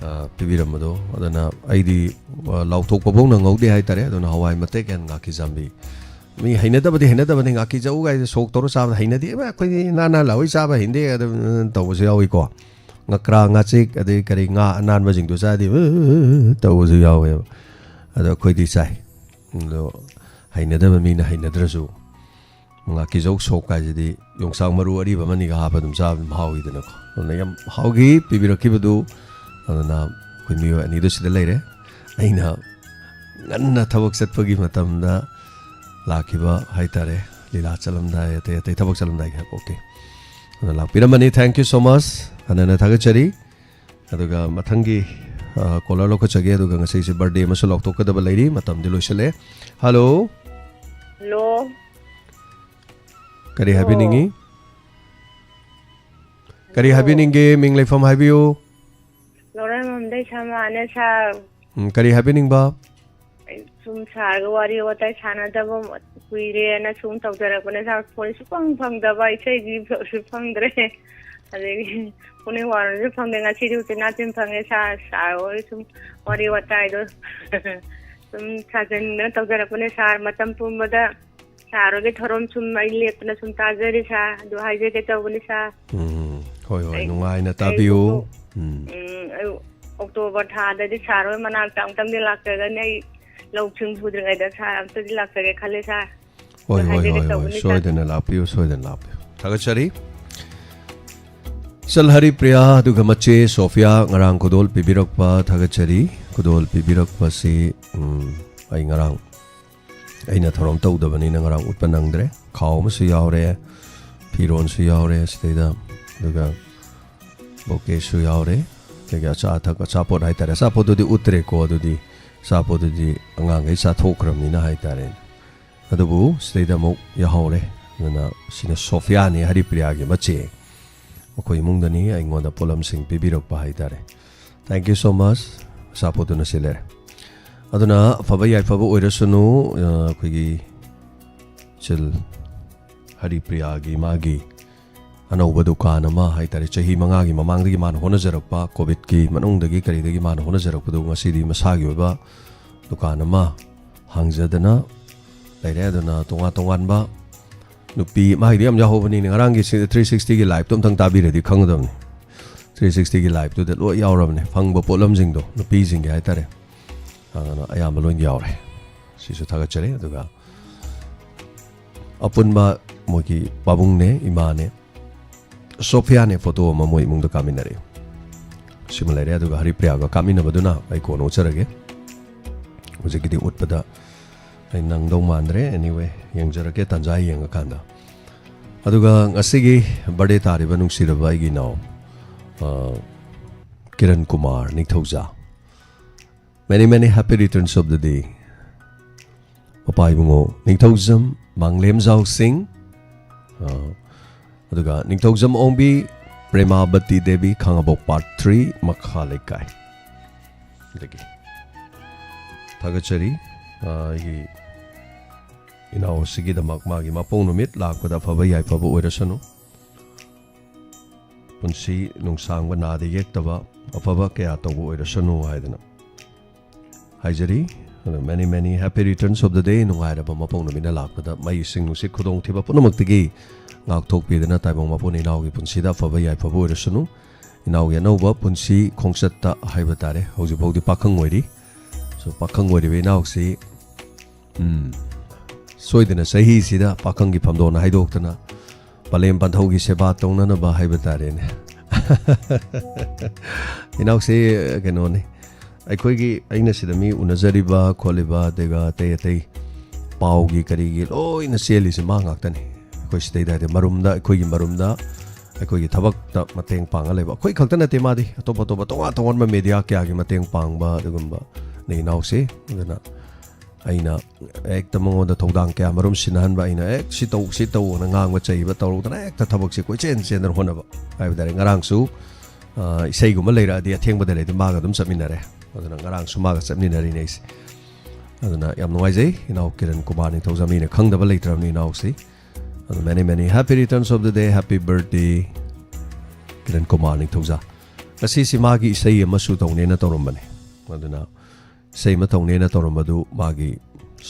ꯑ, ꯄꯤꯕꯤꯔꯝꯕꯗꯣ꯫ ꯑꯗꯨꯅ ꯑꯩꯗꯤ, ꯑ, ꯂꯥꯎꯊꯣꯛꯄ ꯐꯥꯎ ꯅꯪꯍꯧꯗꯦ ꯍꯥꯏꯇꯥꯔꯦ꯫ ꯑꯗꯨꯅ ꯍꯋꯥꯏ ꯃꯇꯦꯛ and ꯉꯥꯀꯤꯖꯥꯝꯕꯤ꯫ ꯃꯤ ꯍꯩꯅꯗꯕꯗꯤ ꯍꯩꯅꯗꯕꯅꯤ, ꯉꯥꯀꯤꯖꯧ ꯀꯥꯏꯁꯦ ꯁꯣꯛ ꯇꯧꯔ ꯆꯥꯕꯗ ꯍꯩꯅꯗꯦ꯫ "ꯑꯦ, ꯑꯩꯈꯣꯏꯗꯤ ꯅꯥꯟ ꯅꯥꯟ ꯂꯥꯎꯏ, ꯆꯥꯕ ꯍꯩꯅꯗꯦ" ꯑꯗꯨꯝ ꯇꯧꯕꯁꯨ ꯌꯥꯎꯏꯀꯣ꯫ ꯉꯀ꯭ꯔꯥ, ꯉꯥꯆꯤꯛ, ꯑꯗꯩ ꯀꯔꯤ ꯉꯥ ꯑꯅꯥꯟꯕꯁꯤꯡꯗꯣ ꯆꯥꯗꯤ "ꯎ" ꯇꯧꯕꯁꯨ ꯌꯥꯎꯋꯦꯕ꯫ ꯑꯗꯣ ꯑꯩꯈꯣꯏꯗꯤ ꯆꯥꯏ꯫ ꯑꯗꯣ ꯍꯩꯅꯗꯕ ꯃꯤꯅ ꯍꯩꯅꯗ꯭ꯔꯁꯨ, ꯉꯥꯀꯤꯖꯧ ꯁꯣꯛ ꯍꯥꯏꯁꯤꯗꯤ ꯌꯣꯡꯆꯥꯛ ꯃꯔꯨ ꯑꯔꯤꯕ ꯑꯃꯅꯤꯒ ꯍꯥꯞꯄ ꯑꯗꯨꯝ ꯆꯥꯕ ꯑꯗꯨꯝ ꯍꯥꯎꯋꯤꯗꯅꯀꯣ꯫ ꯑꯗꯨꯅ ꯌꯥꯝ ꯍꯥꯎꯈꯤ ꯄꯤꯕꯤꯔꯛꯈꯤꯕꯗꯨ꯫ ꯑꯗꯨꯅ ꯑꯩꯈꯣꯏ ꯃꯤꯑꯣꯏ ꯑꯅꯤꯗꯨ ꯁꯤꯗ ꯂꯩꯔꯦ꯫ ꯑꯩꯅ ꯉꯟꯅ ꯊꯕꯛ ꯆꯠꯄꯒꯤ ꯃꯇꯝꯗ ꯂꯥꯛꯈꯤꯕ ꯍꯥꯏꯇꯥꯔꯦ, ꯂꯤꯂꯥ ꯆꯠꯂꯝꯗꯥꯏ, ꯑꯇꯩ ꯑꯇꯩ ꯊꯕꯛ ꯆꯠꯂꯝꯗꯥꯏꯒꯤ꯫ ꯑꯣꯀꯦ, ꯑꯗꯨꯅ ꯂꯥꯛꯄꯤꯔꯝꯕꯅꯤ꯫ Thank you so much, ꯍꯟꯅ ꯍꯟꯅ ꯊꯥꯒꯠꯆꯔꯤ꯫ ꯑꯗꯨꯒ ꯃꯊꯪꯒꯤ ꯀꯣꯂꯔ ꯂꯧꯈꯠꯆꯒꯦ꯫ ꯑꯗꯨꯒ ꯉꯁꯤꯁꯦ ꯕꯥꯔꯗꯦ ꯑꯃꯁꯨ ꯂꯥꯎꯊꯣꯛꯀꯗꯕ ꯂꯩꯔꯤ, ꯃꯇꯝꯗꯤ ꯂꯣꯏꯁꯤꯜꯂꯦ꯫ ꯍꯜꯂꯣ꯫ ꯍꯜꯂꯣ꯫ ꯀꯔꯤ ꯍꯥꯏꯕꯤꯅꯤꯡꯉꯤ? ꯀꯔꯤ ꯍꯥꯏꯕꯤꯅꯤꯡꯒꯦ? ꯃꯤꯡ, ꯂꯩꯐꯝ ꯍꯥꯏꯕꯤꯌꯨ꯫ ꯂꯧꯔꯦꯝꯕꯝꯗꯩ ꯁꯃꯥꯅꯦ ꯁꯥꯔ꯫ ꯎꯝ, ꯀꯔꯤ ꯍꯥꯏꯕꯤꯅꯤꯡꯕ? ꯁꯨꯝ ꯁꯥꯔꯒ ꯋꯥꯔꯤ ꯋꯥꯇꯥꯏ ꯁꯥꯟꯅꯗꯕ ꯀꯨꯏꯔꯦꯅ ꯁꯨꯝ ꯇꯧꯖꯔꯛꯄꯅꯦ ꯁꯥꯔ꯫ ꯐꯣꯟ ꯁꯨꯐꯪ ꯐꯪꯗꯕ, ꯏꯁꯩꯒꯤ ꯁꯨ ꯐꯪꯗ꯭ꯔꯦ, ꯑꯗꯒꯤ ꯄꯨꯛꯅꯤꯡ ꯋꯥꯔꯣꯏꯁꯨ ꯐꯪꯗꯦ꯫ ꯉꯁꯤꯗꯤ ꯎꯆꯤꯟ ꯅꯥꯆꯤꯟ ꯐꯪꯉꯦ ꯁꯥꯔ꯫ ꯁꯥꯔ ꯍꯣꯏ ꯁꯨꯝ ꯋꯥꯔꯤ ꯋꯥꯇꯥꯏꯗꯣ ꯁꯨꯝ ꯁꯥꯖꯤꯟꯗꯅ ꯇꯧꯖꯔꯛꯄꯅꯦ ꯁꯥꯔ꯫ ꯃꯇꯝ ꯄꯨꯝꯕꯗ ꯁꯥꯔ ꯍꯣꯏꯒꯤ ꯊꯧꯔꯝ ꯁꯨꯝ ꯑꯩ ꯂꯦꯞꯇꯅ ꯁꯨꯝ ꯇꯥꯖꯔꯤ ꯁꯥꯔ꯫ ꯑꯗꯨ ꯍꯥꯏꯖꯒꯦ ꯇꯧꯕꯅꯤ ꯁꯥꯔ꯫ ꯎꯝ, ꯍꯣꯏ, ꯍꯣꯏ, ꯑꯩ, ꯅꯨꯡꯉꯥꯏꯅ ꯑꯩ ꯇꯥꯕꯤꯌꯨ꯫ ꯑꯣꯛꯇꯣ-, ꯎꯝ, ꯎꯝ, ꯑꯩ ꯑꯣꯛꯇꯣꯕꯔ ꯊꯥꯗꯗꯤ ꯁꯥꯔ ꯍꯣꯏ ꯃꯅꯥꯛꯇ ꯑꯃꯨꯛꯇꯪꯗꯤ ꯂꯥꯛꯆꯒꯅꯤ꯫ ꯑꯩ ꯂꯧꯁꯤꯡ ꯁꯨꯗ꯭ꯔꯤꯉꯩꯗ ꯁꯥꯔ ꯑꯝꯇꯗꯤ ꯂꯥꯛꯆꯒꯦ ꯈꯜꯂꯦ ꯁꯥꯔ꯫ ꯍꯣꯏ, ꯑꯗꯨ ꯍꯣꯏ, ꯍꯥꯏꯖꯒꯦ ꯍꯣꯏ, ꯍꯣꯏ, ꯇꯧꯕꯅꯤ ꯁꯥꯔ꯫ ꯁꯣꯏꯗꯅ ꯂꯥꯛꯄꯤꯌꯨ, ꯁꯣꯏꯗꯅ ꯂꯥꯛꯄꯤꯌꯨ꯫ ꯊꯥꯒꯠꯆꯔꯤ꯫ ꯏꯆꯜ ꯍꯔꯤꯄ꯭ꯔꯤꯌꯥ ꯑꯗꯨꯒ ꯃꯆꯦ ꯁꯣꯐꯤꯌꯥ ꯉꯔꯥꯡ ꯈꯨꯗꯣꯜ ꯄꯤꯕꯤꯔꯛꯄ ꯊꯥꯒꯠꯆꯔꯤ꯫ ꯈꯨꯗꯣꯜ ꯄꯤꯕꯤꯔꯛꯄꯁꯤ, ꯎꯝ, ꯑꯩ ꯉꯔꯥꯡ ꯑꯩꯅ ꯊꯧꯔꯝ ꯇꯧꯗꯕꯅꯤꯅ ꯉꯔꯥꯡ ꯎꯠꯄ ꯅꯪꯗ꯭ꯔꯦ꯫ ꯈꯥꯎ ꯑꯃꯁꯨ ꯌꯥꯎꯔꯦ, ꯐꯤꯔꯣꯟꯁꯨ ꯌꯥꯎꯔꯦ ꯁꯤꯗꯩꯗ, ꯑꯗꯨꯒ ꯕꯣꯀꯦꯁꯨ ꯌꯥꯎꯔꯦ, ꯑꯗꯒꯤ ꯑꯆꯥ ꯑꯊꯛ, ꯑꯆꯥꯄꯣꯠ ꯍꯥꯏꯇꯥꯔꯦ꯫ ꯑꯆꯥꯄꯣꯠꯇꯨꯗꯤ ꯎꯠꯇ꯭ꯔꯦꯀꯣ, ꯑꯗꯨꯗꯤ ꯑꯆꯥꯄꯣꯠꯇꯨꯗꯤ ꯑꯉꯥꯡꯈꯩ ꯆꯥꯊꯣꯛꯈ꯭ꯔꯕꯅꯤꯅ ꯍꯥꯏꯇꯥꯔꯦ꯫ ꯑꯗꯨꯕꯨ ꯁꯤꯗꯩꯗ ꯑꯃꯨꯛ ꯌꯥꯎꯍꯧꯔꯦ꯫ ꯑꯗꯨꯅ ꯁꯤꯅ ꯁꯣꯐꯤꯌꯥꯅꯤ, ꯍꯔꯤꯄ꯭ꯔꯤꯌꯥꯒꯤ ꯃꯆꯦ꯫ ꯃꯈꯣꯏ ꯏꯃꯨꯡꯗꯅꯤ ꯑꯩꯉꯣꯟꯗ ꯄꯣꯠꯂꯝꯁꯤꯡ ꯄꯤꯕꯤꯔꯛꯄ ꯍꯥꯏꯇꯥꯔꯦ꯫ Thank you so much꯫ ꯑꯆꯥꯄꯣꯠꯇꯨꯅ ꯁꯤ ꯂꯩꯔꯦ꯫ ꯑꯗꯨꯅ ꯑꯐꯕ ꯌꯥꯏꯐꯕ ꯑꯣꯏꯔꯁꯅꯨ, ꯑ, ꯑꯩꯈꯣꯏꯒꯤ ꯏꯆꯜ ꯍꯔꯤꯄ꯭ꯔꯤꯌꯥꯒꯤ ꯃꯥꯒꯤ ꯑꯅꯧꯕ ꯗꯨꯀꯥꯟ ꯑꯃ ꯍꯥꯏꯇꯥꯔꯦ, ꯆꯍꯤ ꯃꯉꯥꯒꯤ ꯃꯃꯥꯡꯗꯒꯤ ꯃꯥꯅ ꯍꯣꯠꯅꯖꯔꯛꯄ, ꯀꯣꯚꯤꯗꯀꯤ ꯃꯅꯨꯡꯗꯒꯤ ꯀꯔꯤꯗꯒꯤ ꯃꯥꯅ ꯍꯣꯠꯅꯖꯔꯛꯄꯗꯨ ꯉꯁꯤꯗꯤ ꯃꯁꯥꯒꯤ ꯑꯣꯏꯕ ꯗꯨꯀꯥꯟ ꯑꯃ ꯍꯥꯡꯖꯗꯅ ꯂꯩꯔꯦ꯫ ꯑꯗꯨꯅ ꯇꯣꯉꯥꯟ ꯇꯣꯉꯥꯟꯕ ꯅꯨꯄꯤ, ꯃꯥꯒꯤꯗꯤ ꯌꯥꯝ ꯌꯥꯎꯍꯧꯕꯅꯤꯅꯦ꯫ ꯉꯔꯥꯡꯒꯤ ꯁꯤ-, three sixty ꯒꯤ live ꯇꯣ ꯑꯝꯇꯪ ꯇꯥꯕꯤꯔꯗꯤ ꯈꯪꯒꯗꯕꯅꯤ꯫ Three sixty ꯒꯤ live ꯇꯨꯗ ꯂꯣꯏ ꯌꯥꯎꯔꯕꯅꯦ, ꯐꯪꯕ ꯄꯣꯠꯂꯝꯁꯤꯡꯗꯣ, ꯅꯨꯄꯤꯁꯤꯡꯒꯤ ꯍꯥꯏꯇꯥꯔꯦ꯫ ꯑꯗꯨꯅ ꯑꯌꯥꯝꯕ ꯂꯣꯏ ꯌꯥꯎꯔꯦ꯫ ꯁꯤꯁꯨ ꯊꯥꯒꯠꯆꯔꯤ꯫ ꯑꯗꯨꯒ ꯑꯄꯨꯟꯕ ꯃꯣꯏꯒꯤ ꯄꯥꯕꯨꯡꯅꯦ, ꯏꯃꯥꯅꯦ, ꯁꯣꯐꯤꯌꯥꯅꯦ, ꯐꯣꯇꯣ ꯑꯃ ꯃꯣꯏ ꯏꯃꯨꯡꯗ ꯀꯥꯞꯃꯤꯟꯅꯔꯛꯏ꯫ ꯁꯤꯃ ꯂꯩꯔꯦ꯫ ꯑꯗꯨꯒ ꯍꯔꯤꯄ꯭ꯔꯤꯌꯥꯒ ꯀꯥꯞꯃꯤꯟꯅꯕꯗꯨꯅ ꯑꯩ ꯀꯣꯟꯅ ꯎꯠꯆꯔꯒꯦ꯫ ꯍꯧꯖꯤꯛꯀꯤꯗꯤ ꯎꯠꯄꯗ ꯑꯩ ꯅꯪꯗꯧ ꯃꯥꯟꯗ꯭ꯔꯦ꯫ Anyway, ꯌꯦꯡꯖꯔꯛꯀꯦ ꯇꯥꯟꯖꯥ ꯌꯦꯡꯉꯀꯥꯟꯗ꯫ ꯑꯗꯨꯒ ꯉꯁꯤꯒꯤ ꯕꯥꯔꯗꯦ ꯇꯥꯔꯤꯕ ꯅꯨꯡꯁꯤꯔꯕ ꯑꯩꯒꯤ ꯏꯅꯥꯎ, ꯑ, Kiran Kumar ꯅꯤꯡꯊꯧꯖꯥ, many many happy returns of the day꯫ ꯃꯄꯥ ꯏꯕꯨꯡꯉꯣ ꯅꯤꯡꯊꯧꯖꯝ ꯃꯥꯡꯂꯦꯝꯖꯥꯎ ꯁꯤꯡ, ꯑ, ꯑꯗꯨꯒ ꯅꯤꯡꯊꯧꯖꯝ ꯑꯣꯡꯕꯤ ꯄ꯭ꯔꯦꯃꯥꯕꯇꯤ ꯗꯦꯕꯤ, ꯈꯥꯉꯕꯣꯛ ꯄꯥꯔꯠ ꯊ꯭ꯔꯤ, ꯃꯈꯥ ꯂꯩꯀꯥꯏ꯫ ꯑꯗꯒꯤ ꯊꯥꯒꯠꯆꯔꯤ, ꯑ, ꯑꯩꯒꯤ ꯏꯅꯥꯎ ꯑꯁꯤꯒꯤꯗꯃꯛ ꯃꯥꯒꯤ ꯃꯄꯣꯛ ꯅꯨꯃꯤꯠ ꯂꯥꯛꯄꯗ ꯑꯐꯕ ꯌꯥꯏꯐꯕ ꯑꯣꯏꯔꯁꯅꯨ꯫ ꯄꯨꯟꯁꯤ ꯅꯨꯡꯁꯥꯡꯕ, ꯅꯥꯗ ꯌꯦꯛꯇꯕ, ꯑꯐꯕ ꯀꯌꯥ ꯇꯧꯕ ꯑꯣꯏꯔꯁꯅꯨ ꯍꯥꯏꯗꯅ ꯍꯥꯏꯖꯔꯤ꯫ ꯑꯗꯣ many many happy returns of the day꯫ ꯅꯨꯡꯉꯥꯏꯔꯕ ꯃꯄꯣꯛ ꯅꯨꯃꯤꯠꯅ ꯂꯥꯛꯄꯗ ꯃꯩ, ꯏꯁꯤꯡ, ꯅꯨꯡꯁꯤꯠ, ꯈꯨꯗꯣꯡꯊꯤꯕ ꯄꯨꯝꯅꯃꯛꯇꯒꯤ ꯉꯥꯛꯊꯣꯛꯄꯤꯗꯨꯅ ꯇꯥꯏꯕꯪ ꯃꯄꯨꯅ ꯏꯅꯥꯎꯒꯤ ꯄꯨꯟꯁꯤꯗ ꯑꯐꯕ ꯌꯥꯏꯐꯕ ꯑꯣꯏꯔꯁꯅꯨ꯫ ꯏꯅꯥꯎꯒꯤ ꯑꯅꯧꯕ ꯄꯨꯟꯁꯤ ꯈꯣꯡꯆꯠꯇ ꯍꯥꯏꯕ ꯇꯥꯔꯦ, ꯍꯧꯖꯤꯛꯐꯥꯎꯗꯤ ꯄꯥꯈꯪ ꯑꯣꯏꯔꯤ꯫ So, ꯄꯥꯈꯪ ꯑꯣꯏꯔꯤꯕ ꯏꯅꯥꯎꯁꯤ, ꯎꯝ, ꯁꯣꯏꯗꯅ ꯆꯍꯤꯁꯤꯗ ꯄꯥꯈꯪꯒꯤ ꯐꯝꯗꯣꯟ ꯍꯥꯏꯗꯣꯛꯇꯅ ꯄꯂꯦꯝ ꯄꯟꯊꯧꯒꯤ ꯁꯦꯕꯥ ꯇꯧꯅꯅꯕ ꯍꯥꯏꯕ ꯇꯥꯔꯦꯅꯦ꯫ ꯏꯅꯥꯎꯁꯦ ꯀꯩꯅꯣꯅꯤ, ꯑꯩꯈꯣꯏꯒꯤ, ꯑꯩꯅ ꯁꯤꯗ ꯃꯤ ꯎꯅꯖꯔꯤꯕ ꯈꯣꯠꯂꯤꯕ, ꯑꯗꯨꯒ ꯑꯇꯩ ꯑꯇꯩ ꯄꯥꯎꯒꯤ ꯀꯔꯤꯒꯤ ꯂꯣꯏꯅ ꯆꯦꯜꯂꯤꯁꯦ ꯃꯥ ꯉꯥꯛꯇꯅꯤ꯫ ꯑꯩꯈꯣꯏ ꯁꯤꯗꯩꯗ ꯍꯥꯏꯗꯤ ꯃꯔꯨꯝꯗ, ꯑꯩꯈꯣꯏꯒꯤ ꯃꯔꯨꯝꯗ ꯑꯩꯈꯣꯏꯒꯤ ꯊꯕꯛꯇ ꯃꯇꯦꯡ ꯄꯥꯡꯉ ꯂꯩꯕ꯫ ꯑꯩꯈꯣꯏ ꯈꯛꯇ ꯅꯠꯇꯦ, ꯃꯥꯗꯤ ꯑꯇꯣꯞ ꯑꯇꯣꯞꯄ ꯇꯣꯉꯥꯟ ꯇꯣꯉꯥꯟꯕ ꯃꯦꯗꯤꯌꯥ ꯀꯌꯥꯒꯤ ꯃꯇꯦꯡ ꯄꯥꯡꯕ ꯑꯗꯨꯒꯨꯝꯕꯅꯤ ꯏꯅꯥꯎꯁꯦ꯫ ꯑꯗꯨꯅ ꯑꯩꯅ ꯍꯦꯛꯇ ꯃꯉꯣꯟꯗ ꯊꯧꯗꯥꯡ ꯀꯌꯥ ꯃꯔꯨꯝ ꯁꯤꯟꯅꯍꯟꯕ, ꯑꯩꯅ ꯍꯦꯛ ꯁꯤ ꯇꯧ, ꯁꯤ ꯇꯧꯅ ꯉꯥꯡꯕ ꯆꯩꯕ ꯇꯧꯔꯨꯗꯅ ꯍꯦꯛꯇ ꯊꯕꯛꯁꯦ ꯀꯣꯏꯆꯦꯟ ꯆꯦꯟꯗꯅ ꯍꯣꯠꯅꯕ ꯍꯥꯏꯕ ꯇꯥꯔꯦ꯫ ꯉꯔꯥꯡꯁꯨ, ꯑ, ꯏꯁꯩꯒꯨꯝꯕ ꯂꯩꯔꯛꯑꯗꯤ ꯑꯊꯦꯡꯕꯗ ꯂꯩꯔꯗꯤ ꯃꯥꯒ ꯑꯗꯨꯝ ꯆꯠꯃꯤꯟꯅꯔꯦ꯫ ꯑꯗꯨꯅ ꯉꯔꯥꯡꯁꯨ ꯃꯥꯒ ꯆꯠꯃꯤꯟꯅꯔꯤꯅꯦ ꯑꯩꯁꯦ꯫ ꯑꯗꯨꯅ ꯌꯥꯝ ꯅꯨꯡꯉꯥꯏꯖꯩ ꯏꯅꯥꯎ ꯀꯤꯔꯟ ꯀꯨꯃꯥꯔ ꯅꯤꯡꯊꯧꯖꯝ, ꯃꯤꯅ ꯈꯪꯗꯕ ꯂꯩꯇ꯭ꯔꯕꯅꯤ ꯏꯅꯥꯎꯁꯤ꯫ ꯑꯗꯨ many many happy returns of the day, happy birthday, Kiran Kumar ꯅꯤꯡꯊꯧꯖꯥ꯫ ꯉꯁꯤꯁꯤ ꯃꯥꯒꯤ ꯏꯁꯩ ꯑꯃꯁꯨ ꯇꯧꯅꯦꯅ ꯇꯧꯔꯝꯕꯅꯦ꯫ ꯑꯗꯨꯅ ꯏꯁꯩ ꯑꯃ ꯇꯧꯅꯦꯅ ꯇꯧꯔꯝꯕꯗꯨ ꯃꯥꯒꯤ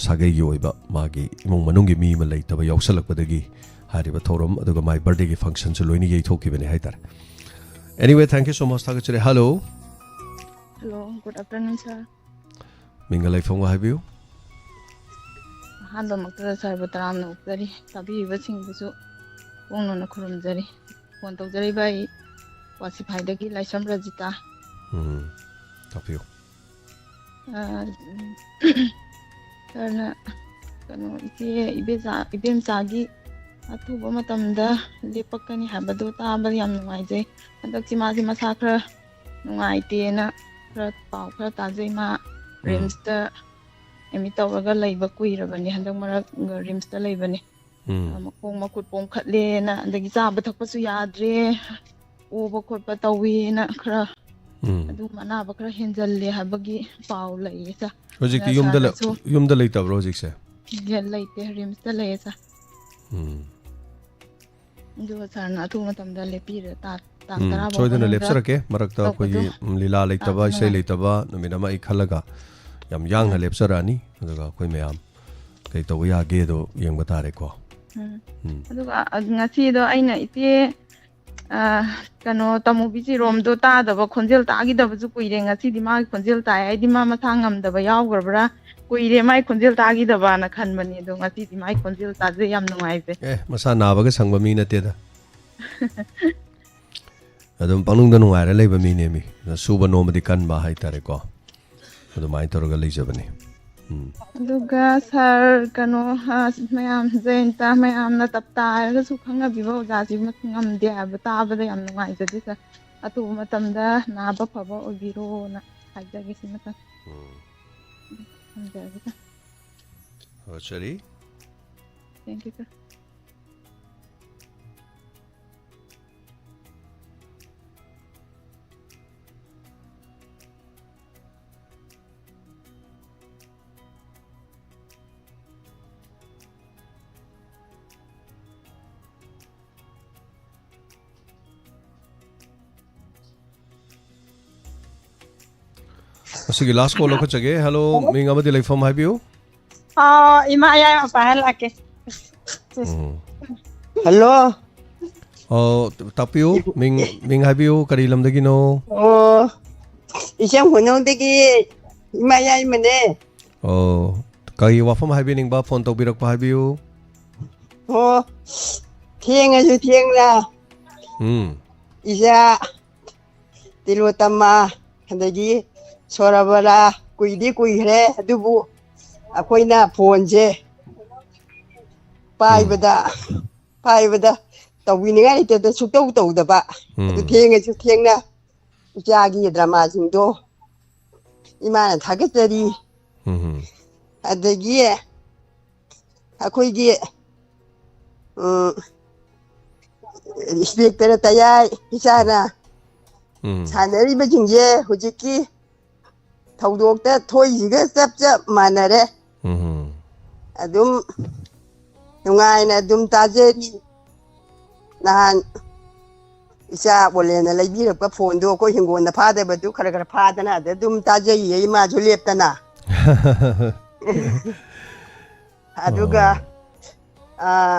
ꯁꯥꯒꯩꯒꯤ ꯑꯣꯏꯕ, ꯃꯥꯒꯤ ꯏꯃꯨꯡ ꯃꯅꯨꯡꯒꯤ ꯃꯤ ꯑꯃ ꯂꯩꯇꯕ ꯌꯥꯎꯁꯜꯂꯛꯄꯗꯒꯤ ꯍꯥꯏꯔꯤꯕ ꯊꯧꯔꯝ ꯑꯗꯨꯒ ꯃꯥꯒꯤ ꯕꯥꯔꯗꯦꯒꯤ ꯐꯪꯁꯟꯁꯨ ꯂꯣꯏꯅ ꯌꯩꯊꯣꯛꯈꯤꯕꯅꯦ ꯍꯥꯏꯇꯥꯔꯦ꯫ Anyway, thank you so much. ꯊꯥꯒꯠꯆꯔꯤ꯫ Hello꯫ Hello, good afternoon, sir꯫ ꯃꯤꯡꯒ ꯂꯩꯐꯝꯒ ꯍꯥꯏꯕꯤꯌꯨ꯫ ꯑꯍꯥꯟꯕꯃꯛꯇꯗ ꯁꯥꯔꯕꯨ ꯇꯔꯥꯝꯅ ꯑꯣꯛꯆꯔꯤ꯫ ꯇꯥꯕꯤꯔꯤꯕꯁꯤꯡꯕꯨꯁꯨ ꯄꯣꯡꯅꯣꯅ ꯈꯨꯔꯨꯝꯖꯔꯤ꯫ ꯐꯣꯟ ꯇꯧꯖꯔꯛꯏꯕ ꯑꯩ ꯋꯥꯁꯤꯐꯥꯏꯗꯒꯤ ꯂꯥꯏꯁ꯭ꯔꯝ ꯔꯖꯤꯇꯥ꯫ ꯎꯝ, ꯇꯥꯛꯄꯤꯌꯨ꯫ ꯑ, ꯎꯝ, ꯁꯥꯔꯅ ꯀꯩꯅꯣ, ꯏꯆꯦ ꯏꯕꯦꯆꯥ-, ꯏꯕꯦꯝꯆꯥꯒꯤ ꯑꯊꯨꯕ ꯃꯇꯝꯗ ꯂꯦꯞꯄꯛꯀꯅꯤ ꯍꯥꯏꯕꯗꯣ ꯇꯥꯕꯗ ꯌꯥꯝ ꯅꯨꯡꯉꯥꯏꯖꯩ꯫ ꯍꯟꯗꯛꯁꯤ ꯃꯥꯁꯤ ꯃꯁꯥ ꯈꯔ ꯅꯨꯡꯉꯥꯏꯇꯦꯅ ꯈꯔ ꯄꯥꯎ ꯈꯔ ꯇꯥꯖꯩ꯫ ꯃꯥ ꯎꯝ꯫ ꯔꯤꯝꯁꯇ ꯑꯦꯗꯃꯤꯠ ꯇꯧꯔꯒ ꯂꯩꯕ ꯀꯨꯏꯔꯕꯅꯤ, ꯍꯟꯗꯛ ꯃꯔꯛ ꯔꯤꯝꯁꯇ ꯂꯩꯕꯅꯤ꯫ ꯎꯝ꯫ ꯑ, ꯃꯈꯣꯡ ꯃꯈꯨꯠ ꯄꯣꯝꯈꯠꯂꯦꯅ, ꯑꯗꯒꯤ ꯆꯥꯕ ꯊꯛꯄꯁꯨ ꯌꯥꯗ꯭ꯔꯦ, ꯑꯣꯕ ꯈꯣꯠꯄ ꯇꯧꯋꯦꯅ ꯈꯔ ꯎꯝ꯫ ꯑꯗꯨꯝ ꯑꯅꯥꯕ ꯈꯔ ꯍꯦꯟꯖꯜꯂꯦ ꯍꯥꯏꯕꯒꯤ ꯄꯥꯎ ꯂꯩꯌꯦ, ꯁꯥꯔ꯫ ꯍꯧꯖꯤꯛꯇꯤ ꯑꯗꯨꯅ ꯌꯨꯝꯗ ꯂꯩ-, ꯁꯥꯔꯅꯁꯨ ꯌꯨꯝꯗ ꯂꯩꯇꯕ꯭ꯔꯣ ꯍꯧꯖꯤꯛꯁꯦ? ꯂꯩꯇꯦ, ꯔꯤꯝꯁꯇ ꯂꯩꯌꯦ, ꯁꯥꯔ꯫ ꯎꯝ꯫ ꯑꯗꯨꯒ ꯁꯥꯔꯅ ꯑꯊꯨꯕ ꯃꯇꯝꯗ ꯂꯦꯞꯄꯤꯔ-, ꯇꯥ-, ꯇꯥꯡ ꯎꯝ, ꯇꯔꯥ ꯐꯥꯎ ꯁꯣꯏꯗꯅ ꯃꯅꯨꯡꯗ ꯂꯦꯞꯆꯔꯛꯀꯦ꯫ ꯃꯔꯛꯇ ꯇꯧꯕꯗꯣ ꯑꯩꯈꯣꯏꯒꯤ, ꯎꯝ, ꯂꯤꯂꯥ ꯂꯩꯇꯕ, ꯇꯥꯕ ꯏꯁꯩ ꯅꯨꯡꯉꯥꯏ꯫ ꯂꯩꯇꯕ ꯅꯨꯃꯤꯠ ꯑꯃ ꯑꯩ ꯈꯜꯂꯒ ꯌꯥꯝ ꯌꯥꯡꯅ ꯎꯝ꯫ ꯂꯦꯞꯆꯔꯛꯑꯅꯤ꯫ ꯑꯗꯨꯒ ꯑꯩꯈꯣꯏ ꯃꯌꯥꯝ ꯀꯩ ꯇꯧꯕ ꯌꯥꯒꯦꯗꯣ ꯌꯦꯡꯕ ꯇꯥꯔꯦꯀꯣ꯫ ꯎꯝ꯫ ꯎꯝ꯫ ꯑꯗꯨꯒ, ꯑ, ꯉꯁꯤꯗꯣ ꯑꯩꯅ ꯏꯆꯦ, ꯑ, ꯀꯩꯅꯣ, ꯇꯃꯨꯕꯤ ꯆꯤꯔꯣꯝꯗꯣ ꯇꯥꯗꯕ, ꯈꯣꯟꯖꯦꯜ ꯇꯥꯈꯤꯗꯕꯁꯨ ꯀꯨꯏꯔꯦ꯫ ꯉꯁꯤꯗꯤ ꯃꯥꯒꯤ ꯈꯣꯟꯖꯦꯜ ꯇꯥꯏ꯫ ꯑꯩꯗꯤ ꯃꯥ ꯃꯁꯥ ꯉꯝꯗꯕ ꯌꯥꯎꯈ꯭ꯔꯕ꯭ꯔꯥ, ꯀꯨꯏꯔꯦ ꯃꯥꯏ ꯈꯣꯟꯖꯦꯜ ꯇꯥꯈꯤꯗꯕꯅ ꯈꯟꯕꯅꯤ꯫ ꯑꯗꯣ ꯉꯁꯤꯗꯤ ꯃꯥꯏ ꯈꯣꯟꯖꯦꯜ ꯇꯥꯖꯩ, ꯌꯥꯝ ꯅꯨꯡꯉꯥꯏꯖꯩ꯫ ꯑꯦ, ꯃꯁꯥ ꯅꯥꯕꯒ ꯁꯪꯕ ꯃꯤ ꯅꯠꯇꯦꯗ꯫ ꯑꯗꯨꯝ ꯄꯪꯅꯨꯡꯗ ꯅꯨꯡꯉꯥꯏꯔ ꯂꯩꯕ ꯃꯤꯅꯦꯃꯤ꯫ ꯁꯨꯕ ꯅꯣꯝꯕꯗꯤ ꯀꯟꯕ ꯍꯥꯏꯇꯥꯔꯦꯀꯣ꯫ ꯑꯗꯨꯃꯥꯏꯅ ꯇꯧꯔꯒ ꯂꯩꯖꯕꯅꯤ꯫ ꯎꯝ꯫ ꯑꯗꯨꯒ ꯁꯥꯔ, ꯀꯩꯅꯣ, ꯑ, ꯃꯌꯥꯝ, ꯖꯌꯟꯇ ꯃꯌꯥꯝꯅ ꯇꯞ ꯇꯥꯔꯒꯁꯨ ꯈꯪꯅꯕꯤꯕ ꯑꯣꯖꯥꯁꯤ ꯉꯝꯗꯦ ꯍꯥꯏꯕ ꯇꯥꯕꯗ ꯌꯥꯝ ꯅꯨꯡꯉꯥꯏꯖꯗꯦ, ꯁꯥꯔ꯫ ꯑꯊꯨꯕ ꯃꯇꯝꯗ ꯅꯥꯕ ꯐꯕ ꯑꯣꯏꯕꯤꯔꯣꯅ ꯍꯥꯏꯖꯒꯦ ꯁꯤꯃꯇꯪ꯫ ꯎꯝ꯫ ꯊꯝꯖꯔꯒꯦ, ꯁꯥꯔ꯫ ꯊꯥꯒꯠꯆꯔꯤ꯫ Thank you, sir꯫ ꯃꯁꯤꯒꯤ last call ꯂꯧꯈꯠꯆꯒꯦ꯫ Hello, ꯃꯤꯡ ꯑꯃꯗꯤ ꯂꯩꯐꯝ ꯍꯥꯏꯕꯤꯌꯨ꯫ ꯑꯥ, ꯏꯃꯥ ꯌꯥꯏꯃ ꯄꯥꯏꯍꯜꯂꯛꯀꯦ꯫ ꯎꯝ꯫ Hello꯫ ꯑꯣ, ꯇꯥꯛꯄꯤꯌꯨ꯫ ꯃꯤꯡ, ꯃꯤꯡ ꯍꯥꯏꯕꯤꯌꯨ꯫ ꯀꯔꯤ ꯂꯝꯗꯒꯤꯅꯣ? ꯑꯣ, ꯏꯆꯝ ꯈꯨꯅꯧꯗꯒꯤ ꯏꯃꯥ ꯌꯥꯏꯃꯅꯦ꯫ ꯑꯣ, ꯀꯔꯤ ꯋꯥꯐꯝ ꯍꯥꯏꯕꯤꯅꯤꯡꯕ? ꯐꯣꯟ ꯇꯧꯕꯤꯔꯛꯄ ꯍꯥꯏꯕꯤꯌꯨ꯫ ꯑꯣ, ꯊꯦꯡꯉꯁꯨ ꯊꯦꯡꯅ ꯎꯝ꯫ ꯏꯆꯥ ꯇꯤꯂꯣꯇꯃ, ꯑꯗꯒꯤ ꯁꯣꯔꯕꯂꯥ, ꯀꯨꯏꯗꯤ ꯀꯨꯏꯈ꯭ꯔꯦ, ꯑꯗꯨꯕꯨ ꯑꯩꯈꯣꯏꯅ ꯐꯣꯟꯁꯦ ꯄꯥꯏꯕꯗ, ꯄꯥꯏꯕꯗ ꯇꯧꯕꯤꯅꯤꯡꯉꯥꯏ ꯂꯩꯇꯗ ꯁꯨꯛꯇꯧ ꯇꯧꯗꯕ꯫ ꯎꯝ꯫ ꯑꯗꯨ ꯊꯦꯡꯉꯁꯨ ꯊꯦꯡꯅ ꯏꯆꯥꯒꯤ ꯗ꯭ꯔꯃꯥꯁꯤꯡꯗꯣ ꯏꯃꯥꯅ ꯊꯥꯒꯠꯆꯔꯤ꯫ ꯎꯝ꯫ ꯑꯗꯒꯤ ꯑꯩꯈꯣꯏꯒꯤ, ꯎꯝ, ꯏꯟꯁꯄꯦꯛꯇꯔ ꯇꯌꯥꯏ ꯏꯆꯥꯅ ꯎꯝ꯫ ꯁꯥꯟꯅꯔꯤꯕꯁꯤꯡꯁꯦ ꯍꯧꯖꯤꯛꯀꯤ ꯊꯧꯗꯣꯛꯇ ꯊꯣꯛꯏꯁꯤꯒ ꯆꯞ ꯆꯞ ꯃꯥꯟꯅꯔꯦ꯫ ꯎꯝ꯫ ꯑꯗꯨꯝ ꯅꯨꯡꯉꯥꯏꯅ ꯑꯗꯨꯝ ꯇꯥꯖꯔꯤ꯫ ꯅꯍꯥꯟ ꯏꯆꯥ ꯑꯣꯂꯦꯟꯅ ꯂꯩꯕꯤꯔꯛꯄ ꯐꯣꯟꯗꯣ ꯑꯩꯈꯣꯏ ꯍꯤꯡꯒꯣꯜꯗ ꯐꯥꯗꯕꯗꯨ ꯈꯔ ꯈꯔ ꯐꯥꯗꯅ ꯑꯗ ꯑꯗꯨꯝ ꯇꯥꯖꯩꯌꯦ, ꯏꯃꯥꯁꯨ ꯂꯦꯞꯇꯅ꯫ ꯑꯗꯨꯒ, ꯑꯣ꯫ ꯑ,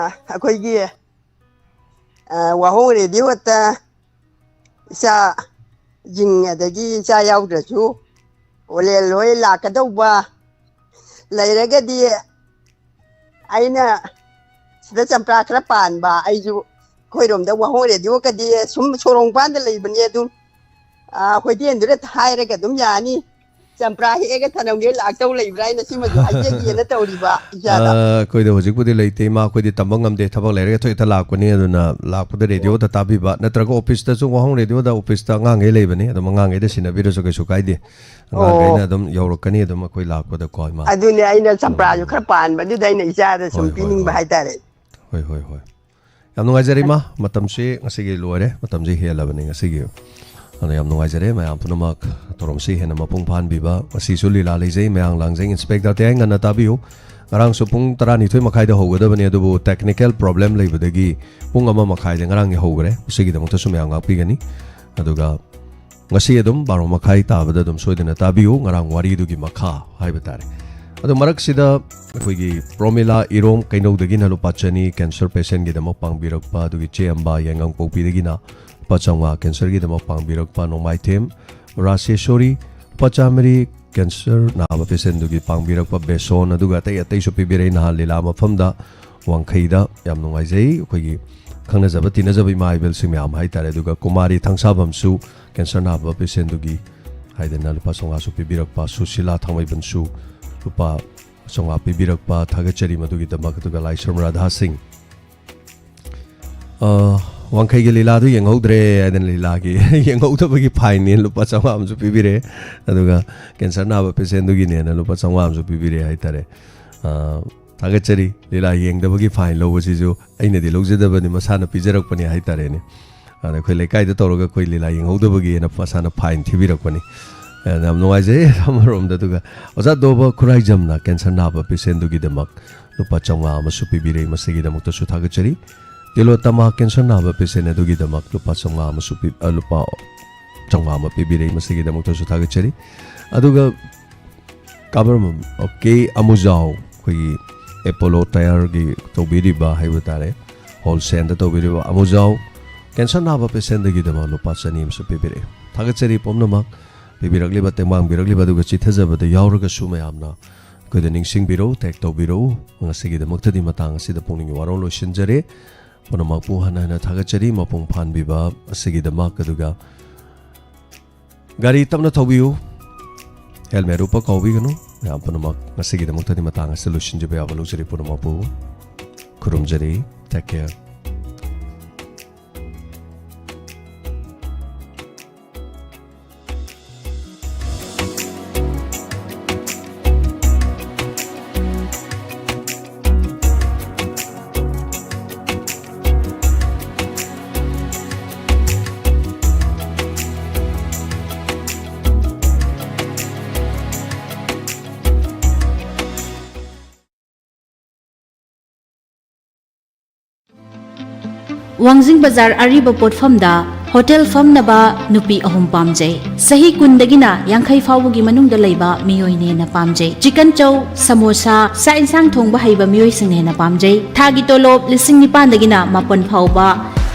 ꯑꯩꯈꯣꯏꯒꯤ, ꯑ, ꯋꯥꯍꯣꯡ ꯔꯦꯗꯤꯑꯣꯗ ꯏꯆꯥꯁꯤꯡ ꯑꯗꯒꯤ ꯏꯆꯥ ꯌꯥꯎꯗ꯭ꯔꯁꯨ ꯑꯣꯂꯦꯟ ꯍꯣꯏ ꯂꯥꯛꯀꯗꯧꯕ ꯂꯩꯔꯒꯗꯤ ꯑꯩꯅ ꯁꯤꯗ ꯆꯝꯄ꯭ꯔꯥ ꯈꯔ ꯄꯥꯟꯕ, ꯑꯩꯁꯨ ꯑꯩꯈꯣꯏꯔꯣꯝꯗ ꯋꯥꯍꯣꯡ ꯔꯦꯗꯤꯑꯣꯒꯗꯤ ꯁꯨꯝ ꯁꯣꯔꯣꯡ ꯃꯄꯥꯟꯗ ꯂꯩꯕꯅꯤ, ꯑꯗꯨꯝ, ꯑ, ꯍꯣꯇꯦꯜꯗꯨꯗ ꯍꯥꯏꯔꯒ ꯑꯗꯨꯝ ꯌꯥꯅꯤ꯫ ꯆꯝꯄ꯭ꯔꯥ ꯍꯦꯛꯑꯒ ꯊꯅꯝꯒꯦ ꯂꯥꯛꯇꯧ ꯂꯩꯕ꯭ꯔꯥ ꯍꯥꯏꯅ ꯁꯤꯃꯁꯨ ꯍꯥꯏꯖꯒꯦꯅ ꯇꯧꯔꯤꯕ ꯏꯆꯥꯗ꯫ ꯑ, ꯑꯩꯈꯣꯏꯗ ꯍꯧꯖꯤꯛꯄꯨꯗꯤ ꯂꯩꯇꯦ, ꯏꯃꯥ, ꯑꯩꯈꯣꯏꯗꯤ ꯇꯝꯕ ꯉꯝꯗꯦ, ꯊꯕꯛ ꯂꯩꯔꯒ ꯊꯣꯛ ꯍꯦꯛꯇ ꯂꯥꯛꯄꯅꯤ꯫ ꯑꯗꯨꯅ ꯂꯥꯛꯄꯗ ꯔꯦꯗꯤꯑꯣꯗ ꯇꯥꯕꯤꯕ, ꯅꯠꯇ꯭ꯔꯒ ꯑꯣꯐꯤꯁꯇꯁꯨ, ꯋꯥꯍꯣꯡ ꯔꯦꯗꯤꯑꯣꯗ ꯑꯣꯐꯤꯁꯇ ꯑꯉꯥꯡꯈꯩ ꯂꯩꯕꯅꯤ, ꯑꯗꯨꯝ ꯑꯉꯥꯡꯈꯩꯗ ꯁꯤꯟꯅꯕꯤꯔꯁꯨ ꯀꯩꯁꯨ ꯀꯥꯏꯗꯦ꯫ ꯑꯉꯥꯡꯈꯩꯅ ꯑꯣ꯫ ꯑꯗꯨꯝ ꯌꯧꯔꯛꯀꯅꯤ, ꯑꯗꯨꯝ ꯑꯩꯈꯣꯏ ꯂꯥꯛꯄꯗꯀꯣ, ꯏꯃꯥ꯫ ꯑꯗꯨꯅꯦ, ꯑꯩꯅ ꯆꯝꯄ꯭ꯔꯥꯁꯨ ꯎꯝ꯫ ꯈꯔ ꯄꯥꯟꯕꯗꯨꯗ ꯑꯩꯅ ꯏꯆꯥꯗ ꯁꯨꯝ ꯍꯣꯏ, ꯍꯣꯏ, ꯄꯤꯅꯤꯡꯕ ꯍꯣꯏ꯫ ꯍꯥꯏꯇꯥꯔꯦ꯫ ꯍꯣꯏ, ꯍꯣꯏ, ꯍꯣꯏ꯫ ꯌꯥꯝ ꯅꯨꯡꯉꯥꯏꯖꯔꯦ, ꯏꯃꯥ꯫ ꯃꯇꯝꯁꯤ ꯉꯁꯤꯒꯤ ꯂꯣꯏꯔꯦ, ꯃꯇꯝꯁꯤ ꯍꯦꯜꯂꯕꯅꯤ ꯉꯁꯤꯒꯤ꯫ ꯑꯗꯣ ꯌꯥꯝ ꯅꯨꯡꯉꯥꯏꯖꯔꯦ, ꯃꯌꯥꯝ ꯄꯨꯝꯅꯃꯛ ꯊꯧꯔꯝꯁꯤ ꯍꯦꯟꯅ ꯃꯄꯨꯡ ꯐꯥꯍꯟꯕꯤꯕ꯫ ꯉꯁꯤꯁꯨ ꯂꯤꯂꯥ ꯂꯩꯖꯩ, ꯃꯌꯥꯡ ꯂꯥꯡꯖꯩ꯫ ꯏꯟꯁꯄꯦꯛꯇꯔ ꯇꯌꯥꯏ ꯉꯟꯅ ꯇꯥꯕꯤꯌꯨ꯫ ꯉꯔꯥꯡꯁꯨ ꯄꯨꯡ ꯇꯔꯥꯅꯤꯊꯣꯏ ꯃꯈꯥꯏꯗ ꯍꯧꯒꯗꯕꯅꯤ, ꯑꯗꯨꯕꯨ technical problem ꯂꯩꯕꯗꯒꯤ ꯄꯨꯡ ꯑꯃ ꯃꯈꯥꯏꯗ ꯉꯔꯥꯡꯒꯤ ꯍꯧꯈ꯭ꯔꯦ꯫ ꯃꯁꯤꯒꯤꯗꯃꯛꯇꯁꯨ ꯃꯌꯥꯝ ꯉꯥꯛꯄꯤꯒꯅꯤ꯫ ꯑꯗꯨꯒ ꯉꯁꯤ ꯑꯗꯨꯝ ꯕꯥꯔꯣ ꯃꯈꯥꯏ ꯇꯥꯕꯗ ꯑꯗꯨꯝ ꯁꯣꯏꯗꯅ ꯇꯥꯕꯤꯌꯨ, ꯉꯔꯥꯡ ꯋꯥꯔꯤꯗꯨꯒꯤ ꯃꯈꯥ ꯍꯥꯏꯕ ꯇꯥꯔꯦ꯫ ꯑꯗꯣ ꯃꯔꯛꯁꯤꯗ ꯑꯩꯈꯣꯏꯒꯤ ꯄ꯭ꯔꯣꯃꯤꯂꯥ ꯏꯔꯣꯝ ꯀꯩꯅꯧꯗꯒꯤꯅ ꯂꯨꯄꯥ ꯆꯅꯤ, cancer patientꯒꯤꯗꯃꯛ ꯄꯥꯡꯕꯤꯔꯛꯄ, ꯑꯗꯨꯒꯤ ꯆꯦ ꯑꯝꯕ ꯌꯥꯏꯉꯪꯄꯣꯛꯄꯤꯗꯒꯤꯅ ꯂꯨꯄꯥ ꯆꯥꯝꯃꯉꯥ cancerꯒꯤꯗꯃꯛ ꯄꯥꯡꯕꯤꯔꯛꯄ, ꯅꯣꯡꯃꯥꯏꯊꯦꯝ ꯔꯥꯁꯦꯁꯣꯔꯤ ꯂꯨꯄꯥ ꯆꯥꯃꯔꯤ cancer ꯅꯥꯕ patientꯗꯨꯒꯤ ꯄꯥꯡꯕꯤꯔꯛꯄ, ꯕꯦꯁꯣꯟ, ꯑꯗꯨꯒ ꯑꯇꯩ ꯑꯇꯩꯁꯨ ꯄꯤꯕꯤꯔꯛꯏ꯫ ꯅꯍꯥꯟ ꯂꯤꯂꯥ ꯃꯐꯝꯗ ꯋꯥꯡꯈꯩꯗ ꯌꯥꯝ ꯅꯨꯡꯉꯥꯏꯖꯩ꯫ ꯑꯩꯈꯣꯏꯒꯤ ꯈꯪꯅꯖꯕ ꯇꯤꯟꯅꯖꯕ ꯏꯃꯥ ꯏꯕꯦꯜꯁꯤꯡ ꯃꯌꯥꯝ ꯍꯥꯏꯇꯥꯔꯦ꯫ ꯑꯗꯨꯒ ꯀꯨꯃꯥꯔꯤ ꯊꯥꯡꯁꯥꯕꯝꯁꯨ cancer ꯅꯥꯕ patientꯗꯨꯒꯤ ꯍꯥꯏꯗꯅ ꯂꯨꯄꯥ ꯆꯥꯝꯃꯉꯥꯁꯨ ꯄꯤꯕꯤꯔꯛꯄ, ꯁꯨꯁꯤꯂꯥ ꯊꯥꯡꯃꯩꯕꯟꯁꯨ ꯂꯨꯄꯥ ꯆꯥꯝꯃꯉꯥ ꯄꯤꯕꯤꯔꯛꯄ, ꯊꯥꯒꯠꯆꯔꯤ ꯃꯗꯨꯒꯤꯗꯃꯛ꯫ ꯑꯗꯨꯒ ꯂꯥꯏꯁ꯭ꯔꯝ ꯔꯥꯙꯥ ꯁꯤꯡ, ꯑ, ꯋꯥꯡꯈꯩꯒꯤ ꯂꯤꯂꯥꯗꯨ ꯌꯦꯡꯍꯧꯗ꯭ꯔꯦ ꯍꯥꯏꯗꯅ ꯂꯤꯂꯥꯒꯤ ꯌꯦꯡꯍꯧꯗꯕꯒꯤ ꯐꯥꯏꯟꯅꯦꯅ ꯂꯨꯄꯥ ꯆꯥꯝꯃꯉꯥ ꯑꯃꯁꯨ ꯄꯤꯕꯤꯔꯦ꯫ ꯑꯗꯨꯒ ꯀꯦꯟꯁꯔ ꯅꯥꯕ ꯄꯦꯁꯦꯟꯗꯨꯒꯤꯅꯦꯅ ꯂꯨꯄꯥ ꯆꯥꯝꯃꯉꯥ ꯑꯃꯁꯨ ꯄꯤꯕꯤꯔꯦ ꯍꯥꯏꯇꯥꯔꯦ꯫ ꯑ, ꯊꯥꯒꯠꯆꯔꯤ꯫ ꯂꯤꯂꯥ ꯌꯦꯡꯗꯕꯒꯤ ꯐꯥꯏꯟ ꯂꯧꯕꯁꯤꯁꯨ ꯑꯩꯅꯗꯤ ꯂꯧꯖꯗꯕꯅꯤ, ꯃꯁꯥꯅ ꯄꯤꯖꯔꯛꯄꯅꯤ ꯍꯥꯏꯇꯥꯔꯦꯅꯦ꯫ ꯑꯗ ꯑꯩꯈꯣꯏ ꯂꯩꯀꯥꯏꯗ ꯇꯧꯔꯒ ꯑꯩꯈꯣꯏ ꯂꯤꯂꯥ ꯌꯦꯡꯍꯧꯗꯕꯒꯤꯅ ꯃꯁꯥꯅ ꯐꯥꯏꯟ ꯊꯤꯕꯤꯔꯛꯄꯅꯤ꯫ ꯑꯗ ꯌꯥꯝ ꯅꯨꯡꯉꯥꯏꯖꯩ ꯑꯃꯔꯣꯝꯗ꯫ ꯑꯗꯨꯒ ꯑꯣꯖꯥ ꯗꯣꯕ ꯈꯨꯔꯥꯏꯖꯝꯅ ꯀꯦꯟꯁꯔ ꯅꯥꯕ ꯄꯦꯁꯦꯟꯗꯨꯒꯤꯗꯃꯛ ꯂꯨꯄꯥ ꯆꯥꯝꯃꯉꯥ ꯑꯃꯁꯨ ꯄꯤꯕꯤꯔꯛꯏ, ꯃꯁꯤꯒꯤꯗꯃꯛꯇꯁꯨ ꯊꯥꯒꯠꯆꯔꯤ꯫ ꯇꯤꯂꯣꯇꯃꯥ ꯀꯦꯟꯁꯔ ꯅꯥꯕ ꯄꯦꯁꯦꯟ ꯑꯗꯨꯒꯤꯗꯃꯛ ꯂꯨꯄꯥ ꯆꯥꯝꯃꯉꯥ ꯑꯃꯁꯨ ꯄꯤ-, ꯑ, ꯂꯨꯄꯥ ꯆꯥꯝꯃꯉꯥ ꯑꯃ ꯄꯤꯕꯤꯔꯛꯏ, ꯃꯁꯤꯒꯤꯗꯃꯛꯇꯁꯨ ꯊꯥꯒꯠꯆꯔꯤ꯫ ꯑꯗꯨꯒ ꯀꯥꯕꯔꯃꯝ, ꯑꯣꯀꯦ, ꯑꯃꯨꯖꯥꯎ, ꯑꯩꯈꯣꯏꯒꯤ ꯑꯦꯄꯣꯂꯣ ꯇꯥꯌꯔꯒꯤ ꯇꯧꯕꯤꯔꯤꯕ ꯍꯥꯏꯕ ꯇꯥꯔꯦ, ꯍꯣꯜꯁꯦꯜꯗ ꯇꯧꯕꯤꯔꯤꯕ ꯑꯃꯨꯖꯥꯎ, ꯀꯦꯟꯁꯔ ꯅꯥꯕ ꯄꯦꯁꯦꯟꯗꯒꯤꯗꯃꯛ ꯂꯨꯄꯥ ꯆꯅꯤ ꯑꯃꯁꯨ ꯄꯤꯕꯤꯔꯛꯏ꯫ ꯊꯥꯒꯠꯆꯔꯤ ꯄꯨꯝꯅꯃꯛ꯫ ꯄꯤꯕꯤꯔꯛꯂꯤꯕ, ꯇꯦꯡꯕꯥꯡꯕꯤꯔꯛꯂꯤꯕ, ꯑꯗꯨꯒ ꯆꯤꯊꯖꯕꯗ ꯌꯥꯎꯔꯒꯁꯨ ꯃꯌꯥꯝꯅ ꯑꯩꯈꯣꯏꯗ ꯅꯤꯡꯁꯤꯡꯕꯤꯔꯧ, ꯇꯦꯛ ꯇꯧꯕꯤꯔꯧ꯫ ꯉꯁꯤꯒꯤꯗꯃꯛꯇꯗꯤ ꯃꯇꯥꯡ ꯑꯁꯤꯗ ꯄꯨꯛꯅꯤꯡꯒꯤ ꯋꯥꯔꯣꯜ ꯂꯣꯏꯁꯤꯟꯖꯔꯦ꯫ ꯄꯨꯝꯅꯃꯛꯄꯨ ꯍꯟꯅ ꯍꯟꯅ ꯊꯥꯒꯠꯆꯔꯤ, ꯃꯄꯨꯡ ꯐꯥꯍꯟꯕꯤꯕ ꯑꯁꯤꯒꯤꯗꯃꯛ꯫ ꯑꯗꯨꯒ ꯒꯥꯔꯤ ꯇꯞꯅ ꯊꯧꯕꯤꯌꯨ, ꯍꯦꯜꯃꯦꯠ ꯎꯞꯄ ꯀꯥꯎꯕꯤꯒꯅꯨ꯫ ꯃꯌꯥꯝ ꯄꯨꯝꯅꯃꯛ ꯉꯁꯤꯒꯤꯗꯃꯛꯇꯗꯤ ꯃꯇꯥꯡ ꯑꯁꯤꯗ ꯂꯣꯏꯁꯤꯟꯖꯕ ꯌꯥꯕ ꯂꯧꯖꯔꯤ꯫ ꯄꯨꯝꯅꯃꯛꯄꯨ ꯈꯨꯔꯨꯝꯖꯔꯤ꯫ Take care꯫ ꯋꯥꯡꯖꯤꯡ ꯕꯖꯥꯔ ꯑꯔꯤꯕ ꯄꯣꯠꯐꯝꯗ ꯍꯣꯇꯦꯜ ꯐꯝꯅꯕ ꯅꯨꯄꯤ ꯑꯍꯨꯝ ꯄꯥꯝꯖꯩ꯫ ꯆꯍꯤ ꯀꯨꯟꯗꯒꯤꯅ ꯌꯥꯡꯈꯩ ꯐꯥꯎꯕꯒꯤ ꯃꯅꯨꯡꯗ ꯂꯩꯕ ꯃꯤꯑꯣꯏꯅ ꯍꯦꯟꯅ ꯄꯥꯝꯖꯩ꯫ ꯆꯤꯀꯟ ꯆꯧ, ꯁꯃꯣꯁꯥ, ꯆꯥꯛ ꯏꯟꯁꯥꯡ ꯊꯣꯡꯕ ꯍꯩꯕ ꯃꯤꯑꯣꯏꯁꯤꯡꯅ ꯍꯦꯟꯅ ꯄꯥꯝꯖꯩ꯫ ꯊꯥꯒꯤ ꯇꯣꯂꯣꯞ ꯂꯤꯁꯤꯡ ꯅꯤꯄꯥꯟꯗꯒꯤꯅ ꯃꯥꯄꯟ ꯐꯥꯎꯕ,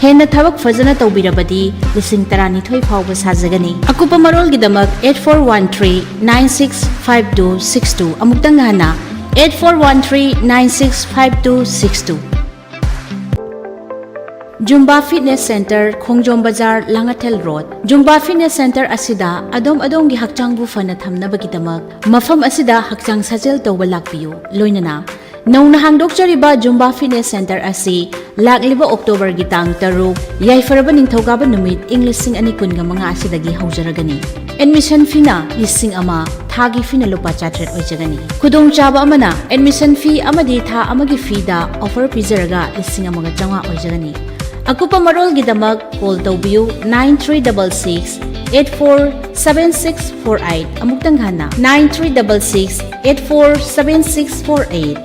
ꯍꯦꯟꯅ ꯊꯕꯛ ꯐꯖꯅ ꯇꯧꯕꯤꯔꯕꯗꯤ ꯂꯤꯁꯤꯡ ꯇꯔꯥꯅꯤꯊꯣꯏ ꯐꯥꯎꯕ ꯁꯥꯖꯒꯅꯤ꯫ ꯑꯀꯨꯞꯄ ꯃꯔꯣꯜꯒꯤꯗꯃꯛ eight four one three nine six five two six two, ꯑꯃꯨꯛꯇꯪ ꯍꯟꯅ, eight four one three nine six five two six two꯫ Zumba Fitness Center, ꯈꯣꯡꯖꯣꯝ ꯕꯖꯥꯔ, Langathel road. Zumba Fitness Center ꯑꯁꯤꯗ ꯑꯗꯣꯝ ꯑꯗꯣꯝꯒꯤ ꯍꯛꯆꯥꯡꯕꯨ ꯐꯅ ꯊꯝꯅꯕꯒꯤꯗꯃꯛ ꯃꯐꯝ ꯑꯁꯤꯗ ꯍꯛꯆꯥꯡ ꯁꯥꯖꯦꯜ ꯇꯧꯕ ꯂꯥꯛꯄꯤꯌꯨ꯫ ꯂꯣꯏꯅꯅ ꯅꯧꯅ ꯍꯥꯡꯗꯣꯛꯆꯔꯤꯕ Zumba Fitness Center ꯑꯁꯤ ꯂꯥꯛꯂꯤꯕ ꯑꯣꯛꯇꯣꯕꯔꯒꯤ ꯇꯥꯡ ꯇꯔꯨꯛ, ꯌꯥꯏꯐꯔꯕ ꯅꯤꯡꯊꯧꯀꯥꯕ ꯅꯨꯃꯤꯠ, ꯏꯪ ꯂꯤꯁꯤꯡ ꯑꯅꯤ ꯀꯨꯟꯒ ꯃꯉꯥ ꯑꯁꯤꯗꯒꯤ ꯍꯧꯖꯔꯒꯅꯤ꯫ Admission feeꯅ ꯂꯤꯁꯤꯡ ꯑꯃ, ꯊꯥꯒꯤ feeꯅ ꯂꯨꯄꯥ ꯆꯥꯇ꯭ꯔꯦꯠ ꯑꯣꯏꯖꯒꯅꯤ꯫ ꯈꯨꯗꯣꯡꯆꯥꯕ ꯑꯃꯅ, admission fee ꯑꯃꯗꯤ ꯊꯥ ꯑꯃꯒꯤ feeꯗ offer ꯄꯤꯖꯔꯒ ꯂꯤꯁꯤꯡ ꯑꯃꯒ ꯆꯥꯝꯃꯉꯥ ꯑꯣꯏꯖꯒꯅꯤ꯫ ꯑꯀꯨꯞꯄ ꯃꯔꯣꯜꯒꯤꯗꯃꯛ call ꯇꯧꯕꯤꯌꯨ, nine three double six eight four seven six four eight꯫ ꯑꯃꯨꯛꯇꯪ ꯍꯟꯅ, nine three double six eight four seven six four eight꯫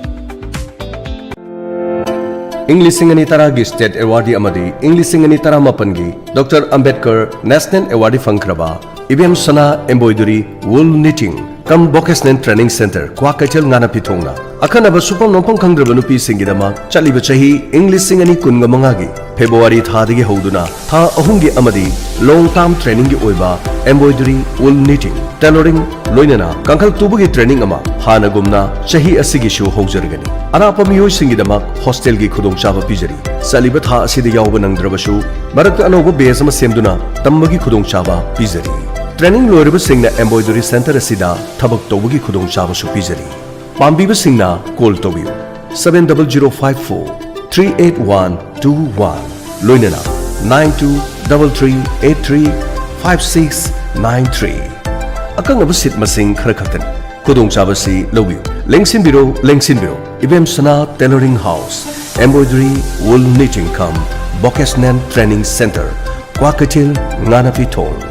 ꯏꯪ ꯂꯤꯁꯤꯡ ꯑꯅꯤ ꯇꯔꯥꯒꯤ State Awardee ꯑꯃꯗꯤ ꯏꯪ ꯂꯤꯁꯤꯡ ꯑꯅꯤ ꯇꯔꯥꯃꯥꯄꯟꯒꯤ Doctor Ambedkar National Awardee ꯐꯪꯈ꯭ꯔꯕ ꯏꯕꯦꯝ ꯁꯅꯥ Embroidery Wool Knitting cum Vocational Training Center, Kwakeithel, ꯉꯥꯅꯄꯤꯊꯣꯡꯅ ꯑꯈꯟꯅꯕ ꯁꯨꯐꯝ ꯅꯣꯝꯐꯝ ꯈꯪꯗ꯭ꯔꯕ ꯅꯨꯄꯤꯁꯤꯡꯒꯤꯗꯃꯛ ꯆꯠꯂꯤꯕ ꯆꯍꯤ ꯏꯪ ꯂꯤꯁꯤꯡ ꯑꯅꯤ ꯀꯨꯟꯒ ꯃꯉꯥꯒꯤ February ꯊꯥꯗꯒꯤ ꯍꯧꯗꯨꯅ ꯊꯥ ꯑꯍꯨꯝꯒꯤ ꯑꯃꯗꯤ long term trainingꯒꯤ ꯑꯣꯏꯕ Embroidery, Wool Knitting, Tailoring, ꯂꯣꯏꯅꯅ ꯀꯥꯡꯈꯜ ꯇꯨꯕꯒꯤ training ꯑꯃ ꯍꯥꯟꯅꯒꯨꯝꯅ ꯆꯍꯤ ꯑꯁꯤꯒꯤꯁꯨ ꯍꯧꯖꯔꯒꯅꯤ꯫ ꯑꯔꯥꯞꯄ ꯃꯤꯑꯣꯏꯁꯤꯡꯒꯤꯗꯃꯛ hostelꯒꯤ ꯈꯨꯗꯣꯡꯆꯥꯕ ꯄꯤꯖꯔꯤ꯫ ꯆꯠꯂꯤꯕ ꯊꯥ ꯑꯁꯤꯗ ꯌꯥꯎꯕ ꯅꯪꯗ꯭ꯔꯕꯁꯨ, ꯃꯔꯛꯇ ꯑꯅꯧꯕ batch ꯑꯃ ꯁꯦꯝꯗꯨꯅ ꯇꯝꯕꯒꯤ ꯈꯨꯗꯣꯡꯆꯥꯕ ꯄꯤꯖꯔꯤ꯫ Training ꯂꯣꯏꯔꯕꯁꯤꯡꯅ Embroidery Center ꯑꯁꯤꯗ ꯊꯕꯛ ꯇꯧꯕꯒꯤ ꯈꯨꯗꯣꯡꯆꯥꯕꯁꯨ ꯄꯤꯖꯔꯤ꯫ ꯄꯥꯝꯕꯤꯕꯁꯤꯡꯅ call ꯇꯧꯕꯤꯌꯨ, seven double zero five four three eight one two one, ꯂꯣꯏꯅꯅ nine two double three eight three five six nine three꯫ ꯑꯀꯛꯅꯕ seat ꯃꯁꯤꯡ ꯈꯔ ꯈꯛꯇꯅꯤ꯫ ꯈꯨꯗꯣꯡꯆꯥꯕꯁꯤ ꯂꯧꯕꯤꯌꯨ꯫ ꯂꯦꯡꯁꯤꯟꯕꯤꯔꯣ, ꯂꯦꯡꯁꯤꯟꯕꯤꯔꯣ꯫ ꯏꯕꯦꯝ ꯁꯅꯥ Tailoring House, Embroidery, Wool Knitting cum Vocational Training Center, Kwakeithel, ꯉꯥꯅꯄꯤꯊꯣꯡ꯫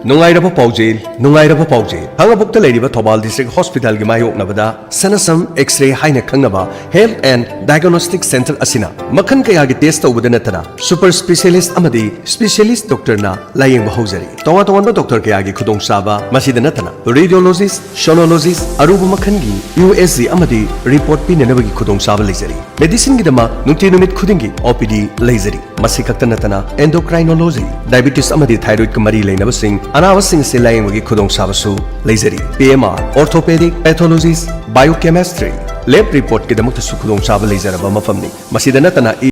ꯅꯨꯡꯉꯥꯏꯔꯕ ꯄꯥꯎꯖꯦꯜ, ꯅꯨꯡꯉꯥꯏꯔꯕ ꯄꯥꯎꯖꯦꯜ꯫ ꯈꯥꯡꯉꯕꯣꯛꯇ ꯂꯩꯔꯤꯕ ꯊꯧꯕꯥꯜ District Hospitalꯒꯤ ꯃꯥꯌꯣꯛꯅꯕꯗ ꯁꯅꯁꯝ X-ray ꯍꯥꯏꯅ ꯈꯪꯅꯕ Health and Diagnostic Center ꯑꯁꯤꯅ ꯃꯈꯜ ꯀꯌꯥꯒꯤ test ꯇꯧꯕꯗ ꯅꯠꯇꯅ super specialist ꯑꯃꯗꯤ specialist doctorꯅ ꯂꯥꯌꯦꯡꯕ ꯍꯧꯖꯔꯤ꯫ ꯇꯣꯉꯥꯟ ꯇꯣꯉꯥꯟꯕ doctor ꯀꯌꯥꯒꯤ ꯈꯨꯗꯣꯡꯆꯥꯕ, ꯃꯁꯤꯗ ꯅꯠꯇꯅ radiologist, sonologist, ꯑꯔꯨꯕ ꯃꯈꯜꯒꯤ USG ꯑꯃꯗꯤ report ꯄꯤꯅꯅꯕꯒꯤ ꯈꯨꯗꯣꯡꯆꯥꯕ ꯂꯩꯖꯔꯤ꯫ Medicineꯒꯤꯗꯃꯛ ꯅꯨꯡꯇꯤ ꯅꯨꯃꯤꯠ ꯈꯨꯗꯤꯡꯒꯤ OPD ꯂꯩꯖꯔꯤ꯫ ꯃꯁꯤ ꯈꯛꯇ ꯅꯠꯇꯅ endocrinology, diabetes ꯑꯃꯗꯤ thyroidꯀ ꯃꯔꯤ ꯂꯩꯅꯕꯁꯤꯡ, ꯑꯅꯥꯕꯁꯤꯡ ꯑꯁꯤ ꯂꯥꯌꯦꯡꯕꯒꯤ ꯈꯨꯗꯣꯡꯆꯥꯕꯁꯨ ꯂꯩꯖꯔꯤ꯫ PMR, orthopedic, pathologist, biochemistry, ꯂꯦꯕ ꯔꯤꯄꯣꯔꯠꯀꯤꯗꯃꯛꯇꯁꯨ ꯈꯨꯗꯣꯡꯆꯥꯕ ꯂꯩꯖꯔꯕ ꯃꯐꯝꯅꯤ꯫ ꯃꯁꯤꯗ ꯅꯠꯇꯅ